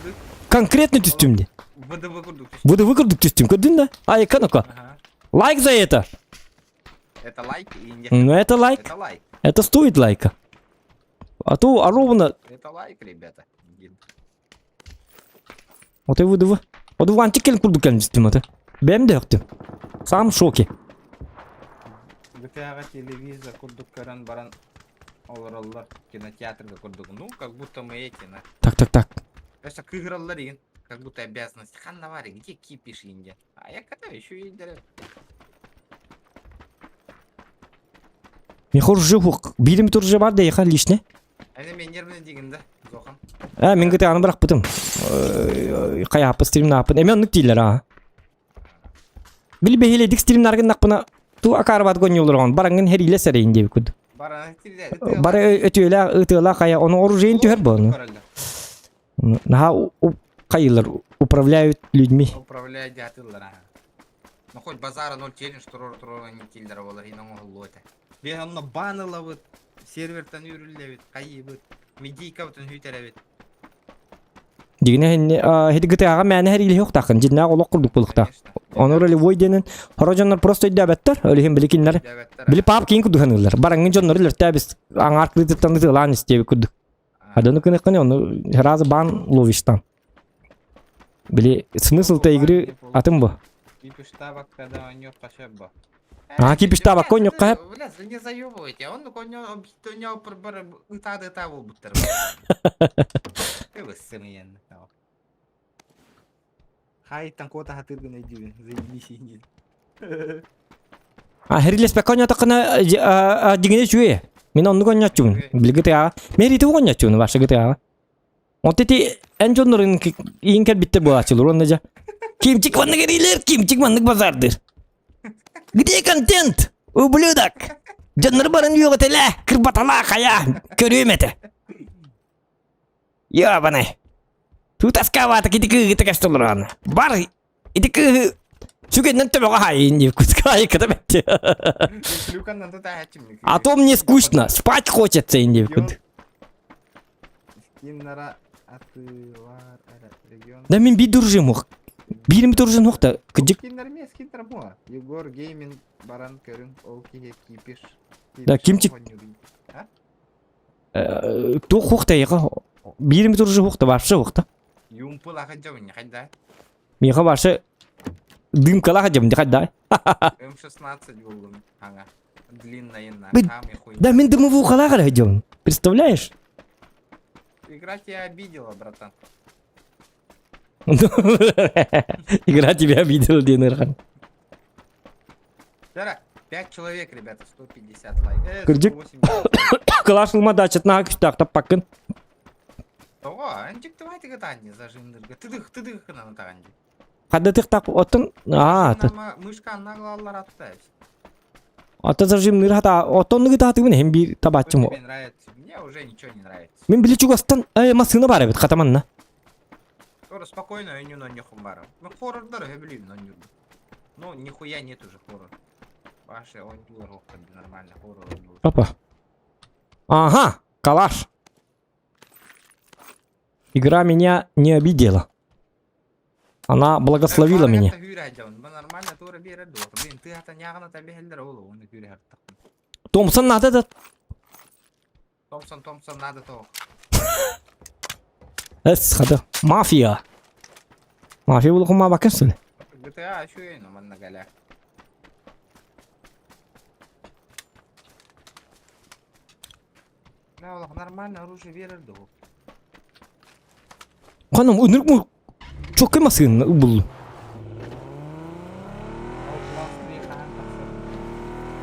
конкретно түстүм де. ВДВ курдук түстүм. ВДВ курдук түстүм. Көрдүн да? Ай, ну-ка. Ага. Лайк за это. Это лайк или нет? Ну это лайк. Это лайк. Это стоит лайка. А то ровно Это лайк, ребята. Вот и ВДВ. Вот вантик кэлин курдук кэлин түстүм аты. Бэм да өктүм. Сам в шоке. GTA телевизор курдук көрөн баран олороллор кинотеатрга курдук. Ну, как будто мы эти, на. Так, так, так. Просто кыгыраллар игин. Как будто обязанность. Ханна вари, где кипиш инде? А я когда еще индер. Михор жихук. Билим тур же бар да еха лишне. Әне мен нервный деген да, Зохан. Ә, мин GTA-ны бырахпытым. Хайааппы стримнааппын. Эме оннук дииллэр аа. Били бэһилэдик стримнаргын нахпына ту акаарбат гонньулургон барангын хериле сэрейин диэбит курдук. Баран Бары өтүөлээх ытыалаах хайа ону оружиен түһэр буолну. Наһаа хайылар управляют людьми. Управляют дятыллар, ага. Ну хоть базара ноль челлендж турор турор не киллер болар инон оһоллуо этэ. Бе онно бан ылабыт, сервертан үүрүллэбит, хайыбыт, медийкабытын хүтэрэбит. Дигинэ хити GTA-ҕа мээнэ хэриилэһи охтааххын дьиннээх олох курдук буолуохтаах. Ону ролевой диэнин хоро дьоннор просто өйдөөбөттөр, ол иһин били кинилэр били пап киин курдук саныыллар. Бараҥҥын дьоннору өлөртөөбүс аҥаар кырыытыттан ытыалаан истиэбит курдук. Адону кыныккын ону сразу бан ловишь там. Били смысл-то игры атын бу. Кипиштабак, когда у него пошеба. А кипиштабак коньок хап. Бля, не заебывайте, он коньок у него ытады та буттар. Ты вы сымыен. Хай танкота хатыргын эдибин, заебись иди. А херилеспе коньотакына дигине үчүгэй. Мин оннук онньооччубун. Били GTA. Мен ити оҕонньооччубун вообще GTA. Онто ити эн дьоннорун иин кэлбиттэр буолааччылар уонна дьэ Кимчик маннык эриилэр, кимчик маннык базардыр. Где контент? Ублюдок! Дьоннору баран үөҕэтэлээ, кырбаталаа хайа, көрүөм этэ. Ёбаный. Тутаскавата кити кыыгыта кэстолорон. Бар ити кыыһы сүгэннэн төбөҕө хаайын диир кускаайыкката бэтти. А то мне скучно, спать хочется диир Скиннара атылар регион. Да мин биир дружим ух. Биирим дружин ух да кыдьык. Скиннар ме скиннар мо. Егор Гейминг баран көрүҥ ол киһи кипиш. Да кимчик туох хуох да биирим дружин ух да вообще ух да. Юмпыл ахаджабын хайда. Миэхэ вообще дымкалаах дьабын хайда. М16 буллум ага. Длинная на. Да мин дымовухалаах эрэ дьон. Представляешь? Игра тебя обидела, братан. Игра тебя обидела, диэн ыарахан. Вчера 5 человек, ребята, 150 лайк. Кырдьык. 180. Кылаас ылма дачатнаах күстээх таппаккын. Того, анчик давайте гатанни зажимнырга. Тыдых, тыдых на таганди. Хаддатыхтаах оттон аа Мышка наглалар аттаешь. Ата зажимныр хата оттоннугу таатыгын иһин биир табааччым. Тебе нравится? Мне уже ничего не нравится. Мин били чугастан э массыына баар эбит хатаманна. Скоро спокойно ойнюн ойнюхум бара. Ну хоррордар хөбүлүүбүн ойнуурбун. Ну нихуя нет уже хоррор. Ваше ойнуулар нормально хоррор ойнуулар. Опа. Ага, калаш. Игра меня не обидела. Она благословила меня. Томпсон надо да. Томпсон, Томпсон надо то. Эс хада. Мафия. Мафия булукум ма бакын сүле. GTA үчүгэй но манна галя. Да, олох нормально оружие берер дуу. Ханым ынырык му чоккай масыын буллу. Outlast 3 хаһан тахсар?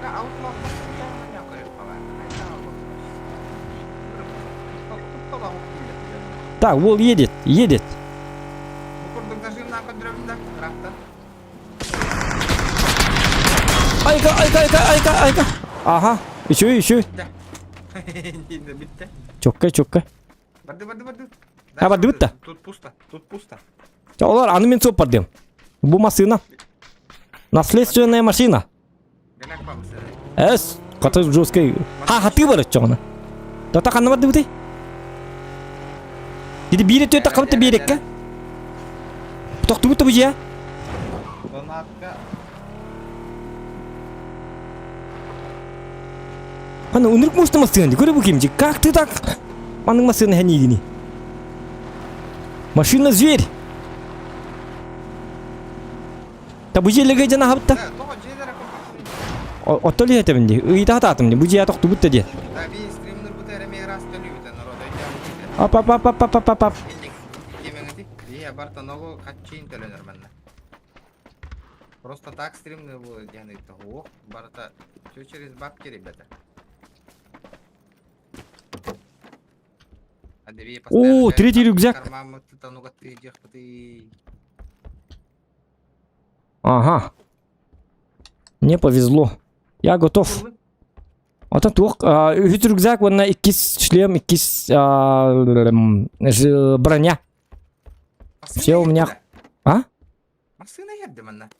Да, Outlast Так, ол едет, едет. Бу курдук зажимнан көндүрөбүн да, ыраахтан. Айка, айка, айка, айка, айка. Ага, еще, еще. Да. Битте. Чокка, чокка. Барды, барды, барды. А, барды битте. Тут пусто, тут пусто. Олар аны мен соп бардым. Бу машина. Наследственная машина. Эс, каты жесткий. Ха, хаты бар чоғына. Тата қанны барды бути? Диди бире төтө қабытты биэрекке. Тохтубут бу жия. Донатка. Аны үнүрк мушты масыны. Көрө бу кимжи. Как ты так? Маның масыны хәнигини. Машина зверь. Та бу жерлерге жана хабытта. Оттол этебин ди. Ыйта ататым ди. Бу жия тохтубут да ди. Ап ап ап ап ап ап ап. Просто так стримный будет, я Ох, барата. Все через бабки, ребята. О, третий рюкзак. Ага. Мне повезло. Я готов. Ата туох үһүс рюкзак уонна иккис шлем, иккис броня. Все у меня... А? Массыына иһэрдэ манна.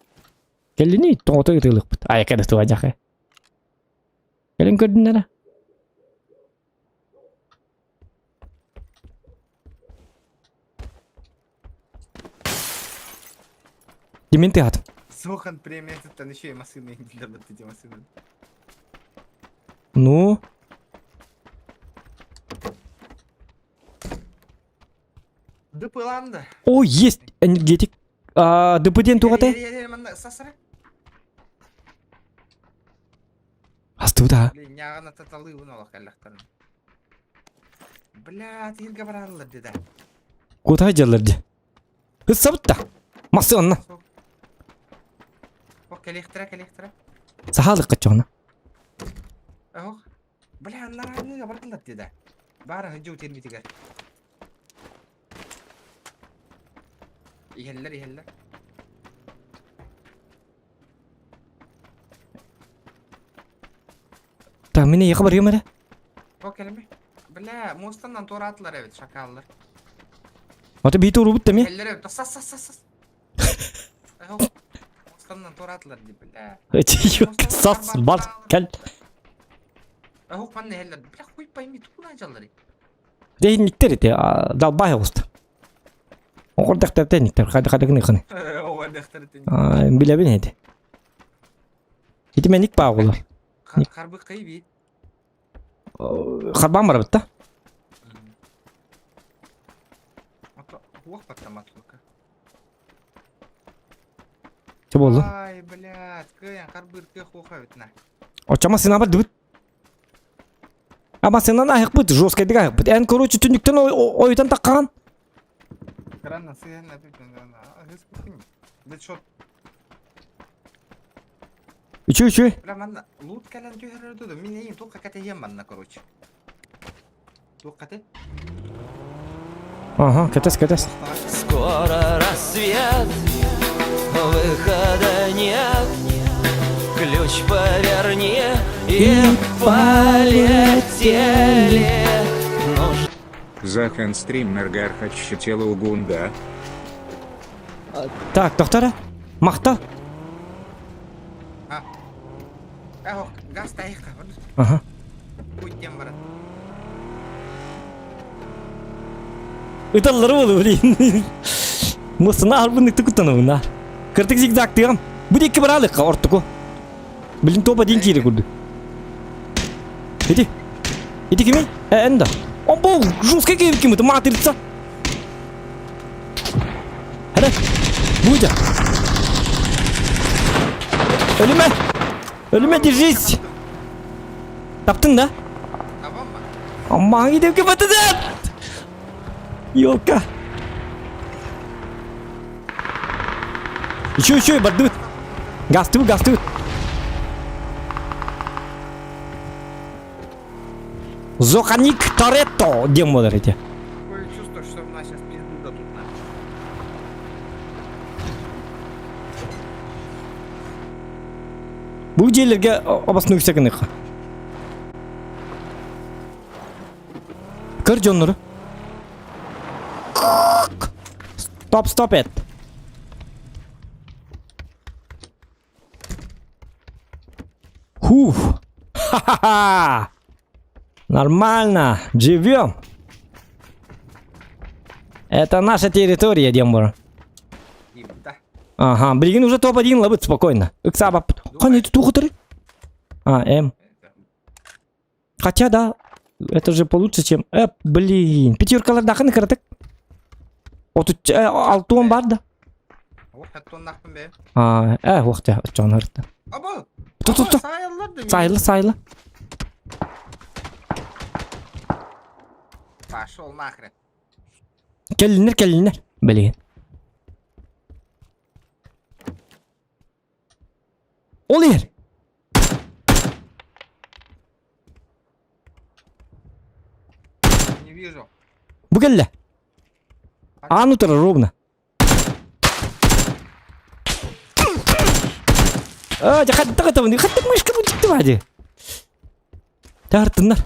Кэллини тоҕото ытыылыкпыт. Айака да туадьаха. Кэлин көрдүннэрэ. Димин тыһатым. Сохан премия туттан еще и массыына иһэллэр бат эти массыына. Ну? Дыпыланды. О, есть энергетик. А, ДП диэн туох этэй? Манна сасара. Астыбыта. Блин, ньааҕын таталыыбын олох кэллэхтэрин. Бля, тиһиргэ барааллар дедэ. Куота дьаллар дии. Ыссабытта. Масы онно. Ох, кэлиэхтэрэ, кэлиэхтэрэ. Сахалык каччоҕуна. Ох. Бля, аннарааҥҥыга бардылар дедэ. Баара сылдьыы тиэрбитигэр. Иһэллэр, иһэллэр. Так, мин эйиэхэ барыам эрэ. О, кэлэми. Бля, муостанан туораатылар эбит, шакаллар. Ата биити урубут да ми. Иһэллэр эбит, сас, сас, сас, сас. Муостанан туораатылар дии, бля. Сас, бар, кэл. Оһук манна иһэллэр. Бля, хуй пойми, тугунан дьалларый. Дehинниктер ити, далбай оҕуста. Оҕордахтар тэнниктер, хада хада гыныханы. Оҕордахтар тэнниктер. Билэбин эти. Ити мэник баа оҕолор. Харбы кыйби. Харбаан барабыт да. Уох баттамат Чэ буоллун. Ай, блядь, кыайан харбыыр кыах уоха эбит на. Оччо массыына бардыбыт. А массыынаны аһыкпыт, жесткайдык аһыкпыт. Эн, короче, түннүктэн ойутан таххаҕын. Кыранна сыһыанна Бит шот. Үчү, үчү. Бля, манна лут кэлэн түһэрэр дуду. Мин эйин туохха кэтэһиэм манна, короче. Туохха те? Ага, кэтэс, кэтэс. Скоро рассвет, выхода нет. Ключ поверни и полетели. Ну Захан стример гархаччетела угунда. Так, доктора. Махта. А. Ах, газ тайха. Ага. Путь барат. Ыталлары болу, блин. Мусына арбын ытык куттанабын Кыртык зигзагтыам. Бу диэки бараалыкка ортоку. Билин топ один киири курдук. Иди. Иди кими? Э, энда. Он был жесткий ким ким это матрица. Хара. Будя. Өлүмэ. Өлүмэ держись. Таптың да? Табам ба? Аммаң идеуке батыдат. Елка. Еще, еще, бардыбыт. Гастыбыт, гастыбыт. Зоханик Торетто диэн буолар ити. Такое чувство, что у нас сейчас пизду дадут на. Бу дьиэлэргэ обоснуйся гыныха. Көр дьоннору. Стоп, стоп it. Хуф. Ха-ха-ха. Нормально. Живем. Это наша территория, Дембор. Да. Ага, блин, уже топ-1 ловит спокойно. Иксаба. Хан, это тухтары? А, М. Хотя да, это же получше, чем... блин, пятеркалар дахын кыратык. Отут, алтуон бар да. Ох, бе. А, уақта, очоон ырытта. Або! Ту, ту, ту. Сайыллар да. Сайла, сайла. Пошел нахрен. Келлинер, келлинер. Блин. Ол ер. Не вижу. Бу келле. Аан утара ровно. А, хаттак атабын, хаттак мышка бу дикти бади. Тартыннар.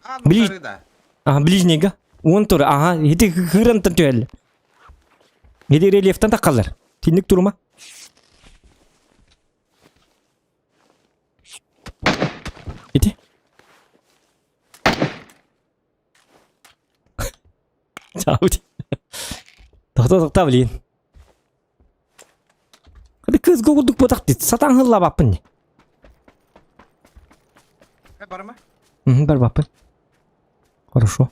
А, ну Ближ- сары да. Ага, ближнего. Он тур, ага, ити хырантан түһэллэр. Ити рельефтан таккалар. Тинник турума. Ити. Чао. Тоқта тоқта блин. Кыды кыз курдук ботак дейт. Сатан хыллабаппын. Э, бар ма? Мгм, барбаппын. Хорошо.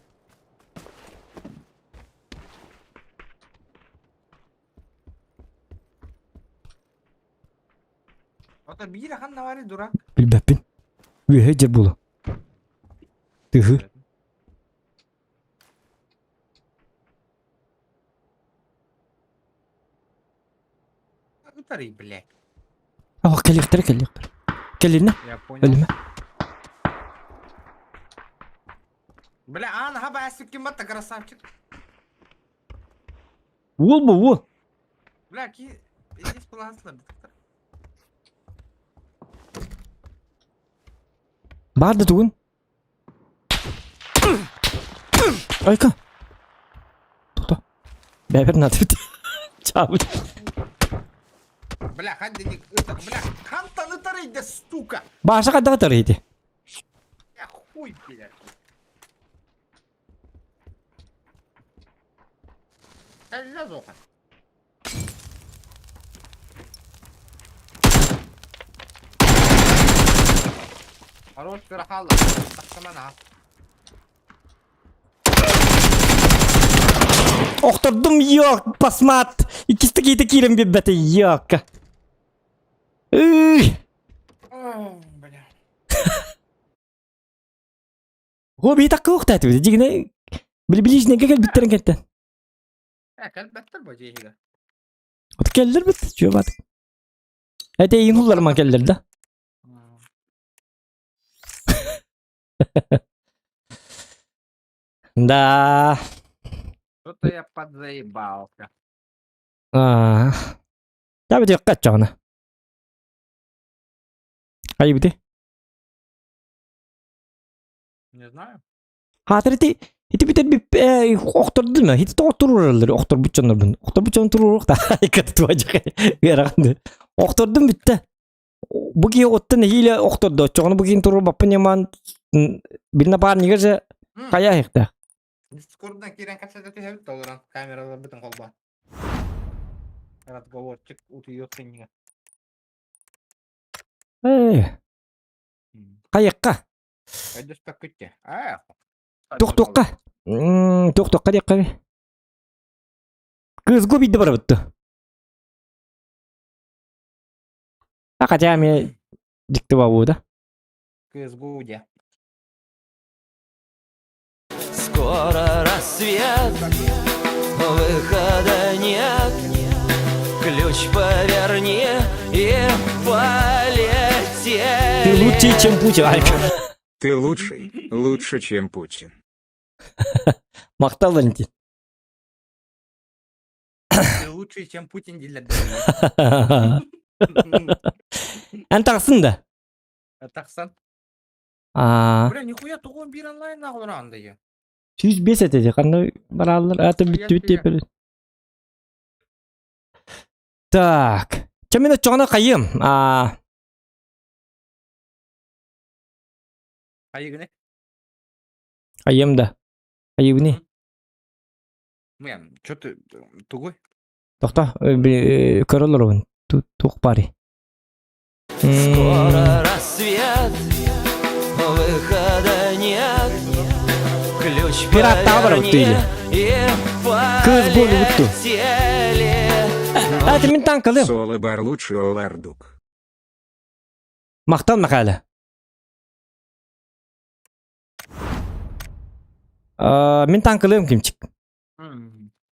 Ото биир ахан навари дурак. Билбэппин. Үөһэ дьэр буолу. Тыһы. Ытары, блядь. Ах, кэлиэхтэрэ кэлиэхтэрэ. Кэлиннэ. Я понял. Өлүмэ. Бля, аан хаба әсіккен батта, красавчик. Уол бу уол. Бля, ки... Здесь пласлар. Бар да тугун. Айка. Тоқта. Бәбір надо бит. Чао. Бля, ханды Бля, хантан ытары, да сука. Баша қайда қатар еді. Я хуй, блядь. Әлі зоха. Хорош, пирахала. Тахтамана. Охтордум yok басмат. Иккисте кейте киирэн биэрбэтэ yok. Үй. Бля. Го бии такка уохтаатыбыт. Дьигинэ били ближнеге кэлбиттэрин кэнтэн. Э, кэлбэттэр бу дьиэһигэ. От кэллэр бит, чүө баатык. Эти эйин хулларман кэллэр да. Да. Что-то я подзаебался. Аа. Табит якка чаҕына. Айбыты. Не знаю. Хаатыр ити ити бүтэр бип охтордум хити тоҕотторураллар охторбут дьоннорбун охторбут дьон турурук да икката туажак ыарахан охтордум бүттэ бу киһи оттон нэһиилэ охтордо оччоҕуна бу киһин туруорбаппын ньамаан бил напарнига же хайа иһихтэ Дискорддан киирэн кэпсэтэ түһэбит толорон камералар бүтүн холбоон. Разговорчик утуйуох иннигэр. Ээ, хайыахха? Өйдөспөккүт дии. Аа. Туох-туохха? Туох-туохха диэххэ. Кыысгу биирдэ барабыт дуо? А хотя мне диктовал да? КСГУ дии. Скоро рассвет, выхода нет. Ключ поверни и полетели. Ты лучше, чем Путин. Ай, Ты лучший, лучше, чем Путин. Махтал, Валентин. Ты лучше, чем Путин дииллэр. Эн тахсын да? Тахсан. Аа, Бля, нихуя тугун биир онлайн аҕалараан да 105 этэ ханна барааллар аты бүттүбүт диэппэр. Так. Чэ мин оччоҕуна хайыам. Аа, Хайыгыны? хайыам да. Хайыбыны. Мен, что ты тугуй? Тохто, көрө олоробун. Туох баарый? Скоро рассвет, выхода нет. Ключ Пираттаҕа барабыт поверни или? и Кыыс буолубут полетели. Аты мин танкалыам. Соло бар лучше Олардук. Махтал Михаила. Мин танкалыам кимчик.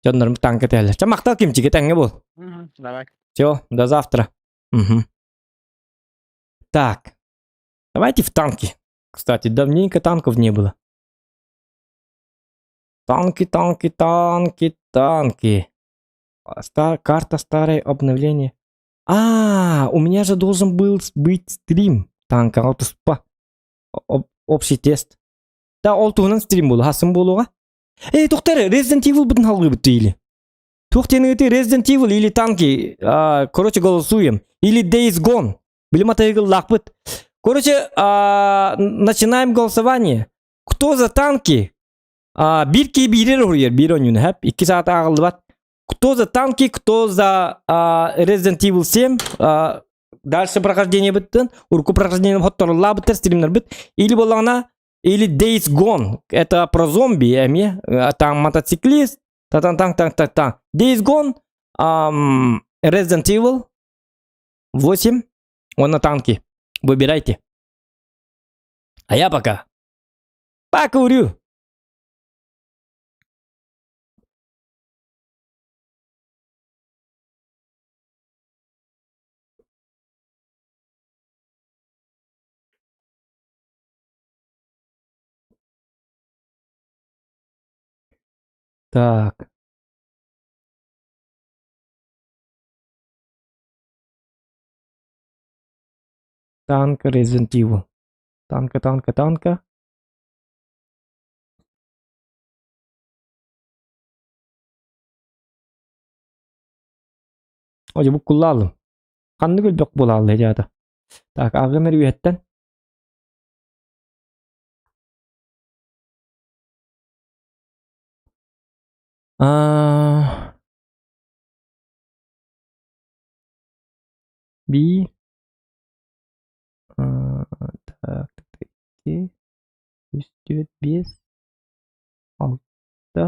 Дьоннорум танка тээлэр. Чэ махтал кимчик этэҥҥэ буол. Давай. Все, до завтра. Угу. Так. Давайте в танки. Кстати, давненько танков не было. Танки, танки, танки, танки. Карта старое обновление. А, у меня же должен был быть стрим танка. Алтыспа. Общий тест. Да, ол туһунан стрим буолу. Хасын буолуоҕа. Эй, тоқтар, Resident Evil бытын халгыбыт или? Туох диэн Resident Evil или танки. А, короче, голосуем. Или Days Gone. Билим атайгыллаахпыт. Короче, а, начинаем голосование. Кто за танки? А, биир киһи биирэр уруйар, биир оонньууну хэп. Икки саат ааҕыллыбат. Кто за танки, кто за а, Resident Evil 7, а, дальше прохождение быттын, урку прохождение хотторуллаабыттар стримнербит. Или буоллаҕына, или Days Gone. Это про зомби, эмиэ. Там мотоциклист, та тан таң таң таң таң. Days Gone, ам, Resident Evil 8, он на танки. Выбирайте. А я пока покурю. Так. Танк Resident Evil. Танка, танка, танка. О, бу куллаалым. Ханнык өлбөх буолаалла дьаата. Так, ааҕым эрүөһэттэн. Аа... Би... Аа, так, так, икки, үс, түөрт, биэс, алта,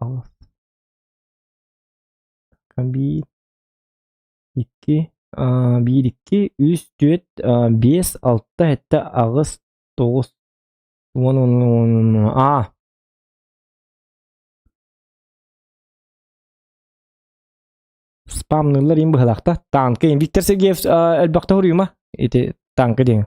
аҕыс. Биир, икки, биир, икки, үс, түөрт, биэс, алта, сэттэ, аҕыс, тоҕус, уон, уон, уон, аа. Спамныыллар им быһалаахта. Танка Виктор Сергеев элбэхтэ хоруйума. Ити танка диэн.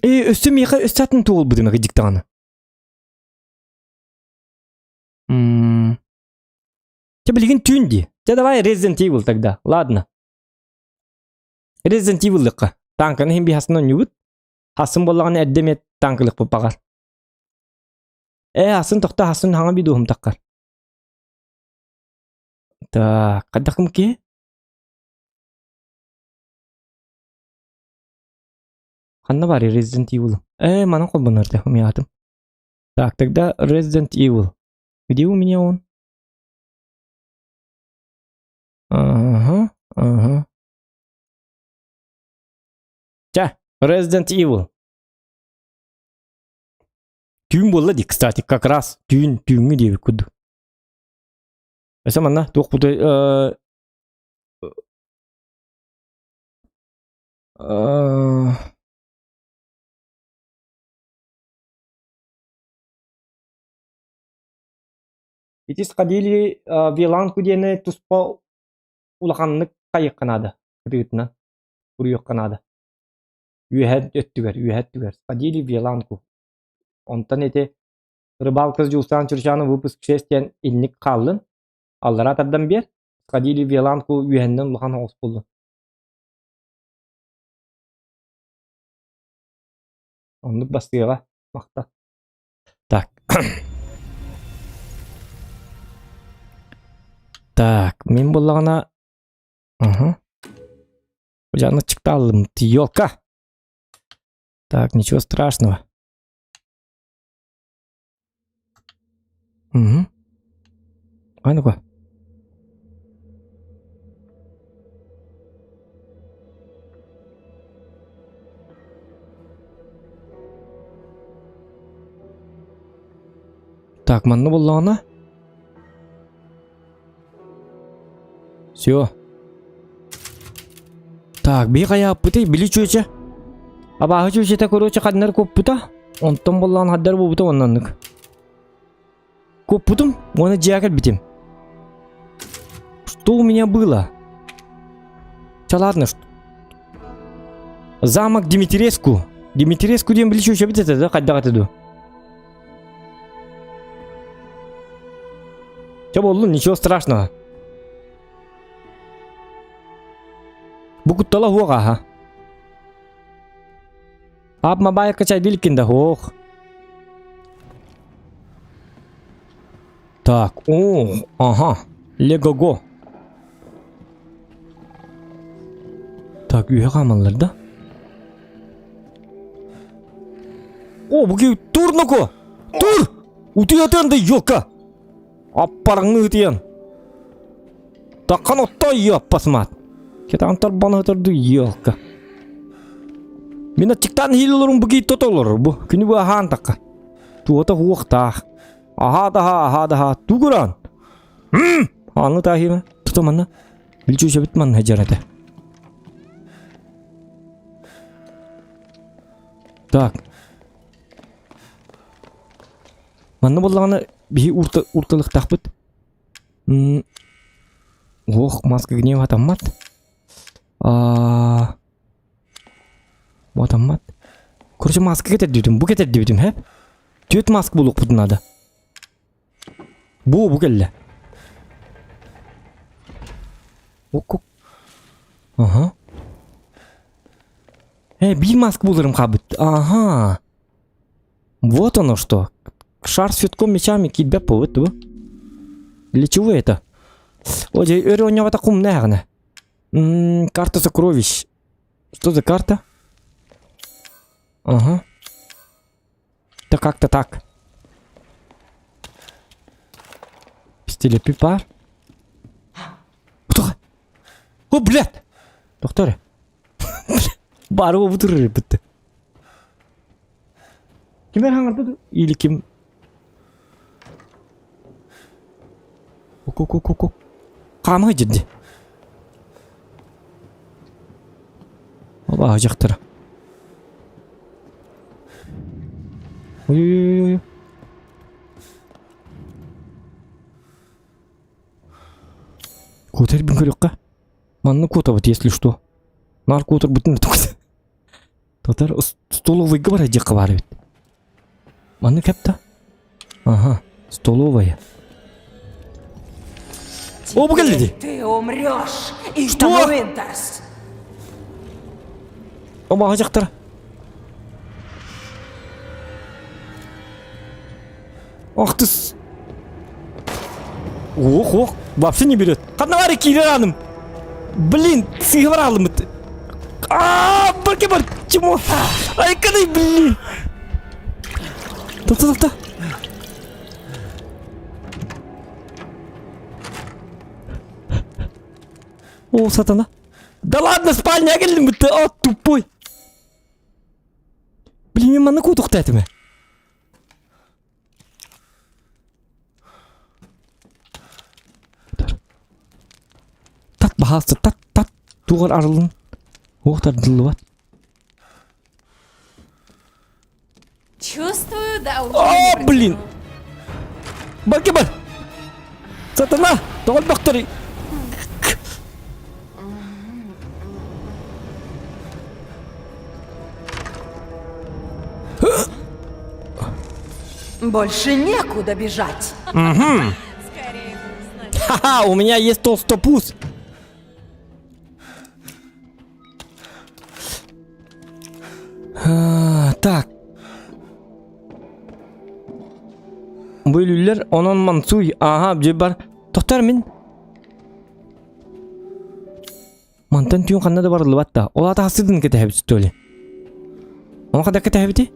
Э, өссө миэхэ өссө атын туолбутум кырдьык даҕаны. М Чэ билигин түүн дии. Чэ давай Resident Evil тогда. Ладно. Resident Evil-лыкка. Танканы иһин биһасын оонньуубут. Хасын буоллаҕына эрдэ эмиэ танкылыкпыт баҕар. Э, хасын тохто, хасын хаҥа бидуһум таххар. Так, хайдах ким Ханна баарый Resident Evil? Э, манан холбонор да, умеатым. Так, тогда Resident Evil. Где у меня он? Ага, ага. Ча, Resident Evil. Түүн буолла дии, кстати, как раз түүн, түүҥҥү диэбит курдук. Өссө манна туох бу Ити сходили Виланку диэни туспа улаханнык хайыахха наада кытыытынан уруйуохха наада үөһэ өттүгэр үөһэ өттүгэр сходили Виланку онтон ити рыбалка с Дьулустаан Чурчанов выпуск 6 диэн инник хааллын аллараа тардан биэр сходили Виланку үөһэннэн улахан оҕус буоллун оннук бастыаҕа махтал Так. Так, мин буллаҕына Ага. Дьааны чыктааллым. Елка. Так, ничего страшного. Угу. А ну-ка. Так, манна буоллаҕына. Все. Так, биһи хайааппытый, били чүөчэ. Абааһы чүөчэтэ короче ханнар куоппута. Онтон буоллаҕына хаддар буолбута оннаннык. Куоппутум уонна дьиэҕэ кэлбитим. Что у меня было? Ча ладно, Замок Димитреску. Димитреску диэн биличү эбит этэ да хайдах этэ дуо? Чэ буоллун, ничего страшного. Бу куттала хуох аха. Ап мабайка чайдилкин да ох. Так, о, ага, Лего-го. Так, үйэ хаамаллар да? О, бу тур ноко! Тур! Утуйатыан да елка! Аппарыңны ытыйан. Такхан отто ёппасмат. Кетан тарбаны ытырды елка. Мин аччыктаан иһил олорун бу кий тотолор бу. Күнү бу аһаан такка. Туота хуохтаах. Аһаа даһаа, аһаа даһаа. Тугуран. Аны таһима. Тута манна. Билчүүсэбит манна жарата. Так. Манна буоллаҕына биһи урта урталыктаахпыт. Ох, маска гнева атаммат. Аа Атаммат. Короче, маска кэтэрдибитим. Бу кэтэрдибитим, хэ? Түөрт маска булуохпутун наада. Бу, бу кэллэ. Ок, Ага. Э, биир маска буларым хаалбыт. Ага. Вот оно что. Шар с цветком мечами киирбэт буолбут дуо? Для чего это? О, дьэ, өр оонньообото кумнааҕына. Карта сокровищ. Что за карта? Ага. Да как-то так. Пистолет пар. Кто? О, блядь! Доктор. Бары бутырыр бітті. Ким хаҥарда или ким? Ку-ку-ку-ку. Хаамыы дьирди. Оба дьахтара. Ой-ой-ой-ой. Куотар көрүөххэ. Манна куотабыт, если что. Нар куотарбытын Татар столовыйга бар дьиэххэ баар эбит. Манна кэпта. Ага, столовая. О, бу кэллэ дии. Ты умрешь, Что? Итан Уинтерс. Омаҕа дьахтар. Ах ты с... Ох, ох, вообще не берет. Ханна бары киирэр аным. Блин, сыыһа бараалымыт. Аа, барке бар, чему? Айканый, блин. Тохто, тохто. О, сатана. Да ладно, спальня кэллим ты, о, тупой. Блин, мен манна куутуктаатым. Тат баһаалыста, тат, тат, тугар арылын. Уох тардыллыбат. Чувствую, да, уже О, не блин! протяну. Бар бар! Сатана! Тоҕо бөхтөрүй? Больше некуда бежать. Скорее бы узнать. Ха-ха, у меня есть толстопуз. А, так. Бөлүллэр онон мансуй ааха дьэ бар тохтор мин мантан түүн ханна да барыллыбат да ол аата хасыдын кэтэһэбит что ли ону хада кэтэһэбити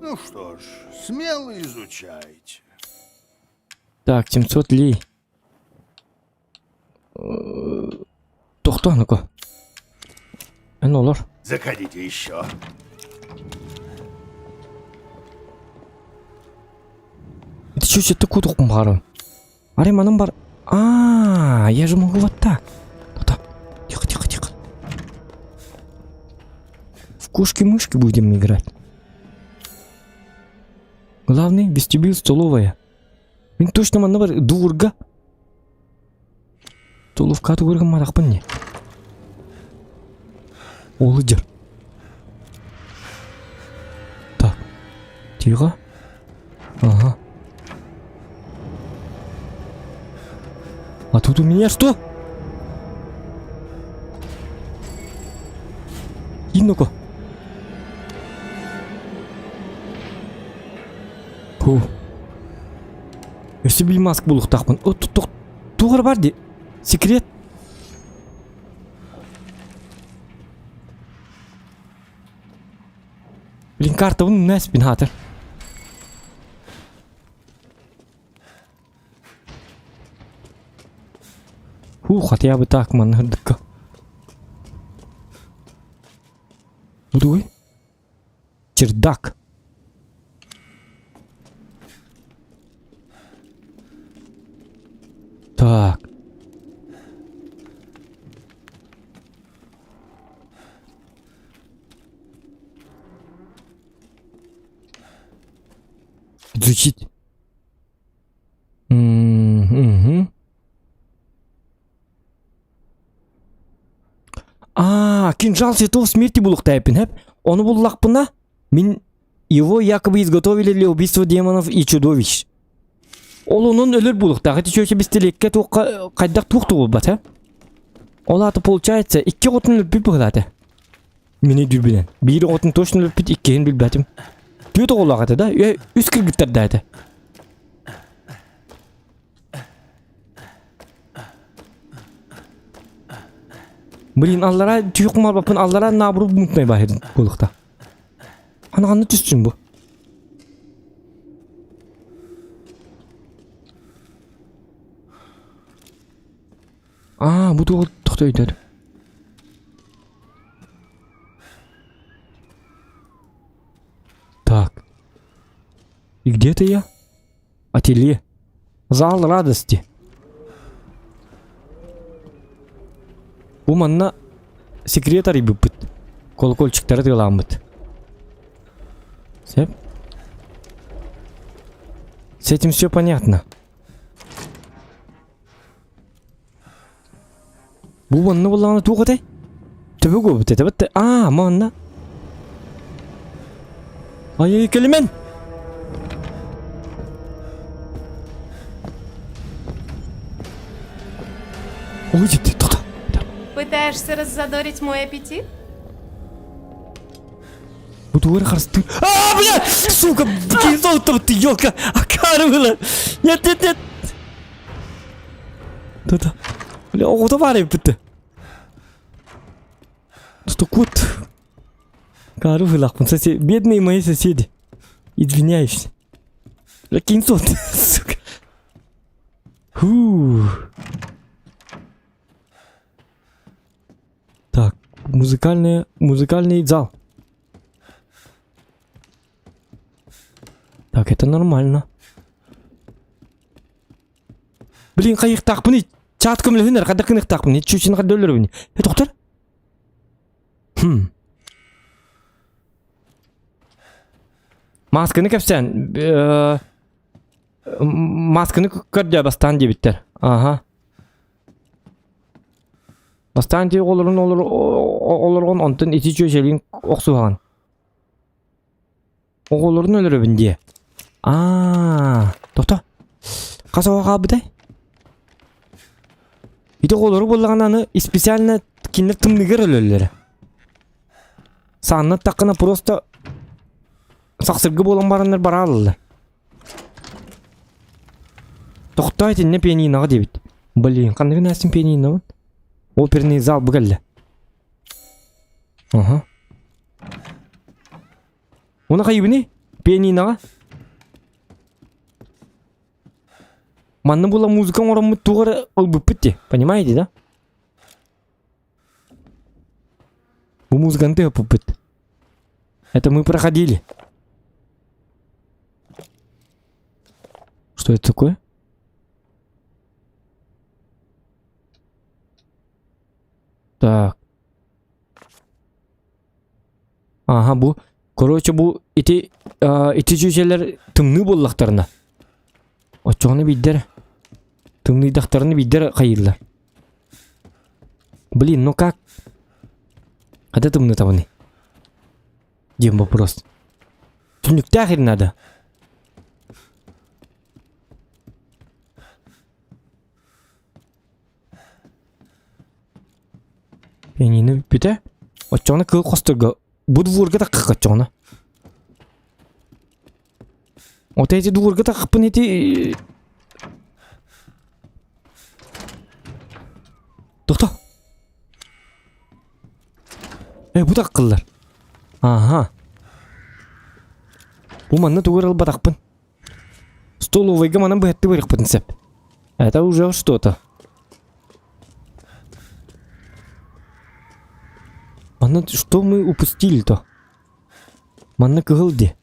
Ну что ж, смело изучайте. так 700 ли Тохтоо ну-ка. Эн олор. Заходите еще. Это что, это кудукум баарым? Аре маным бар. А, я же могу вот так. Тохтоо. Тихо, тихо, тихо. В кошки-мышки будем играть. Главный вестибюль столовая. Мин точно манна бар дуурга. Туловка тугурган марахпын не. Олыдыр. Так. Тихо. Ага. А тут у меня что? И ну-ка. Фу. Өссө биир маск булуохтаахпын. Туох эрэ бар дии. Секрет. Блин, картабын умнаспин хаатыр. Фу, хотя бы так манна ырдыкка. Бу Чердак. Так. Изучить. Угу. А, кинжал цветов смерти булуохтаахпын сөп. Ону буллахпына мин его якобы изготовили для убийства демонов и чудовищ. Ол онун өлөр булуохтаах. Ити чүөчэ бистэлиэккэ туохха хайдах туох туолбат, э? Ол аата получается икки оҕотун өлөрбүт быһыылаата. Мини дүрбүнэн. Биир оҕотун точно өлөрбүт, иккиһин билбэтим. Түөрт оҕолоох этэ да, үс кыргыттардаах этэ. Блин, аллара түйүк кумарбаппын, аллара наоборот мутнай баһыр буолуохта. Аны ханна түстүн бу? Аа, бу туох тохто өйдөр. Так. И где это я? Ателье. Зал радости. Бу манна секрет арыйбыппыт. Колокольчиктары тыалааммыт. Сөп. С этим все понятно. Бу манна буоллаҕына туох этэй? Төбө буолбут этэ бат аа манна. Ай кэлимэн! Ой, ты кто Пытаешься раззадорить мой аппетит? Бу тугу эрэ харыстыы. А, бля! Сука, кинзол ты, елка! Акары было! Нет, нет, нет! Да-да. Бля, оҕото баар эбиппит. Что кут? Кары быһыылаахпын. Сосе... Бедные мои соседи. Извиняюсь. Кинсон, сука. Фу. Так, музыкальный, музыкальный зал. Так, это нормально. Блин, хайыахтаахпыный? Чат көмөлөһүнэр, хайдах гыныахтаахпыный? Чүчүн хайда өлөрөбүн? Э, доктор? Хм. Масканы кэпсээн. Э, масканы көрдөө бастаан диэбиттэр. Аха. Бастаан дии оҕолорун олоргон онтон ити чүөчэлиин охсуһаҕын. Оҕолорун өлөрөбүн диэ. Аа, тохто. Хас оҕо хаалбытай? Ити оҕолору буоллаҕына аны специально кинилэр тымныыгар өлөллөрө. Саанна таххына просто сахсыргы буолан бараннар бараалаллар. Тохтоо итиннэ пианиноҕа диэбит. Блин, ханныгын аасын пианинобын? Оперный зал бу кэллэ. Аха. Уна хайыбыный? Пианиноҕа? Манна була музыка оҥороммут туох эрэ ылбыппыт дии. Понимаете, да? Бу музыканы тыһыппыппыт. Это мы проходили. Что это такое? Так. Аха бу короче бу ити ити чүчэлэр тымныы буоллахтарына оччоҕуна биирдэр тымныйдахтарына биирдэр хайыыллар. Блин, ну как? Хата тымнытабыный? Диэн вопрос. Түннүктээх ир надо. Пианино бүппүтэ. Оччоҕуна кыыл хосторго бу дворга таххах оччоҕуна. Вот эти дворга таххаппын ити Тохто. Э бу таххыллар. Ага. Бу манна тугу ылбатахпын. Столовойга манан быһатты барыахпытын сөп. Это уже что-то. Манна что мы упустили-то? Манна кыһыл дии.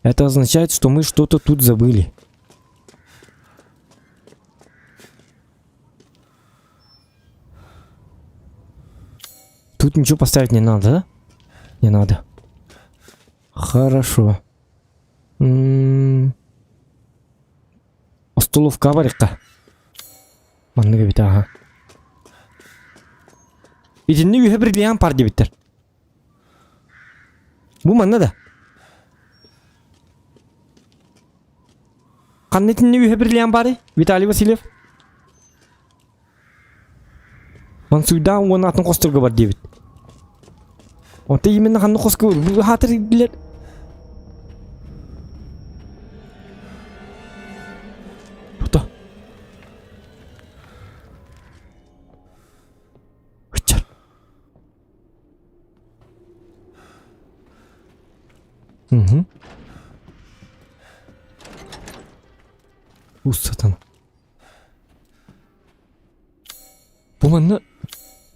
Это означает, что мы что-то тут забыли. Тут ничего поставить не надо, да? Не надо. Хорошо. М-м. Остоловка барыахха. Маннык эбит аха. Итинни үһэ бриллиант пар диэбиттэр. Бу манна да. Ханна итинни үһэ бриллиант баарый? Виталий Васильев. Мансуйдаан уонна атын хосторго бар диэбит. Онто именно ханна хоско хаатыр билэр. Ото. Ыччар. Угу. Ус сатана. Бу манна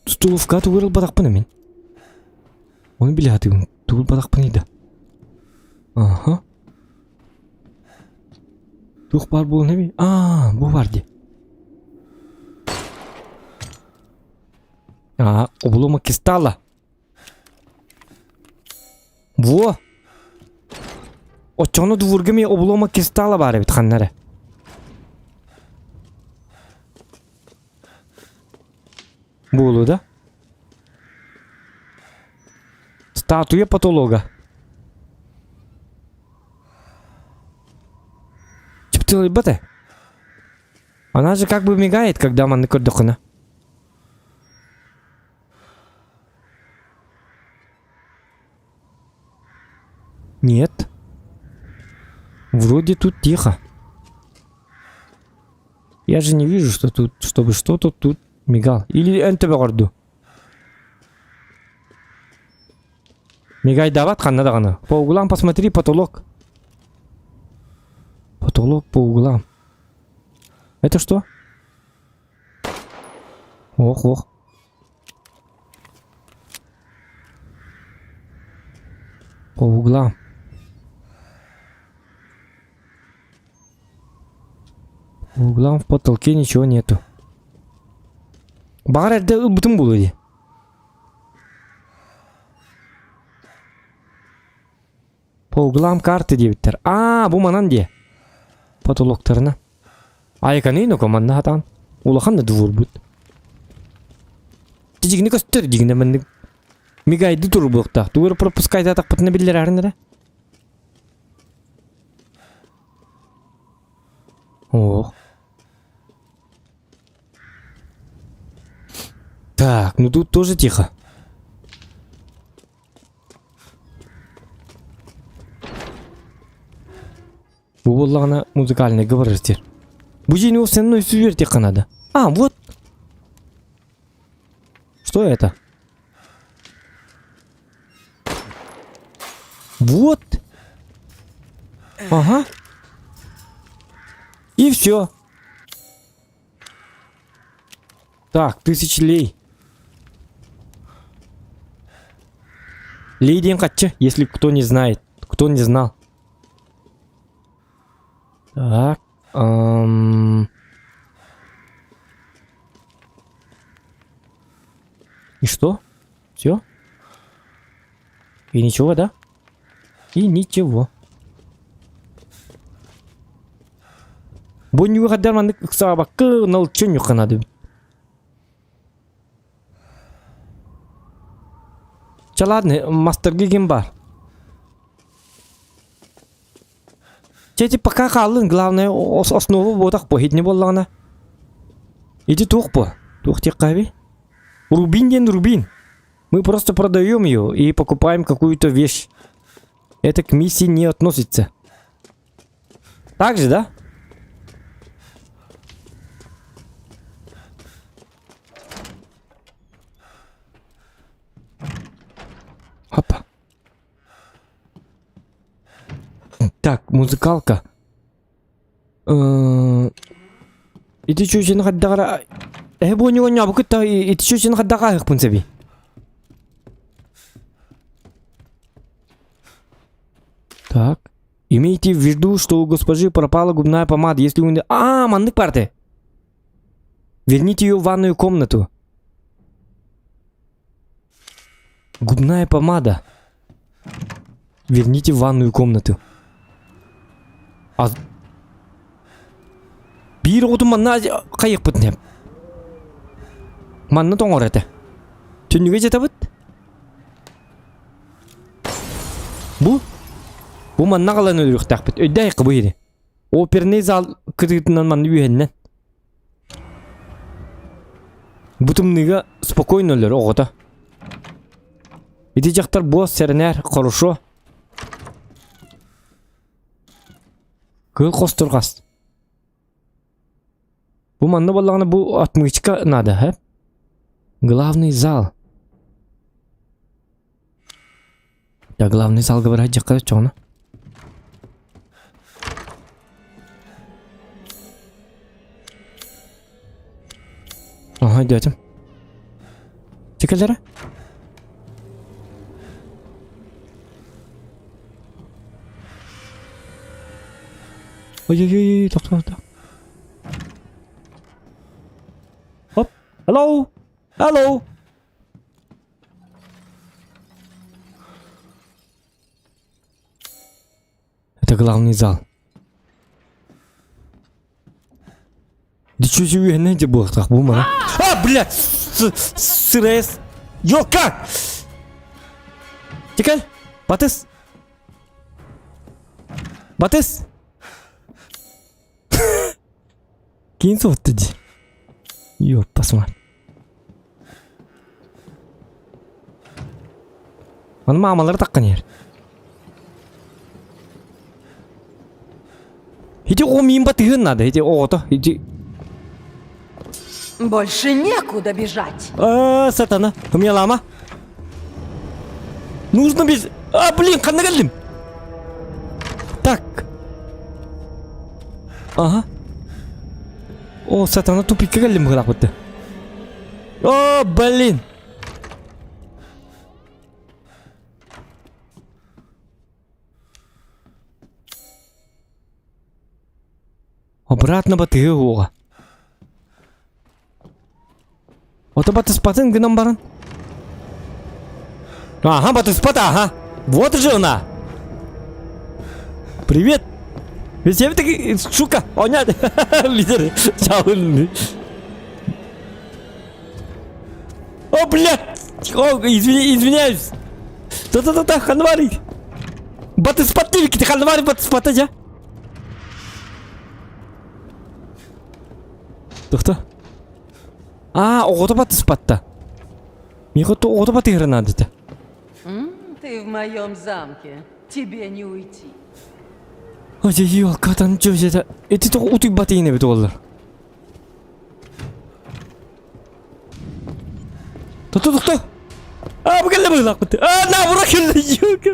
столовка тугу ылбатахпын мин. Оны билэ сатыыбын. Тугу ылбатахпыный да. Аха. Туох баар буолан эбий? Аа, бу баар дии. Аа, обломок кристалла. Во! Оччоҕуна дворга эмиэ обломок кристалла баар эбит ханна эрэ. Буолуо да? Статуя потолога. Чыптылыйбат ээ. Она же как бы мигает, когда маннык көрдөххүнэ. Нет. Вроде тут тихо. Я же не вижу, что тут, чтобы что-то тут мигал. Или НТВ горду. Мигайдаабат ханна даҕаны. По углам посмотри потолок. Потолок по углам. Это что? Ох, ох. По углам. По углам в потолке ничего нету. Баҕар эрдэ ылбытым буолуо дии. По углам карты диэбиттэр. Аа, бу манан диэ. Потолоктарына. Айканы ну манна хатаан. Улахан да двурбут. Дигини көстөр дигине маннык. Мигайды турбуохтаах. Тугу пропускайдаатахпытына биллэрээрин эрэ. Ох. Так, ну тут тоже тихо. Бу буоллаҕына музыкальныйга барар сир. Бу дьиэни ол сенной үсү үөртиэххэ наада. А, вот. Что это? Вот. Ага. И все. Так, тысяч лей. Лей диэн хаччы, если кто не знает, кто не знал. Так. Эм... И что? Все? И ничего, да? И ничего. Бу ньюхадар маннык ыксаабакка налчы ньуханады. Ча ладно, мастерги ким бар. Чэ пока хааллын, главное основа буотах бу хитни буоллаҕына. Ити туох бу? Туох диэххэ Рубин диэн рубин. Мы просто продаем ее и покупаем какую-то вещь. Это к миссии не относится. Так же, да? Опа. Так, музыкалка. Ити чүчүн хайдаҕара эһэ буонньуга ньообукут ити чүчүн хайдаҕа аһыахпын сэбий. Так. Имейте в виду, что у госпожи пропала губная помада. Если у... А, маннык парты. Верните ее в ванную комнату. Губная помада. Верните в ванную комнату. А... Биир оҕотун манна хайыахпыт не? Манна тоҥор этэ. Түннүгэ жатабыт? Бу? Бу манна аҕалан өлөрүөхтээхпит. Өйдөй бу иһини. Оперный зал кытыытынан манна үөһэннэн. Бу тымныыга спокойно өлөр оҕото. Ити дьахтар буос сэрэнээр, хорошо. Кыыл хостурҕас. Бу манна буоллаҕына бу отмычка надо, һэ? Главный зал. Да, главный залга барар дьахха чоҕуна. Ага, дядям. Тикелere. Ой-ой-ой, тохтоо, тохтоо. Хоп. Hello. Hello. Это главный зал. Да чё же де буохтах бумара? А, блядь! Сырес! Ёлка! Тикел! Батыс! Батыс! Киин суотты дии. Ёппас мать. Аны маамалары таккан иһэр. Ити оҕо миин батыһыан наада, ити оҕото, ити... Больше некуда бежать. А, сатана, умелама. Нужно без... А, блин, ханна кэллим? Так. Ага. О, сатана тупикка кэллим быһылаах О, блин! Обратно батыһыы уоҕа. Ото батыспатын гынан баран. Ага, батыспат, ага. Вот же она. Привет. Ведь я таки, сука, оня, лидер, чалын. О, блядь! О, извини, извиняюсь. Та-та-та-та, ханвари. Батыспат ты ханвари батыспат, а? Тохто. Аа, оҕото батыспатта. Миэхэ оҕото батыһара наадата. Ты в моем замке. Тебе не уйти. Ой, елкатан чөжете. Эти тоҕо утуйбат иһин эбит уоллар. Тохто, тохто. Аа, бу кэллэ быһыылаахпыт. Аа, наоборот кэллэ, елка.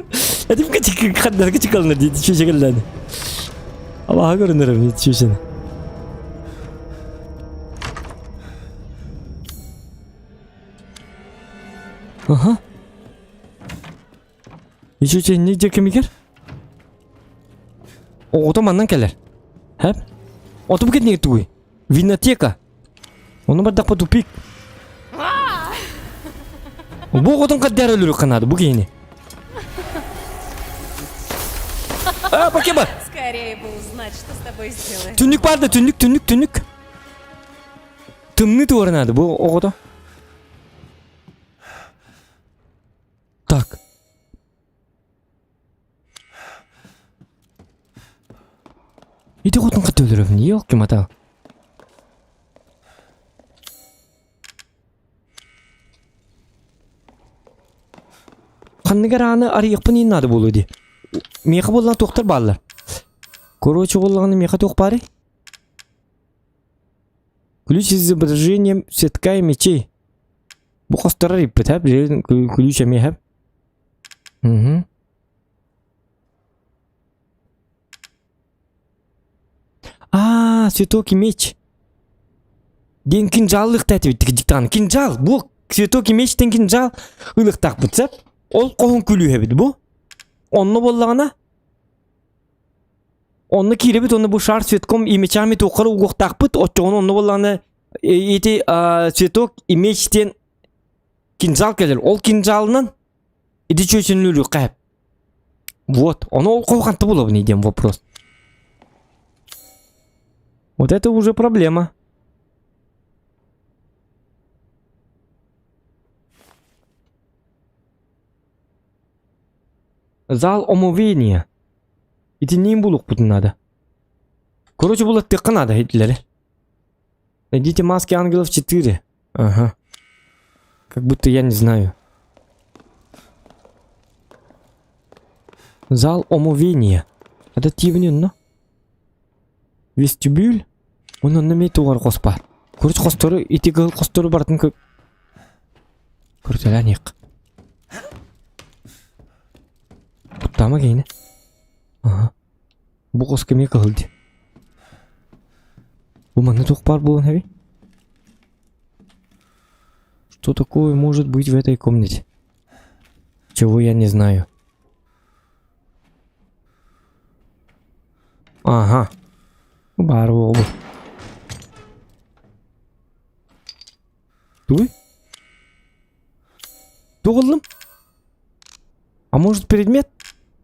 Этим качик ханнарга чыкалына диэти чүөчэ кэллэни. Аллаха көрүнэр эбит чүөчэни. Аха. Ичүчэ инник дьэ кимигэр? Оҕото маннан кэлэр. Хэп? Оту бу кэтнигэ тугуй? Винотека. Ону бардахпа тупик. Бу оҕотун хаддаар өлөрүк ханаады бу киһини. А, покеба. Скорее бы узнать, что с тобой сделали. Түннүк бар да, түннүк, түннүк, түннүк. Тымныы туоранаады бу оҕото. Так. Ити хотун кытта өлөрөбүн, елки-мотал. Ханнык эрэ ааны арыйыахпын иһин наада буолуо дии. Миэхэ буоллаҕына туохтар бааллар? Короче буоллаҕына миэхэ туох баарый? Ключ с изображением цветка и мечей. Бу хосторор иппит, һэ? Билигин ключ эмиэ һэ? Мгм. Аа, цветок и меч. Диэн кинжал ылыахтаах этибит диктаан. Кинжал, бу цветок и мечтэн кинжал ылыахтаахпыт сөп. Ол хоһун күлүүһэбит бу. Онно буоллаҕына онно киирэбит онно бу шар цветком и мечами туоххара угуохтаахпыт оччоҕуна онно буоллаҕына ити цветок и меч диэн кинжал кэлэр. Ол кинжалынан ити чүөчүнүлүөххэ Вот, ону ол ханта булабын диэн вопрос. Вот это уже проблема. Зал омовения. Итинниин булукпутун надо. Короче, булаттыахха надо итилэри. Найдите маски ангелов 4. Ага. Как будто я не знаю. Зал омовения. Это тивнин, но? Вестибюль? Он онно эмиэ тугар хос баар. Короче, хостору, ити кыһыл хостору барытын кө... Көрүтэлээн иһиэх. Куттаама киһини. Аха. Бу хоско эмиэ кыһыл дии. Бу манна туох баар буолан эбий? Что такое может быть в этой комнате? Чего я не знаю. Ага. Баар буолбут. Тугуй? Туох ыллым? А может предмет?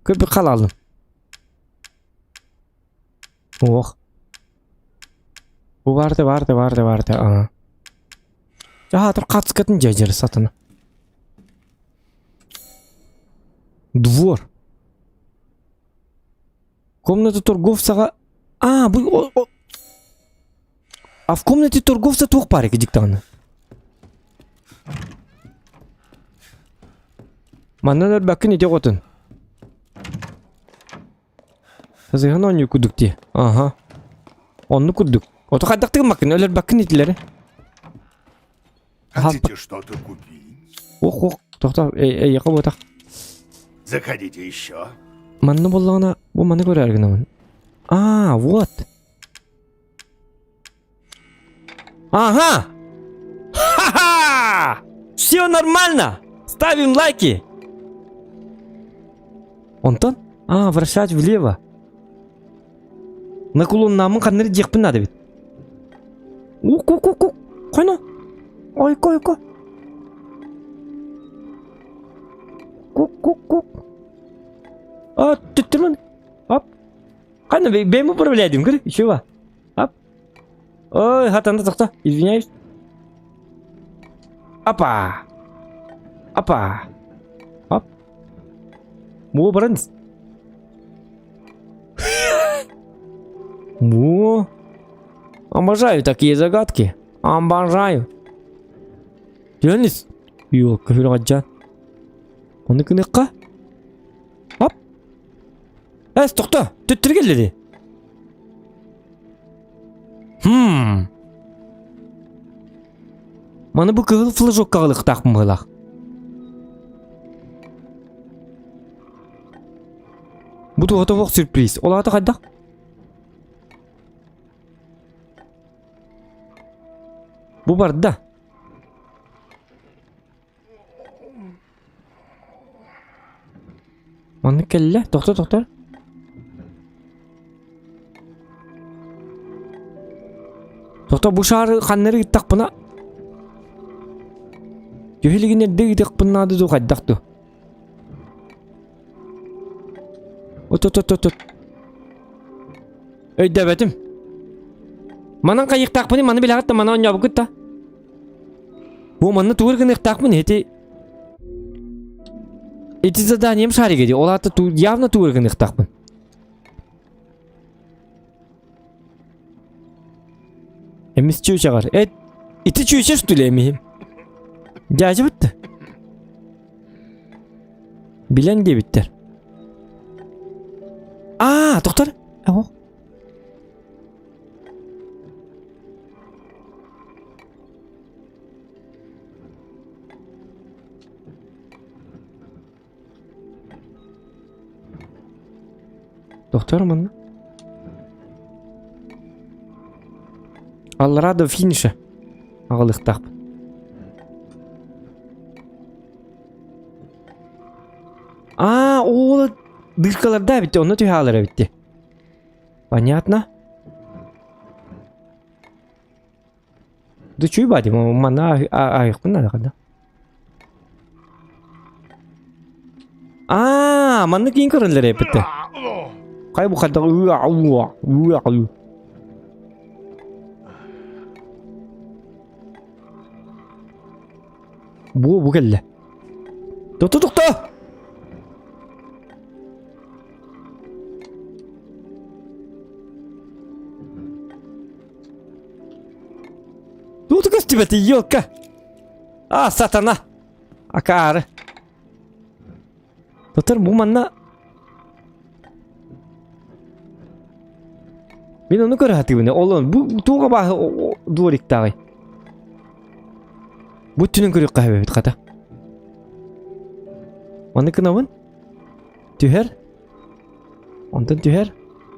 Көпү халалым. Ох. Бу баарда баарда баарда баарда аа. Аатыр хатскатын дьэдьэр сатана. Двор. Комната торговцаҕа Аа, бу А в комнате торговца туох баар диктаҕына? Манна өлбөккүн ити оҕотун. Сызыһан оонньуу курдук дии. Аха. Оннук курдук. Ото хайдах тыгыммаккын, өлөрбөккүн итилэри. Хотите что-то купить? Ох, ох, тохто, эйэхэ буотах. Заходите еще. Манна буоллаҕына бу маны көрөөр гынабын. Аа, вот. Ага! Ха-ха! Все нормально! Ставим лайки! Онтон? А, вращать влево. Наклоннааммын ханна эрэ диэхпин наада эбит. Ук-ук-ук-ук. Хойно. Ойко-ойко. Кук-кук-кук. А, төттөрмөн. Оп. Ханна бэйэм управляйдым, көрө, еще Ап. Ой, хатанда тохто. Извиняюсь. Апа. Апа. Оп. Бу баран. Во. Обожаю такие загадки. Обожаю. Дьонис. Ёлка, хүрәҕадьаан. Ону кыныхха. Оп. Эс, тохто. Төттөрү кэллэри. Хм. Маны бу кыһыл флажокка аҕалыахтаахпын быһыылаах. Бу туһата суох сюрприз. Ол аата хайдах? Бу барда. Маннык кэллэ. Тохто, тохто. Тохто бу шаары ханнары ыыттахпына Төһө илигин эрдэ ыытыахпын наада дуу хайдах дуу? От от от от от. Өйдөөбөтүм. Манан хайыахтаахпыный маны билэҕит да маны оонньообуккут да. Бу манна тугу гыныахтаахпын ити Ити заданием шарига дии. Ол аата ту явно тугу гыныахтаахпын. Эмис чүүчэҕэр. Эт ити чүүчэ что ли эмиһим? Дьаадьа бытты. Билэн диэбиттэр. Аа, тохтор. Оһох. Тохтор манна. Аллараа до финиша аҕалыахтаахпын. Аа, ол дыркаларда эбит, онно түһэ эбит дии. Понятно? Да чуй бади, манна аайыкпын наада ханна. Аа, манна киин көрөллөр эппитте. Хай бу хадда Бу бу кэллэ. Тохто тохто! Тугу көстүбэт елка. А, сатана. Акаары. Тотор бу манна Мин ону көрө сатыыбын. Ол бу туга бааһы двориктааҕый. Бу түнүн көрүөххэ эбит хата. Маны кынабын. Түһэр. Онтон түһэр.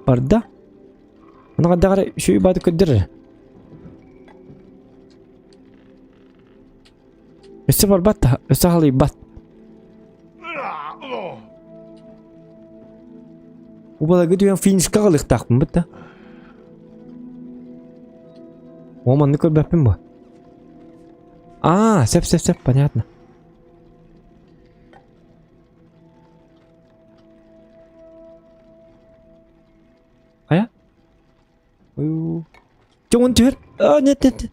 Барда. Ону хайдах эрэ үчүгэй бааты көрдөрөр. Өссө барбат да, өссө халыйбат. Убаларга түһэн финишка аҕалыахтаахпын бут да. О, манны көрбөппүн бу. Аа, сөп сөп сөп, понятно. Хайа? Чоҥун түһэр. А, нет, нет.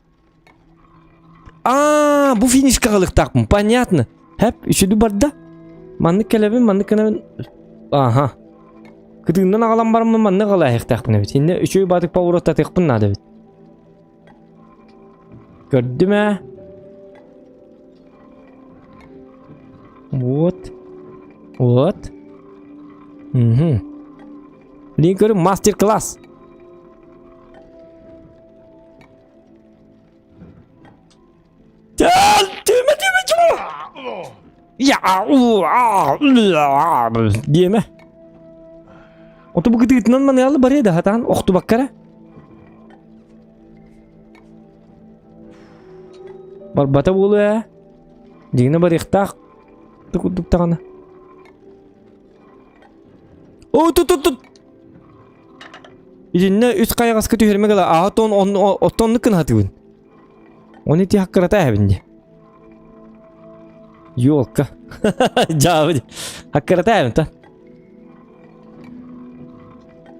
А, бу финишка аҕалыахтаахпын. Понятно. Хэп, үчүдү барда. Маннык кэлэбин, маннык кэнэбин. Аха. Кытыыннан аҕалан бараммын маннык аҕалаахтаахпын эбит. Инне үчүгэй баатык поворот-татыахпын наада эбит. Көрдүм ээ. Вот. Вот. Угу. Лин көрүм мастер-класс. Түйме, түйме, түйме. Я. Диэмэ. Оту бу кытыытынан маныалы барыа да хатаан охтубаккара. Барбата буолуо ээ. Дьиҥинэ барыахтаах курдук даҕаны. О, тут тут тут. Итиннэ үс хайаҕаска түһэрмэ гала аҕа тон оттоннук гына хатыыбын. Оны ити хаккырата эһэбин дии. Ёлка. Дьаабы. Хаккырата эһэбин та.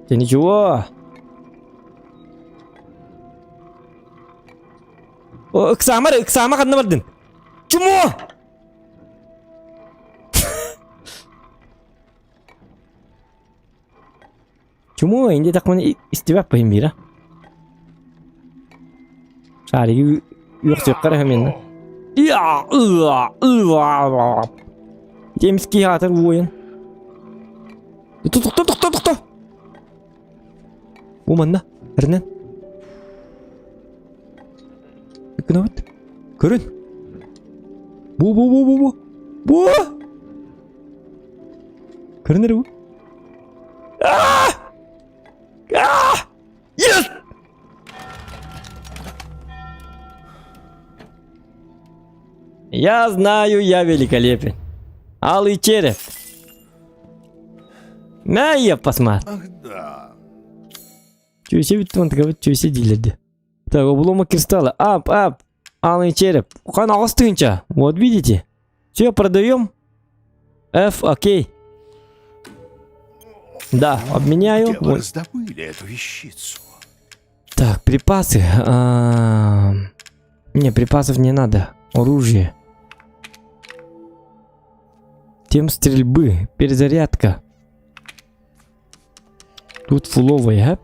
Ты ничего. О, ыксаама, ыксаама ханна бардын? Чмо! Чмо, инде такманы истибэп быһым биира. Шариги үөхсүөххэ эрэ мин. Темский атыр воин. Тохто, тохто, тохто. Бу манна, эрнен. Гынабыт. Көрүн. Бу бу бу бу бу. Бу. Көрүн эрэ бу. Аа! Аа! Yes! Я знаю, я великолепен. Алый череп. На, я посмотри. Ах да. Чүөсэ бүттү мантыгабыт чүөсэ дииллэрди. Так, обломок кристалла. Ап, ап. Алый череп. Хан аҕыс тыһыынча. Вот видите? Все, продаем. F, окей. Да, обменяю. Где вы Вот. раздобыли эту вещицу? Так, припасы. А, Не, припасов не надо. Оружие. Тем стрельбы. Перезарядка. Тут фуловый, а?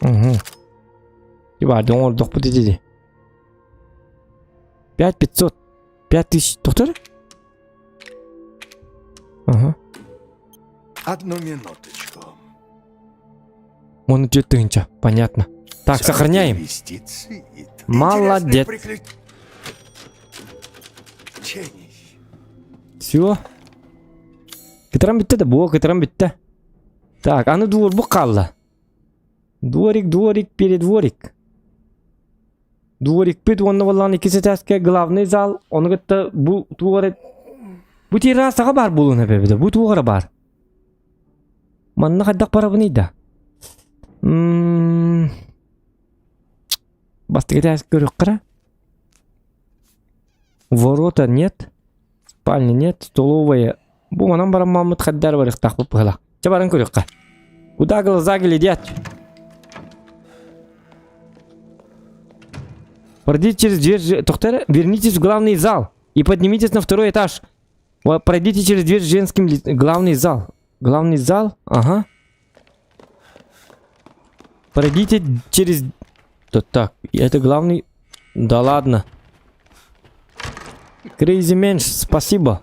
Угу. Типа, оҥордохпут ити. 5500. 5000. Доктор? Ага. Одну минуточку. Он идет тысяча. Понятно. Так, Всё, сохраняем. Инвестиции. Молодец. Интересных приключений. Все. Кытаран бүттэ да буо кытаран бүттэ. Так, аны дворбу хаалла. Дворик, дворик, передворик. Дворикпит уонна буоллаҕына иккис этээскэ главный зал, ону кытта бу туох эрэ бу террасаҕа баар буолуон эбэбитэ, бу туох эрэ баар. Манна хайдах барабыный да? М Бастакы этээскэ көрүөххэ эрэ. Ворота нет, спальня нет, столовая. Бу манан бараммаммыт хайдаар барыахтаахпыт быһыылаах. Чэ баран көрүөххэ. Куда глаза глядят? Пройдите через дверь, Тохтер, вернитесь в главный зал и поднимитесь на второй этаж. Пройдите через дверь с женским главный зал. Главный зал, ага. Пройдите через... Да так, это главный... Да ладно. Crazy Mensch, спасибо.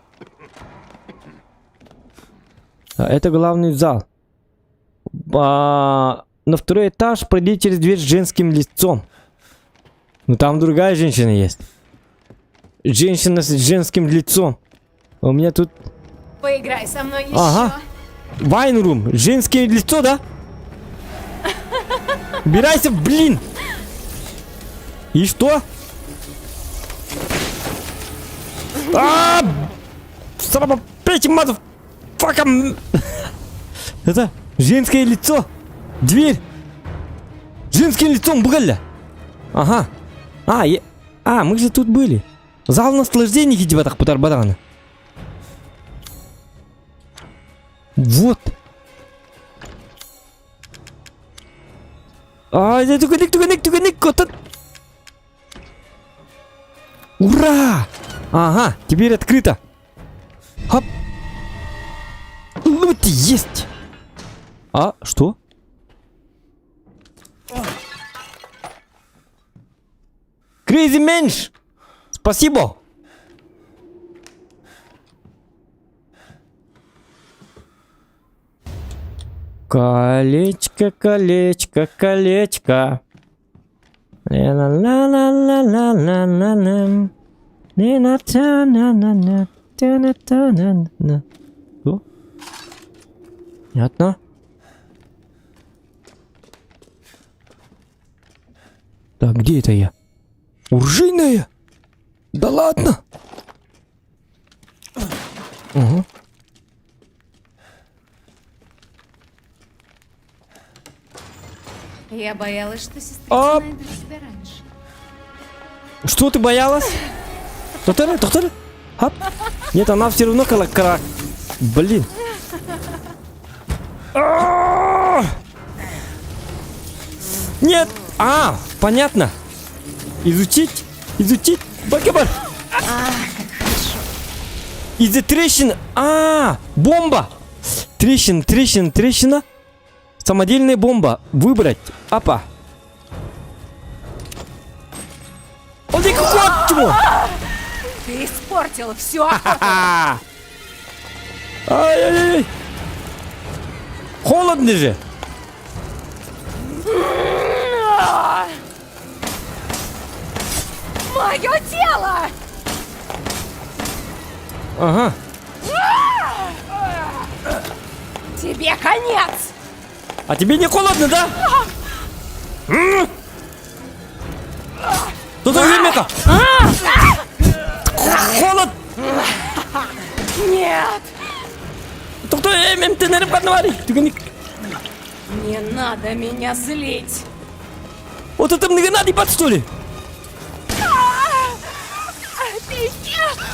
А, это главный зал. А, на второй этаж пройдите через дверь с женским лицом. Ну там другая женщина есть. Женщина с женским лицом. У меня тут... Поиграй со мной еще. Ага. Wine room. Женское лицо, да? Убирайся, блин! И что? А! Son of a bitch, motherfucker! Это женское лицо! Дверь! Женским лицом были! Ага. А, я... а, мы же тут были. Зал наслаждений диэбэтэх бутар бадаҕаны. Вот. А, түгэнник, түгэнник, түгэнник, вот Ура! Ага, теперь открыто. Хоп. Вот есть. А, что? Crazy Mensch! Спасибо! Колечко, колечко, колечко. Ла-ла-ла-ла-ла-ла-ла. На-на-та-на-на-на. Та-на-та-на-на. Что? Понятно. Так, где это я? Уржиная? Да ладно! Угу. Я боялась, что сестрица Оп. найдут тебя раньше. Что ты боялась? Доктор, доктор? Хап. Нет, она все равно крак. Блин. А! Нет! А, понятно. Изучить, изучить. Бакебар. Из-за трещин. А, бомба. Трещина, трещина, трещина. Самодельная бомба. Выбрать. Апа. Он чему? Ты испортил все. Ай-яй-яй. Холодно же. Мое тело! Ага. Тебе конец! А тебе не холодно, да? Тут время-то! Холод! Нет! Тоқто эмтенерим ханна Түгенник. Не надо меня злить! Вот это мне надо ебать, что ли?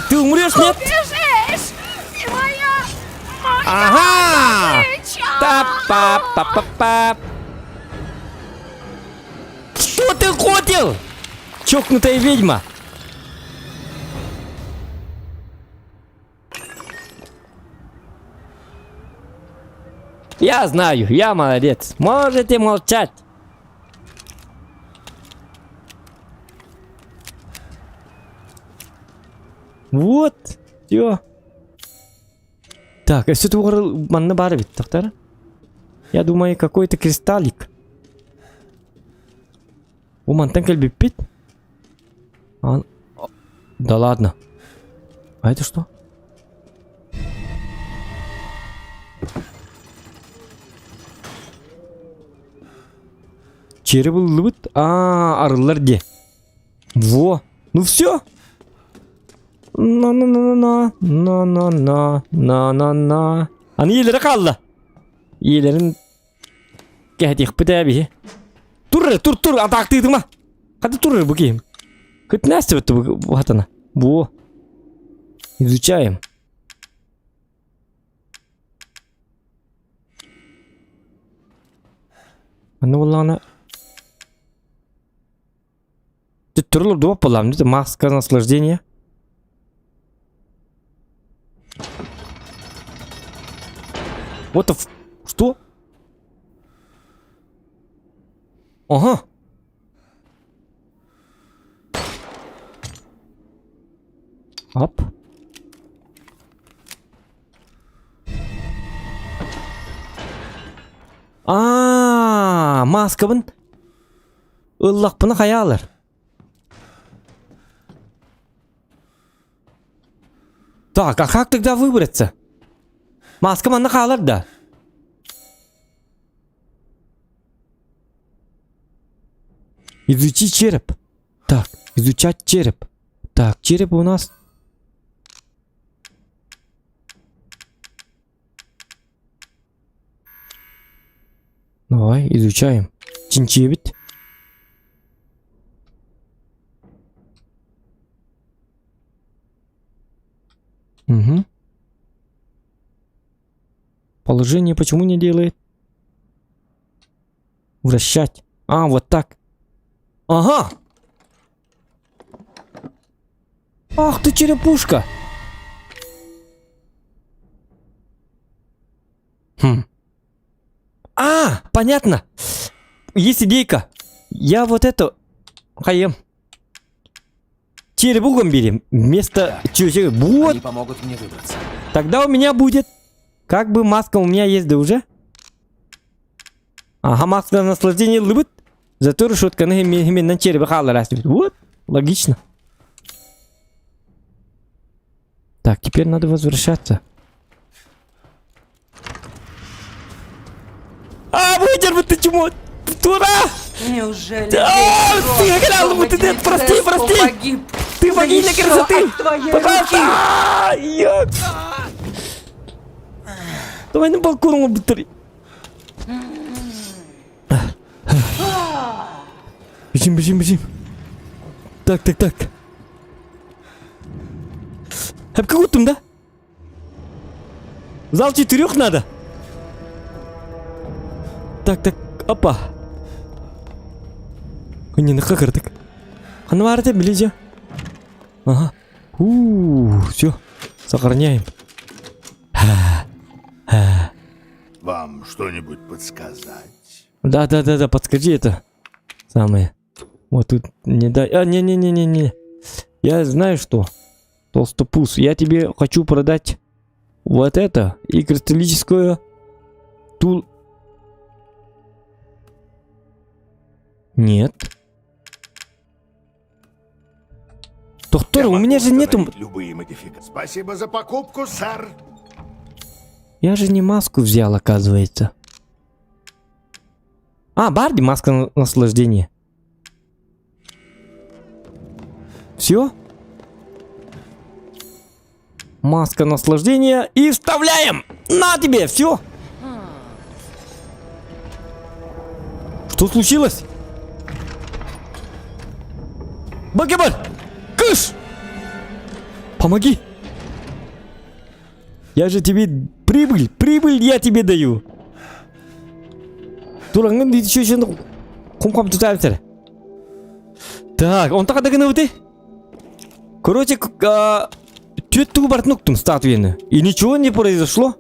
Ты умрешь, нет? Убежишь! Ты моя! Моя Ага! добыча! Та-па-па-па-па! Что ты хотел? Чокнутая ведьма! Я знаю, я молодец. Можете молчать. Вот, все. Так, все это манна баар эбит, доктор. Я думаю, какой-то кристаллик. Бу мантан кэлбиппит. А, да ладно. А это что? Череп ыллыбыт. А, арыллар де. Во. Ну все. На-на-на-на-на. На-на-на. На-на-на. Аны иелere хаалла. Иелерин кэһэтиэхпит ээ биһи. Тур тур тур атаактыытыма. Хата тур бу киһим. Кытнасты бу хатана. Во. Изучаем. Аны буоллаҕына Төттөрү олордубат буоллаҕым дии маска наслаждения. What the f... Что? Ага. Ап. Аа, маскабын ыллахпына хайаалар. Так, а как тогда выбраться? Маска манна хаалар да. Изучи череп. Так, изучать череп. Так, череп у нас... Давай, изучаем. Чинчиэбит. Угу. Положение почему не делает? Вращать. А, вот так. Ага! Ах ты черепушка! Хм. А, понятно. Есть идейка. Я вот это... Хаем. Черепухом берем. Вместо чего? Вот. Они помогут мне выбраться. Тогда у меня будет... Как бы маска у меня есть, да уже? Ага, маска на наслаждение лыбыт. Зато решетканы именно черепа хааллар Вот, логично. Так, теперь надо возвращаться. А, выдербы ты чмо! Тура! Неужели А, весь ты род играл, дома вот это, прости, Димитреску прости! погиб? Ты Да богиня еще красоты! от твоей Пожалуйста! руки! А, ё- Давай на балкон быстрее. Бежим, бежим, бежим. Так, так, так. Хәпкә куттым да? Зал четырех надо. Так, так, опа. Не, на Ханна баар билиже. Ага. У, все. Сохраняем. Вам что-нибудь подсказать? Да, да, да, да, подскажи это. Самое. Вот тут не дай. А, не, не, не, не, не. Я знаю что. Толстопуз. Я тебе хочу продать вот это и кристаллическую тул. Нет. Доктор, Я у могу меня же нету... установить Любые модификации. Спасибо за покупку, сэр. Я же не маску взял, оказывается. А, Барди, маска наслаждения. Все? Маска наслаждения и вставляем! На тебе, все! Что случилось? Бакебар! Кыш! Помоги! Я же тебе прибыль, прибыль я тебе даю. Тураңын еще кум-кам тутаевтер. Так, он так ты. Короче, түөрт бартын статуяны. И ничего не произошло.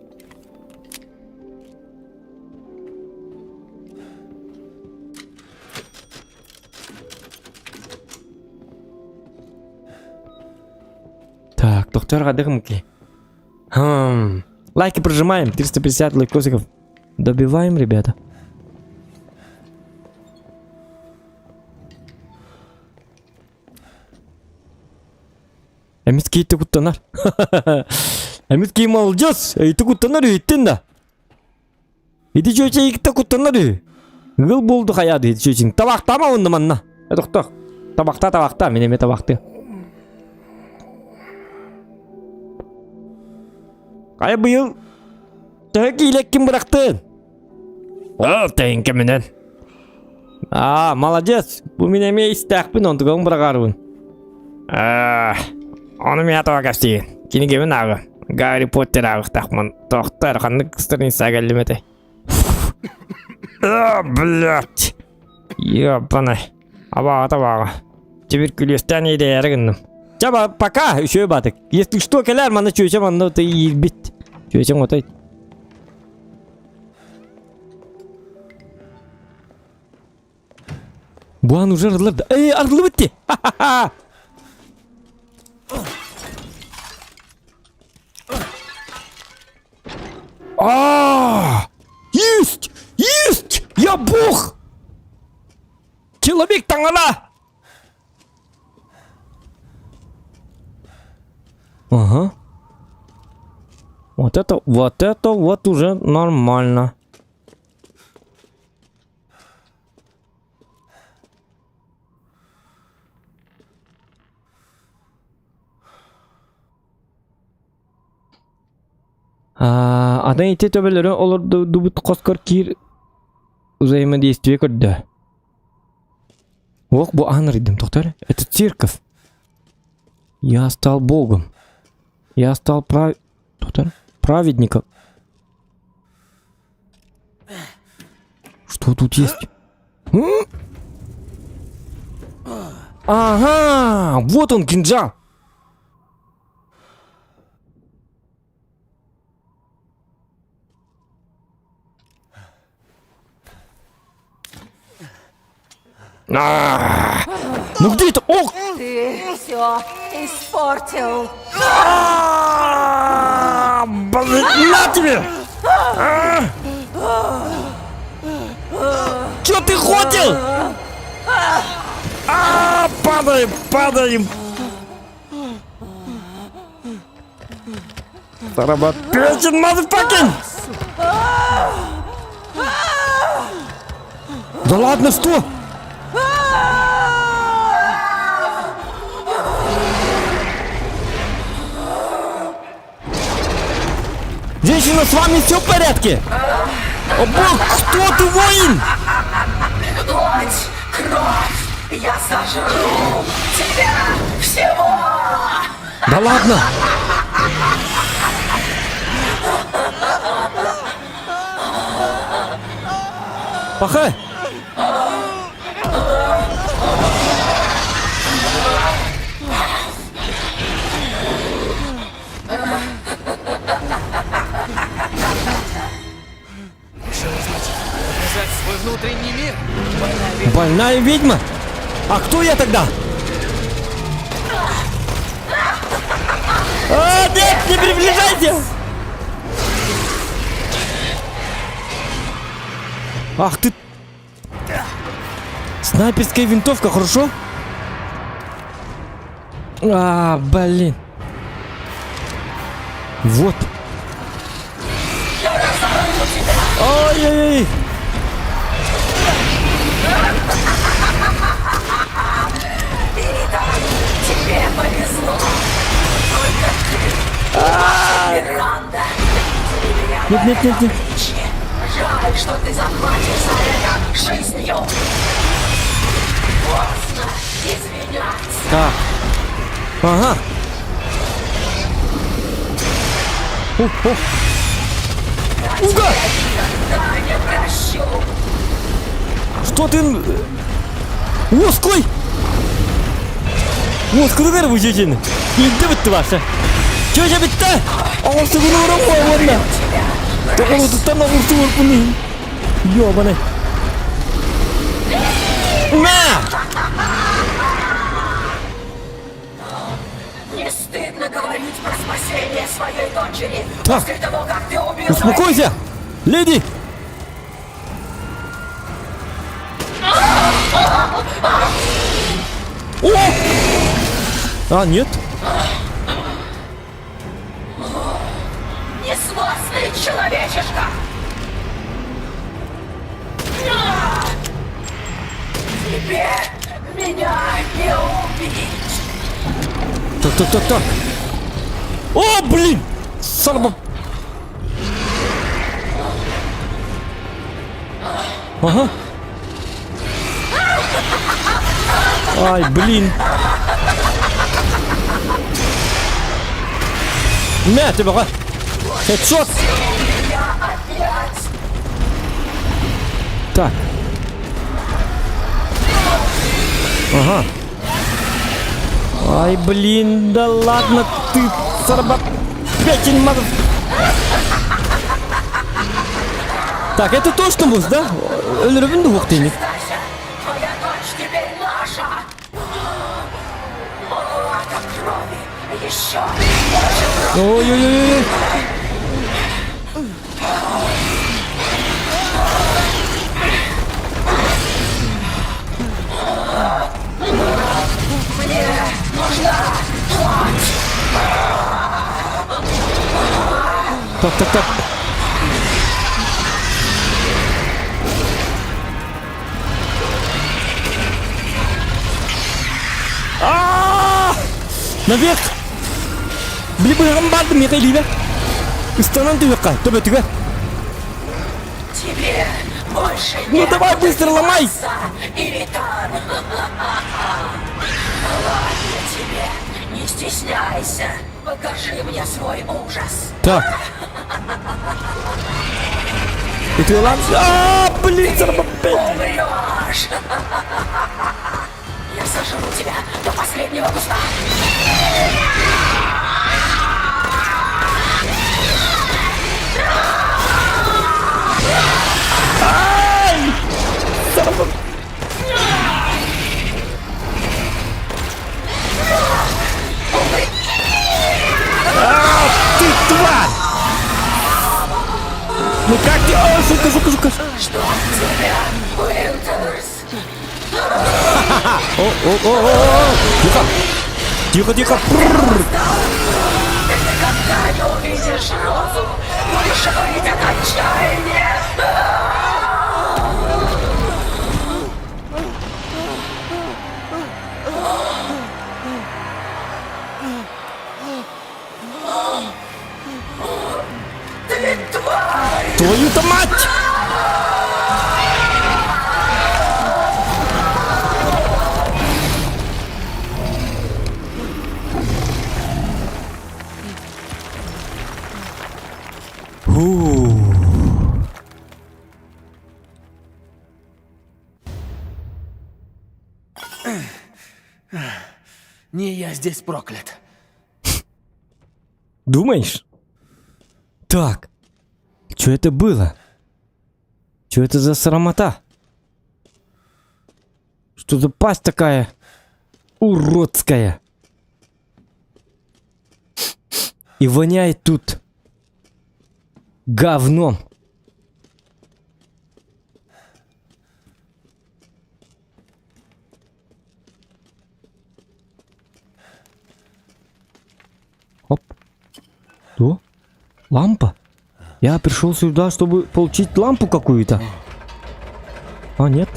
Так, доктор Гадыгмки. Хм. Лайки прожимаем. 350 лайкосиков. Добиваем, ребята. Эмит кейті куттанар. Эмит кей молодец. Эйті куттанар өйттен да. Ити чөче икте куттанар үй. Гыл болду хаяды ити чөчең. Табақтама онды манна. Тоқтақ. Табақта табақта. Мен эме табақты. Кай быйыл төһө киилэккин бырахтын? Ол тейинке А, молодец. Бу мин эмиэ истээхпин онтугун быраҕарбын. А, ону миэхэ тоҕо кэпсиигин? Кинигэбин ааҕы. Гарри Поттер ааҕыахтаахпын. Тохтор, ханнык страница кэллим этэй? А, блядь! Ёбаный. Абаҕа табаҕа. Тимир күлүөстээн иэдэйээри гынным. Чэ, пока, үчүгэй баатык. Если что, кэлээр манна чүөчэ манна ты иирбит. Чүөчэҥ отой. Буан уже арыллар да. Эй, арыллыбыт дии! Ха-ха-ха! А! Есть! Есть! Я бог! Человек таҥара! Ага. Вот это вот уже нормально. Атын ити төбөлөрү олордубут хоскор киир взаимодействие көрдө. Ох, бу аан арыйдым, тоқтар. Это церковь. Я стал богом. Я стал прав... Тоқтар. Праведником. Что тут есть? М? Ага, вот он, кинжал. А, Ну где это? Ох! Ты все испортил. А, блин, На тебе! А! Чё ты хотел? Падаем, падаем! Сарабапетин, motherfucking! Да ладно, что? Женщина, с вами все в порядке? О бог, кто ты, воин? Плоть, кровь, я сожру тебя всего! Да ладно! Пахай! Показать свой внутренний мир. Больная ведьма? А кто я тогда? А, нет, не приближайся! Ах ты! Снайперская винтовка, хорошо? А, блин. Вот. Ай-яй-яй. Тебе повезло! Только ты, Миранда, Нет, нет, нет, нет. Жаль, что ты заплатишь за это жизнью! Поздно извиняться! Так. Ага. О, о. Уга! Никогда не прощу! Что ты... Уоскуй! Уоскуй бу жежин. Инде битти башы. Чөжө битти! Оғырсыгын урам ладно. Тоғырдыттан оғырсы урпуны. Ёбаный. На! Не стыдно говорить про спасение своей дочери Так. после того, как ты убил Успокойся! Леди! О! А, нет. Несносный человечишка! Тебе меня не убить! Так, так, так, так. О, блин! Сарба. Ага. Ай, блин. На тебе, га. Хедшот. Так. Ага. Ай, блин, да ладно ты, сарбапетин, маза. Так, это точно босс, да? Өлөрөбүн дуо диэник. Тася, твоя дочь теперь наша! Маловато крови! Еще больше крови! Ой-ой-ой-ой. Мне нужна плоть! Так, так, так. А! Наверх! Били быһаҕым барды миэхэ илиибэр. Ыстанан түһүөххэ, төбөтүгэр. Тебе больше Ну давай быстро ломай! Иритан! Ладно тебе, не стесняйся. Покажи мне свой ужас. Так. И ты лам... А, блин, сарбапет! Умрешь! Я сожру тебя до последнего куска! Ай! Сарба... А, ты тварь! Ну как ты... О, сука, сука, сука! Что тебя, Уинтерс? О, о, о, о, Тихо! Тихо, тихо! Ты никогда не увидишь розу! Будешь говорить от отчаяния! Ты тварь! Твою-то мать! Фу. Не я здесь проклят. Думаешь? Так. Что это было? Что это за срамота? Что за пасть такая уродская? И воняет тут говном. Оп. Что? Лампа? Я пришел сюда, чтобы получить лампу какую-то. А, нет.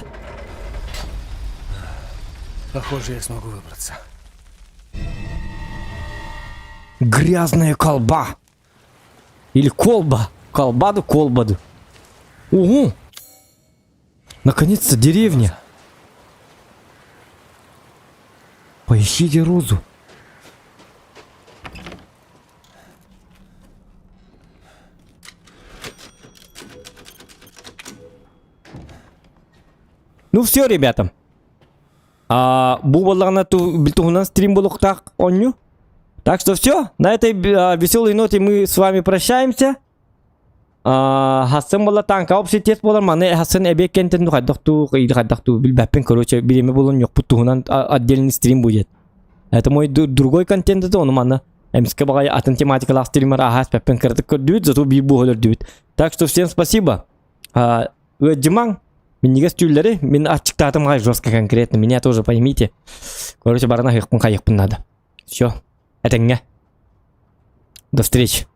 Похоже, я смогу выбраться. Грязная колба. Или колба. Колбаду, колбаду. Угу. Наконец-то деревня. Поищите розу. Ну все, ребята. А, бу буоллаҕына туһунан стрим буолуохтаах оонньуу. Так что все, на этой веселой ноте мы с вами прощаемся. Хассын буолла танка общий тест буолар маны хассын эбиэк кэнтэн хайдах туу хайдах туу билбэппин короче бириэмэ булун ньокпут туһунан отдельный стрим будет. Это мой другой контент это ону манна эмискэ баҕайы атын тематикалаах стример аһаа испэппин кыратык көрдүбүт зато биир буоһу өлөрдүбүт. Так что всем спасибо. Ыадьымаҥ минньигэс түүллэри мин аччыктаатым аҕай жестко конкретно меня тоже поймите. Короче барана хайыхпын хайыхпын надо. Все, этэҥҥэ. До встречи.